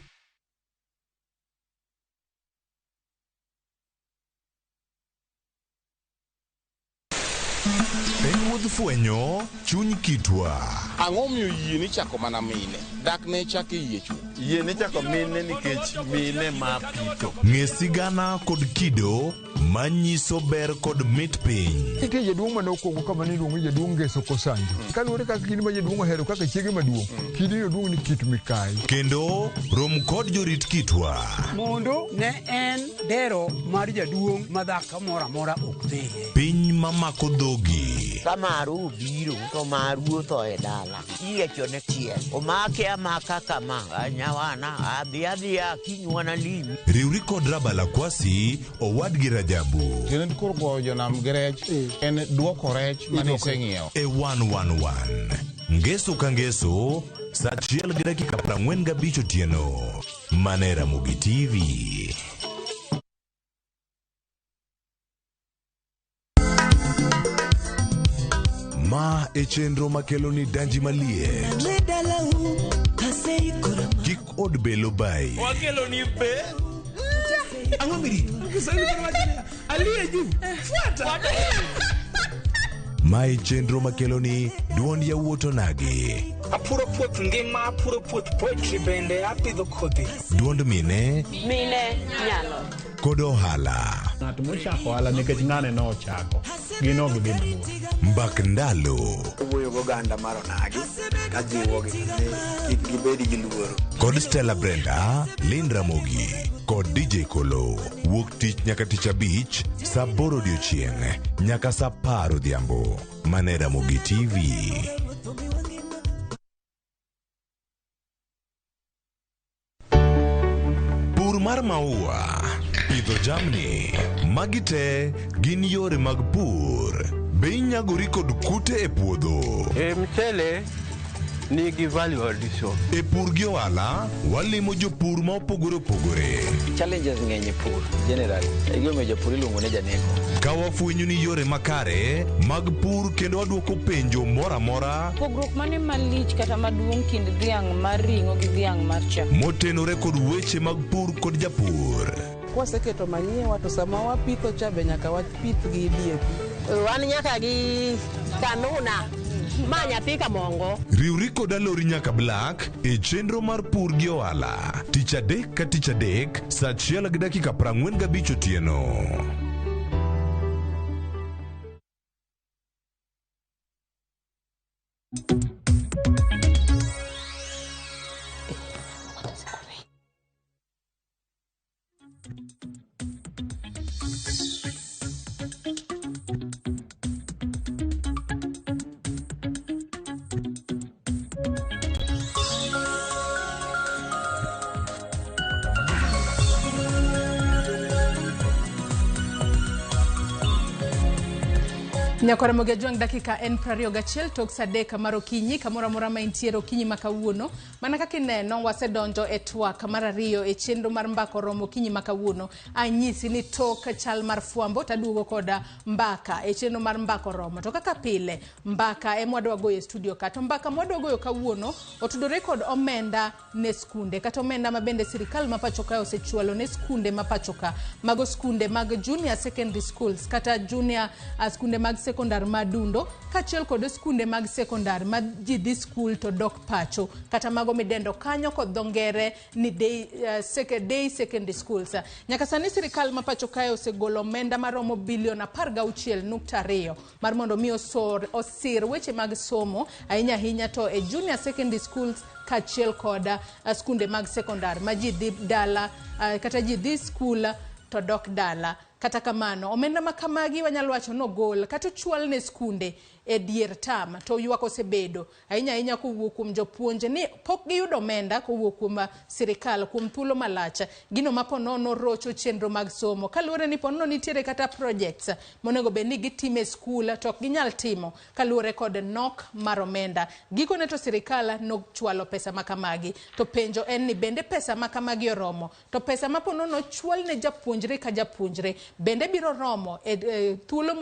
S1: En wuodh fwenyo chuny kitwa.
S15: Ang'o miyo yie ni chako mana mine? Dak ne chak yie chuth.
S16: Yie ni chako mine nikech mine ma pitho.
S1: Ng'e sigana kod kido manyiso ber kod mit piny.
S10: Nitie jaduong' mane okwongo kama niluongo ni jaduong' Ngeso Kosanjo. Kaluwore kaka kidi ma jaduong' ohero kaka chiege maduong', kidi no duong' ni kit mikayi.
S1: Kendo rom kod jorit kitwa.
S17: Mondo ne en dero mar jaduong' ma dhako moro amora ok dhiye.
S1: Piny mamako dhogi.
S21: Ka maru obiro to maru otho e dala. Iyiecho ne chiel. Omake amaka kama. Anyawana adhi adhiya kinywana limi.
S1: Riwri kod Rabala Kwasi, owadgi Rajabu.
S15: Tiende koro goyo jonam gi rech en duoko rech mane iseng'iewo.
S1: E 111. Ngeso ka ngeso, saa 1:45 otieno. Mana e Ramogi TV. Ma e chenro makelo ni danji maliet. Kik od belo bai.
S6: Wakelo ni be. Ang'o mirito? Kiswahili koro wacho niya, aliye juu. Fuata.
S1: Ma e chenro makelo ni duond yawuot onagi.
S26: Apuro puoth ngima, apuro puoth poetry bende apidho kodhi.
S1: Duond mine
S18: Mine nyalo.
S1: kod ohala.
S12: Ng'at mochako ohala nikech ng'ane nochako, gin ok gidhi mabor.
S1: Mbak ndalo.
S27: Wuoyo goganda mar onagi kajiwogi ni kik gibed gi luoro.
S1: Kod Stella Brenda, Lynn Ramogi kod DJ Kolo. Wuok tich nyaka tich abich, saa aboro odiochieng' nyaka saa apar odhiambo. Mana e Ramogi TV. Pur mar maua, pidho jamni, magi te gin yore mag pur. Be inyagori kod kute e puodho?
S16: E mchele nigi value addition.
S1: E pur gi ohala, walimo jopur ma opogore opogore.
S28: Challenges ng'eny e pur generally. E gimomiyo japur iluongo ni janeko.
S1: Ka wafwenyo ni yore makare mag pur kendo wadwoko penjo moro amora
S29: Pogruok mane malich kata maduong' kind dhiang' mar ring'o gi dhiang' mar chak?
S1: motenore kod weche mag pur kod japur.
S5: Kwaseketo manyiwa to sama wapitho cha be nyaka wapith gi DAP.
S18: Wan nyaka gi kanuna. Ma nyathi kamongo.
S1: Riwri kod Alori nyaka Black e chenro mar pur gi ohala. Tich adek ka tich adek saa 1:45 otieno.
S8: Nyakwara Ramogi Ajwang' dakika en 21 tok saa 3 mar okinyi kamoro amora ma intiere okinyi ma kawuono. Mana kaka ineno wasedonjo e twak mar ariyo e chenro mar mbaka oromo okinyi ma kawuono. Anyisi ni tok chal mar fwambo taduogo koda mbaka e chenro mar mbaka oromo. To kaka pile mbaka ema wadwa goyo e studio ka. To mbaka mwadwa goyo kawuono otudore kod omenda ne skunde kata omenda ma bende sirikal ma pacho ka osechwalo ne skunde ma pacho ka. Mago skunde mag junior secondary schools kata junior skunde mag sekondar madundo kaachiel kod skunde mag sekondar ma ji dhi skul to dok pacho kata mago midendo kanyo kod dho ngere ni day, day secondary schools. Nyaka sani sirikal ma pacho kae osegolo omenda maromo bilion 16.2 mar mondo mi osir weche mag somo ahinya ahinya to e junior secondary schools kaachiel kod skunde mag sekondar ma ji dhi dala kata ji dhi skul to dok dala. Kata kamano, omenda ma kamagi wanyalo wacho ni ogol kata ochwal ne skunde e dier tam to ywak osebedo ahinya ahinya kowuok kuom jopuonj ni pok giyudo omenda kowuok kuom sirikal kuom thuolo malach. Gino ma ponono rocho chenro mag somo kaluwore ni ponono nitiere kata projects monego bed ni gitimo e skul to ok ginyal timo kaluwore kod nok mar omenda. Gikone to sirikal nochwalo pesa ma kamagi. To penjo en ni bende pesa ma kamagi oromo? To pesa ma ponono ochwal ne japuonjre ka japuonjre bende biro romo e thuolo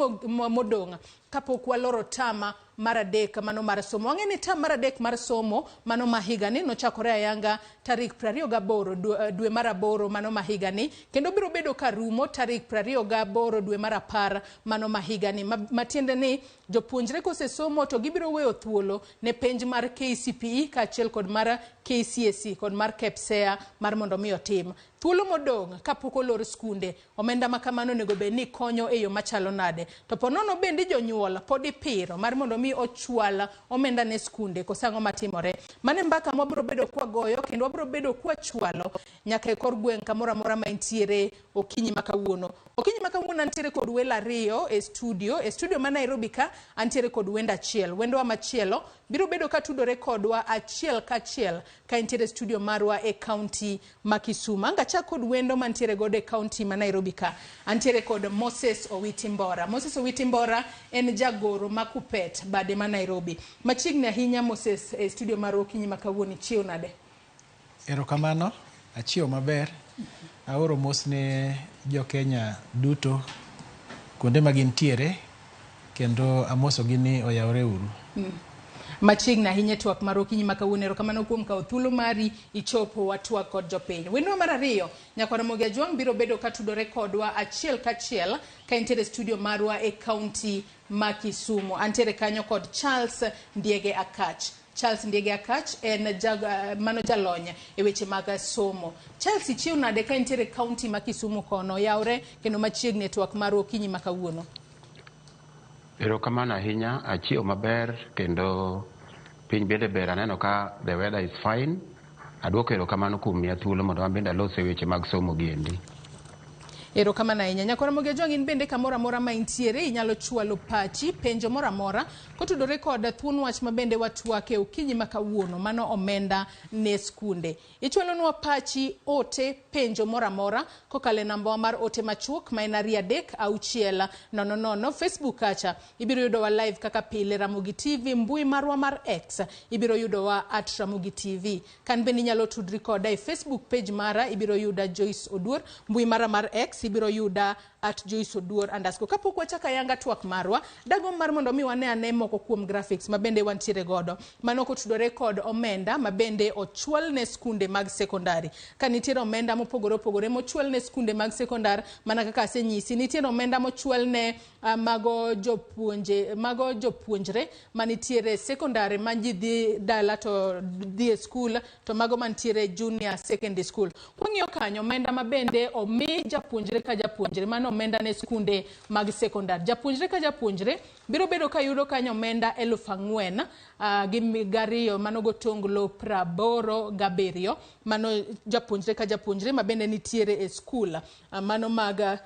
S8: modong' kapok waloro tama mar adek mano mar somo. Wang'e ni tam mar adek mar somo mano ma higani nochakore ayanga tarik 28 dwe mar aboro mano ma higani, kendo biro bedo ka rumo tarik 28 dwe mar 10 mano ma higani. Matiende ni jopuonjre kosesomo to gibiro weyo thuolo ne penj mar KCPE kaachiel kod mar KCSE kod mar KPSEA mar mondo mi otim. Thuolo modong' kapok olor skunde, omenda ma kamano onego bed ni konyo e yo machalo nade? To ponono bende jonyuol pod ipiro mar mondo mi ochwal omenda ne skunde, koso ang'o matimore? Mano e mbaka mwabiro bedo kwagoyo kendo wabiro bedo kwachwalo nyaka e kor gweng' kamoro amora ma intiere okinyi ma kawuono. Okinyi ma kawuono antiere kod welo ariyo e studio. E studio ma Nairobi ka antiere kod wendo achiel. Wendowa machielo biro bedo ka tudore kodwa achiel kachiel ka entiere studio marwa e kaunti ma Kisumu. Anga chak kod wendo mantiere godo e kaunti ma Nairobi ka. Antiere kod Moses Owiti Mbora. Moses Owiti Mbora en jagoro ma Kupet bade ma Nairobi. Machiegni ahinya Moses e studio marwa okinyi ma kawuono, ichiew nade?
S4: Erokamano, achiew maber. Aoro mos ne jo Kenya duto kuonde ma gintiere kendo amosogi ni oyawre uru.
S8: Machiegni ahinya e twak mar okinyi ma kawuono. Erokamano kuom kawo thuolo mari ichopo watwak kod jopiny. Wendwa mar ariyo, Nyakwar Ramogi Ajwang' biro bedo ka tudore kodwa achiel kachiel ka entiere studio marwa e kaunti ma Kisumu. Antiere kanyo kod Charles Ndiege Akach. Charles Ndiege Akach en mano jalony e weche mag somo. Charles, ichiew nade ka entiere kaunti ma Kisumu kono? Yawre kendo machiegni e twak mar okinyi ma kawuono.
S9: Erokamano ahinya, achiew maber kendo piny bende ber, aneno ka the weather is fine. Aduoko erokamano kuom miya thuolo mondo an bende alos e weche mag somo giendi.
S8: Erokamano ahinya. Nyakwar Ramogi Ajwang' in bende kamoro amora ma intiere inyalo chwalo pachi, penjo moro amora kotudore kod thuon wach ma bende watwake okinyi ma kawuono, mano omenda ne skunde. Ichwalonwa pachi, ote, penjo moro amora kokalo e nambawa mar ote machuok ma en 2 3 6 0 0. Facebook kacha ibiro yudowa live kaka pile Ramogi TV, mbui marwa mar X ibiro yudowa at Ramogi TV. Kan bende inyalo tudri koda e Facebook page mara, ibiro yuda Joyce Oduor, mbui mara mar X ibiro yuda at Joyce Oduor underscore. Kapok wachako ayanga twak marwa, dagomb mar mondo mi wane ane moko kuom graphics ma bende wantiere godo. Mano kotudore kod omenda ma bende ochwal ne skunde mag sekondari. Ka nitiere omenda mopogore opogore mochwal ne skunde mag sekondar, mana kaka asenyisi, nitiere omenda mochwal ne mago jopuonjre manitiere sekondari ma ji dhi dala to dhi e skul, to mago mantiere junior secondary school. Kwang'iyo kanyo, omenda ma bende omi japuonjre ka japuonjre, mano omenda ne skunde mag sekondar. Japuonjre ka japuonjre biro bedo ka yudo kanyo omenda 4,002 mano gotonglo 87, mano japuonjre ka japuonjre ma bende nitiere e skul, mano mag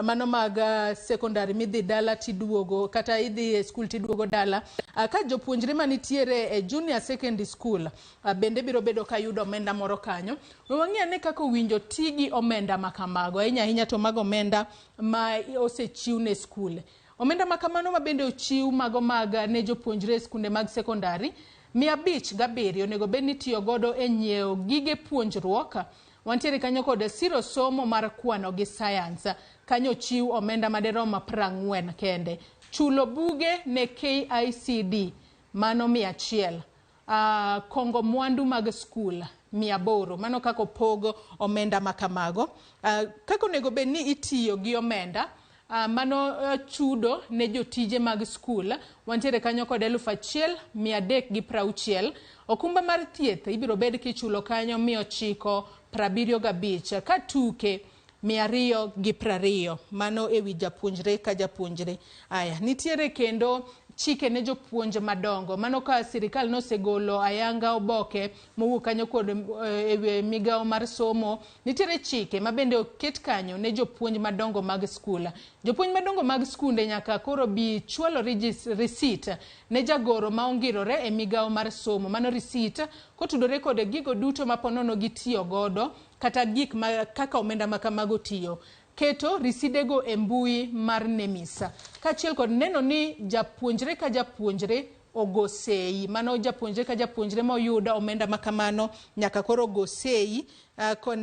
S8: mano mag sekondari midhi dala tiduogo kata idhi e skul tiduogo dala. Ka jopuonjre manitiere e junior secondary school bende biro bedo ka yudo omenda moro kanyo. We wang'i ane kaka owinjo ti gi omenda ma kamago, ahinya ahinya to mago omenda ma osechiw ne skul. Omenda ma kamano ma bende ochiw mago mag ne jopuonjre e skunde mag sekondari 507 onego bed ni itiyo godo e nyiewo gige puonjruok. Wantiere kanyo kod siro somo mar kwano gi science. Kanyo ochiw omenda maderom 40 kende. Chulo buge ne KICD mano 100. Kongo mwandu mag skul 800. Mano kaka opog omenda ma kamago. Kaka onego bed ni itiyo gi omenda mano chudo ne jotije mag skul. Wantiere kanyo kod 1360. Okumba mar thieth ibiro bed kichulo kanyo 975. Ka tuke 220. Mano ewi japuonjre ka japuonjre. Aya, nitiere kendo Chike ne jopuonj madongo. Mano ka sirikal nosegolo ayanga oboke mowuok kanyo kod e migawo mar somo, nitiere chike ma bende oket kanyo ne jopuonj madongo mag skul. Jopuonj madongo mag skunde nyaka koro bi chwalo receipt ne jagoro ma ongirore e migawo mar somo. Mano receipt kotudore kod gigo duto ma ponono gitiyo godo kata gik ma kaka omenda ma kamago tiyo. Keto risidego e mbui mar NEMIS. Kaachiel kod neno ni japuonjre ka japuonjre ogo sei. Mano japuonjre ka japuonjre moyudo omenda ma kamano nyaka koro go sei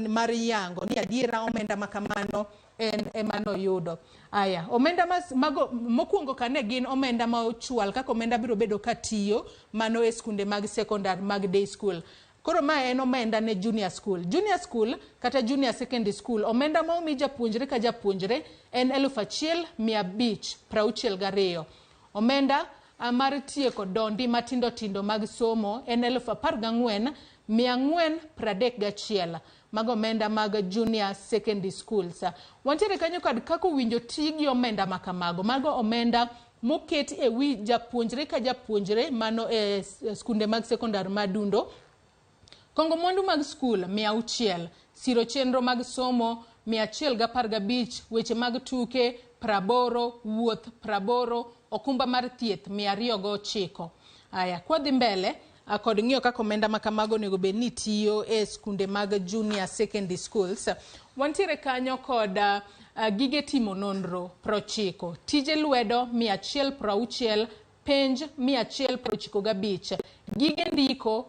S8: mar yango ni adiera omenda ma kamano en ema noyudo. Aya, omenda mago mokwongo ka ne gin omenda ma ochwal kaka omenda biro bedo ka tiyo mano e skunde mag sekondar mag day school. Koro ma en omenda ne junior school. Junior school kata junior secondary school, omenda ma omi japuonjre ka japuonjre en 1562. Omenda mar tieko dondi matindo tindo mag somo en 14431. Mago omenda mag junior secondary schools. Wantiere kanyo kod kaka owinjo ti gi omenda ma kamago. Mago omenda moket e wi japuonjre ka japuonjre mano e skunde mag sekondar madundo. Kongo mwandu mag skul 600, siro chenro mag somo 115, weche mag tuke 80, wuoth 80, okumba mar thieth 209. Aya, kwadhi mbele kod ng'iyo kaka omenda ma kamago onego bed ni tiyo e skunde mag junior secondary schools. Wantiere kanyo kod gige timo nonro 90, tije lwedo 160, penj 195, gige ndiko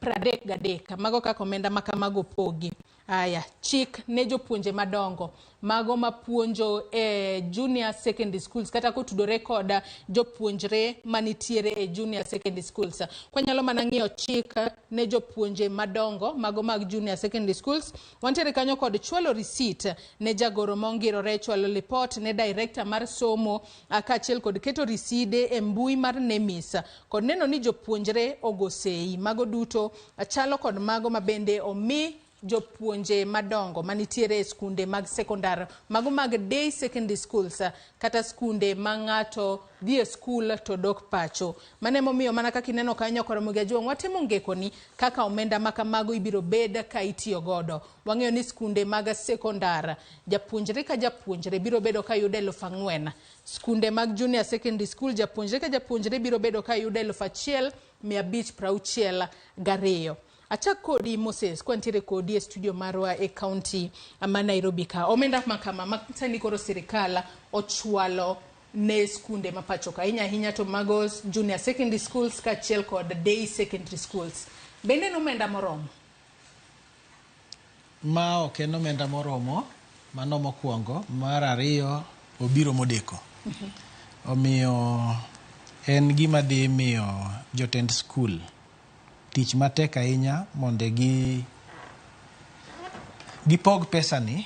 S8: 33. Mago kaka omenda ma kamago opogi. Aya, chik ne jopuonje madongo mago mapuonjo e junior secondary schools kata kotudore kod jopuonjre manitiere e junior secondary schools. Kwanyalo mana ng'iyo chik ne jopuonje madongo mago mag junior secondary schools, wantiere kanyo kod chwalo receipt ne jagoro mongirore, chwalo lipot ne director mar somo, kaachiel kod keto riside e mbui mar NEMIS kod neno ni jopuonjre ogo sei. Mago duto chalo kod mago mabende omi jopuonje madongo manitiere e skunde mag sekondar, mago mag day secondary schools kata skunde ma ng'ato dhi e skul to dok pacho. Mano emomiyo mana kaka ineno kanyo Ramogi Ajwang', watemo ngekoni kaka omenda ma kamago ibiro bed ka itiyo godo. Wang'eyo ni skunde mag sekondar japuonjre ka japuonjre biro bedo ka yudo 4000. Skunde mag junior secondary school japuonjre ka japuonjre biro bedo ka yudo 1562. Achak kodi Moses, kwantiere kodi e studio marwa e county ma Nairobi ka. Omenda ma kama ma sani koro sirikal ochwalo ne skunde ma pacho ka, ahinya ahinya to mago junior secondary schools kaachiel kod day secondary schools. Bende en omenda moromo?
S4: Ma ok en omenda moromo, mano mokwongo. Mar ariyo, obiro modeko. Omiyo en gima dhi miyo jotend skul tich matek ahinya mondo gipog pesani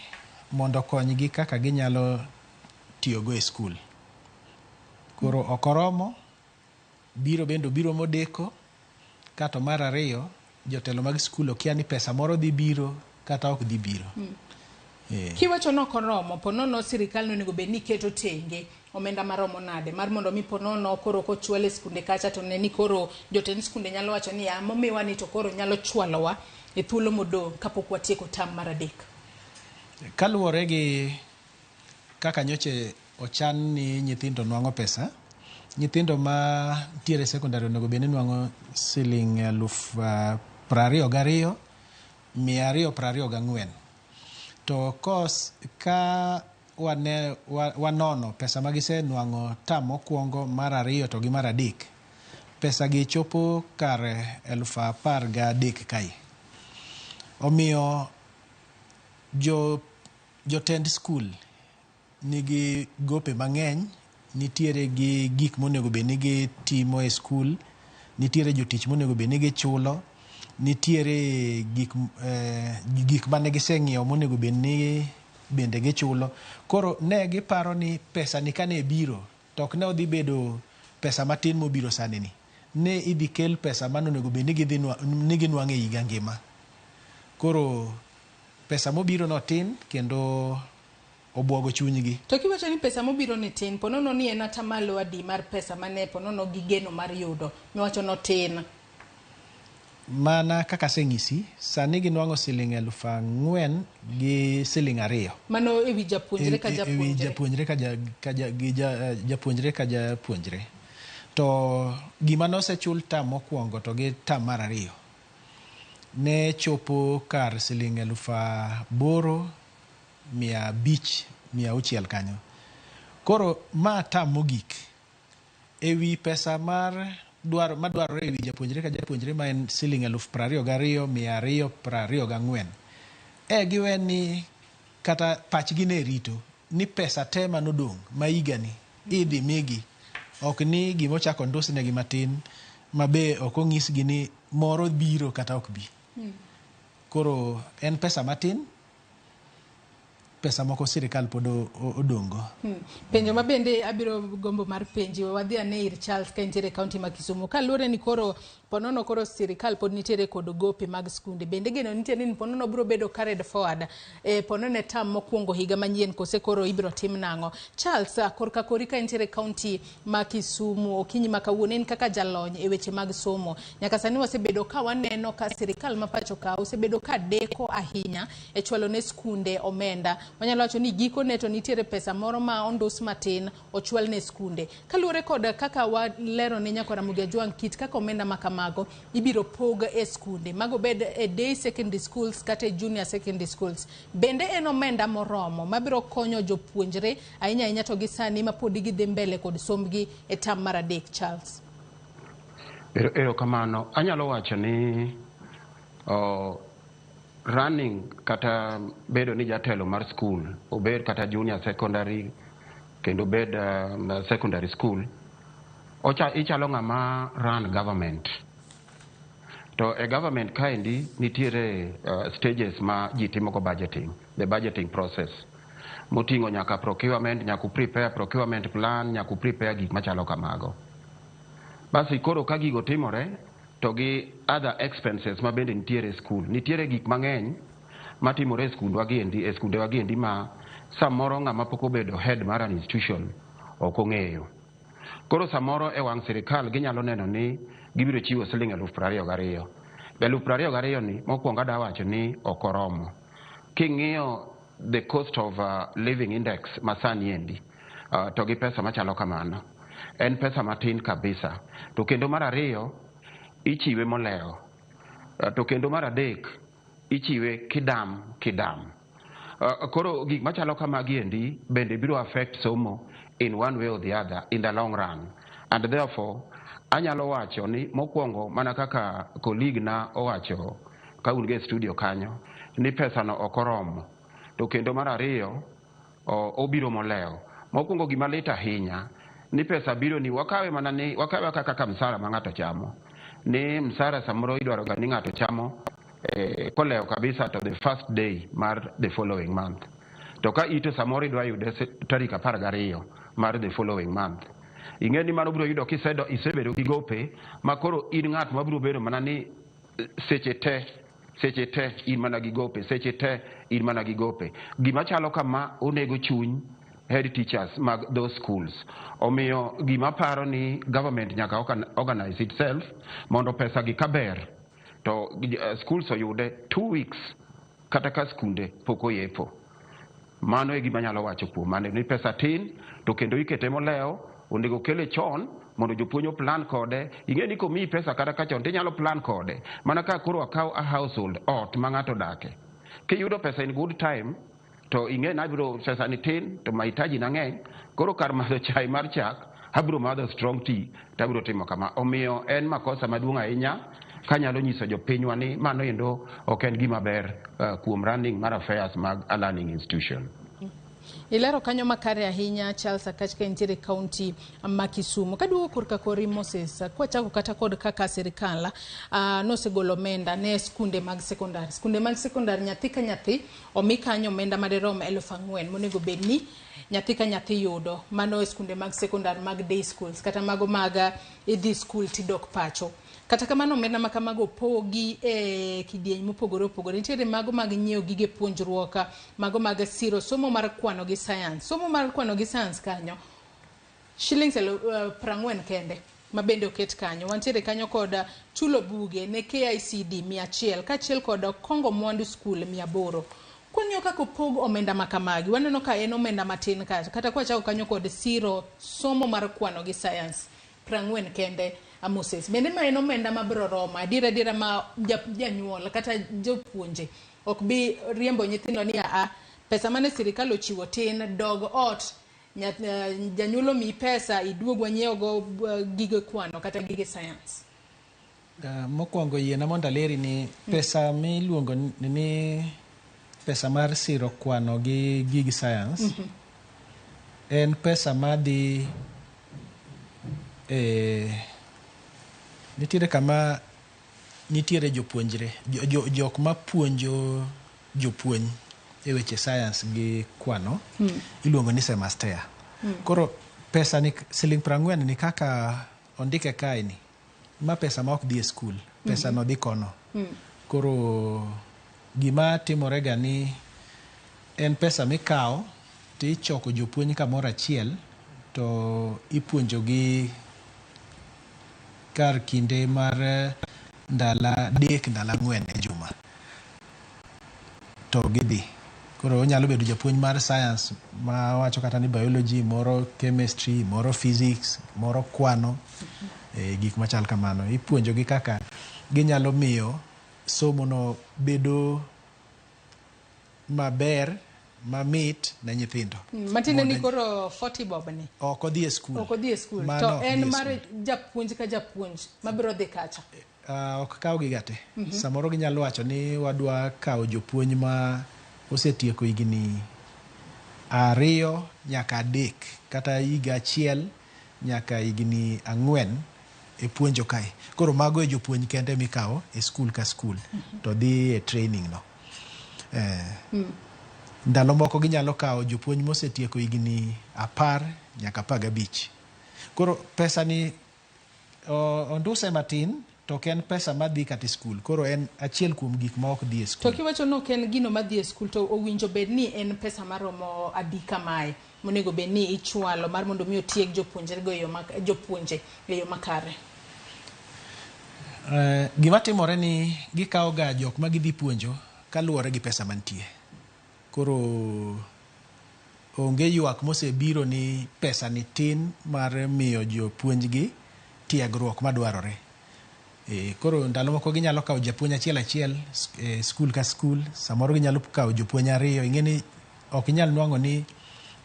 S4: mondo okonygi kaka ginyalo tiyogo e skul. Koro ok oromo, biro bende obiro modeko. Kato mar ariyo, jotelo mag skul okia ni pesa moro dhi biro kata ok dhi biro.
S8: Kiwacho ni ok oromo, ponono sirikal nonego bed ni keto tenge omenda maromo nade mar mondo mi ponono koro kochwal e skunde kacha to ne ni koro jotend skunde nyalo wacho ni ya momiwa ni to koro nyalo chwalowa e thuolo modong' kapok watieko tam mar adek.
S4: Kaluwore gi kaka nyoche ochan ni nyithindo nwang'o pesa, nyithindo ma ntiere sekondari onego bed ni nwang'o siling 22,224. To ka wanono pesa ma gisenwang'o tam mokwongo, mar ariyo to gi mar adek, pesa gi chopo kar 13,000 kae. Omiyo jotend skul nigi gope mang'eny, nitiere gi gik monego bed ni gitimo e skul, nitiere jotich monego bed ni gichulo, nitiere gik mane giseng'iewo monego bed ni bende gichulo. Koro ne giparo ni pesa ni kane biro to ok ne odhi bedo pesa matin mobiro sani ni. Ne idhi kel pesa mane onego bed ni ginwang'o e higa ngima. Koro pesa mobiro no tin kendo Obwogo chunygi.
S8: To kiwacho ni pesa mobiro ni tin, ponono ni en atamalo adi mar pesa mane ponono gi geno mar yudo miwacho notin?
S4: Mana kaka aseng'isi, sani ginwang'o siling 4,000 gi siling 2.
S8: Mano ewi japuonjre ka
S4: Ewi
S8: japuonjre.
S4: japuonjre ka ja, ka ja, gi ja, japuonjre ka japuonjre. To gima nosechul tam mokwongo to gi tam mar ariyo ne chopo kar siling 8,500 600 kanyo. Koro ma tam mogik ewi pesa mar dwaro madwarore ewi japuonjre ka japuonjre ma en siling 22,224. E giwe ni kata pachgi ne rito ni pesa te manodong' ma higani idhi migi, ok ni gimochako ndusnegi matin ma be ok onyisgi ni moro biro kata ok bi. Koro en pesa matin, pesa moko sirikal pod odong'go.
S8: Penjo ma bende abiro gombo mar penji, we wadhi ane ir Charles ka entiere e kaunti ma Kisumu. Kaluwore ni koro ponono koro sirikal pod nitiere kod gope mag skunde, bende geno nitie ni ponono biro bedo carried forward ponono e tam mokwongo higa manyien kose koro ibiro tim nang'o? Charles, korka kori ka entiere e kaunti ma Kisumu okinyi ma kawuono in kaka jalony e weche mag somo. Nyaka sani wasebedo ka waneno ka sirikal ma pacho ka osebedo ka deko ahinya e chwalo ne skunde omenda. Wanyalo wacho ni gikone to nitiere pesa moro ma ondus matin ochwal ne skunde. Kaluwore kod kaka walero ne nyakwar Ramogi Ajwang' kit kaka omenda ma kamago ibiro pog e skunde, mago bed e day secondary schools kata e junior secondary schools. Bende en omenda moromo mabiro konyo jopuonjre ahinya ahinya to gi sani ma pod gidhi mbele kod sombgi e tam mar 3, Charles?
S9: Erokamano. Anyalo wacho ni running kata bedo ni jatelo mar school, obed kata junior secondary kendo obed secondary school, ichalo ng'ama run government. To e government kaendi nitiere stages ma ji timogo budgeting, the budgeting process. Moting'o nyaka procurement, nyaka prepare procurement plan, nyaka prepare gik machalo kamago. Basi koro ka gigo timore to gi other expenses ma bende nitiere e school. Nitiere gik mang'eny matimore e skundwa giendi, e skundewa giendi ma samoro ng'ama pok obedo head mar an institution ok ong'eyo. Koro samoro e wang' sirikal ginyalo neno ni gibiro chiwo siling 22,000. 22,000 ni mokwongo adwa wacho ni ok oromo. King'iyo the cost of living index masani endi, to gi pesa machalo kamano, en pesa matin kabisa. To kendo mar ariyo, ichiwe molewo. To kendo mar adek, ichiwe kidam kidam. Koro gik machalo kamagi endi bende biro affect somo in one way or the other in the long run. And therefore, anyalo wacho ni mokwongo mana kaka colleague na owacho ka un go e studio kanyo, ni pesa no ok oromo. To kendo mar ariyo, obiro molewo. Mokwongo gima lit ahinya, ni pesa biro ni wakawe mana ni, wakawe kaka msara ma ng'ato chamo. Ni msara samoro idwaro ga ni ng'ato chamo kolewo kabisa to the first day mar the following month. To ka ito samoro idwa yude tarik 12 mar the following month. Ing'e ni mano biro yudo kisedo isebedo gi gope ma koro in ng'at ma biro bedo mana ni seche te, seche te in mana gi gope, seche te in mana gi gope. Gima chalo kama onego chuny head teachers mag those schools. Omiyo gima paro ni government nyaka organize itself mondo pesa gi kaber to schools oyude 2 weeks kata ka skunde pok oyepo. Mano e gima anyalo wacho kuom mano, ni pesa tin to kendo ikete molewo, onego kele chon mondo jopuonj o plan kode. Ing'e ni komiyi pesa kata ka chon tinyalo plan kode. Mana ka koro akaw a household, ot ma ng'ato odake. Kiyudo pesa in good time, to ing'e ni abiro pesa ni tin to mahitaji na ng'eny, koro kar madho chai mar chak, abiro madho strong tea to abiro timo kama. Omiyo en makosa maduong' ahinya kanyalo nyiso jopinywa ni mano endo ok en gima ber kuom running mar affairs mag a learning institution.
S8: Ilero kanyo makare ahinya Charles Akach ka entiere e kaunti ma Kisumu. Kaduogo korka kori Moses, kwachako kata kod kaka sirikal nosegolo omenda ne skunde mag sekondar. Skunde mag sekondar nyathi ka nyathi omi kanyo omenda madirom 4,000 monego bed ni nyathi ka nyathi yudo mano e skunde mag sekondar mag day schools kata mago mag idhi skul tidok pacho. Kata kamano omenda ma kamago opogi e kidieny mopogore opogore. Nitiere mago mag nyiewo gige puonjruok, mago mag siro somo mar kwano gi science. Somo mar kwano gi science kanyo shillings 40,000 kende ma bende oket kanyo. Wantiere kanyo kod chulo buge ne KICD 100 kaachiel kod kongo mwandu skul 800. Kwang'iyo kaka opog omenda ma kamagi, waneno ka en omenda matin kata kwachako kanyo kod siro somo mar kwano gi science 40 kende. Moses, bende ma en omenda mabiro romo adiera adiera ma janyuol kata jopuonje ok bi riembo nyithindo ni a pesa mane sirikal ochiwo tin, dog ot, janyuol omiyi pesa iduog wanyiew go gige kwano kata gige science.
S4: Mokwongo yiena mondo aleri ni pesa miluongo ni pesa mar siro kwano gi gig science en pesa madhi nitiere kama nitiere jopuonjre jok mapuonjo jopuonj e weche science gi kwano iluongo ni semester. Koro pesa ni siling 40 ni kaka ondike kae ni ma pesa ma ok dhi e skul, pesa no dhi kono. Koro gima timore ga ni en pesa mikawo to ichoko jopuonj kamoro achiel to ipuonjogi kar kinde mar ndalo 3 ndalo 4 e juma to gidhi. Koro onyalo bedo japuonj mar science ma wacho kata ni biology, moro chemistry, moro physics, moro kwano, gik machal kamano. Ipuonjogi kaka ginyalo miyo somo no bedo maber, mamit ne nyithindo.
S8: Matiende ni koro 40 bob ni
S4: ok odhi e skul.
S8: Ok odhi e skul. To en mar japuonj ka japuonj mabiro dhi kacha.
S4: Ok kaw gi gate. Samoro ginyalo wacho ni wadwa kawo jopuonj ma osetieko higni 2 nyaka 3 kata higa 1 nyaka higni 4 e puonjo kae. Koro mago e jopuonj kende mikawo e skul ka skul to dhi e training no. Ndalo moko ginyalo kawo jopuonj mosetieko higni 10 nyaka 15. Koro pesa ni onduse matin to ok en pesa madhi kata e skul. Koro en achiel kuom gik ma ok dhi e skul.
S8: To kiwacho ni ok en gino madhi e skul to owinjo bed ni en pesa maromo adi kamae monego bed ni ichwalo mar mondo mi otieg jopuonjrego e yo jopuonje e yo makare.
S4: Gima timore ni gikawo ga jok ma gidhi puonjo kaluwore gi pesa mantie. Koro onge ywak mosebiro ni pesa ni tin mar miyo jopuonjgi tiegruok madwarore. Koro ndalo moko ginyalo kawo japuonj achiel achiel skul ka skul, samoro ginyalo kawo jopuonj 2. Ing'e ni ok inyal nwang'o ni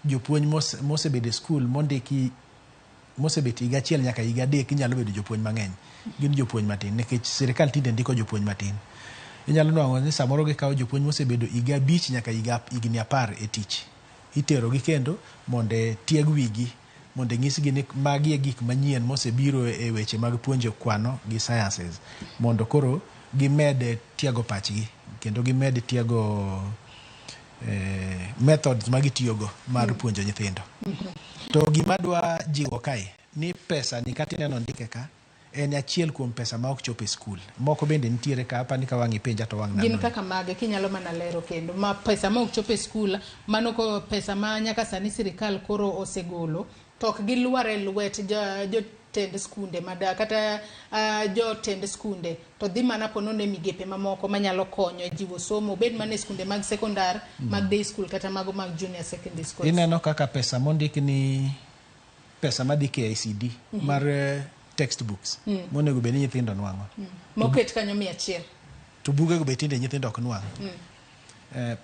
S4: jopuonj mosebedo e skul mondiki mosebet higa 1 nyaka higa 3 ginyalo bedo jopuonj mang'eny. Gin jopuonj matin nikech sirikal tinde ndiko jopuonj matin. Inyalo nwang'o ni samoro gikawo jopuonj mosebedo higa 5 nyaka higni 10 e tich. Iterogi kendo mondo tieg wigi, mondo nyisgi ni magi e gik manyien mosebiro e weche mag puonjo kwano gi sciences, mondo koro gimed tiego pachgi kendo gimed tiego methods ma gitiyogo mar puonjo nyithindo. To gima dwa jiwo kae ni pesa ni kata ineno ndike ka en achiel kuom pesa ma ok chop e skul. Moko bende nitiere ka apani ka wang' ipenja to wang'
S8: Gin kaka mage kinyalo mana lero kendo ma pesa ma ok chop e skul, mano ko pesa ma nyaka sani sirikal koro osegolo to ok gilwar e lwet jotend skunde mada kata jotend skunde to dhi mana ponono e migepe mamoko manyalo konyo e jiwo somo, obed mana e skunde mag sekondar, mag day school kata mago mag junior secondary schools.
S4: Ineno kaka pesa mondik ni pesa madhi KICD mar textbooks monego bed ni nyithindo nwang'o.
S8: Moket kanyo 100.
S4: To bugego be tinde nyithindo ok nwang'.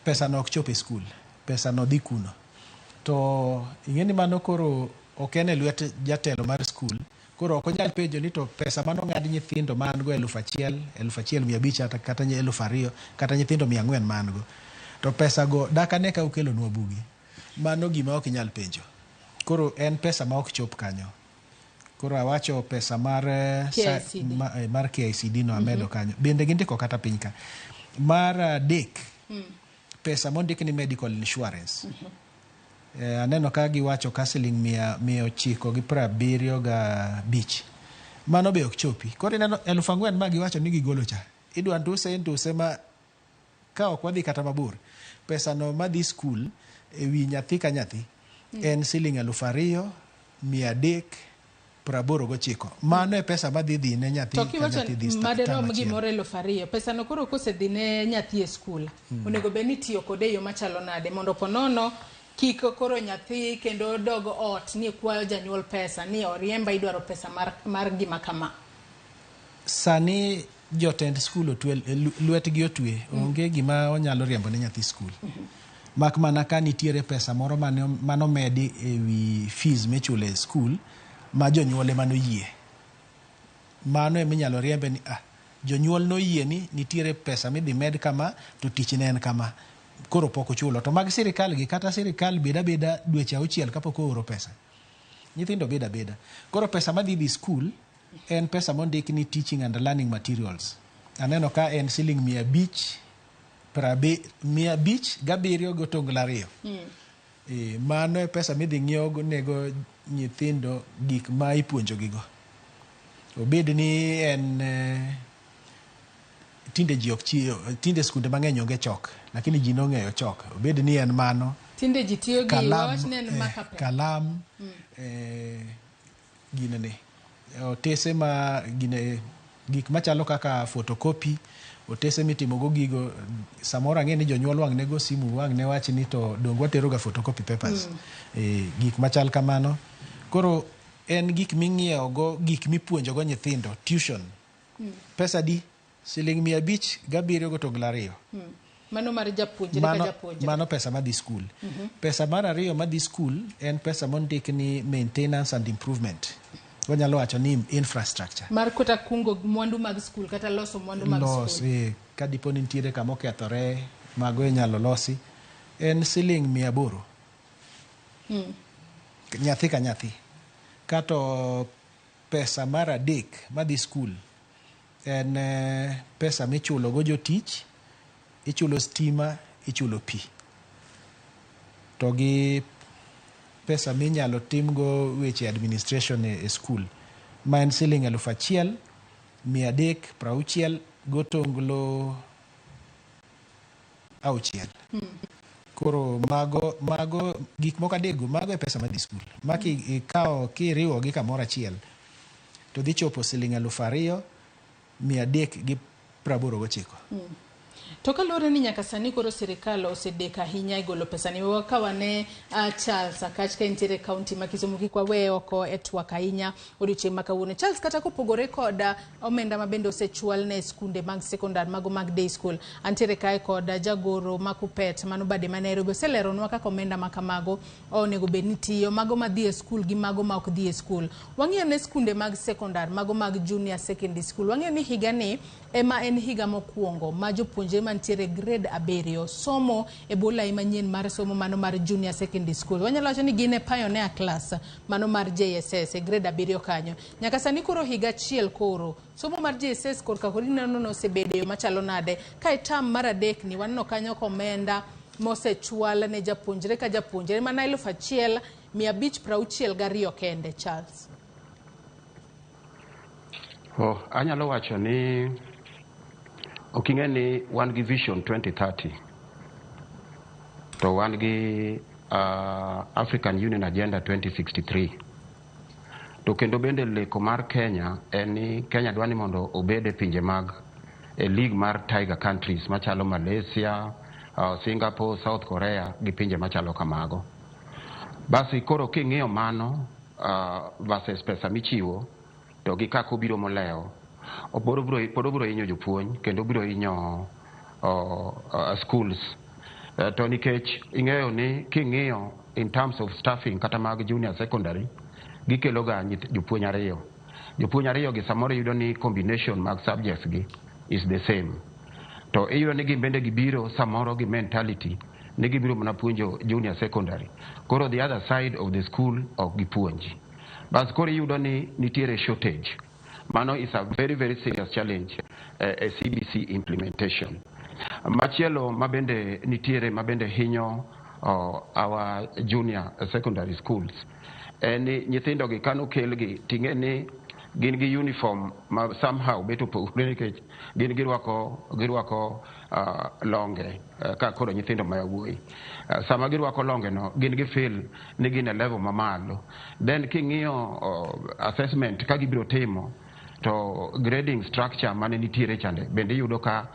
S4: Pesa no ok chop e skul, pesa no dhi kuno. To ing'e ni mano koro ok en e lwet jatelo mar skul. Koro ok onyal penjo ni to pesa mano ng'ad nyithindo ma an go 1000, 1500 kata 2000 kata nyithindo 400 ma an go. To pesa go dakane ka ukelonwa buge. Mano gima ok inyal penjo. Koro en pesa ma ok chop kanyo. Koro awacho pesa mar
S8: KICD.
S4: Mar KICD no amedo kanyo. Bende gindiko kata piny ka. Mar 3, pesa mondik ni medical insurance. Aneno ka giwacho ka siling 975. Mano be ok chopi. Koro ineno 4,000 ma giwacho ni gigolo cha. Idwa nduse nduse ma ka ok wadhi kata mabor. Pesa no madhi skul e wi nyathi ka nyathi en siling 2,389. Mano e pesa madhi dhi ne nyathi
S8: To
S4: ka
S8: kiwacho
S4: nyathi dhi
S8: maderom
S4: term achiel.
S8: gimoro 2,000, pesano koro kosedhi ne nyathi e skul, onego bed ni itiyo kode e yo machalo nade mondo ponono kik koro nyathi kendo dog ot ni kwayo janyuol pesa ni oriemba idwaro pesa mar gima kama.
S4: Sani jotend skul otwe, lwetgi otwe, onge gima onyalo riembo ne nyathi skul. Mak mana ka nitiere pesa moro manomedi e wi fees michulo e skul ma jonyuol ema noyie. Mano ema inyalo riembe ni jonyuol noyie ni nitiere pesa midhi med kama to tich ne en kama. Koro pok ochulo. To mag sirikal gi kata sirikal bed abeda dweche 6 kapok ooro pesa. Nyithindo bed abeda. Koro pesa madhi dhi skul en pesa mondik ni teaching and learning materials. Aneno ka en siling 557.2. Mano e pesa midhi ng'iew nego nyithindo gik ma ipuonjogigo. Obed ni en tinde ji ok chiyo, tinde skunde mang'eny onge chok, lakini ji nong'eyo chok. Obed ni en mano.
S8: Tinde ji tiyo gi
S4: kalam,
S8: wawach ni en marker pen.
S4: Kalam, ginene. Otese ma gine gik machalo kaka photocopy, otese mitimogo gigo, samoro ang'e ni jonyuol wang' nego simu wang' ne wach ni to dong watero ga photocopy papers. Gik machal kamano. Koro en gik ming'iewo go, gik mipuonjogo nyithindo, tuition. Pesa di? Siling 572.
S8: Mano mar japuonjre ka japuonjre.
S4: Mano pesa madhi skul. Pesa mar ariyo madhi skul en pesa mondik ni maintenance and improvement. Wanyalo wacho ni infrastructure.
S8: Mar kata kungo mwandu mag skul kata loso mwandu mag skul.
S4: Ka dipo ni nitiere kama okethore, mago inyalo losi. En siling 800. Nyathi ka nyathi. Kato pesa mar adek madhi skul en pesa michulo go jotich, ichulo stima, ichulo pi. To gi pesa minyalo timgo weche administration e skul ma en siling 1,366. Koro mago gik moko adekgo, mago e pesa madhi skul. Ma ikawo kiriwo gi kamoro achiel to dhi chopo siling 2,389.
S8: To kaluwore ni nyaka sani koro sirikal osedek ahinya e golo pesa ni, wakawane Charles Akach ka entiere e kaunti ma Kisumu, kik waweye oko e twak ahinya odiochieng' ma kawuono. Charles, kata kopogore kod omenda ma bende osechwal ne skunde mag sekondar mago mag day school, antiere kae kod jagoro ma Kupet mano bade ma Nairobi, oseleronwa kaka omenda ma kamago onego bed ni tiyo, mago madhi e skul gi mago ma ok dhi e skul. Wang'iyo ne skunde mag sekondar mago mag junior secondary school, wang'iyo ni higa ni ema en higa mokwongo ma jopuonjre mantiere grade 7 somo e bwo lai manyien mar somo mano mar junior secondary school. Wanyalo wacho ni gin e pioneer class mano mar JSS e grade 7 kanyo. Nyaka sani koro higa achiel koro somo mar JSS korka kod ineno nosebedo e yo machalo nade ka e term mar 3 ni waneno kanyo komenda mosechwal ne japuonjre ka japuonjre mana 1,562 kende. Charles.
S9: Anyalo wacho ni ok ing'e ni wan gi Vision 2030 to wan gi African Union Agenda 2063 to kendo bende leko mar Kenya en ni Kenya dwa ni mondo obed e pinje mag e league mar Tiger countries machalo Malaysia, Singapore, South Korea gi pinje machalo kamago. Basi koro king'iyo mano versus pesa michiwo to gi kaka obiro molewo, pod obiro hinyo jopuonj kendo obiro hinyo schools. To nikech ing'eyo ni king'iyo in terms of staffing kata mag junior secondary gikelo ga jopuonj ariyo. Jopuonj ariyo gi samoro iyudo ni combination mag subjects gi is the same. To iyudo ni gin bende gibiro samoro gi mentality ni gibiro mana puonjo junior secondary. Koro the other side of the school ok gipuonji. Bas koro iyudo ni nitiere shortage. Mano is a very, very serious challenge e CBC implementation. Machielo mabende nitiere mabende hinyo our junior secondary schools en ni nyithindo gi kanokelgi ting'e ni gin gi uniform ma somehow bet opogore nikech gin girwako longe ka koro nyithindo ma yawuoyi sama girwako longe no gin gi feel ni gin e level mamalo. Then king'iyo assessment ka gibiro timo to grading structure mane nitiere chande bende iyudo ka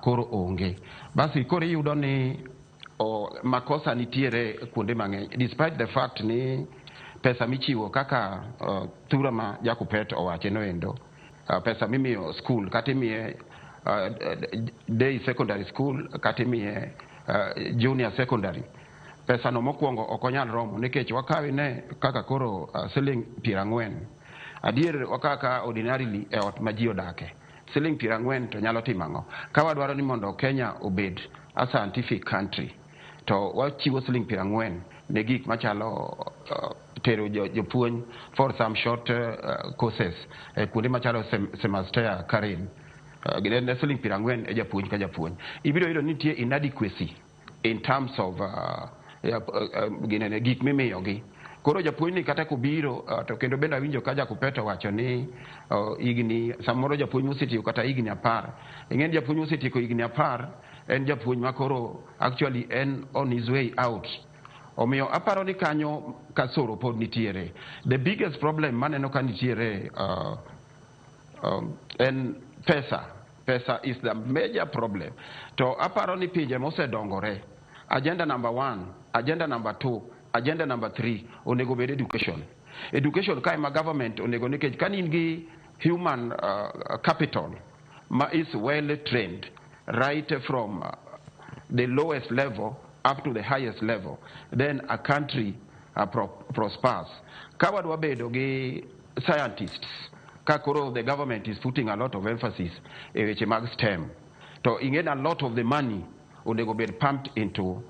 S9: koro onge. Basi koro iyudo ni makosa nitiere kuonde mang'eny despite the fact ni pesa michiwo kaka thura ma Jakupet owache noendo, pesa mimiyo school kata imiye day secondary school kata imiye junior secondary, pesa no mokwongo ok onyal romo nikech wakawe ne kaka koro siling 40. Adier wakaw ka ordinarily e ot ma ji odake siling 40 to nyalo timo ang'o? Ka wadwaro ni mondo Kenya obed a scientific country to wachiwo siling 40 ne gik machalo tero jopuonj for some short courses kuonde machalo CEMASTEA Karen, ne siling 40 e japuonj ka japuonj, ibiro yudo ni nitie inadequacy in terms of ginene gik mimiyogi. Koro japuonj ni kata kobiro to kendo bende awinjo ka Jakupet owacho ni higni samoro japuonj mosetieko kata higni 10. Ing'e ni japuonj mosetieko higni 10 en japuonj ma koro actually en on his way out. Omiyo aparo ni kanyo kasoro pod nitiere. The biggest problem maneno ka nitiere en pesa. Pesa is the major problem. To aparo ni pinje mosedongore, agenda number one, agenda number two, agenda number three onego bed education. Education kae ma government onego, nikech ka in gi human capital ma is well trained right from the lowest level up to the highest level, then a country prospers. Ka wadwa bedo gi scientists, ka koro the government is putting a lot of emphasis e weche mag STEM, to ing'e a lot of the money onego bed pumped into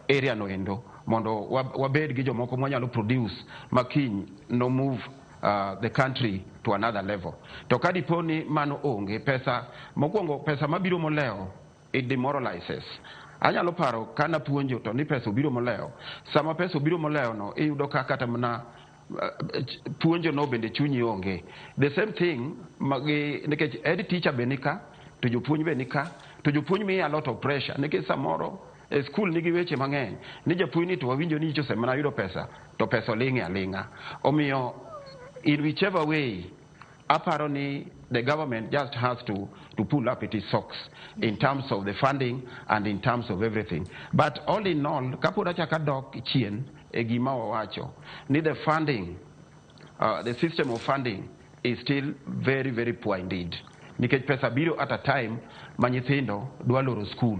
S9: area no endo mondo wabed gi jomoko mwanyalo produce ma kiny no move the country to another level. To ka dipo ni mano onge, pesa mokwongo, pesa mabiro molewo, it demoralizes. Anyalo paro kana puonjo to ni pesa obiro molewo. Sama pesa obiro molewo no, iyudo ka kata mana puonjo no bende chunyi onge. The same thing magi, nikech head teacher be nika to jopuonj be nika to jopuonj miye a lot of pressure nikech samoro e school nigi weche mang'eny ni japuonj ni to wawinjo ni nyicha osemana yudo pesa to pesa oling'e aling'a. Omiyo in whichever way, aparo ni the government just has to pull up its socks in terms of the funding and in terms of everything. But all in all, kapod achako adok chien e gima wawacho ni the funding, the system of funding is still very, very poor indeed, nikech pesa biro at a time ma nyithindo dwa loro school,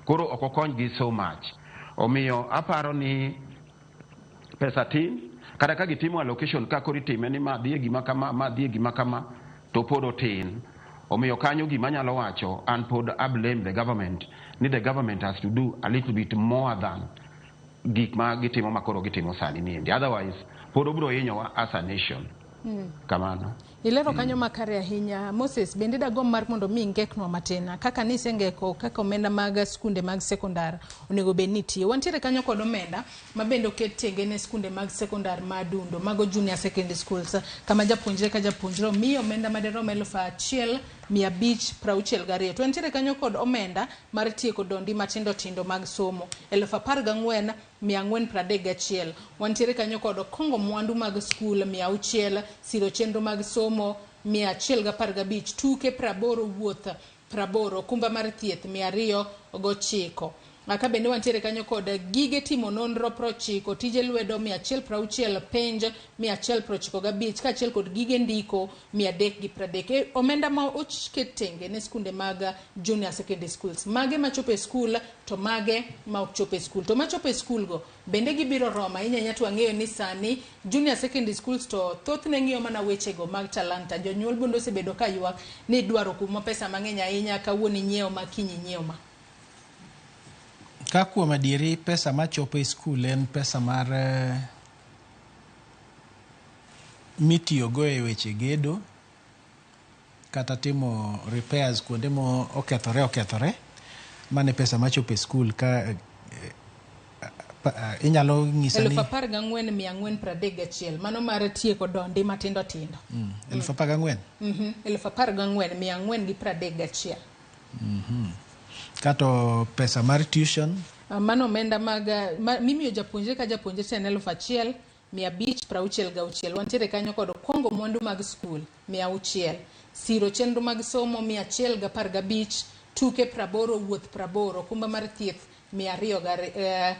S9: koro ok okonygi so much. Omiyo aparo ni pesa tin kata ka gitimo allocation ka koro itime ni ma dhi e gima kama, ma dhi e gima kama, to pod otin. Omiyo kanyo gima anyalo wacho an pod a blame the government ni the government has to do a little bit more than gik ma gitimo ma koro gitimo sani niendi, otherwise pod obiro hinyowa as a nation. Kamano.
S8: Ilero kanyo makare ahinya. Moses, bende dagomb mar mondo mi ingeknwa matin kaka nisengeko kaka omenda mag skunde mag sekondar onego bed ni tiyo. Wantiere kanyo kod omenda ma bende oket tenge ne skunde mag sekondar madundo, mago junior secondary schools, kama japuonjre ka japuonjre omiyi omenda madirom 1562. To wantiere kanyo kod omenda mar tieko dondi matindo tindo mag somo 14,431. Wantiere kanyo kod kongo mwandu mag skul 600, siro chenro mag somo 115, tuke 80, wuoth 80, okumba mar thieth 209. Ka bende wantiere kanyo kod gige timo nonro 90, tije lwedo 160, penj 195, kaachiel kod gige ndiko 330. E, omenda ma oket tenge ne skunde mag junior secondary schools, mage machopo e skul to mage ma ok chop e skul? To machopo e skul go bende gibiro romo ahinya ahinya? To wang'eyo ni sani junior secondary schools to thothne ng'iyo mana wechego mag talanta. Jonyuol bende osebedo ka ywak ni idwaro kuma pesa mang'eny ahinya, kawuono inyiewo ma, kiny inyiewo ma.
S4: Ka kuom adieri, pesa machopo e skul en pesa mar mitiyogo e weche gedo kata timo repairs kuonde mo okethore okethore. Mano e pesa machopo e skul ka Inyalo nyisa ni
S8: 14,431 mano mar tieko dondi matindo tindo.
S4: 14,000?
S8: 14,431.
S4: Kato pesa mar tuition?
S8: Mano omenda mag mimiyo japuonjre ka japuonjre to en 1,566. Wantiere kanyo kod kongo mwandu mag skul 600, siro chenro mag somo 115, tuke 80, wuoth 80, okumba mar thieth 209.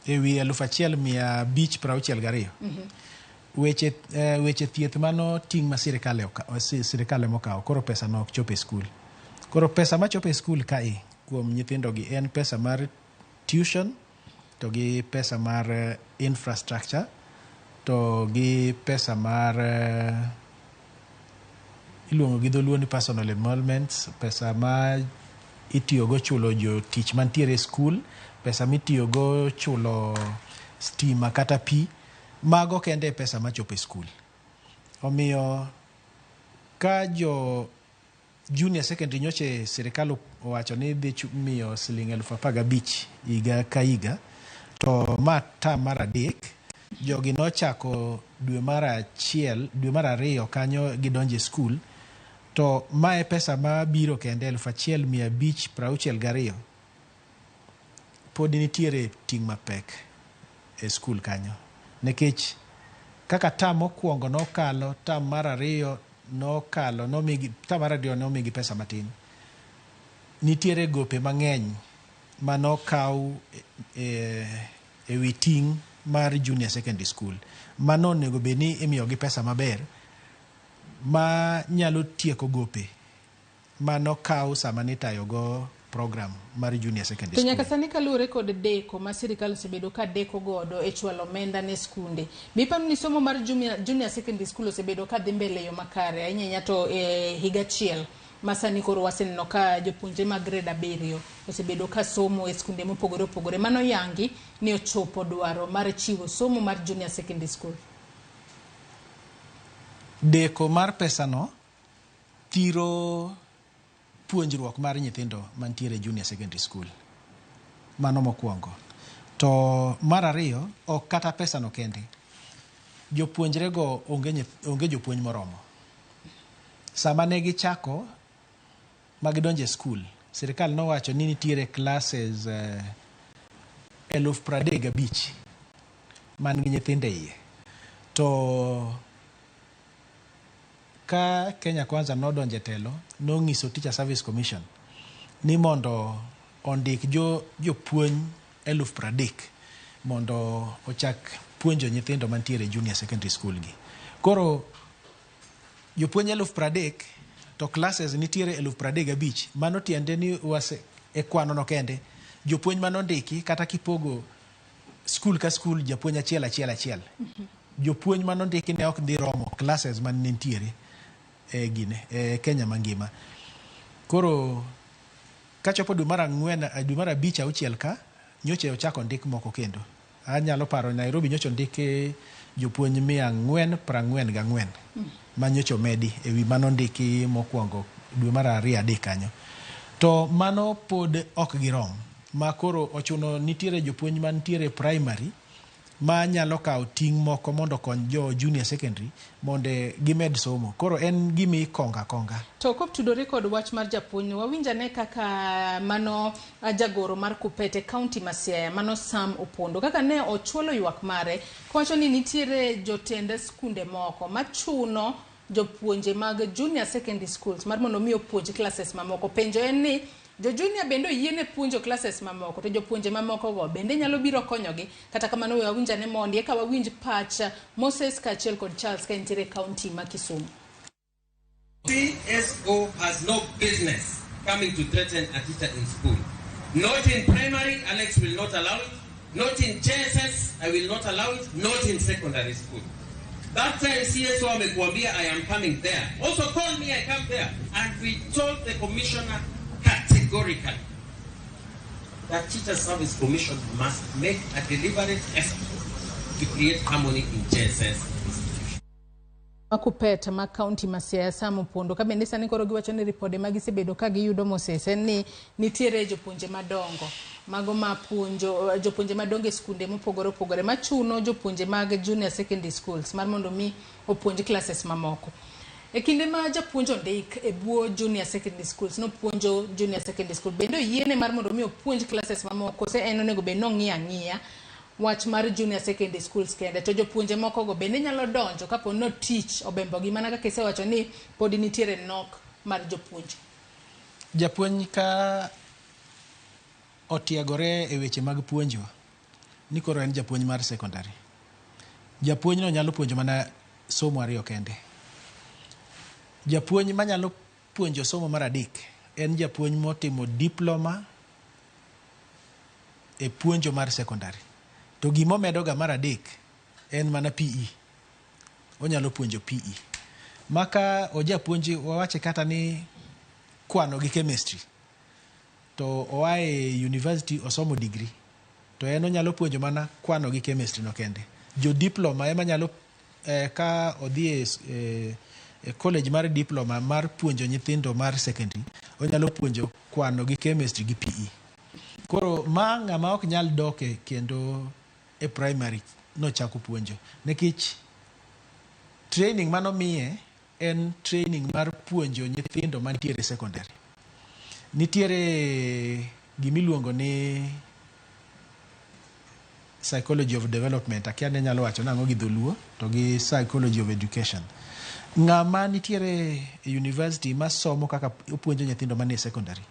S4: Ewi 1,562. Weche thieth mano ting' ma sirikal emokawo, koro pesa no ok chop e skul. Koro pesa machopo e skul kae kuom nyithindogi en pesa mar tuition to gi pesa mar infrastructure to gi pesa mar iluongo gi dholuo ni personal emoluments, pesa ma itiyogo chulo jotich mantiere e skul, pesa mitiyogo chulo stima kata pi, mago kende e pesa machopo e skul. Omiyo ka jo junior secondary nyoche sirikal owacho ni dhi miyo siling 15,000 higa ka higa, to ma term mar 3 jogi nochako dwe mar 1, dwe mar 2 kanyo gidonjo e skul, to mae pesa mabiro kende 1,562 pod nitiere ting' mapek e skul kanyo, nikech kaka term mokwongo nokalo, term mar 2 nokalo, nomigi term mar 2 nomigi pesa matin. Nitiere gope mang'eny manokaw e wi ting' mar junior secondary school mano onego bed ni imiyogi pesa maber ma nyalo tieko gope manokaw sama nitayogo program mar junior secondary
S8: To
S4: school.
S8: nyaka sani kaluwore kod deko ma sirikal osebedo ka deko godo e chwalo omenda ne skunde, be iparo ni somo mar junior secondary school osebedo ka dhi mbele e yo makare ahinya ahinya to e higa achiel ma sani koro waseneno ka jopuonjre mag grade 7 osebedo ka somo e skunde mopogore opogore, mano yangi ni ochopo dwaro mar chiwo somo mar junior secondary school?
S4: Deko mar pesano thiro puonjruok mar nyithindo mantiere junior secondary school. Mano mokwongo. To mar ariyo, ok kata pesano kende. Jopuonjrego onge jopuonj moromo. Sama ne gichako ma gidonjo e skul, sirikal nowacho ni nitiere classes 35,000 man gi nyithindo e iye. To ka Kenya Kwanza nodonjo e telo, nong'iso Teacher Service Commission ni mondo ondik jopuonj 30,000 mondo ochak puonjo nyithindo mantiere junior secondary school gi. Koro jopuonj 30,000 to classes nitiere 35,000, mano tiende ni wase e kwano no kende jopuonj manondiki kata kipogo skul ka skul japuonj achiel achiel achiel, jopuonj manondiki ne ok dhi romo classes man nitiere e gine e Kenya mangima. Koro kachopo dwe mar 4, dwe mar 5, 6 ka nyocha ochako ndik moko kendo. Anyalo paro Nairobi nyocha ondiki jopuonj 444 ma nyocha omedi ewi manondiki mokwongo dwe mar 2, 3 kanyo. To mano pod ok girom, ma koro ochuno nitiere jopuonj mantiere primary ma nyalo kawo ting' moko mondo okony jo junior secondary mondo gimed somo. Koro en gima ikonga konga.
S8: To kotudore kod wach mar japuonj, wawinj ane kaka mano jagoro mar Kupet e kaunti ma Siaya, mano Sam Opondo, kaka ne ochwalo ywak mare kowacho ni nitiere jotend skunde moko machuno jopuonje mag junior secondary schools mar mondo mi opuonj classes mamoko. Penjo en ni jo junior bende oyiene puonjo classes mamoko, to jopuonje mamoko go bende nyalo biro konyogi. Kata kamano we wawinj ane mondi eka wawinj pach Moses kaachiel kod Charles ka entiere e kaunti ma Kisumu.
S11: CSO has no business coming to threaten a teacher in school. Not in primary, Alex will not allow it. Not in JSS, I will not allow it. Not in secondary school. That time CSO amekuambia I am coming there. Also call me, I come there. And we told the commissioner categorically that Teacher Service Commission must make a deliberate effort to create harmony in JSS institution.
S8: Kupet ma kaunti ma Siaya, Sam Opondo, ka bende sani koro giwacho ni ripode ma gisebedo ka giyudo Moses en ni nitiere jopuonje madongo Mago mapuonjo jopuonje madongo e skunde mopogore opogore machuno jopuonje mag junior secondary schools mar mondo mi opuonj classes mamoko. E kinde ma japuonj ondik e bwo junior secondary schools nopuonjo junior secondary school bende oyiene mar mondo mi opuonj classes mamoko kose en onego bed nong'iyo ang'iya wach mar junior secondary schools kende to jopuonje moko go bende nyalo donjo kapo ni tich obembogi mana kaka isewacho ni pod nitiere nok mar jopuonj.
S4: Japuonj ka otiegore e weche mag puonjo ni koro en japuonj mar secondary. Japuonj no nyalo puonjo mana somo ariyo kende. Japuonj manyalo puonjo somo mar adek en japuonj motimo diploma e puonjo mar secondary. To gimomedo ga mar adek en mana PE. Onyalo puonjo PE. Maka ojapuonj wawache kata ni kwano gi chemistry to oa e university osomo degree to en onyalo puonjo mana kwano gi chemistry no kende. Jo diploma ema nyalo ka odhi e college mar diploma mar puonjo nyithindo mar secondary onyalo puonjo kwano gi chemistry gi PE. Koro ma ng'ama ok nyal doke kendo e primary nochako puonjo nikech training manomiye en training mar puonjo nyithindo mantiere secondary. Nitiere gimiluongo ni psychology of development akia ni anyalo wacho nang'o gi dholuo to gi psychology of education. Ng'ama nitiere e university masomo kaka opuonjo nyithindo manie secondary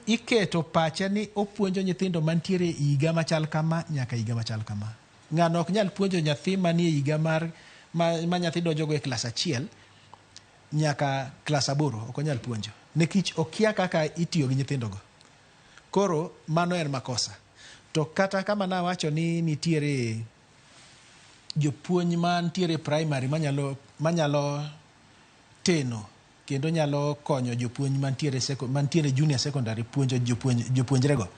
S4: iketo pache ni opuonjo nyithindo mantiere higa machal kama nyaka higa machal kama. Ng'ano ok nyal puonjo nyathi manie higa mar ma nyathi donjogo e klas achiel nyaka klas 8 ok onyal puonjo nikech okia kaka itiyo gi nyithindogo. Koro mano en makosa. To kata kama nawacho ni nitiere jopuonj mantiere primary manyalo teno kendo nyalo konyo jopuonj mantiere junior secondary puonjo jopuonjrego.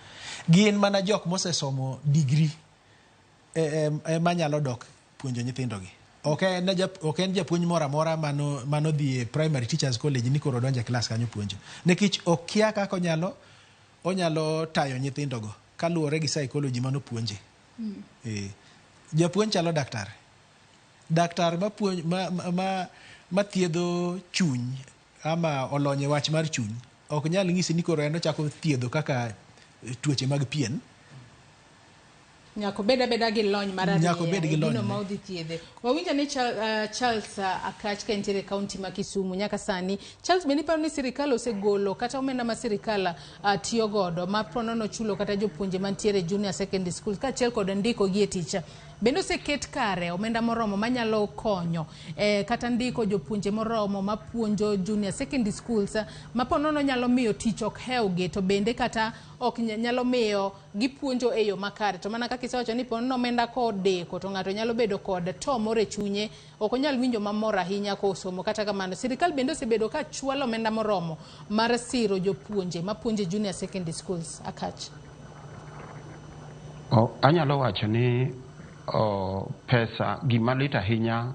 S4: Gin mana jok mosesomo degree ema nyalo dok puonjo nyithindogi. Ok en japuonj moro amora manodhi e primary teachers college ni koro donjo e klas kanyo puonjo. Nikech okia kaka onyalo tayo nyithindogo kaluwore gi psychology manopuonje. Japuonj chalo daktar. Daktar ma thiedho chuny ama olony e wach mar chuny ok nyal nyisi ni koro en ochako thiedho kaka tuoche mag pien.
S8: Nyaka obed abeda gi lony mar gino ma odhi thiedhe. Wawinjo ni Charles Akach ka entiere e kaunti ma Kisumu nyaka sani. Charles, bende iparo ni sirikal osegolo kata omenda ma sirikal tiyo godo ma ponono chulo kata jopuonje mantiere junior secondary school kaachiel kod ndiko gi e tich. Bende oseket kare omenda moromo manyalo konyo kata ndiko jopuonje moromo mapuonjo junior secondary schools ma ponono nyalo miyo tich ok hewgi to bende kata ok nyalo miyo gipuonjo e yo makare. To mana kaka isewacho ni ponono omenda kodeko to ng'ato nyalo bedo kod to moro e chunye ok onyal winjo mamor ahinya kosomo. Kata kamano sirikal bende osebedo ka chwalo omenda moromo mar siro jopuonje mapuonjo junior secondary schools. Akach.
S9: Anyalo wacho ni pesa gima lit ahinya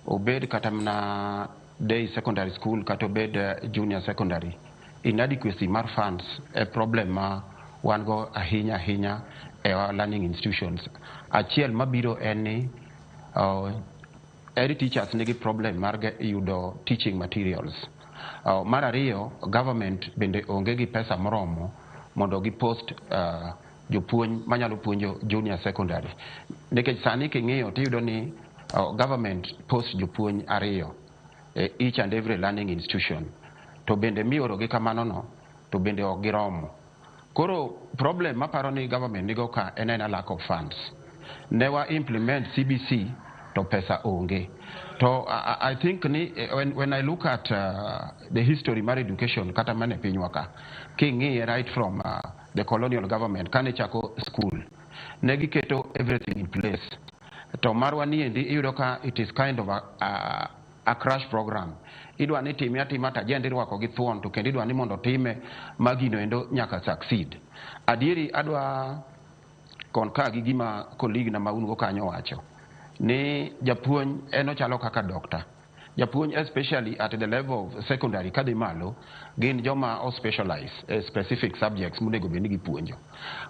S9: obed kata mana day secondary school kata obed junior secondary, inadequacy mar funds e problem ma wan go ahinya ahinya e our learning institutions. Achiel mabiro en ni every teachers nigi problem mar yudo teaching materials. Mar ariyo, government bende onge gi pesa moromo mondo gi post jopuonj manyalo puonjo junior secondary. Nikech sani king'iyo tiyudo ni government post jopuonj ariyo e each and every learning institution. To bende mioro gi kamano no, to bende ok giromo. Koro problem maparo ni government nigo ka en a lack of funds. Ne wa implement CBC to pesa onge. To I think ni when I look at the history mar education kata mane pinywa ka, king'iye right from the colonial government kane chako school, ne giketo everything in place. To marwa niendi iyudo ka it is kind of a crash program. Idwa ni time atima to agenda irwako gi thuon to kendo idwa ni mondo time ma gino endo nyaka succeed. Adieri adwa concur gi gima colleague na ma un go kanyo wacho ni japuonj en ochalo kaka doctor. Japuonj especially at the level of secondary kadhi malo gin joma o specialize e specific subjects monego bed ni gipuonjo.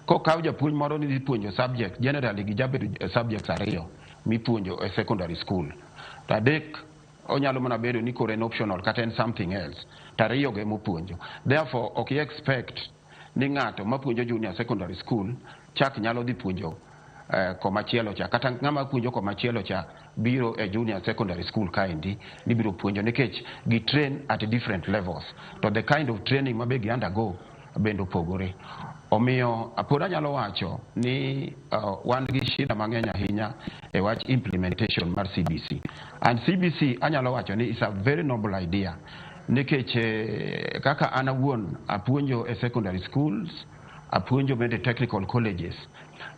S9: Kokaw japuonj moro ni dhi puonjo subject, generally gijabedo subjects ariyo mipuonjo e secondary school. To adek onyalo mana bedo ni koro en optional kata en something else. To ariyo go emopuonjo. Therefore ok i expect ni ng'ato mapuonjo junior secondary school chak nyalo dhi puonjo komachielo cha kata ng'ama puonjo komachielo cha biro e junior secondary school kaendi ni biro puonjo nikech gi train at different levels to the kind of training ma be gi undergo bende opogore. Omiyo pod anyalo wacho ni wan gi shida mang'eny ahinya e wach implementation mar CBC. And CBC anyalo wacho ni is a very noble idea nikech kaka an awuon apuonjo e secondary schools, apuonjo bende technical colleges.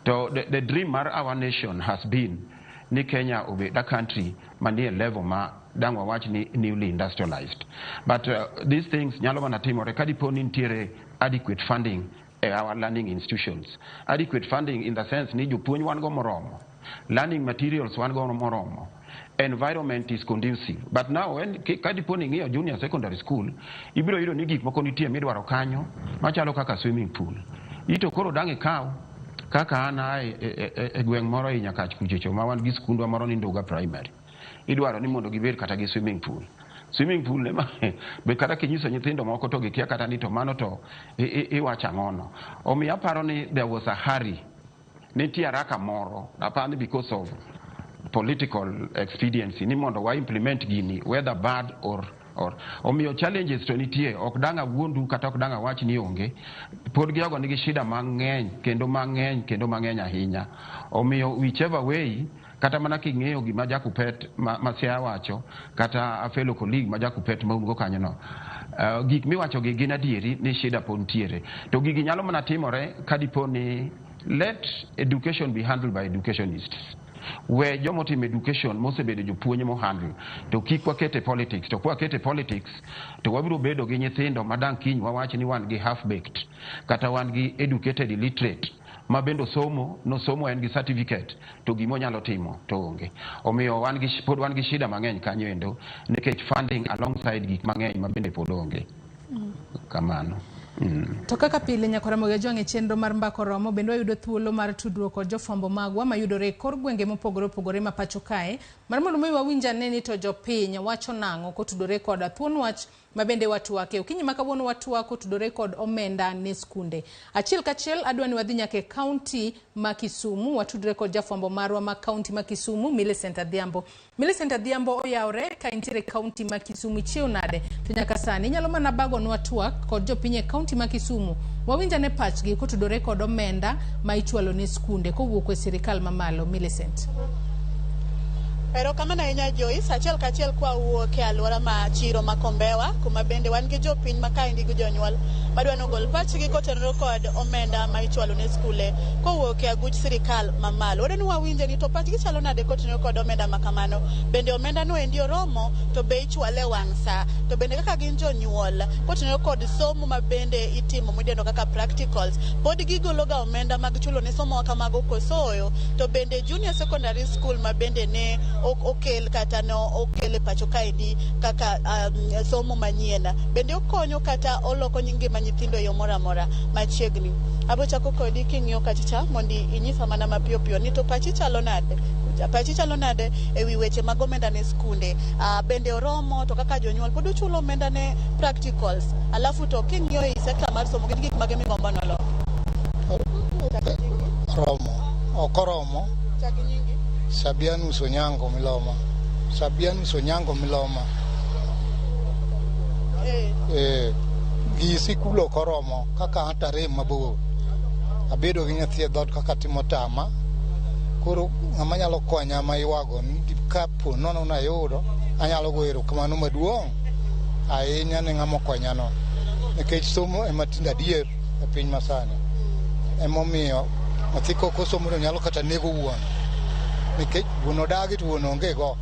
S9: To the dream mar our nation has been ni Kenya obed a country manie level ma dang' wawach ni newly industrialized. But these things nyalo mana timore ka dipo ni nitiere adequate funding e our learning institutions. Adequate funding in the sense ni jopuonj wan go moromo, learning materials wan go moromo, environment is conducive. But now when ka dipo ni ing'iyo junior secondary school, ibiro yudo ni gik moko nitie midwaro kanyo machalo kaka swimming pool. Ito koro dang' ikaw kaka an ae e gweng' moro e Nyakach kuchocho ma wan gi skundwa moro ni Nduga Primary. Idwaro ni mondo gibed kata gi swimming pool. Swimming pool ema be kata kinyiso nyithindo moko to gikia kata ni to mano to iwacho ang'ono. Omiyo aparo ni there was a hurry. Nitie haraka moro, aparo ni because of political expediency ni mondo wa implement gini whether bad or omiyo challenges to nitie, ok dang' awuondu kata ok dang' awach ni onge. Pod jogo nigi shida mang'eny kendo mang'eny kendo mang'eny ahinya. Omiyo whichever way, kata mana king'iyo gima Jakupet ma Siaya wacho kata a fellow colleague ma Jakupet ma un go kanyo no, gik miwacho gi gin adieri ni shida pod nitiere. To gigi nyalo mana timore ka dipo ni let education be handled by educationists. We jomotimo education mosebedo jopuonj mo handle to kik wakete politics. To kwakete politics to wabiro bedo gi nyithindo ma dang' kiny wawach ni wan gi half baked kata wan gi educated illiterate ma bende osomo, nosomo en gi certificate to gima onyalo timo to onge. Omiyo wan gi pod wan gi shida mang'eny kanyo endo nikech funding alongside gik mang'eny ma bende pod onge. Kamano.
S8: To kaka pile nyakora Ramogi Ajwang' e chenro mar Mbaka Oromo bende wayudo thuolo mar tudruok kod jofwambo magwa mayudore e kor gwenge mopogore opogore ma pacho kae mar mondo mi wawinj ane ni to jopiny wacho nang'o kotudore kod thuon wach ma bende watwake. Okinyi ma kawuono watwak kotudore kod omenda ne skunde. Achiel kachiel adwa ni wadhi nyaka e kaunti ma Kisumu watudre kod jafwambo marwa ma kaunti ma Kisumu Millicent Adhiambo. Millicent Adhiambo oyawre ka intiere e kaunti ma Kisumu, ichiew nade? To nyaka sani inyalo mana bagonwa twak kod jopiny e kaunti ma Kisumu wawinj ane pachgi kotudore kod omenda ma ichwalo ne skunde kowuok e sirikal mamalo. Millicent.
S3: Erokamano ahinya Joyce, achiel kachiel kwa wuok e alwora ma chiro ma Kombewa, kuma bende wan gi jopiny ma kaendi gi jonyuol madwa nogol pachgi kotenore kod omenda ma ichwalo ne skule kowuok e aguch sirikal mamalo. Wadwa ni wawinje ni to pachgi chalo nade kotenore kod omenda ma kamano. Bende omenda no endi oromo to be ichwale wang' sa. To bende kaka gin jonyuol kotenore kod somo ma bende itimo midendo kaka practicals, pod gigolo ga omenda mag chulo ne somo kamago kosoyo. To bende junior secondary school ma bende ne okel kata no okel e pacho kaendi kaka somo manyien bende okonyo kata oloko ngima nyithindo e yo moro amora machiegni. Abo chako kodi king'iyo kachicha mondi inyisa mana mapiyo piyo ni to pachi chalo nade? Pachi chalo nade e wi weche mag omenda ne skunde? Bende oromo to kaka jonyuol pod uchulo omenda ne practicals, alafu to king'iyo e sekta mar somo gin gik mage migombo nolok?
S13: Romo ok oromo.
S3: Chak nyingi.
S13: Sabianus Onyango Miloma. Sabianus Onyango Miloma. Gi sikul ok oromo kaka an tarem mabor. Abedo gi nyathi e dhoot kaka timo tama. Koro ng'ama nyalo konya ma ywago ni kapo nono nayudo anyalo goyo erokamano maduong' ahinya ne ng'ama okonyano. Nikech somo ema tinde adier e piny masani. Emomiyo nyathi kok osomo to nyalo kata nego wuon. Nikech wuon odagi to wuon onge go.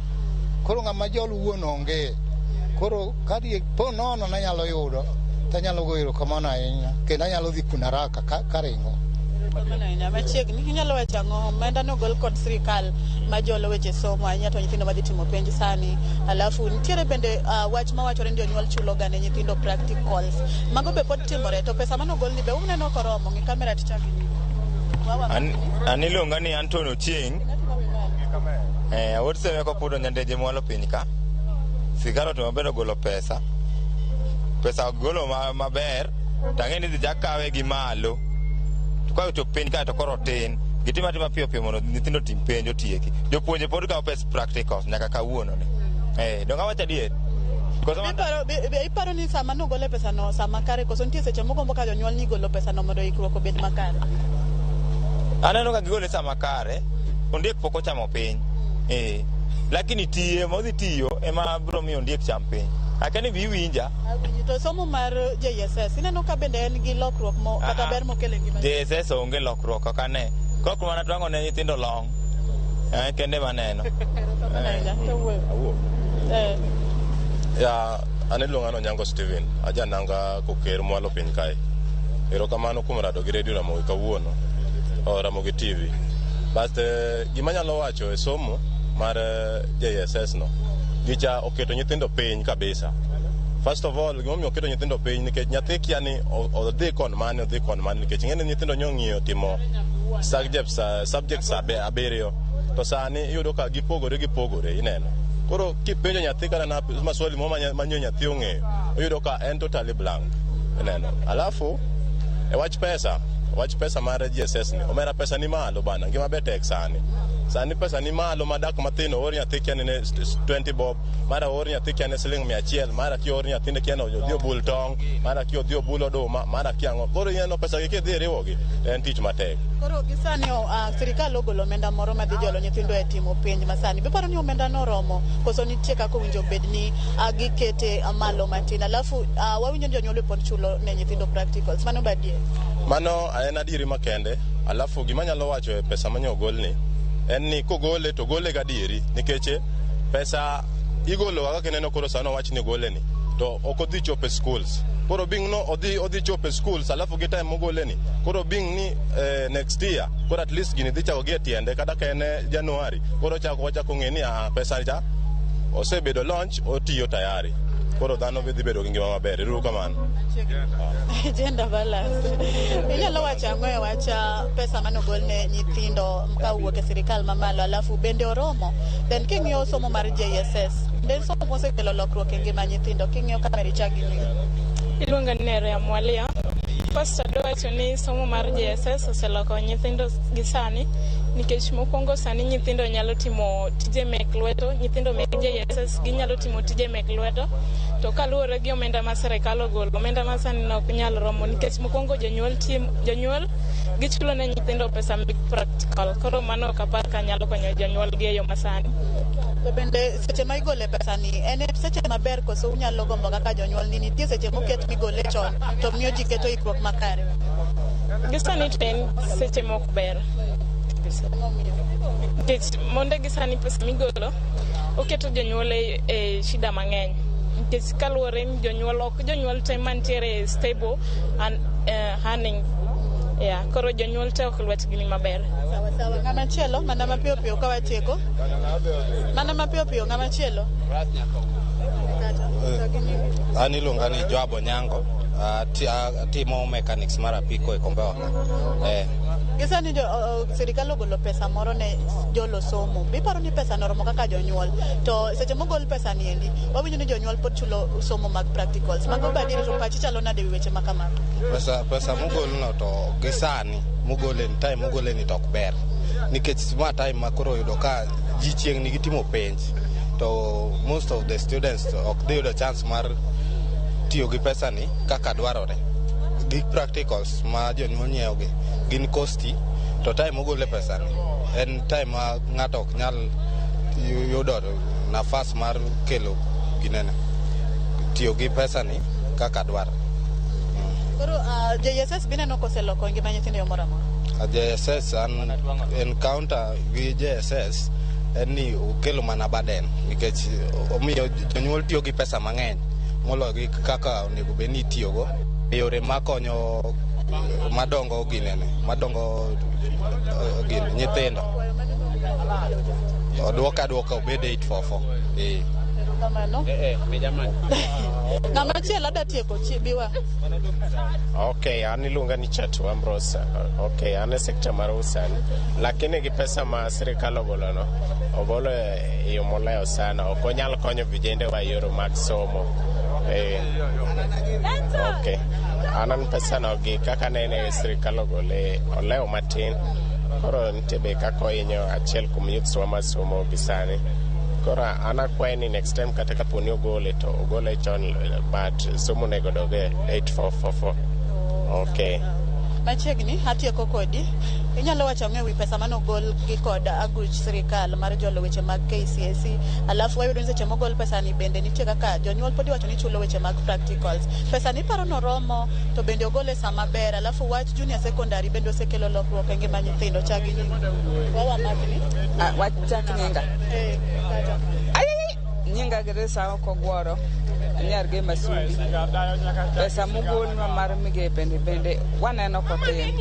S13: Koro ng'ama jol wuon onge. Koro ka po nono nanyalo yudo tanyalo goyo erokamano ahinya kendo anyalo dhi kuno haraka karingo.
S3: Machiegni inyalo wacho ang'o? Omenda nogol kod sirikal ma jolo weche somo ahinya to nyithindo madhi timo penj sani. Alafu nitiere bende wach mawachore ni jonyuol chulo ga ne nyithindo practicals. Mago be pod timore to pesa manogol ni be uneno koromo? Ng'i kamera tichak.
S2: An iluonga ni Anton Ochieng. Awuod Seme kopudo nyandeje mwalo piny ka. Sirikal otimo maber ogolo pesa. Pesa ok golo maber tang'e ni dhi chak kawe gi malo. To ka ochopo piny kae to koro tin. Gitim atima piyo piyo mondo nyithindo otim penj otieki. Jopuonje pod kawo pes practicals nyaka kawuono ni. Donge awacho adier?
S3: Iparo ni sama nogole pesa no sama kare koso nitie seche mogombo ka jonyuol ni golo pesa no mondo ikruok obed makare?
S2: Aneno ka gigole sama kare, ondiek pok ochamo piny. Lakini tiye modhi tiyo ema biro miyo ondiek cham piny. Akia ni bi iwinja.
S3: To somo mar JSS ineno ka bende en gi lokruok mo kata ber mokelo e ngima?
S2: JSS onge lokruok ok ane. Kok mana twang'o ne nyithindo long. Kende maneno.
S7: Ya, an iluonga ni Onyango Steven, aja nanga koker mwalo piny kae. Erokamano kuom rado gi redio Ramogi kawuono, Ramogi TV. But gima anyalo wacho e somo mar JSS no, gicha oketo nyithindo piny kabisa. First of all, gimomiyo oketo nyithindo piny nikech nyathi kia ni odhi kon mane, odhi kon mane, nikech ing'e ni nyithindo nyong'iyo timo subjects abiriyo, to sani iyudo ka gipogore ineno. Koro kipenjo nyathi kata na maswali moro manyo nyathi ong'eyo, oyudo ka en totally blank ineno. Alafu e wach pesa mar JSS ni, omera pesa ni malo bana, ngima be tek sani. Sani pesa ni malo madak mathin oor nyathi kia ni 20 bob, mara oor nyathi kia ni siling 100, mara ki oor nyathine kia ni odhi obul tong', mara ki odhi obul oduma, mara ki ang'o. Koro ineno pesa gi kidhi riwogi, en tich matek.
S3: Koro gi sani sirikal ogolo omenda moro madhi jolo nyithindo e timo penj masani. Be paro ni omenda no oromo koso nitie kaka owinjo bed ni gikete malo matin? Alafu wawinjo ni jonyuol pod chulo ne nyithindo practicals. Mano be adier?
S7: Mano en adieri makende. Alafu gima anyalo wacho e pesa manyo ogolni en ni kogole to gole gadieri, nikech pesa igolo kaka kineno koro sano wach ni ogole ni to ok odhi chopo e schools. Koro bing no odhi chopo e schools, alafu gi time mogole ni koro bing ni next year koro at least gini dhi chako gi e tiende kata ka en January koro wachako ng'e ni pesa cha osebedo launch otiyo tayari. Koro dhano dhi bedo gi ngima maber. Ero kamano.
S3: Gender balance. Inyalo wacho ang'o e wach pesa manogol ne nyithindo ka owuok e sirikal mamalo, alafu bende oromo? Then king'iyo somo mar JSS, bende somo mosekelo lokruok e ngima nyithindo, king'iyo kamera ichak gi nyingi.
S14: Iluonga ni Nerea Mwalia. First adwa wacho ni somo mar JSS oseloko nyithindo gi sani, nikech mokwongo sani nyithindo nyalo timo tije mek lweto, nyithindo mek JSS ginyalo timo tije mek lweto. To kaluwore gi omenda ma sirikal ogolo, omenda ma sani ok nyal romo, nikech mokwongo jonyuol gichulo ne nyithindo pesa mek practical. Koro mano ok apar ka nyalo konyo jonyuol gi e yo masani.
S3: To bende seche ma igole pesa ni en seche maber koso unyalo gombo kaka jonyuol ni nitie seche moket migole chon to miyo ji keto ikruok makare?
S14: Gi sani to en seche mok ber. Nikech monde gi sani pesa migolo oketo jonyuol e shida mang'eny. Nikech kaluwore ni jonyuol ok jonyuol te mantiere stable and earning. Yeah, koro jonyuol te ok lwetgi ni maber.
S3: Sawa sawa. Ng'ama chielo mana mapiyo piyo ka watieko. Mana mapiyo piyo ng'ama chielo.
S19: An iluonga ni Joab Onyango, atimo mechanics mar apiko e Kombewa.
S3: Gisani sirikal ogolo pesa moro ne jolo somo. Biparo ni pesa no oromo kaka jonyuol? To seche mogol pesa ni endi, wawinjo ni jonyuol pod chulo somo mag practicals. Mago be adieri to pachi chalo nade ewi weche ma kamago?
S19: Pesa mogol no to gi sani mogole ni time mogole ni to ok ber. Nikech ma time ma koro oyudo ka ji chiegni gi timo penj, to most of the students ok dhi yudo chance mar tiyo gi pesa ni kaka dwarore. Gik practicals ma jonyuol nyiewo gi gin costi, to time mogole pesa ni en time ma ng'ato ok nyal yudo nafas mar kelo ginene tiyo gi pesa ni kaka dwarore.
S3: Koro JSS bineno koseloko ngima nyithindo e yo moro amora?
S19: JSS an encounter gi JSS en ni okelo mana burden, nikech omiyo jonyuol tiyo gi pesa mang'eny moloyo gi kaka onego bed ni itiyogo e yore makonyo Madongo ginene madongo gin nyithindo oduoka aduoka obed 844 eh.
S3: Erokamano. Ng'ama chielo adwa tieko biwa.
S10: Okay, an iluonga ni Chatu Ambrose. Okay, an e sekta mar Usan. Lakini gi pesa ma sirikal ogolo no, ogolo e yo molewo sana. Ok onyal konyo vijende wa e yore mag somo. Eh. Okay. An an pesa no gi kaka nene sirikal ogole olewo matin. Koro nitie be kaka ohinyo achiel kuom youths wa masomo gi sani. Koro an akwaye ni next time kata kapo ni ogole to ogole chon, but somo onego dog e 8444. Okay.
S3: Machiegni atieko kodi. Inyalo wacho ang'o ewi pesa manogol gi kod aguch sirikal mar jolo weche mag KCSE? Alafu wayudo ni seche mogol pesa ni bende nitie kaka jonyuol pod iwacho ni chulo weche mag practicals. Pesa ni iparo noromo to bende ogole sama ber. Alafu wach junior secondary bende osekelo lokruok e ngima nyithindo. Chak gi nyingi. Wawa makni.
S15: Ah, wachak nyinga.
S3: Eh, kata.
S15: Ai, nyinga Grace Aoko Gworo, anyar gi Masumbi. Pesa mogolnwa mar migepe ni bende waneno kotin.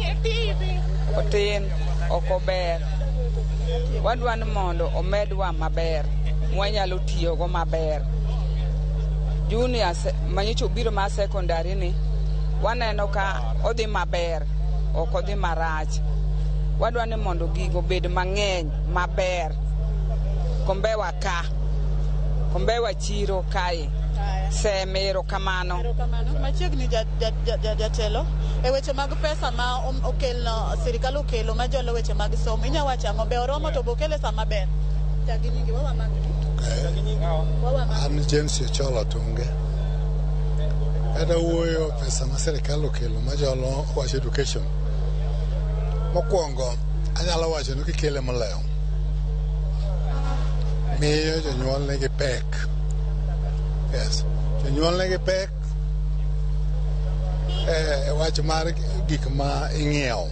S15: Otin, ok ober. Wadwa ni mondo omedwa maber, mwanyalo tiyogo maber. Junior manyocha obiro mar secondary ni, waneno ka odhi maber, ok odhi marach. Wadwa ni mondo gigo obed mang'eny maber. Kombewa ka, Kombewa chiro kae. Seme erokamano.
S3: Erokamano. Machiegni jatelo e weche mag pesa ma okelno sirikal okelo ma jolo weche mag somo inya wacho ang'o be oromo to be okele sama ber? Chak gi nyingi wawa makni. Wawa makni.
S13: An James Ochola Tunge. Adwa wuoyo pesa ma sirikal okelo majolo wach education. Mokwongo anyalo wacho ni kikele molewo miyo jonyuol nigi pek. Yes. Jonyuol nigi pek e wach mar gik ma ing'iewo.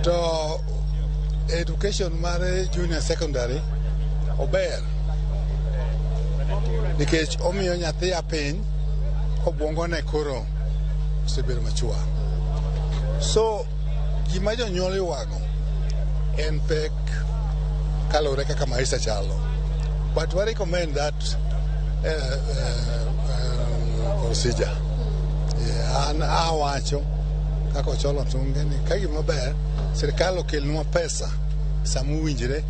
S13: To education mar junior secondary ober nikech omiyo nyathi a piny obwongone koro osebedo machua. So gima jonyuol ywago en pek kaluwore kaka maisha chalo. But we recommend that procedure. Yeah, an awacho kaka Ochola Tunge ni ka gima ber sirikal okelnwa pesa sama owinjore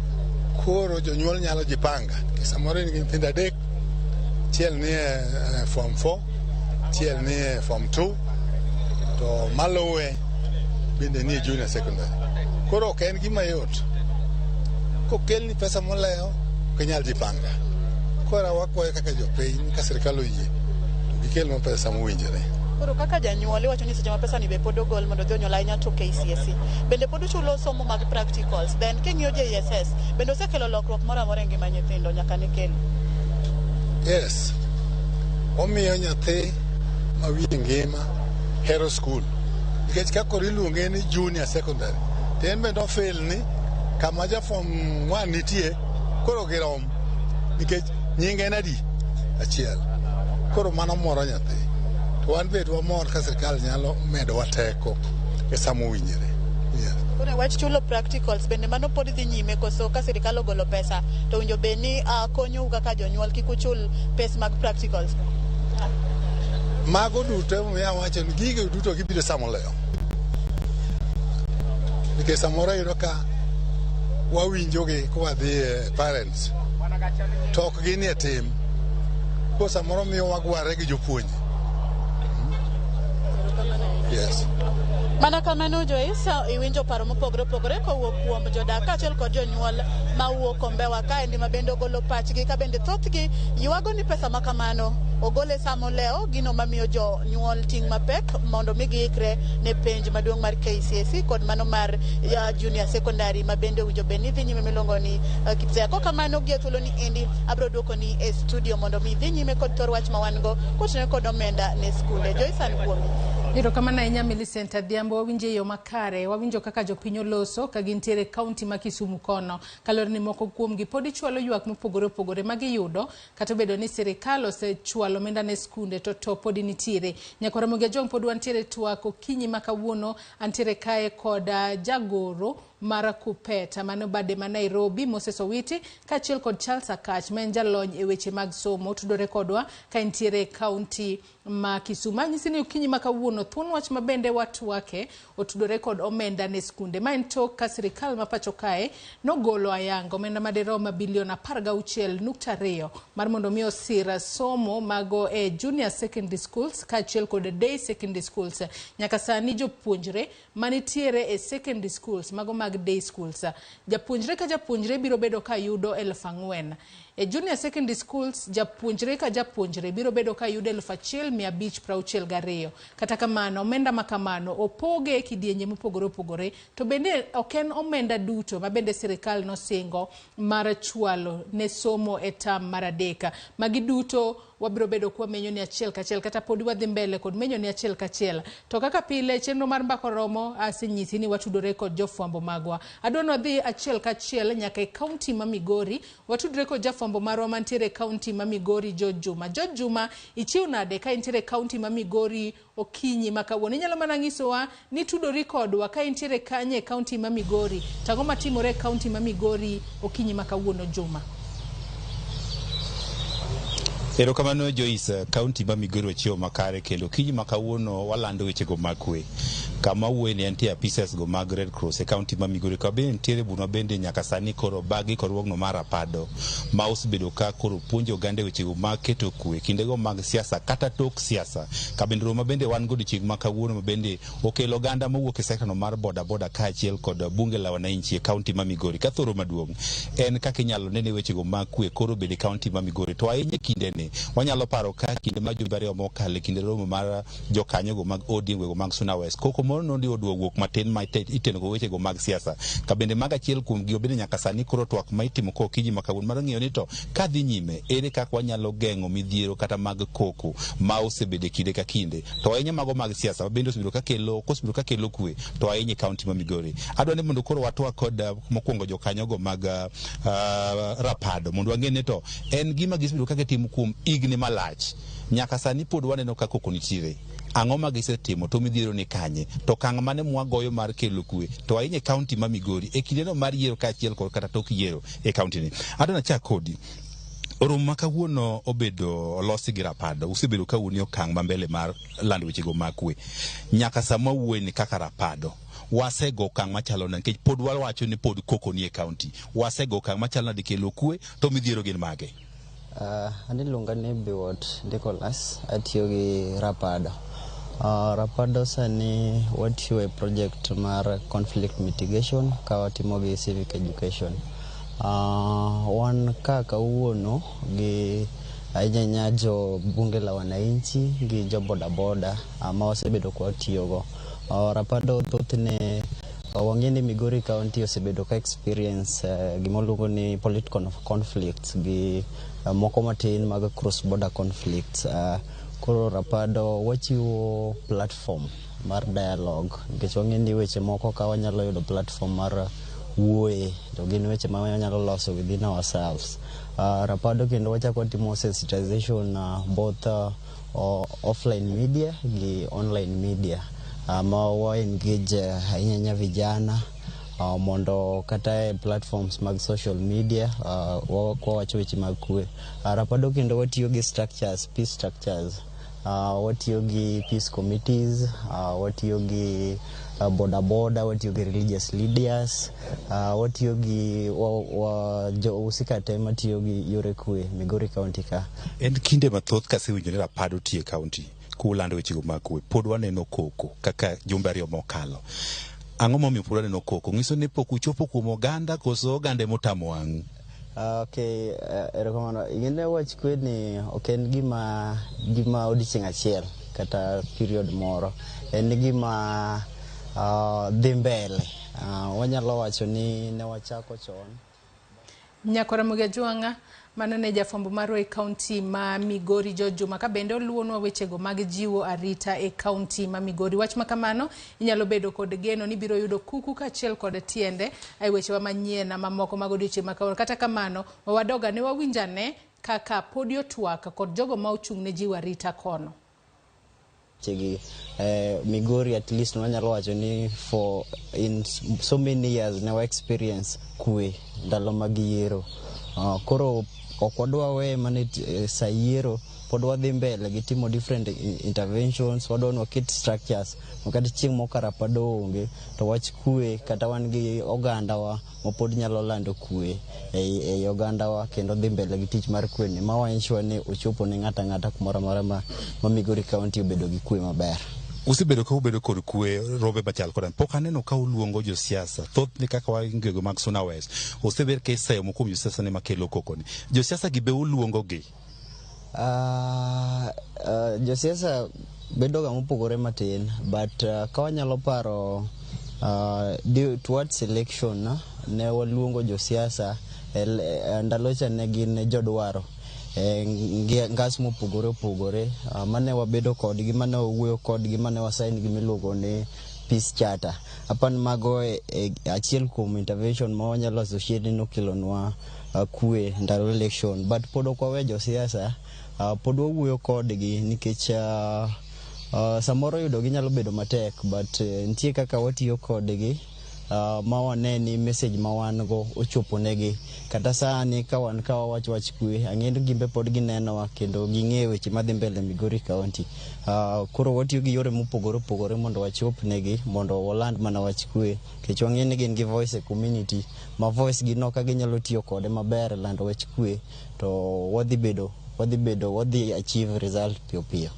S13: koro jonyuol nyalo jipanga. Nikech samoro in gi nyithindo adek, achiel ni e form 4, achiel ni e form 2, to maluwe bende ni e junior secondary. Koro ok en gima yot. Kokelni pesa molewo, ok inyal jipanga. Koro wakwayo kaka jopiny ka sirikal oyie to gikelnwa pesa sama owinjore.
S3: Koro kaka janyuol iwacho ni seche ma pesa ni be pod ogol mondo odhi onyuol ahinya to KCSE. Bende pod uchulo somo mag practicals. Then king'iyo JSS bende osekelo lokruok moro amora e ngima nyithindo nyaka ne kel.
S13: Yes. Omiyo nyathi ma wiye ngima hero skul. Nikech ka koro iluonge ni junior secondary, to en bende ofeel ni kama ja form 1 nitie koro girom. Nikech nyinge en adi? Achiel. Koro mano moro nyathi. To wan be wamor ka sirikal nyalo medowa teko e sama owinjore. Yes.
S3: Koro e wach chulo practicals bende mano pod dhi nyime koso ka sirikal ogolo pesa to owinjo bed ni konyou kaka jonyuol kik uchul pes mag practicals.
S13: Mago duto emomiyo awacho ni gigo duto gibiro sama olewo. Nikech samoro iyudo ka wawinjogi kwadhi e parents to ok ginie tim. Koro samoro miyo wagware gi jopuonje. Yes.
S3: Mana kamano Joyce, iwinjo paro mopogore opogore kowuok kuom jodak kaachiel kod jonyuol mawuok Kombewa kaendi ma bende ogolo pachgi ka bende thothgi ywago ni pesa ma kamano ogole sama olewo gino mamiyo jonyuol ting' mapek mondo mi giikre ne penj maduong' mar KCSE kod mano mar junior secondary ma bende owinjo bed ni dhi nyime miluongo ni KPSEA. Kokamano gi e thuolo ni endi abiro duoko ni e studio mondo mi idhi nyime kod thor wach ma wan go kotenore kod omenda ne skunde. Joyce an kuomi.
S8: Erokamano ahinya Millicent Adhiambo, wawinjo e yo makare, wawinjo kaka jopiny oloso ka gintiere e kaunti ma Kisumu kono. Kaluwore ni moko kuomgi pod ichwalo ywak mopogore opogore ma giyudo kata obedo ni sirikal osechwalo omenda ne skunde to podi nitiere. Nyakwa Ramogi Ajwang' pod wantiere twak okinyi ma kawuono, antiere kae kod jagoro mar Kuppet mano bade ma Nairobi Moses Owiti kaachiel kod Charles Akach ma en jalony e weche mag somo tudore kodwa ka entiere e kaunti ma Kisumu. Anyisi ni okinyi ma kawuono thuon wach ma bende watwake otudore kod omenda ne skunde. Ma en tok ka sirikal ma pacho kae nogolo ayanga omenda madirom bilion 16.2 mar mondo mi osir somo mago e junior secondary schools kaachiel kod day secondary schools. Nyaka sani jopuonjre manitiere e secondary schools mago mag day schools, japuonjre ka japuonjre biro bedo ka yudo 4,000. E junior secondary schools japuonjre ka japuonjre biro bedo ka yudo 1,562. Kata kamano omenda ma kamano opoge e kidienje mopogore opogore, to bende ok en omenda duto ma bende sirikal nosingo mar chwalo ne somo e tam mar 3. Magi duto wabiro bedo kwa menyo ni achiel kachiel, kata podi wadhi mbele kod menyo ni achiel kachiel. To kaka pile chenro mar Mbaka Oromo asenyisi ni watudore kod jofwambo magwa. Adwa ni wadhi achiel kachiel nyaka e kaunti ma Migori, watudore kod jafwambo marwa mantiere e kaunti ma Migori, George Juma. George Juma, ichiw nade ka intiere e kaunti ma Migori okinyi ma kawuono? Inyalo mana nyisowa ni tudori kodwa ka intiere kanye e kaunti ma Migori. To ang'o matimore e kaunti ma Migori okinyi ma kawuono, Juma?
S6: Erokamano Joyce, kaunti ma Migori wachiewo makare kendo okinyi ma kawuono walando wechego mag kwe. Kama wuoye ni entie apisas go mag Red Cross e kaunti ma Migori ka bende nitiere bunwa bende nyaka sani koro bagi korruogno mar Rapado ma osebedo ka koro puonjo oganda wechego mag keto kwe kindego mag siasa kata tok siasa. Ka bende romo bende wan go odiochieng' ma kawuono ma bende okelo oganda mowuok e sekta no mar boda boda kaachiel kod bunge la wananchi e kaunti ma Migori. Ka thoro maduong' en kaka inyalo nene wechego mag kwe koro bede kaunti ma Migori to ahinya e kindeni wanyalo paro ka kinde ma jumbe 2 mokalo e kinde romo mar jokanyogo mag ODM wego mag Suna West koko moro nondi odwa wuok matin ma iteno go wechego mag siasa ka bende mago achiel kuom gi bende nyaka sani koro twak ma itimo ko okinyi ma kawuono mar ng'iyo ni to kadhi nyime ere kaka wanyalo geng'o midhiero kata mag koko ma osebedo e kinde ka kinde to ahinya mago mag siasa ma bende osebedo kakelo kosebedo kakelo kwe to ahinya e kaunti ma Migori. Adwa ni mondo koro watwak kod mokwongo jokanyogo mag Rapado mondo wang'e ni to en gima gisebedo ka gitimo kuom higni malach nyaka sani pod waneno ka koko nitiere. Ang'o ma gisetimo to midhiero ni kanye to okang' mane mwagoyo mar kelo kwe to ahinya e kaunti ma Migori e kindeno mar yiero kaachiel kod kata tok yiero e kaunti ni. Adwa nachak kodi. Romo ma kawuono obedo olosi gi Rapado, usebedo ka un e okang' ma mbele mar lando wechego mag kwe. Nyaka sama wuoye ni kaka Rapado, wasego okang' machalo nade nikech pod wawacho ni pod koko ni e kaunti. Wasego okang' machalo nade kelo kwe to midhiero gin mage?
S17: An iluonga ni Biwott Nicholas, atiyo gi Rapado. Rapado sani watiyo e project mar conflict mitigation ka watimo gi civic education. Wan ka kawuono gi ahinya ahinya jo bunge la wananchi gi jo bodaboda ma wasebedo ka watiyogo. Rapado thothne wang'e ni Migori County osebedo ka experience gima luongo ni political conflicts gi moko matin mag cross border conflicts. Koro Rapado wachiwo platform mar dialogue nikech wang'e ni weche moko ka wanyalo yudo platform mar wuoye to gin weche ma wanyalo loso within ourselves. Rapado kendo wachako watimo sensitization both offline media gi online media ma wa engage ahinya ahinya vijana mondo kata e platforms mag social media wawacho weche mag kwe. Rapado kendo watiyo gi structures, peace structures. Watiyo gi peace committees, watiyo gi boda boda, watiyo gi religious leaders, watiyo gi johusika te matiyo gi yore kwe Migori County ka.
S6: En kinde mathoth kasewinjo ni Rapado tiyo e kaunti kulando wechego mag kwe, pod waneno koko kaka jumbe 2 mokalo. Ang'o momiyo pod waneno koko? Ng'iso ni pok uchopo kuom oganda koso oganda emotamo wang'u?
S17: Okay, erokamano. Ing'e wach kwe ni ok en gima odiochieng' achiel kata period moro. En gima dhi mbele. Wanyalo wacho ni ne wachako chon.
S8: Nyakora Ramogi Ajwang'a, Mano ne jafwambo marwa e kaunti ma Migori George Juma ka bende oluwonwa wechego mag jiwo arita e kaunti ma Migori. Wach ma kamano inyalo bedo kod geno ni biro yudo kuku kaachiel kod tiende e wechewa manyien mamoko mag odiochieng' ma kawuono. Kata kamano, wadoga ne wawinjane kaka podi otwak kod jogo ma ochung' ne jiwo arita kono.
S17: Chegi Migori at least wanyalo wacho ni for in so many years ne wa experience kwe ndalo mag yiero. Koro ok wadwa weye mana sa yiero, pod wadhi mbele gi timo different interventions. Wadwa ni waket structures ma kata chieng' moro ka Rapado onge to wach kwe kata wan gi ogandawa ma pod nyalo lando kwe ei ogandawa kendo dhi mbele gi tich mar kwe ni ma wa ensure ni ochopo ne ng'ato ang'ata kumoro amora ma Migori County obedo gi kwe maber.
S6: Usebedo ka ubedo kod kwe rombe machal koda pok aneno ka uluongo josiasa thothne kaka wangego mag Suna West osebed ka iseyo moko kuom josiasa ne makelo koko ni josiasa gi be uluongo gi?
S17: Josiasa bedo ga mopogore matin, but ka wanyalo paro towards election ne waluongo josiasa ndalo cha ne gin jodwaro ngas mopogore opogore mane wabedo kodgi, mane wawuoyo kodgi, mane wasign gimiluongo ni peace charter. Apan mago achiel kuom intervention ma wanyalo associate ni nokelonwa kwe ndalo election, but pod ok wawe josiasa, pod wawuoyo kodgi nikech samoro yudo gi nyalo bedo matek, but nitie kaka watiyo kodgi ma wane ni message ma wan go ochopo negi. Kata sani ka wan ka wawach wach kwe, ang'e ni gimbe pod ginenowa kendo ging'eyo weche madhi mbele Migori County. Koro watiyo gi yore mopogore opogore mondo wachop negi, mondo waland mana wach kwe, nikech wang'e ni gin gi voice e community ma voice gi no ka ginyalo tiyo kode maber e lando wach kwe to wadhi achieve result piyo piyo.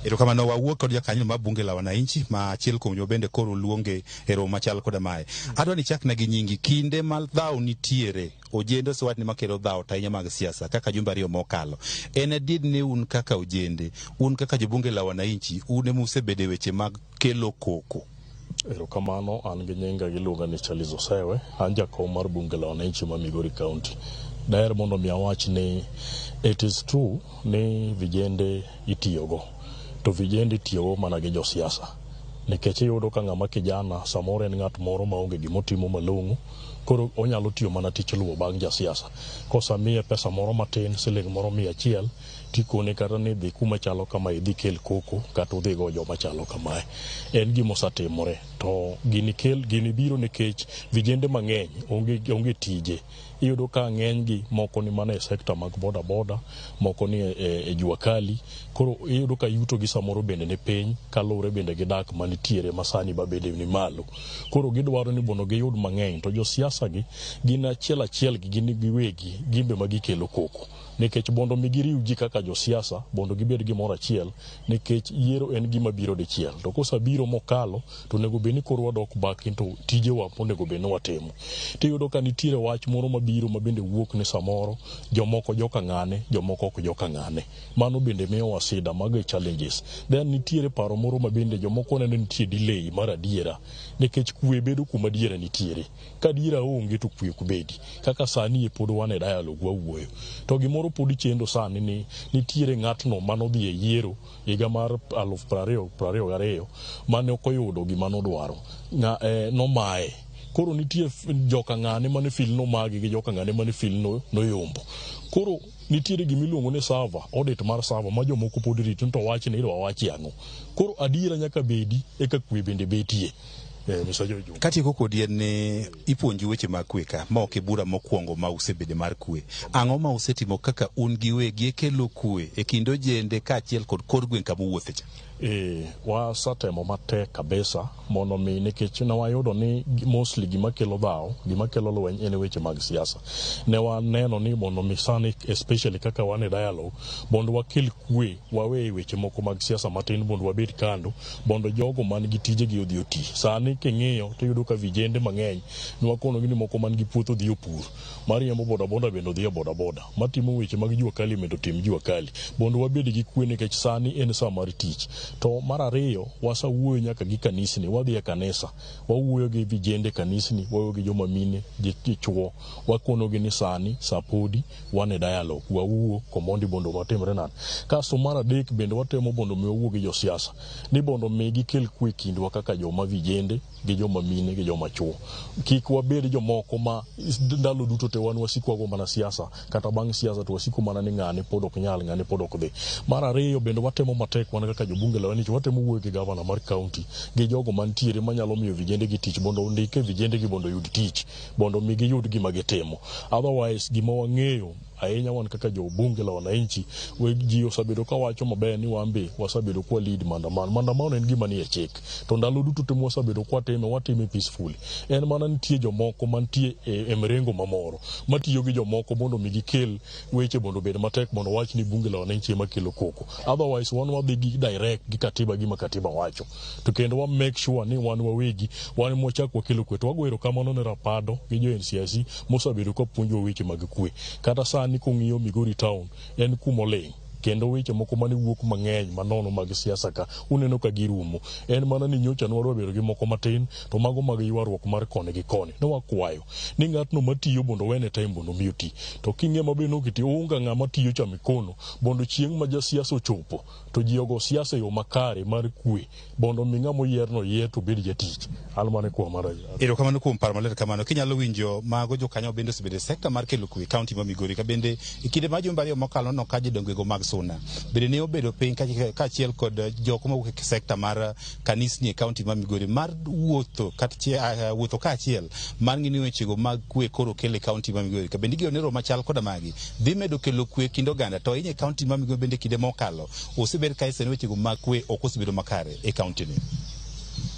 S6: Erokamano. Wawuok kod jakanyo mar bunge la wananchi ma achiel kuom jo bende koro luonge e romo machal koda mae. Adwa ni chakna gi nyingi kinde ma dhaw nitiere ojende osewach ni makelo dhaw to ahinya mag siasa kaka jumbe ariyo mokalo. En adier ni un kaka ojende, un kaka jobunge la wananchi, un ema usebedo e weche mag kelo koko.
S12: Erokamano, an gi nyinga giluonga ni Charles Osewe, an jakom mar bunge la wananchi ma Migori County. Daher mondo mi awach ni it is true ni vijende itiyogo, to vijende itiyogo mana gi josiasa. Nikech iyudo ka ng'ama kijana samoro en ng'at moro maonge gimotimo malong'o, koro onyalo tiyo mana tich luwo bang' jasiasa. Kosamiye pesa moro matin, siling moro 100, tikone kata ni dhi kuma chalo kama idhi kel koko kata udhi go joma chalo kamae. En gima osetimore to gini biro nikech vijende mang'eny onge tije. Iyudo ka ng'eny gi moko ni mana e sekta mag boda boda, moko ni e jua kali. Koro iyudo ka yuto gi samoro bende ni piny kaluwore bende gi dak manitiere masani ba bende ni malo. Koro gidwaro ni mondo giyud mang'eny to josiasa gi gin achiel achiel gi gin giwegi gimbe ma gikelo koko. Nikech mondo mi giriw ji kaka josiasa mondo gibed gimoro achiel, nikech yiero en gima biro dichiel. To kosebiro mokalo to onego bed ni koro wadok back into tijewa monego bed ni watimo. Tiyudo ka nitiere wach moro mabiro ma bende wuok ni samoro jomoko joka ng'ane, jomoko ok joka ng'ane. Mano bende miyowa sida, mago e challenges. Then nitiere paro moro ma bende jomoko neno ni nitie delay mar adiera, nikech kwe bedo kuma adiera nitiere. Ka adiera onge to kwe ok bedi. Kaka sani e pod wan e dialogue wawuoyo. To gimoro pod chendo sani ni nitiere ng'atno manodhi e yiero higa mar 2022 mane ok oyudo gima nodwaro. Nomaye. Koro nitie joka ng'ane mane fil nomagi gi joka ng'ane mane fil noyombo. Koro nitiere gimiluongo ni server, audit mar server ma jomoko pod rito to wach ni idwa wachi ang'o. Koro adiera nyaka bedi eka kwe bende betie.
S6: Katieko kodi en ni ipuonji weche mag kwe ka ma ok e bura mokwongo ma usebede mar kwe. Ang'o ma usetimo kaka un giwegi e kelo kwe e kind ojende kaachiel kod kor gweng' kama uwuothe cha?
S12: Wasetemo matek kabisa mondo mi, nikech ne wayudo ni mostly gima kelo dhaw, gima kelo lweny en weche mag siasa. Ne waneno ni mondo mi sani especially kaka wan e dialogue mondo wakel kwe, wawe weche moko mag siasa matin mondo wabed kando mondo jogo man gi tijegi odhi oti. Sani king'iyo to iyudo ka vijende mang'eny nwakono gi ni moko man gi puothe odhi opur, mariembo bodaboda bende odhi e bodaboda, matimo weche mag jua kali bende otim jua kali, mondo wabed gi kwe nikech sani en sa mar tich. To mar ariyo, wasewuoyo nyaka gi kanisni, wadhi e kanisa, wawuoyo gi vijende kanisni, wawuoyo gi joma mine, gi chuo, wakonogi ni sani sa podi wan e dialogue, wawuo komondi mondo watimre nade. Kasto mar adek bende watemo mondo mi wawuo gi josiasa ni mondo mi gikel kwe kindwa kaka joma vijende gi joma mine gi joma chuo. Kik wabed jomoko ma ndalo duto te wan wasiko wago mana siasa, kata bang' siasa to wasiko mana ni ng'ane pod ok nyal, ng'ane pod ok dhi. Mar ariyo bende watemo matek wan kaka jobunge la wananchi, watemo wuoyo gi gavana mar kaunti gi jogo mantiere manyalo miyo vijende gi tich mondo ondike vijende gi mondo oyud tich, mondo mi giyud gima gitimo. Otherwise gima wang'eyo ahinya wan kaka jobunge la wananchi, ji osebedo kawacho maber ni wan be wasebedo kwa lead maandamano. Maandamano en gima nie chik, to ndalo duto te mwasebedo kwatime, watime peacefully. En mana nitie jomoko mantie e mrengo mamoro matiyo gi jomoko mondo mi gikel weche mondo obed matek, mondo wach ni bunge la wananchi ema kelo koko. Otherwise wan wadhi gi direct gi katiba gima katiba wacho, to kendo wa make sure ni wan wawegi wan mwachak wakelo kwe. To wago erokamano ne Rapado gi jo NCIC mosebedo ka puonjowa weche mag kwe. Kata sani kung'iyo Migori town en kumoling', kendo weche moko mane wuok mang'eny manono mag siasa ka uneno ka girumo. En mana ni nyocha nwadwa bedo gi moko matin, to mago mag ywaruok mar koni gi koni. Ne wakwayo ni ng'atno matiyo mondo wene time mondo mi oti. To king'iyo maber nok iti unga ng'ama tiyo cha mikono mondo chieng' ma jasiasa ochopo to ji ogo siasa e yo makare mar kwe, mondo mi ng'ama oyierno yier to obed jatich. An mano e kwa mara.
S6: Erokamano kuom paro maler kamano. Kinyalo winjo mago jokanyo bende osebedo e sekta mar kelo kwe e kaunti ma Migori, ka bende e kinde ma jumbe ariyo mokalo noneno ka jodongo mag Suna bende ne obedo piny kaachiel kod jok mawuok e sekta mar kanisni e kaunti ma Migori mar wuotho wuotho kaachiel mar ng'iyo wechego mag kwe koro kel e kaunti ma Migori. Ka bende igeno ni romo machal koda magi dhi medo kelo kwe kind oganda, to ahinya e kaunti ma Migori bende kinde mokalo osebed ka iseno wechego mag kwe ok osebedo makare e kaunti ni.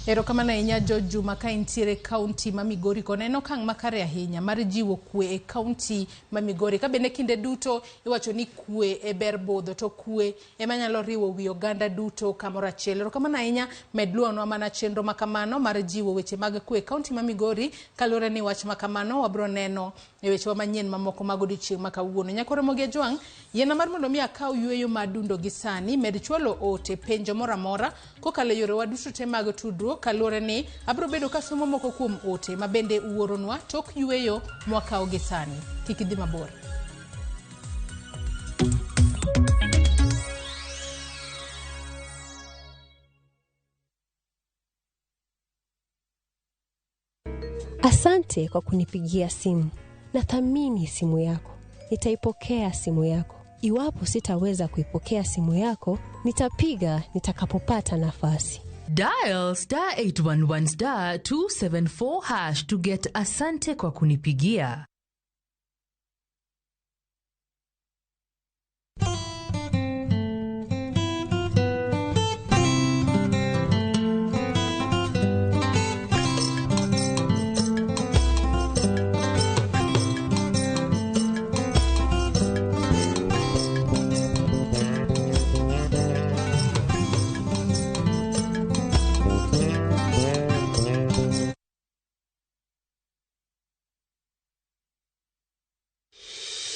S8: Erokamano ahinya George Juma ka intiere kaunti ma Migori kono. En okang' makare ahinya mar jiwo kwe e kaunti ma Migori. Ka bende kinde duto iwacho ni kwe e ber budho, to kwe ema nyalo riwo wi oganda duto kamoro achiel. Erokamano ahinya, med luonwa mana chenro makamano mar jiwo weche mag kwe e kaunti ma Migori. Kaluwore ni wach makamano wabro neno e wechewa manyien mamoko mag odiochieng' ma kawuono. Nyakoro Ramogi Ajwang', yiena mar mondo mi akaw yueyo ma dundo gi sani, med chwalo ote penjo moro amora kokalo e yorewa duto te mag tudruok, kaluwore ni abro bedo kasomo moko kuom ote ma bende uoronwa tok yueyo mwakawo gi sani. Kik idhi mabor.
S16: Asante kwa kunipigia simu. Nathamini simu yako. Nitaipokea simu yako. Iwapo sitaweza kuipokea simu yako, nitapiga nitakapopata nafasi.
S20: Dial star 811 star 274 hash to get Asante kwa kunipigia.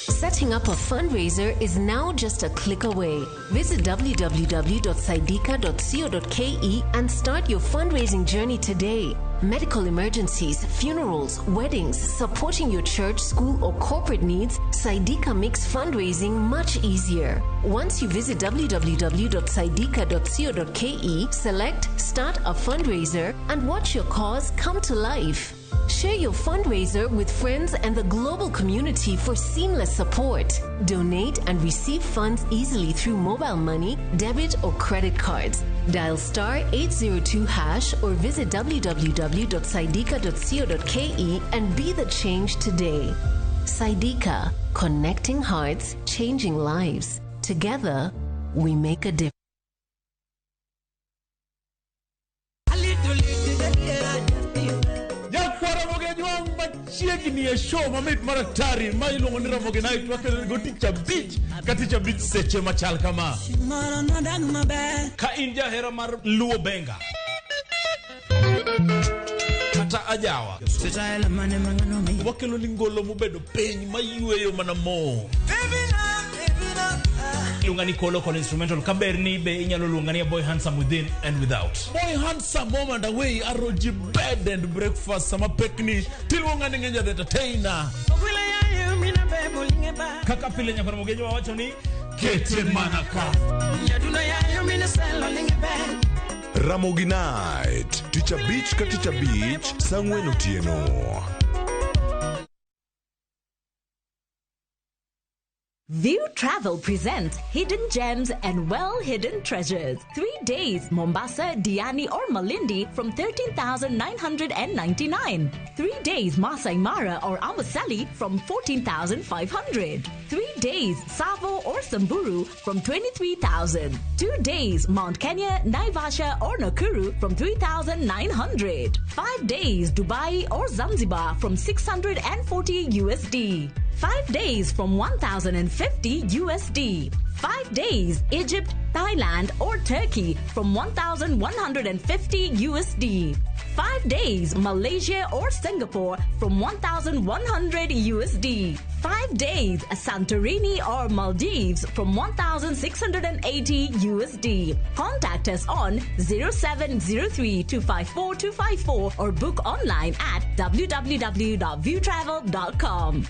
S16: Setting up a fundraiser is now just a click away. Visit www.saidika.co.ke and start your fundraising journey today. Medical emergencies, funerals, weddings, supporting your church, school, or corporate needs, Saidika makes fundraising much easier. Once you visit www.saidika.co.ke, select Start a Fundraiser and watch your cause come to life. Share your fundraiser with friends and the global community for seamless support. Donate and receive funds easily through mobile money, debit, or credit cards. Dial star 802 hash or visit www.saidika.co.ke and be the change today. Saidika, connecting hearts, changing lives. Together, we make a difference.
S21: Machiegni e show mamit mar atari ma iluongo ni Ramogi Night, wakelo go tich abich ka tich abich seche machal kama. Ka in jahera mar Luo Benga, kata ajawa. Wakelo ni ngolo mobedo piny mayweyo mana mo.
S5: Iluonga ni Kolo Kolo Instrumental kaber ni be inyalo luonga ni a boy handsome within and without.
S21: Boy handsome home and away aroji bed and breakfast sama pekni tiluonga ni Ngenja the entertainer.
S5: Kaka pile nyaka Ramogi wawacho ni
S21: kete manaka.
S1: Ramogi Night, tich abich ka tich abich, saa ang'wen otieno.
S22: View Travel presents Hidden Gems and Well-Hidden Treasures. 3 days, Mombasa, Diani or Malindi from 13,999. 3 days, Masai Mara or Amboseli from 14,500. 3 days, Tsavo or Samburu from 23,000. 2 days, Mount Kenya, Naivasha or Nakuru from 3,900. 5 days, Dubai or Zanzibar from 640 USD. 5 days from 1,050 USD. 5 days, Egypt, Thailand or Turkey from 1,150 USD. 5 days, Malaysia or Singapore from 1,100 USD. 5 days, Santorini or Maldives from 1,680 USD. Contact us on 0703 254 254 or book online at www.viewtravel.com.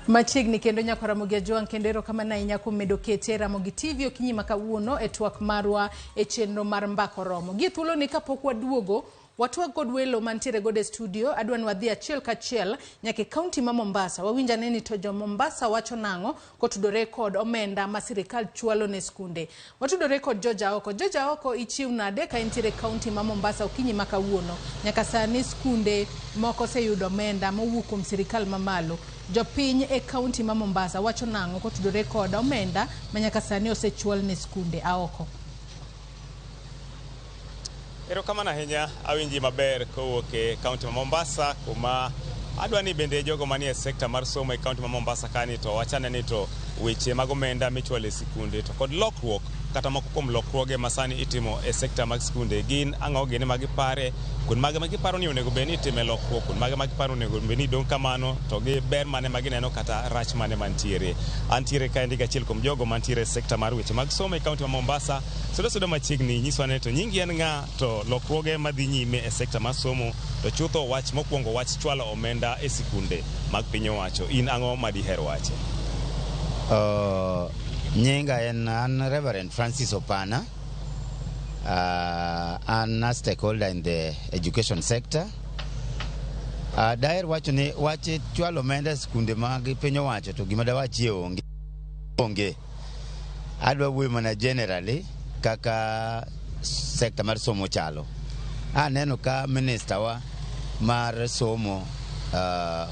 S8: Machiegni kendo nyako Ramogi Ajwang' kendo erokamano ahinya kuom medo kete Ramogi TV okinyi ma kawuono e twak marwa e chenro mar Mbaka Oromo. Gie thuoloni kapok waduogo, watwak kod welo mantiere godo e studio, adwa ni wadhi achiel kachiel nyaka e kaunti ma Mombasa. Wawinj ane ni to jo Mombasa wacho nang'o kotudore kod omenda ma sirikal chwalo ne skunde. Watudore kod George Aoko. George Aoko, ichiw nade ka intiere e kaunti ma Mombasa okinyi ma kawuono? Nyaka sani skunde moko oseyudo omenda mowuok kuom sirikal mamalo. Jopiny e kaunti ma Mombasa wacho nang'o kotudore kod omenda ma nyaka sani osechwal ne skunde? Aoko.
S23: Erokamano ahinya, awinji maber kowuok e kaunti ma Mombasa, kuma adwa ni bende jogo manie sekta mar somo e kaunti ma Mombasa kani to wachane ni to weche mag omenda michwalo e sikunde to kod lokruok kata moko kuom lokruoge ma sani itimo e sekta mag sikunde gin ang'o gini ma gipare, kuond mage ma giparo ni onego bed ni itime lokruok, kuond mage ma giparo ni onego bed ni dong' kamano, to gi ber mane ma gineno kata rach mane mantiere. Antiere kaendi gachiel kuom jogo mantiere e sekta mar weche mag somo e kaunti ma Mombasa. Sudo sudo machiegni, nyiswa ne to nyingi en ng'a, to lokruoge madhi nyime e sekta mar somo, to chutho wach mokwongo wach chwalo omenda e sikunde mag piny owacho. In ang'o ma diher wache?
S24: Nyinga en an Reverend Francis Opana. An a stakeholder in the education sector. Daher wacho ni wach chwalo omenda e skunde mag piny owacho to gima dawachie onge. Onge. Adwa wuoyo mana generally kaka sekta mar somo chalo. Aneno ka minister wa mar somo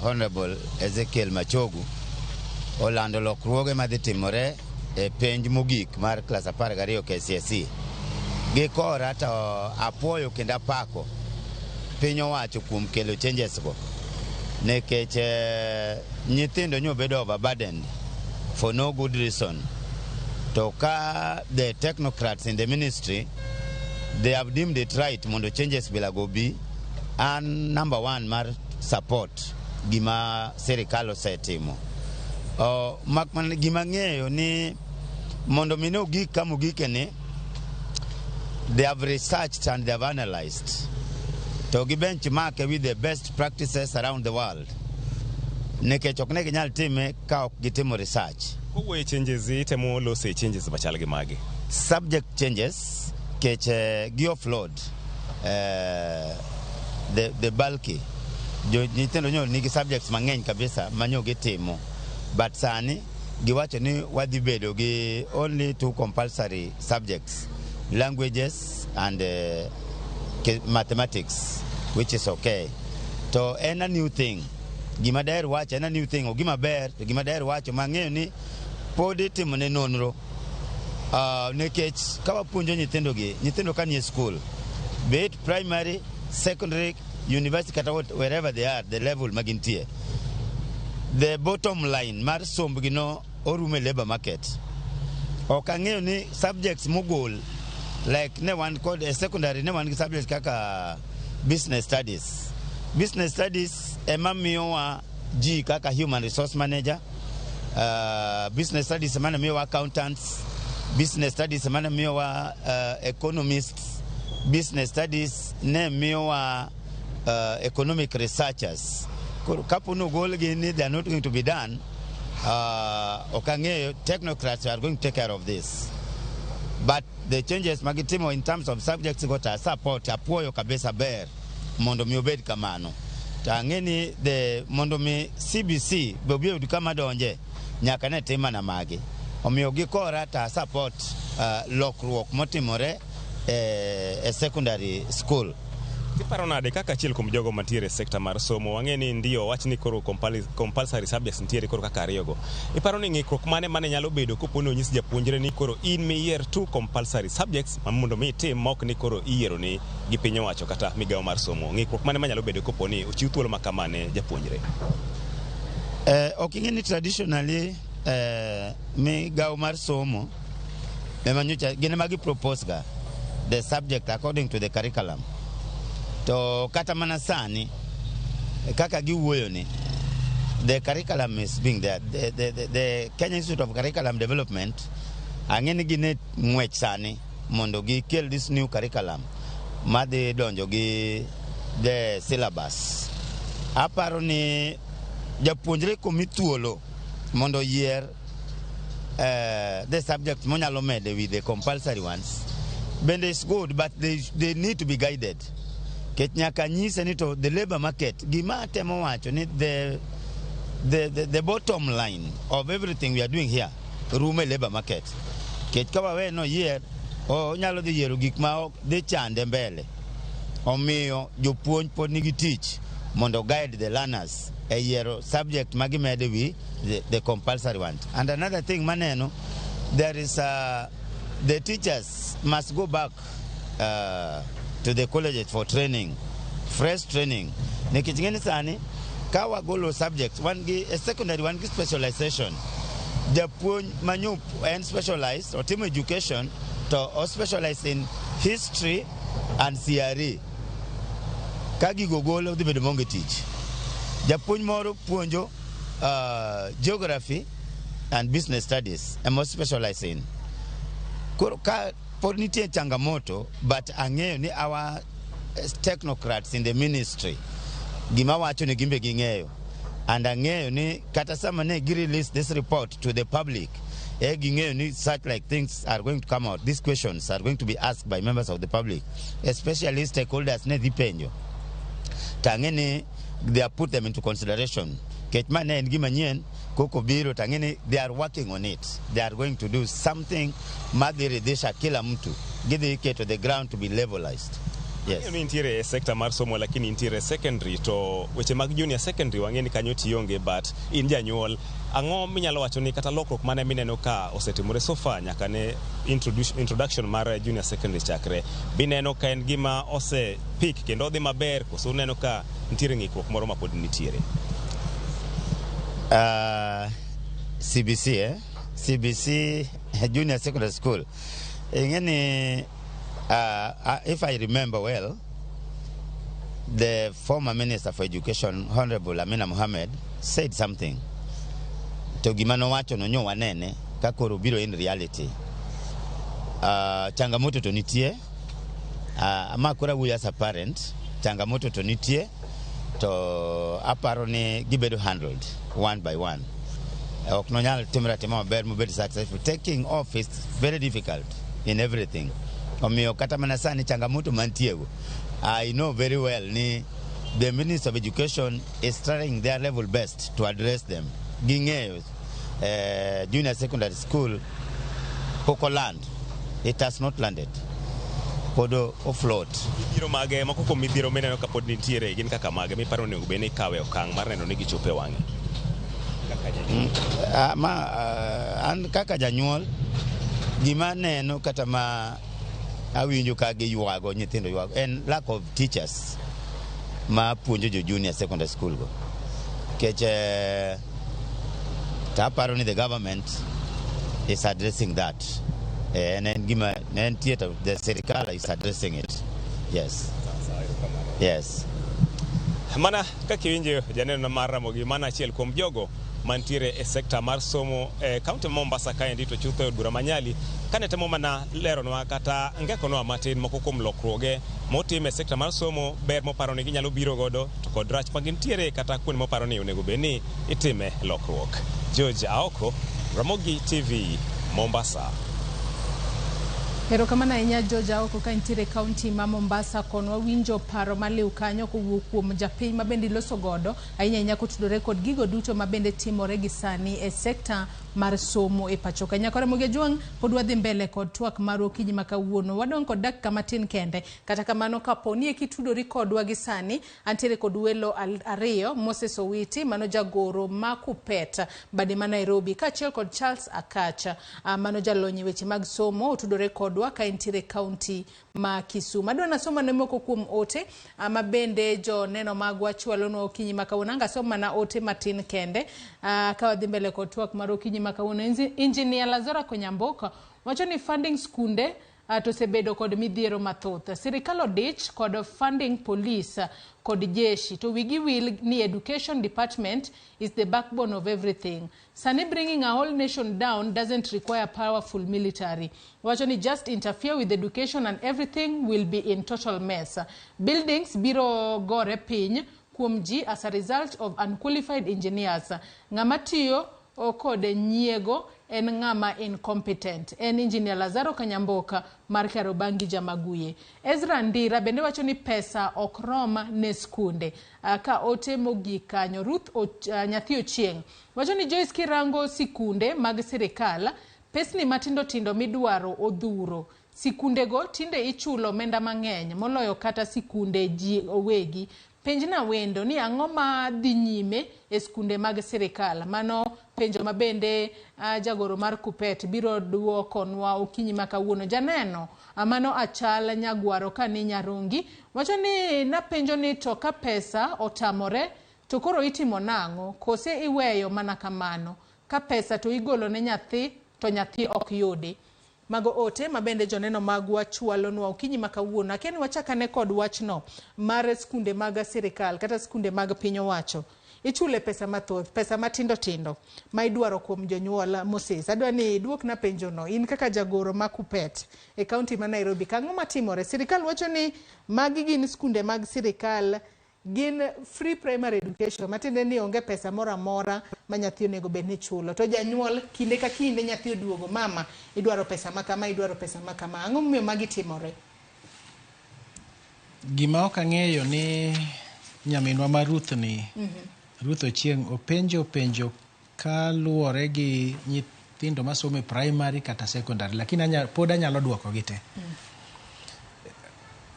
S24: Honorable Ezekiel Machogu olando lokruoge madhi timore e penj mogik mar klas 12 KCSE. Gi kora to apuoyo kendo apako piny owacho kuom kelo changes go. Nikech nyithindo nyo bedo overburdened for no good reason. To ka the technocrats in the ministry, they have deemed it right mondo changes bilago bi, an number one mar support gima sirikal osetimo. Gima ng'eyo ni mondo mi ne ogik kama ogike ni, they have researched and they have analyzed to gi benchmark with the best practices around the world. Nikech ok ne ginyal time ka ok gitimo research.
S23: Kowuoyo e changes, itemo loso e changes machal gi mage?
S24: Subject changes kech gi offload the bulky. Nyithindo nyo nigi subjects mang'eny kabisa manyo gitimo. But sani giwacho ni wadhi bedo gi only 2 compulsory subjects, languages and mathematics, which is okay. To en a new thing. Gima daher wacho en a new thing, gima ber, to gima daher wacho mang'eyo ni pod itimo ne nonro. Nikech ka wapuonjo nyithindo gi, nyithindo ka nie school, be it primary, secondary, university kata wherever they are, the level magintie. The bottom line mar sombgi no orumo e labor market. Ok ang'eyo ni subjects mogol, like ne wan kod e secondary, ne wan gi subjects kaka business studies. Business studies ema miyowa ji kaka human resource manager, business studies ema ne miyowa accountants, business studies ema ne miyowa economists, business studies ne miyowa economic researchers. Koro kapo ni ogolgi ni they are not going to be done, ok ang'eyo, technocrats are going to take care of this. But the changes magitimo in terms of subjects go to support, apuoyo kabisa, ber mondo mi obed kamano. To ang'e ni the mondo mi CBC be obi oyud kama donje, nyaka ne tim mana magi. Omiyo gikora ta support lokruok motimore e secondary school.
S23: Iparo nade kaka achiel kuom jogo mantiere e sekta mar somo? Wang'e ni ndio wach ni koro compulsory subjects nitiere koro kaka ariyogo. Iparo ni ng'ikruok mane mane nyalo bedo kopo ni onyis japuonjre ni koro in miyier two compulsory subjects ma mondo mi itim, ma ok ni koro iyiero ni gi piny owacho kata migawo mar somo? Ng'ikruok mane manyalo bedo kopo ni ochiw thuolo ma kama ne japuonjre?
S24: Ok ing'e ni traditionally migawo mar somo ema nyocha gin ema gi propose ga the subject according to the curriculum. To kata mana sani kaka giwuoyo ni the curriculum is being there, the Kenya Institute of Curriculum Development, ang'e ni gin e ng'wech sani mondo gikel this new curriculum madhi donjo gi the syllabus. Aparo ni japuonjre komi thuolo mondo oyier the subject monyalo mede with the compulsory ones bende is good, but they need to be guided kech nyaka nyise ni to the labor market. Gima atemo wacho ni the bottom line of everything we are doing here rumo e labor market, kech ka wawe no yier, onyalo dhi yiero gik ma ok dhi chande mbele. Omiyo jopuonj pod nigi tich mondo guide the learners e yiero subject ma gimede wi the compulsory ones. And another thing maneno, there is the teachers must go back to the colleges for training, fresh training, nikech ng'eni sani ka wagolo subjects, wan gi e secondary, wan gi specialization. Japuonj manyup en specialized, otimo education to o specialize in history and CRE. Ka gigo golo, odhi bedo maonge tich. Japuonj moro puonjo geography and business studies ema o specialize in. Koro ka pod nitie changamoto, but ang'eyo ni our technocrats in the ministry, gima wacho ni gimbe ging'eyo, and ang'eyo ni kata sama ne gi release this report to the public, e ging'eyo ni such like things are going to come out. These questions are going to be asked by members of the public, especially stakeholders ne dhi penjo. To ang'e ni they are put them into consideration kech ma ne en gima nyien koko biro. To ang'e ni they are working on it. They are going to do something madhi ridhisha kila mtu, gidhi keto the ground to be levelized, yes.
S23: Ang'eyo ni nitiere e sekta mar somo, lakini nitiere secondary to weche mag junior secondary wang'e ni kanyo tionge, but in janyuol, ang'o minyalo wacho ni kata lokruok mane mineno ka osetimore so far nyaka ne introduction mar junior secondary chakre? Bineno ka en gima ose pick kendo odhi maber, koso uneno ka nitiere ng'ikruok moro ma pod nitiere?
S24: CBC, eh? CBC Junior Secondary School. Ing'e ni if I remember well, the former Minister for Education, Honorable Amina Mohammed, said something. To gima nowacho no nyo wanene ka koro biro in reality. Changamoto to nitie. Ma koro awuoyo as a parent, changamoto to nitie, to aparo ni gibedo handled one by one. Ok nonyal timre atima maber mobed successful. Taking off is very difficult in everything. Omiyo kata mana sani changamoto mantiego, I know very well ni the Minister of Education is trying their level best to address them. Ging'eyo junior secondary school pok oland. It has not landed. Pod o float.
S23: Midhiero mage, moko kuom midhiero mineno ka pod nitiere gin kaka mage miparo onego bed ni ikawe okang' mar neno ni gichopo e wang'e?
S24: Ma an kaka janyuol, gima aneno kata ma awinjo ka giywago, nyithindo ywago, en lack of teachers ma puonjo jo junior secondary school go. Nikech To aparo ni the government is addressing that. En en gima ne entie to the sirikal is addressing it. Yes. Yes.
S23: Mana kaka iwinjo janeno mar Ramogi, mana achiel kuom jogo mantiere e sekta mar somo e kaunti ma Mombasa kaendi to chutho e od bura ma Nyali kane temo mana leronwa kata ngekonwa matin moko kuom lokruoge motim e sekta mar somo, ber moparo ni ginyalo biro godo to kod rach ma gintiere kata kuonde moparo ni onego bed ni itime lokruok. George Aoko, Ramogi TV, Mombasa.
S8: Erokamano ahinya George Aoko ka intiere e kaunti ma Mombasa kono wawinjo paro maliw kanyo kowuok kuom japiny ma bende iloso godo ahinya ahinya kotudore kod gigo duto ma bende timore gi sani e sekta mar somo e pacho ka. Nyakore Ramogi Ajwang' pod wadhi mbele kod twak marwa okinyi ma kawuono. Wadong' kod dakika matin kende. Kata kamano kapo ni eki tudori kodwa gi sani, antiere kod welo ariyo, Moses Owiti mano jagoro ma Kupet bade ma Nairobi kaachiel kod Charles Akacha mano jalony e weche mag somo otudore kodwa ka entiere kaunti ma Kisumu. Adwa nasoma ne moko kuom ote ma bende joneno magwa chwalonwa okinyi ma kawuono. Anga asom mana ote matin kende ka wadhi mbele kod twak mar okinyi ma kawuono. Engineer Lazaro Konyamboka wacho ni funding skunde to osebedo kod midhiero mathoth. Sirikal odich kod funding police kod jeshi to wigi wil ni education department is the backbone of everything. Sani bringing a whole nation down doesn't require powerful military. Wacho ni just interfere with education and everything will be in total mess. Buildings biro gore piny kuom ji as a result of unqualified engineers. Ng'ama tiyo kod nyiego en ng'ama incompetent. En Engineer Lazaro Kanyamboka mar Karobangi Jamaguye. Ezra Ndira bende wacho ni pesa ok rom ne skunde. Ka ote mogik kanyo Ruth Nyathi Ochieng' wacho ni Joyce kirango sikunde mag sirikal, pesni matindo tindo midwaro odhuro. Sikundego tinde ichulo omenda mang'eny moloyo kata sikunde ji owegi. Penjna wendo ni ang'o ma dhi nyime e skunde mag sirikal. Mano penjo ma bende jagoro mar Kupet biro duokonwa okinyi ma kawuono. Janeno mano Achal Nyagwaro kani Nyarungi wacho ni napenjo ni to ka pesa otamore to koro itimo nang'o? Kose iweyo mana kamano? Ka pesa to igolo ne nyathi to nyathi ok yudi. Mago ote ma bende joneno magwa chwalonwa okinyi ma kawuono. Akia ni wachakane kod wachno mar skunde mag sirikal kata skunde mag piny owacho. Ichule pesa mathoth, pesa matindo tindo ma idwaro kuom jonyuol. Moses, adwa ni iduokna penjono in kaka jagoro ma Kupet e kaunti ma Nairobi. Kang'o matimore? Sirikal wacho ni magi gin skunde mag sirikal, gin free primary education, matiende ni onge pesa moro amora ma nyathi onego bed ni chulo. To janyuol kinde ka kinde nyathi oduogo, mama idwaro pesa ma kama, idwaro pesa ma kama. Ang'o momiyo magi timore?
S4: Gima ok ang'eyo ni nyaminwa ma Ruth ni, Ruth Ochieng' openjo penjo kaluwore gi nyithindo masomo e primary kata secondary, lakini pod anyalo duoko gi te.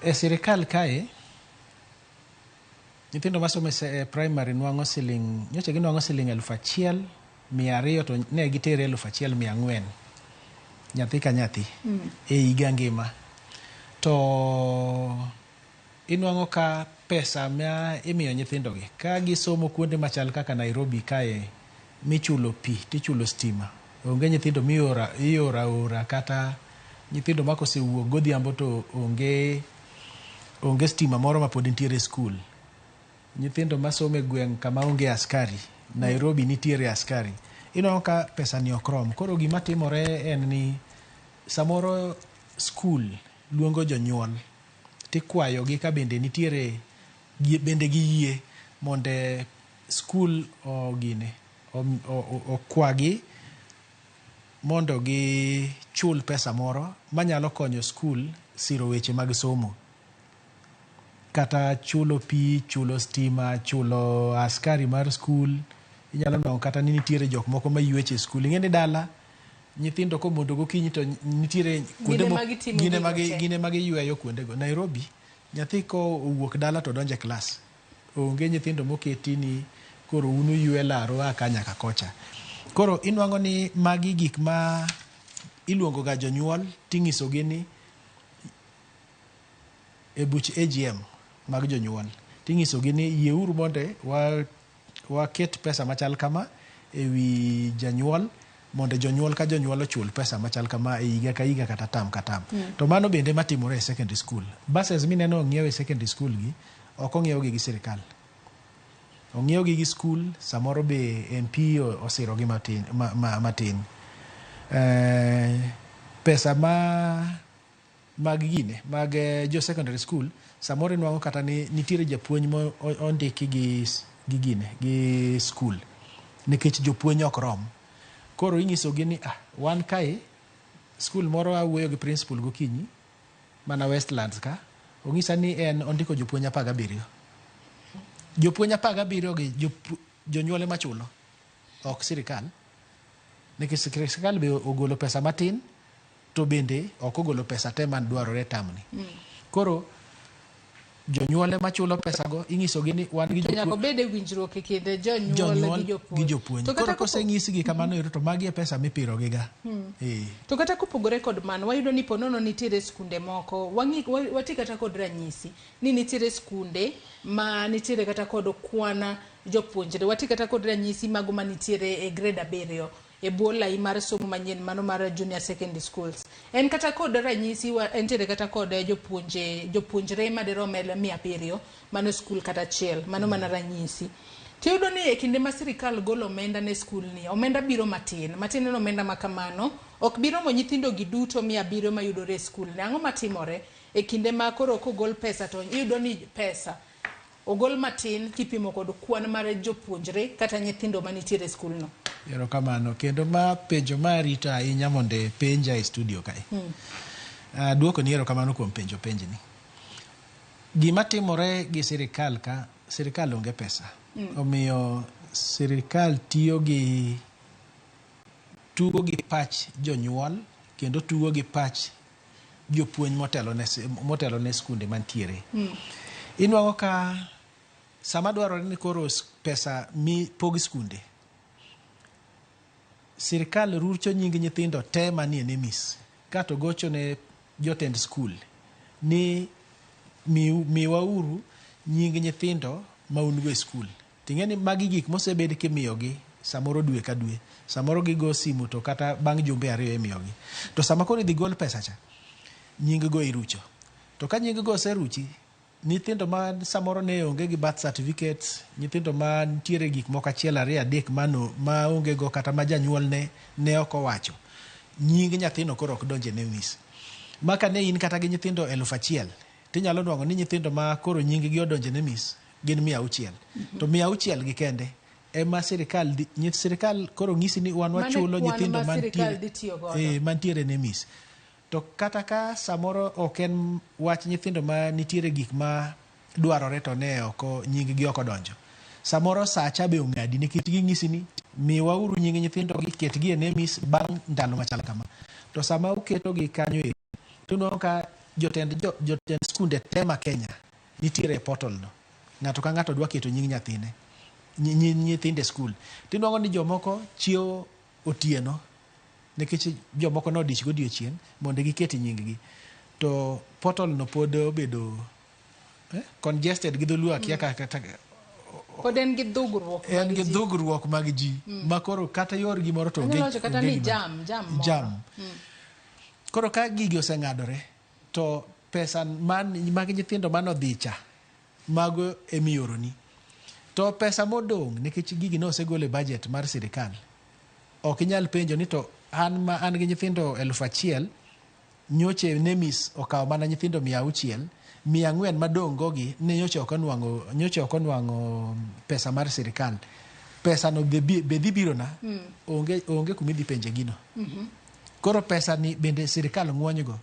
S4: E sirikal kae, nyithindo masomo e primary nwang'o siling, nyocha ginwang'o siling 1,200 to ne gitere 1,400 nyathi ka nyathi e higa ngima. To inwang'o ka pesa ma imiyo nyithindogi ka gisomo kuonde machal kaka Nairobi kae michulo pi tichulo stima, onge nyithindo miora iora ora kata nyithindo ma kosewuok godhiambo to onge stima moro ma pod nitiere e skul. Nyithindo masomo e gweng' kama onge askari, Nairobi nitiere askari. Inwang'o ka pesa ni ok rom. Koro gima timore en ni samoro skul luongo jonyuol tikwayogi ka bende nitiere bende giyie mondo skul ogine okwagi mondo gichul pesa moro manyalo konyo skul siro weche mag somo. Kata chulo pi, chulo stima, chulo askari mar skul. Inyalo nwang'o kata ni nitiere jok moko maywecho e skul. Ing'e ni dala nyithindo komondo gokinyi to nitiere kuonde gine ma giyweyo kuondego. Nairobi nyathi ko owuok dala to donjo e klas. Onge nyithindo moketi ni koro un uywe laro a ka nyaka kocha. Koro inwang'o ni magi gik ma iluongo ga jonyuol ting'isogi ni e buch AGM mag jonyuol ting'isogi ni yieuru mondo waket pesa machal kama e e wi janyuol mondo jonyuol ka jonyuol ochul pesa machal kama e higa ka higa kata tam ka tam. To mano bende matimore e secondary school. Buses mineno ong'iew e secondary school gi, ok ong'iew gi gi sirikal. Ong'iew gi gi school, samoro be MP osiro gi matin. Matin. Pesa ma mag gine mag jo secondary school samoro inwang'o kata ni nitiere japuonj ma ondiki gi gine gi school nikech jopuonj ok rom. Koro inyiso gi ni wan kae school moro awuoyo gi principal gokinyi mana Westlands ka onyisa ni en ondiko jopuonj 17. Jopuonj 17 gi jonyuol ema chulo, ok sirikal. Nikech sirikal be ogolo pesa matin to bende ok ogolo pesa te man dwarore tamni. Koro jonyuol ema chulo pesago, inyisogi ni wan gi
S8: To nyaka obed e winjruok e kind jonyuol
S4: gi jopuonj.
S8: To
S4: Koro
S8: kata
S4: kosenyisgi kamano ero to magi e pesa mipiro ga.
S8: To kata kopogore kod mano, wayudo ni ponono nitiere skunde moko, wati kata kod ranyisi ni nitiere skunde ma nitiere kata kod kwan jopuonjre, wati kata kod ranyisi mago manitiere e grade 7 e bwo lai mar somo manyien mano mar junior secondary schools. En kata kod ranyisi entiere kata kod jopuonjre madirom 700 mano skul kata achiel, mano mana ranyisi. Tiyudo ni e kinde ma sirikal golo omenda ne skul ni, omenda biro matin, matin en omenda ma kamano, ok bi romo nyithindo gi duto 700 mayudore e skul ni. Ang'o matimore e kinde ma koro kogol pesa to iyudo ni pesa ogol matin kipimo kod kwan mar jopuonjre kata nyithindo manitiere e skul no?
S4: Erokamano. Kendo ma penjo ma arito ahinya mondo penja e studio kae. Duoko ni erokamano kuom penjo penjni. Gima timore gi sirikal ka, sirikal onge pesa. Omiyo sirikal tiyo gi tugo gi pach jonyuol kendo tugo gi pach jopuonj motelo ne skunde mantiere. Inwang'o ka sama dwarore ni koro pesa mi pog skunde, sirikal rucho nying nyithindo te manie NEMIS kato gocho ne jotend skul ni miwauru nying nyithindo ma un go e skul. Ting'e ni magi gik mosebed kimiyogi samoro dwe ka dwe, samoro gigo simu to kata bang' jumbe 2 imiyogi. To sama koro idhi gol pesa cha, nying go irucho. To ka nying go oseruchi, nyithindo ma samoro ne onge gi birth certificates, nyithindo ma nitiere gik moko 1 2 3 mano ma onge go kata ma janyuol ne ok owacho, nying nyathino koro ok donje NEMIS. Ma ka ne in kata gi nyithindo 1000, tinyalo nwang'o ni nyithindo ma koro nying gi odonje NEMIS gin 600. To 600 gi kende ema sirikal sirikal koro ng'isi ni wan wachulo nyithindo mantiere NEMIS. To kata ka samoro ok en wach nyithindo ma nitiere gik ma dwarore to ne ok nying gi ok odonjo. Samoro sacha be ong'adi nikech ging'isi ni miwauru nying nyithindo gi ketgi e NEMIS bang' ndalo machal kama. To sama uketo gi kanyo e to inwang'o ka jotend skunde te ma Kenya nitiere e portal no. Ng'ato ka ng'ato dwa keto nying nyathine, nyithinde skul. Tinwang'o ni jomoko chiewo otieno nikech jomoko nodich godiochieng' mondo giket nying gi. To portal no pod obedo congested gi dholuo akia kata
S8: pod en gi dhugruok
S4: en gi dhugruok mag ji ma koro kata yor gimoro to onge
S8: kata ni jam jam.
S4: Koro ka gigi oseng'adore to pesa mag nyithindo manodhi cha mago emioroni. To pesa modong' nikech gigi ne osegol e budget mar sirikal, ok inyal penjo ni to an ma an gi nyithindo 1000 nyoche NEMIS okawo mana nyithindo 600, 400 madong' go gi ne nyocha ok onwang'o pesa mar sirikal. Pesa no be dhi birona, onge kuma idhi penje gino. Koro pesa ni bende sirikal ng'wonygo.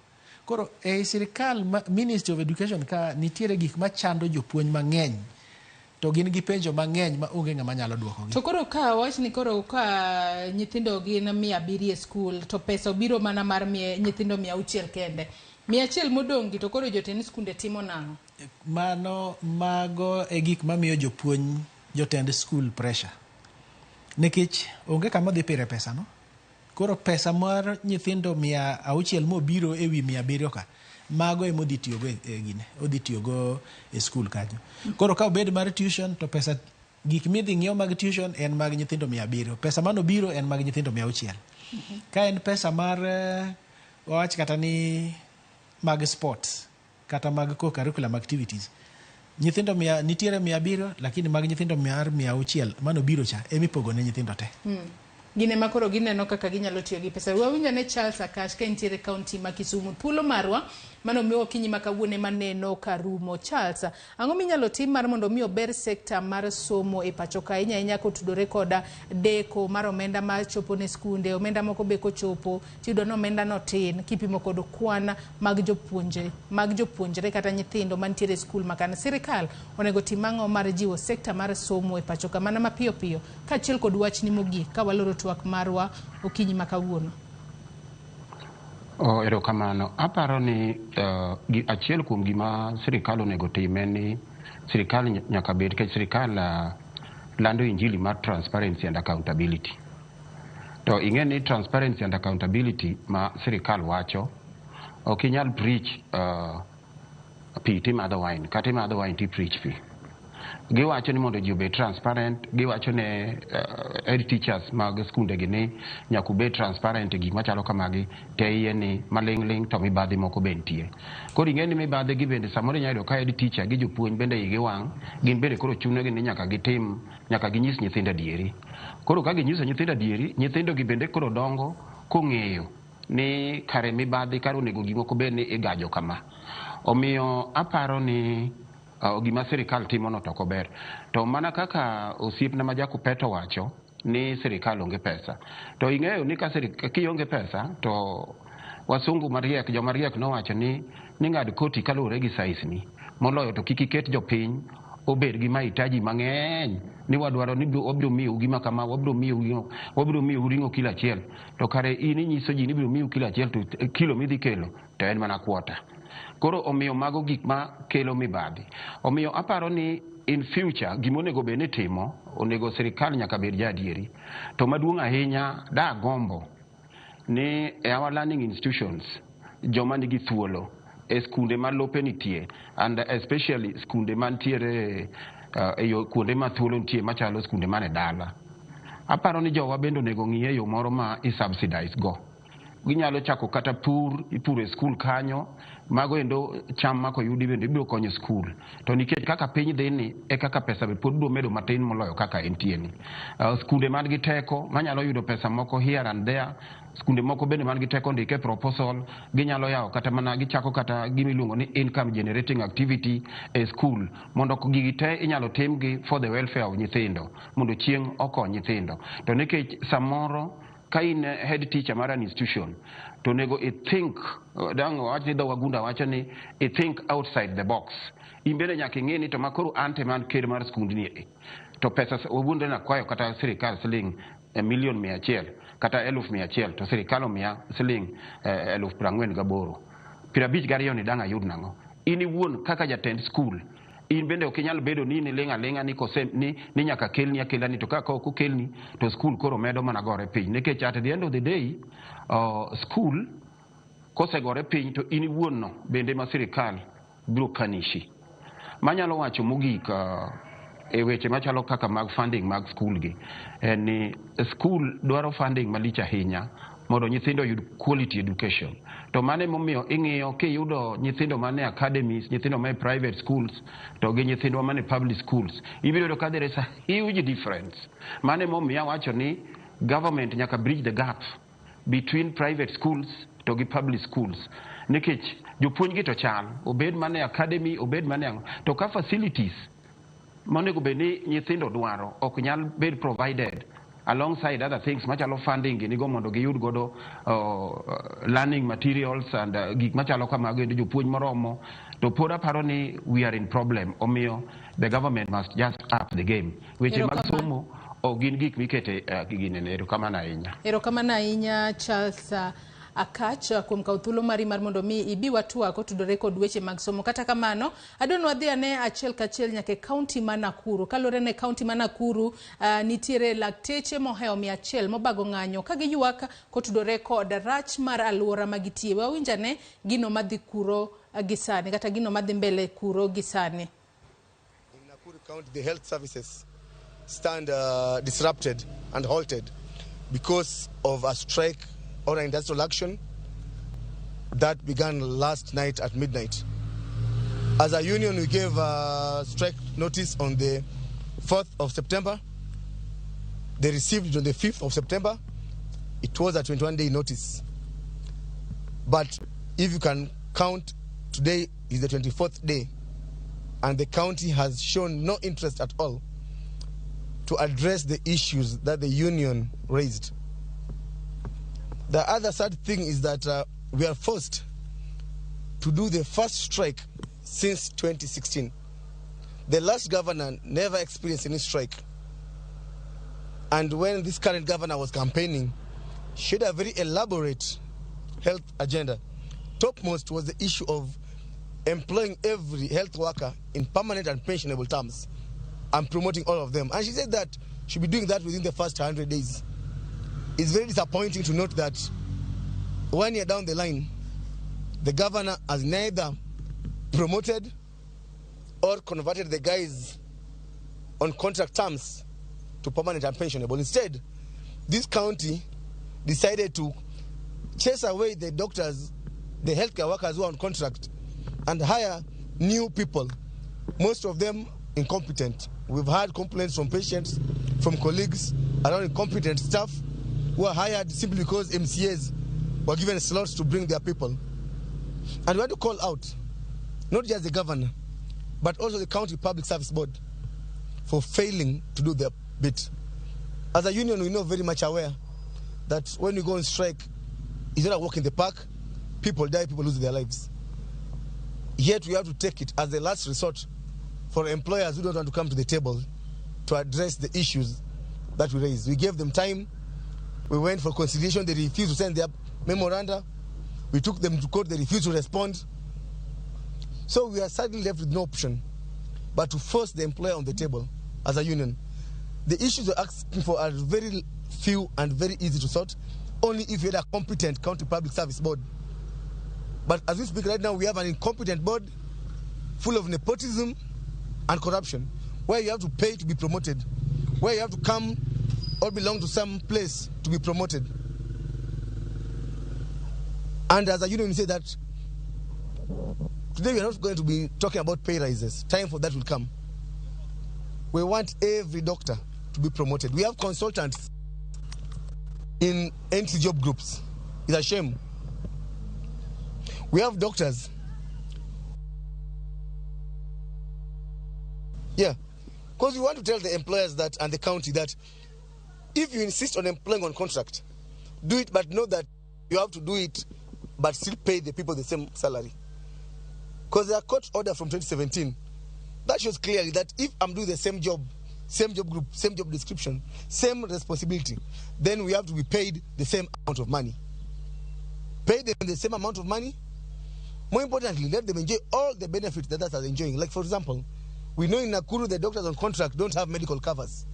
S4: Koro e sirikal Ministry of Education ka nitiere gik machando jopuonj mang'eny to gin gi penjo mang'eny ma onge ng'ama nyalo duokogi.
S8: To koro ka wach ni koro ka nyithindo gin 700 e skul to pesa obiro mana mar nyithindo 600 kende. 100 modong' gi to koro jotend skunde timo nang'o?
S4: Mano mago e gik mamiyo jopuonj jotend skul pressure. Nikech onge kama dhi pire pesa no. Koro pesa mar nyithindo 600 mobiro ewi 700 ka, mago ema odhi tiyogo e gine, odhi tiyogo e skul kanyo. Koro ka obed mar tuition to pesa Gik midhi ng'iew mag tuition en mag nyithindo 700. Pesa manobiro en mag nyithindo 600. Ka en pesa mar wawach kata ni mag sports kata mag co-curriculum activities, nyithindo mia, nitiere 700, lakini mag nyithindo mar 600 manobiro cha emipogo ne nyithindo te.
S8: Gin ema koro gineno kaka ginyalo tiyo gi pesa. Wawinjo ne Charles Akash ka entiere kaunti ma Kisumu. Thuolo marwa mano miwa okinyi ma kawuono ema neno karumo. Charles, ang'o minyalo tim mar mondo mi ober sekta mar somo e pacho ka, ahinya ahinya kotudore koda deko mar omenda machopo ne skunde, omenda moko be kochopo tiyudo ni omenda no tin kipimo kod kwan mag jopuonje, mag jopuonjre kata nyithindo mantiere e skul makano. Sirikal onego tim ang'o mar jiwo sekta mar somo e pacho ka mana mapiyo piyo, kaachiel kod wachni mogik ka waloro twak marwa okinyi ma kawuono?
S2: Oh, erokamano. Aparo ni achiel kuom gima sirikal onego tim en ni sirikal nyaka bed, nikech sirikal lando injili mar transparency and accountability. To ing'e ni transparency and accountability ma sirikal wacho, ok inyal preach pi timadho wine, kata imadho wine ti preach pi. Giwacho ni mondo ji obed transparent, giwacho ne head teachers mag skunde gi ni nyaka ubed transparent e gik machalo kamagi, te iye ni maling'ling' to mibadhi moko be nitie. Koro ing'e ni mibadhi gi bende samoro inyalo yudo ka head teacher gi jopuonj bende igi wang', gin bende koro chunogi ni nyaka gitim, nyaka ginyis nyithindo adieri. Koro ka ginyiso nyithindo adieri, nyithindo gi bende koro dongo kong'eyo ni kare mibadhi, kare onego gik moko bed ni igajo kama. Omiyo aparo ni gima sirikal timo no to ok ober. To mana kaka osiepna ma Jakupeto wacho ni sirikal onge pesa. To ing'eyo ni ka kionge pesa to wasungu mariek, joma riek nowacho ni ng'ad koti kaluwore gi size ni. Moloyo to kik iket jopiny obed gi mahitaji mang'eny ni wadwaro ni wabiro miyou gima kama, wabiro miyou gima, wabiro miyou ring'o kilo achiel. To kare in inyiso ji ni ibiro miyou kilo achiel to kilo midhi kelo to en mana kwota. Koro omiyo mago gik ma kelo mibadhi. Omiyo aparo ni in future gima onego bed ni timo, onego sirikal nyaka bed jaadieri. To maduong' ahinya dagombo ni e our learning institutions joma nigi thuolo e skunde ma lope nitie and especially skunde mantiere e yo kuonde ma thuolo nitie machalo skunde man e dala. Aparo ni jowa bende onego ng'i e yo moro ma i subsidize go. Ginyalo chako kata pur, ipuro e skul kanyo, mago endo cham ma koyudi bende ibiro konyo skul. To nikech kaka piny dhi ni, e kaka pesa be pod biro medo matin moloyo kaka entie ni. Skunde man gi teko manyalo yudo pesa moko here and there, skunde moko bende man gi teko ndike proposal, ginyalo yawo kata mana gichako kata gima iluongo ni income generating activity e skul, mondo gigi te inyalo timgi for the welfare of nyithindo, mondo chieng' okony nyithindo. To nikech samoro ka in head teacher mar an institution, to onego i think, dang' wawach ni dho wagunda wacho ni i think outside the box. In bende nyaka ing'e ni to ma koro an te man ker mar skundni e. To pesa wawuondre nakwayo kata sirikal siling milion 100 kata 100,000 to sirikal omiya siling 48,000. 52 ni dang' ayud nang'o? In iwuon kaka jatend skul, in bende ok inyal bedo ni in iling' aling'a ni kose ni nyaka kelni akela ni to ka ok okelni to skul koro medo mana gore piny. Nikech at the end of the day, skul kosegore piny to in iwuon no bende ma sirikal biro punish. Manyalo wacho mogik e weche machalo kaka mag funding mag skul gi, en ni skul dwaro funding malich ahinya mondo nyithindo oyud quality education. To mano emomiyo ing'iyo kiyudo nyithindo mane academies, nyithindo mane private schools, to gi nyithindwa mane public schools, ibiro yudo ka there is a huge difference. Mano emomiyo awacho ni government nyaka bridge the gap between private schools to gi public schools. Nikech jopuonj gi to chal, obed mane academy, obed mane ang'o. To ka facilities monego bed ni nyithindo dwaro ok nyal bed provided alongside other things machalo funding ginigo mondo giyud godo learning materials and gik machalo kamago endo jopuonj moromo, to pod aparo ni we are in problem. Omiyo the government must just up the game. Weche mag
S8: Erokamano.
S2: somo ok gin gik mikete ginene. Erokamano ahinya.
S8: Erokamano ahinya Charles Akach kuom kawo thuolo mari mar mondo mi ibi watwak kotudore kod weche mag somo. Kata kamano, adwa ni wadhi ane achiel kachiel nyaka e kaunti ma Nakuru. Kaluwore ni kaunti ma Nakuru nitiere lakteche mohewo 100 mobago ng'anyo ka giywak kotudore kod rach mar alwora ma gitie. Wawinj ane gino madhi kuro gi sani kata gino madhi mbele kuro gi sani.
S9: In Nakuru County, the health services
S7: stand disrupted and halted because of a strike or an industrial action that began last night at midnight. As a union, we gave a strike notice on the 4th of September. They received it on the 5th of September. It was a 21-day notice. But if you can count, today is the 24th day, and the county has shown no interest at all to address the issues that the union raised. The other sad thing is that we are forced to do the first strike since 2016. The last governor never experienced any strike. And when this current governor was campaigning, she had a very elaborate health agenda. Topmost was the issue of employing every health worker in permanent and pensionable terms and promoting all of them. And she said that she'll be doing that within the first 100 days. It's very disappointing to note that 1 year down the line, the governor has neither promoted or converted the guys on contract terms to permanent and pensionable. Instead, this county decided to chase away the doctors, the healthcare workers who are on contract, and hire new people, most of them incompetent. We've had complaints from patients, from colleagues around incompetent staff who are hired simply because MCAs were given slots to bring their people. And we want to call out not just the governor, but also the County Public Service Board for failing to do their bit. As a union, we know very much aware that when we go on strike, it's not a walk in the park. People die, people lose their lives. Yet we have to take it as the last resort for employers who don't want to come to the table to address the issues that we raised. We gave them time. We went for conciliation. They refused to send their memoranda. We took them to court. They refused to respond. So we are suddenly left with no option but to force the employer on the table as a union. The issues we're asking for are very few and very easy to sort, only if you had a competent County Public Service Board. But as we speak right now, we have an incompetent board full of nepotism and corruption, where you have to pay to be promoted, where you have to come or belong to some place to be promoted. And as a union, we say that today we are not going to be talking about pay rises. Time for that will come. We want every doctor to be promoted. We have consultants in entry job groups. It's a shame. We have doctors. Yeah. Because we want to tell the employers that and the county that if you insist on employing on contract, do it, but know that you have to do it, but still pay the people the same salary. Because there are court order from 2017 that shows clearly that if I'm doing the same job group, same job description, same responsibility, then we have to be paid the same amount of money. Pay them the same amount of money. More importantly, let them enjoy all the benefits that others are enjoying. Like, for example, we know in Nakuru the doctors on contract don't have medical covers.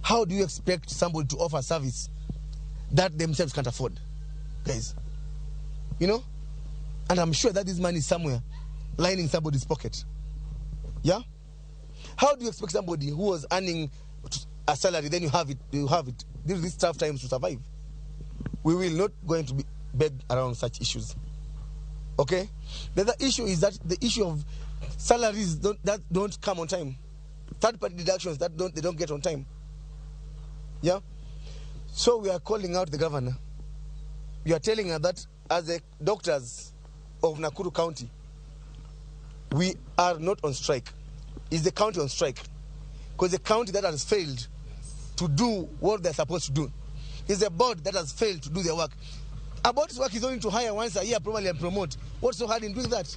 S7: How do you expect somebody to offer service that themselves can't afford, guys? You know? And I'm sure that this money is somewhere lining somebody's pocket. Yeah? How do you expect somebody who was earning a salary, then you have it during these tough times to survive? We will not going to be beg around such issues. Okay? The other issue is that the issue of salaries that don't come on time. Third-party deductions that they don't get on time. Yeah? So we are calling out the governor. We are telling her that as the doctors of Nakuru County, we are not on strike. Is the county on strike? Because the county that has failed to do what they're supposed to do. Is the board that has failed to do their work. A board's work is only to hire once a year probably and promote. What's so hard in doing that?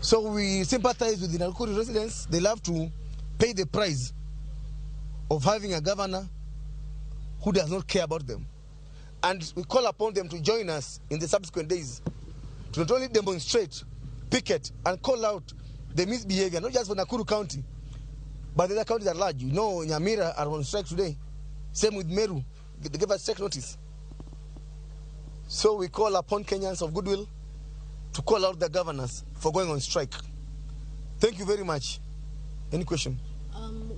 S7: So we sympathize with the Nakuru residents. They love to pay the price of having a governor who does not care about them. And we call upon them to join us in the subsequent days to not only demonstrate, picket, and call out the misbehavior, not just for Nakuru County, but the other counties at large. You know, Nyamira are on strike today. Same with Meru. They gave us strike notice. So we call upon Kenyans of goodwill to call out the governors for going on strike. Thank you very much. Any question?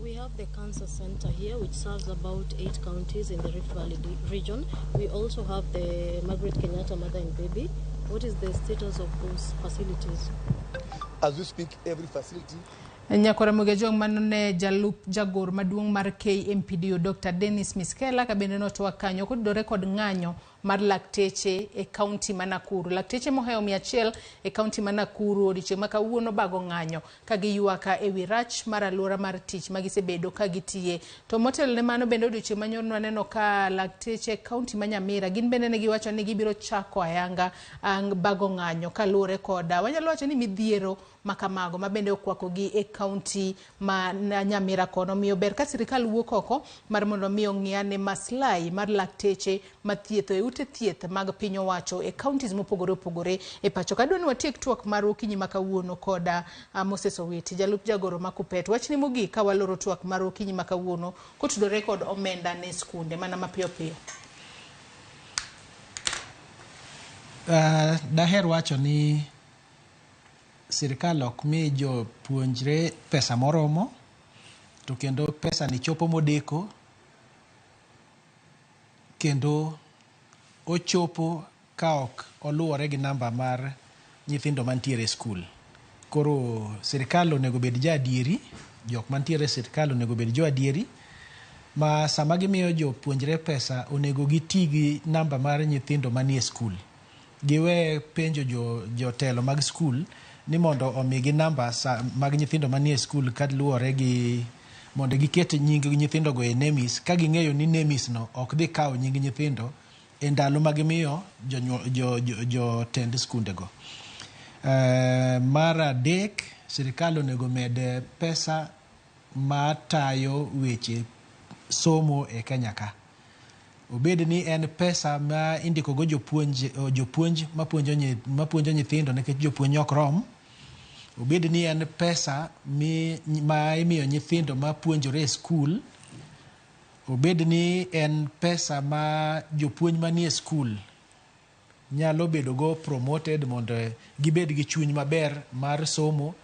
S9: We have the cancer center here, which serves about 8 counties in the Rift Valley region. We also have the Margaret Kenyatta Mother and Baby. What is the status of those facilities?
S7: As we speak, every facility.
S8: Nyakora Mugejong mano ne jalup jagor maduong' mar KMPDU Dr. Dennis Miskela ka bende notwak kanyo kotudore kod ng'anyo mar lakteche e kaunti ma Nakuru. Lakteche mohewo 100 e kaunti ma Nakuru odiochieng' ma kawuono bago ng'anyo ka giywaka ewi rach mar aluora mar tich ma gisebedo ka gitiye. To motelo ne mano bende odiochieng' manyoro nwaneno ka lakteche e kaunti ma Nyamira gin bende ne giwacho ni gibiro chako ayanga bago ng'anyo kaluwore koda wanyalo wacho ni midhiero makamago ma bende okwakogi e kaunti ma Nyamira kono. Omiyo ber ka sirikal wuok oko mar mondo mi ong'i ane maslahi mar lakteche mathietho e ute thieth mag piny owacho e counties mopogore opogore e pacho. Kadwa ni watiek twak mar okinyi ma kawuono koda Moses Owiti, jalup jagoro ma Kuppet. Wachni mogik ka waloro twak mar okinyi ma kawuono kotudore kod omenda ne skunde mana mapiyo piyo.
S4: Daher wacho ni sirikal ok mi jopuonjre pesa moromo to kendo pesa ni chopo modeko kendo ochopo ka ok oluwore gi namba mar nyithindo mantiere e skul. Koro sirikal onego bed jaadieri, jok mantiere e sirikal onego bed joadieri ma sama gimiyo jopuonjre pesa onego giti gi namba mar nyithindo manie skul. Giwe penjo jotelo mag skul ni mondo omigi namba mag nyithindo manie skul kaluwore gi mondo giket nying nyithindogo e NEMIS ka ging'eyo ni NEMIS no ok dhi kawo nying nyithindo e ndalo ma gimiyo jotend skundego. Mar adek, sirikal onego med pesa matayo weche somo e Kenya ka. Obed ni en pesa ma indiko go jopuonj, jopuonj mapuonjo nyithindo nikech jopuonj ok rom. Obed ni en pesa ma imiyo nyithindo mapuonjore e skul. Obed ni en pesa ma jopuonj manie skul nyalo bedo go promoted mondo gibed gi chuny maber mar somo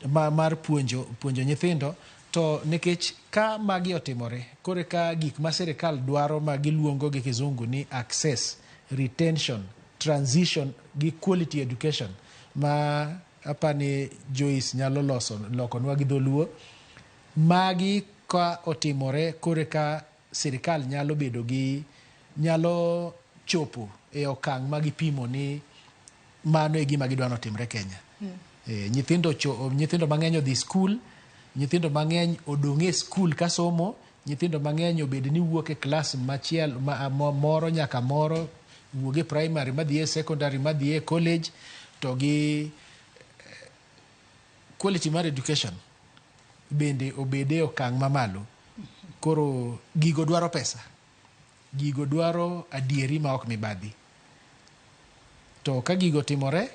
S4: mar puonjo nyithindo. To nikech ka magi otimore, kore ka gik ma sirikal dwaro ma giluongo gi kizungu ni access, retention, transition gi quality education ma apani Joyce nyalo lokonwa gi dholuo, magi ka otimore kore ka sirikal nyalo bedo gi nyalo chopo e okang' ma gipimo ni mano e gima gidwa notimre Kenya. Nyithindo mang'eny odhi skul, nyithindo mang'eny odong' e skul ka somo, nyithindo mang'eny obed ni wuok e klas machielo moro nyaka moro, wuok e primary madhi e secondary madhi e college, to gi quality mar education bende obed e okang' mamalo. Koro gigo dwaro pesa, gigo dwaro adieri ma ok mibadhi. To ka gigo timore,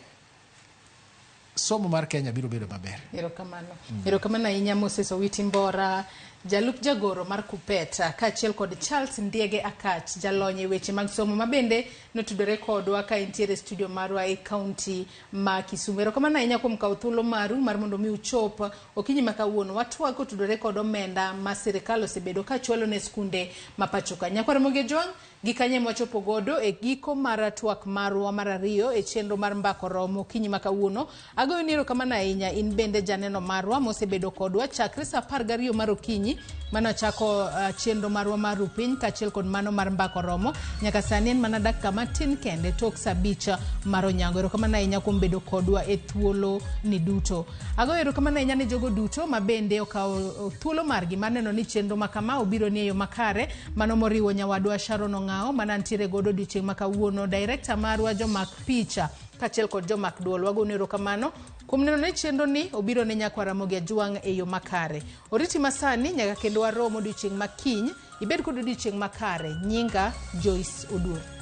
S4: somo mar Kenya biro bedo maber.
S8: Erokamano. Erokamano ahinya Moses Owiti Mbora, jalup jagoro mar Kuppet, kaachiel kod Charles Ndiege Akach, jalony e weche mag somo ma bende notudore kodwa ka entiere studio marwa e kaunti ma Kisumu. Erokamano ahinya kuom kawo thuolo maru mar mondo mi uchop okinyi ma kawuono watwag kotudore kod omenda ma sirikal osebedo ka chwalo ne skunde ma pacho ka. Nyakwar Ramogi Ojwang', gi kanye mwachopo godo e giko mar twak marwa mar ariyo e chenro mar Mbako Romo okinyi ma kawuono. Agoyoni erokamano ahinya in bende janeno marwa mosebedo kodwa chakre saa 12 mar okinyi mane wachako chenro marwa mar rupiny kaachiel kod mano mar Mbako Romo nyaka sani en mana dakika matin kende tok saa 5 mar onyango. Erokamano ahinya kuom bedo kodwa e thuolo ni duto. Agoyo erokamano ahinya ne jogo duto ma bende okawo thuolo margi mar neno ni chenro ma kama obiro ni e yo makare, mano moriwo nyawadwa Sharon Ong'ao mana ntiere godo odiochieng' ma kawuono, director marwa jomak picha kaachiel kod jomak duol. Wagonu erokamano kuom neno ni chenro ni obiro ne nyakwar Ramogi Ajwang' e yo makare. Oriti masani nyaka kendo warom odiochieng' ma kiny, ibed kod odiochieng' makare. Nyinga Joyce Oduor.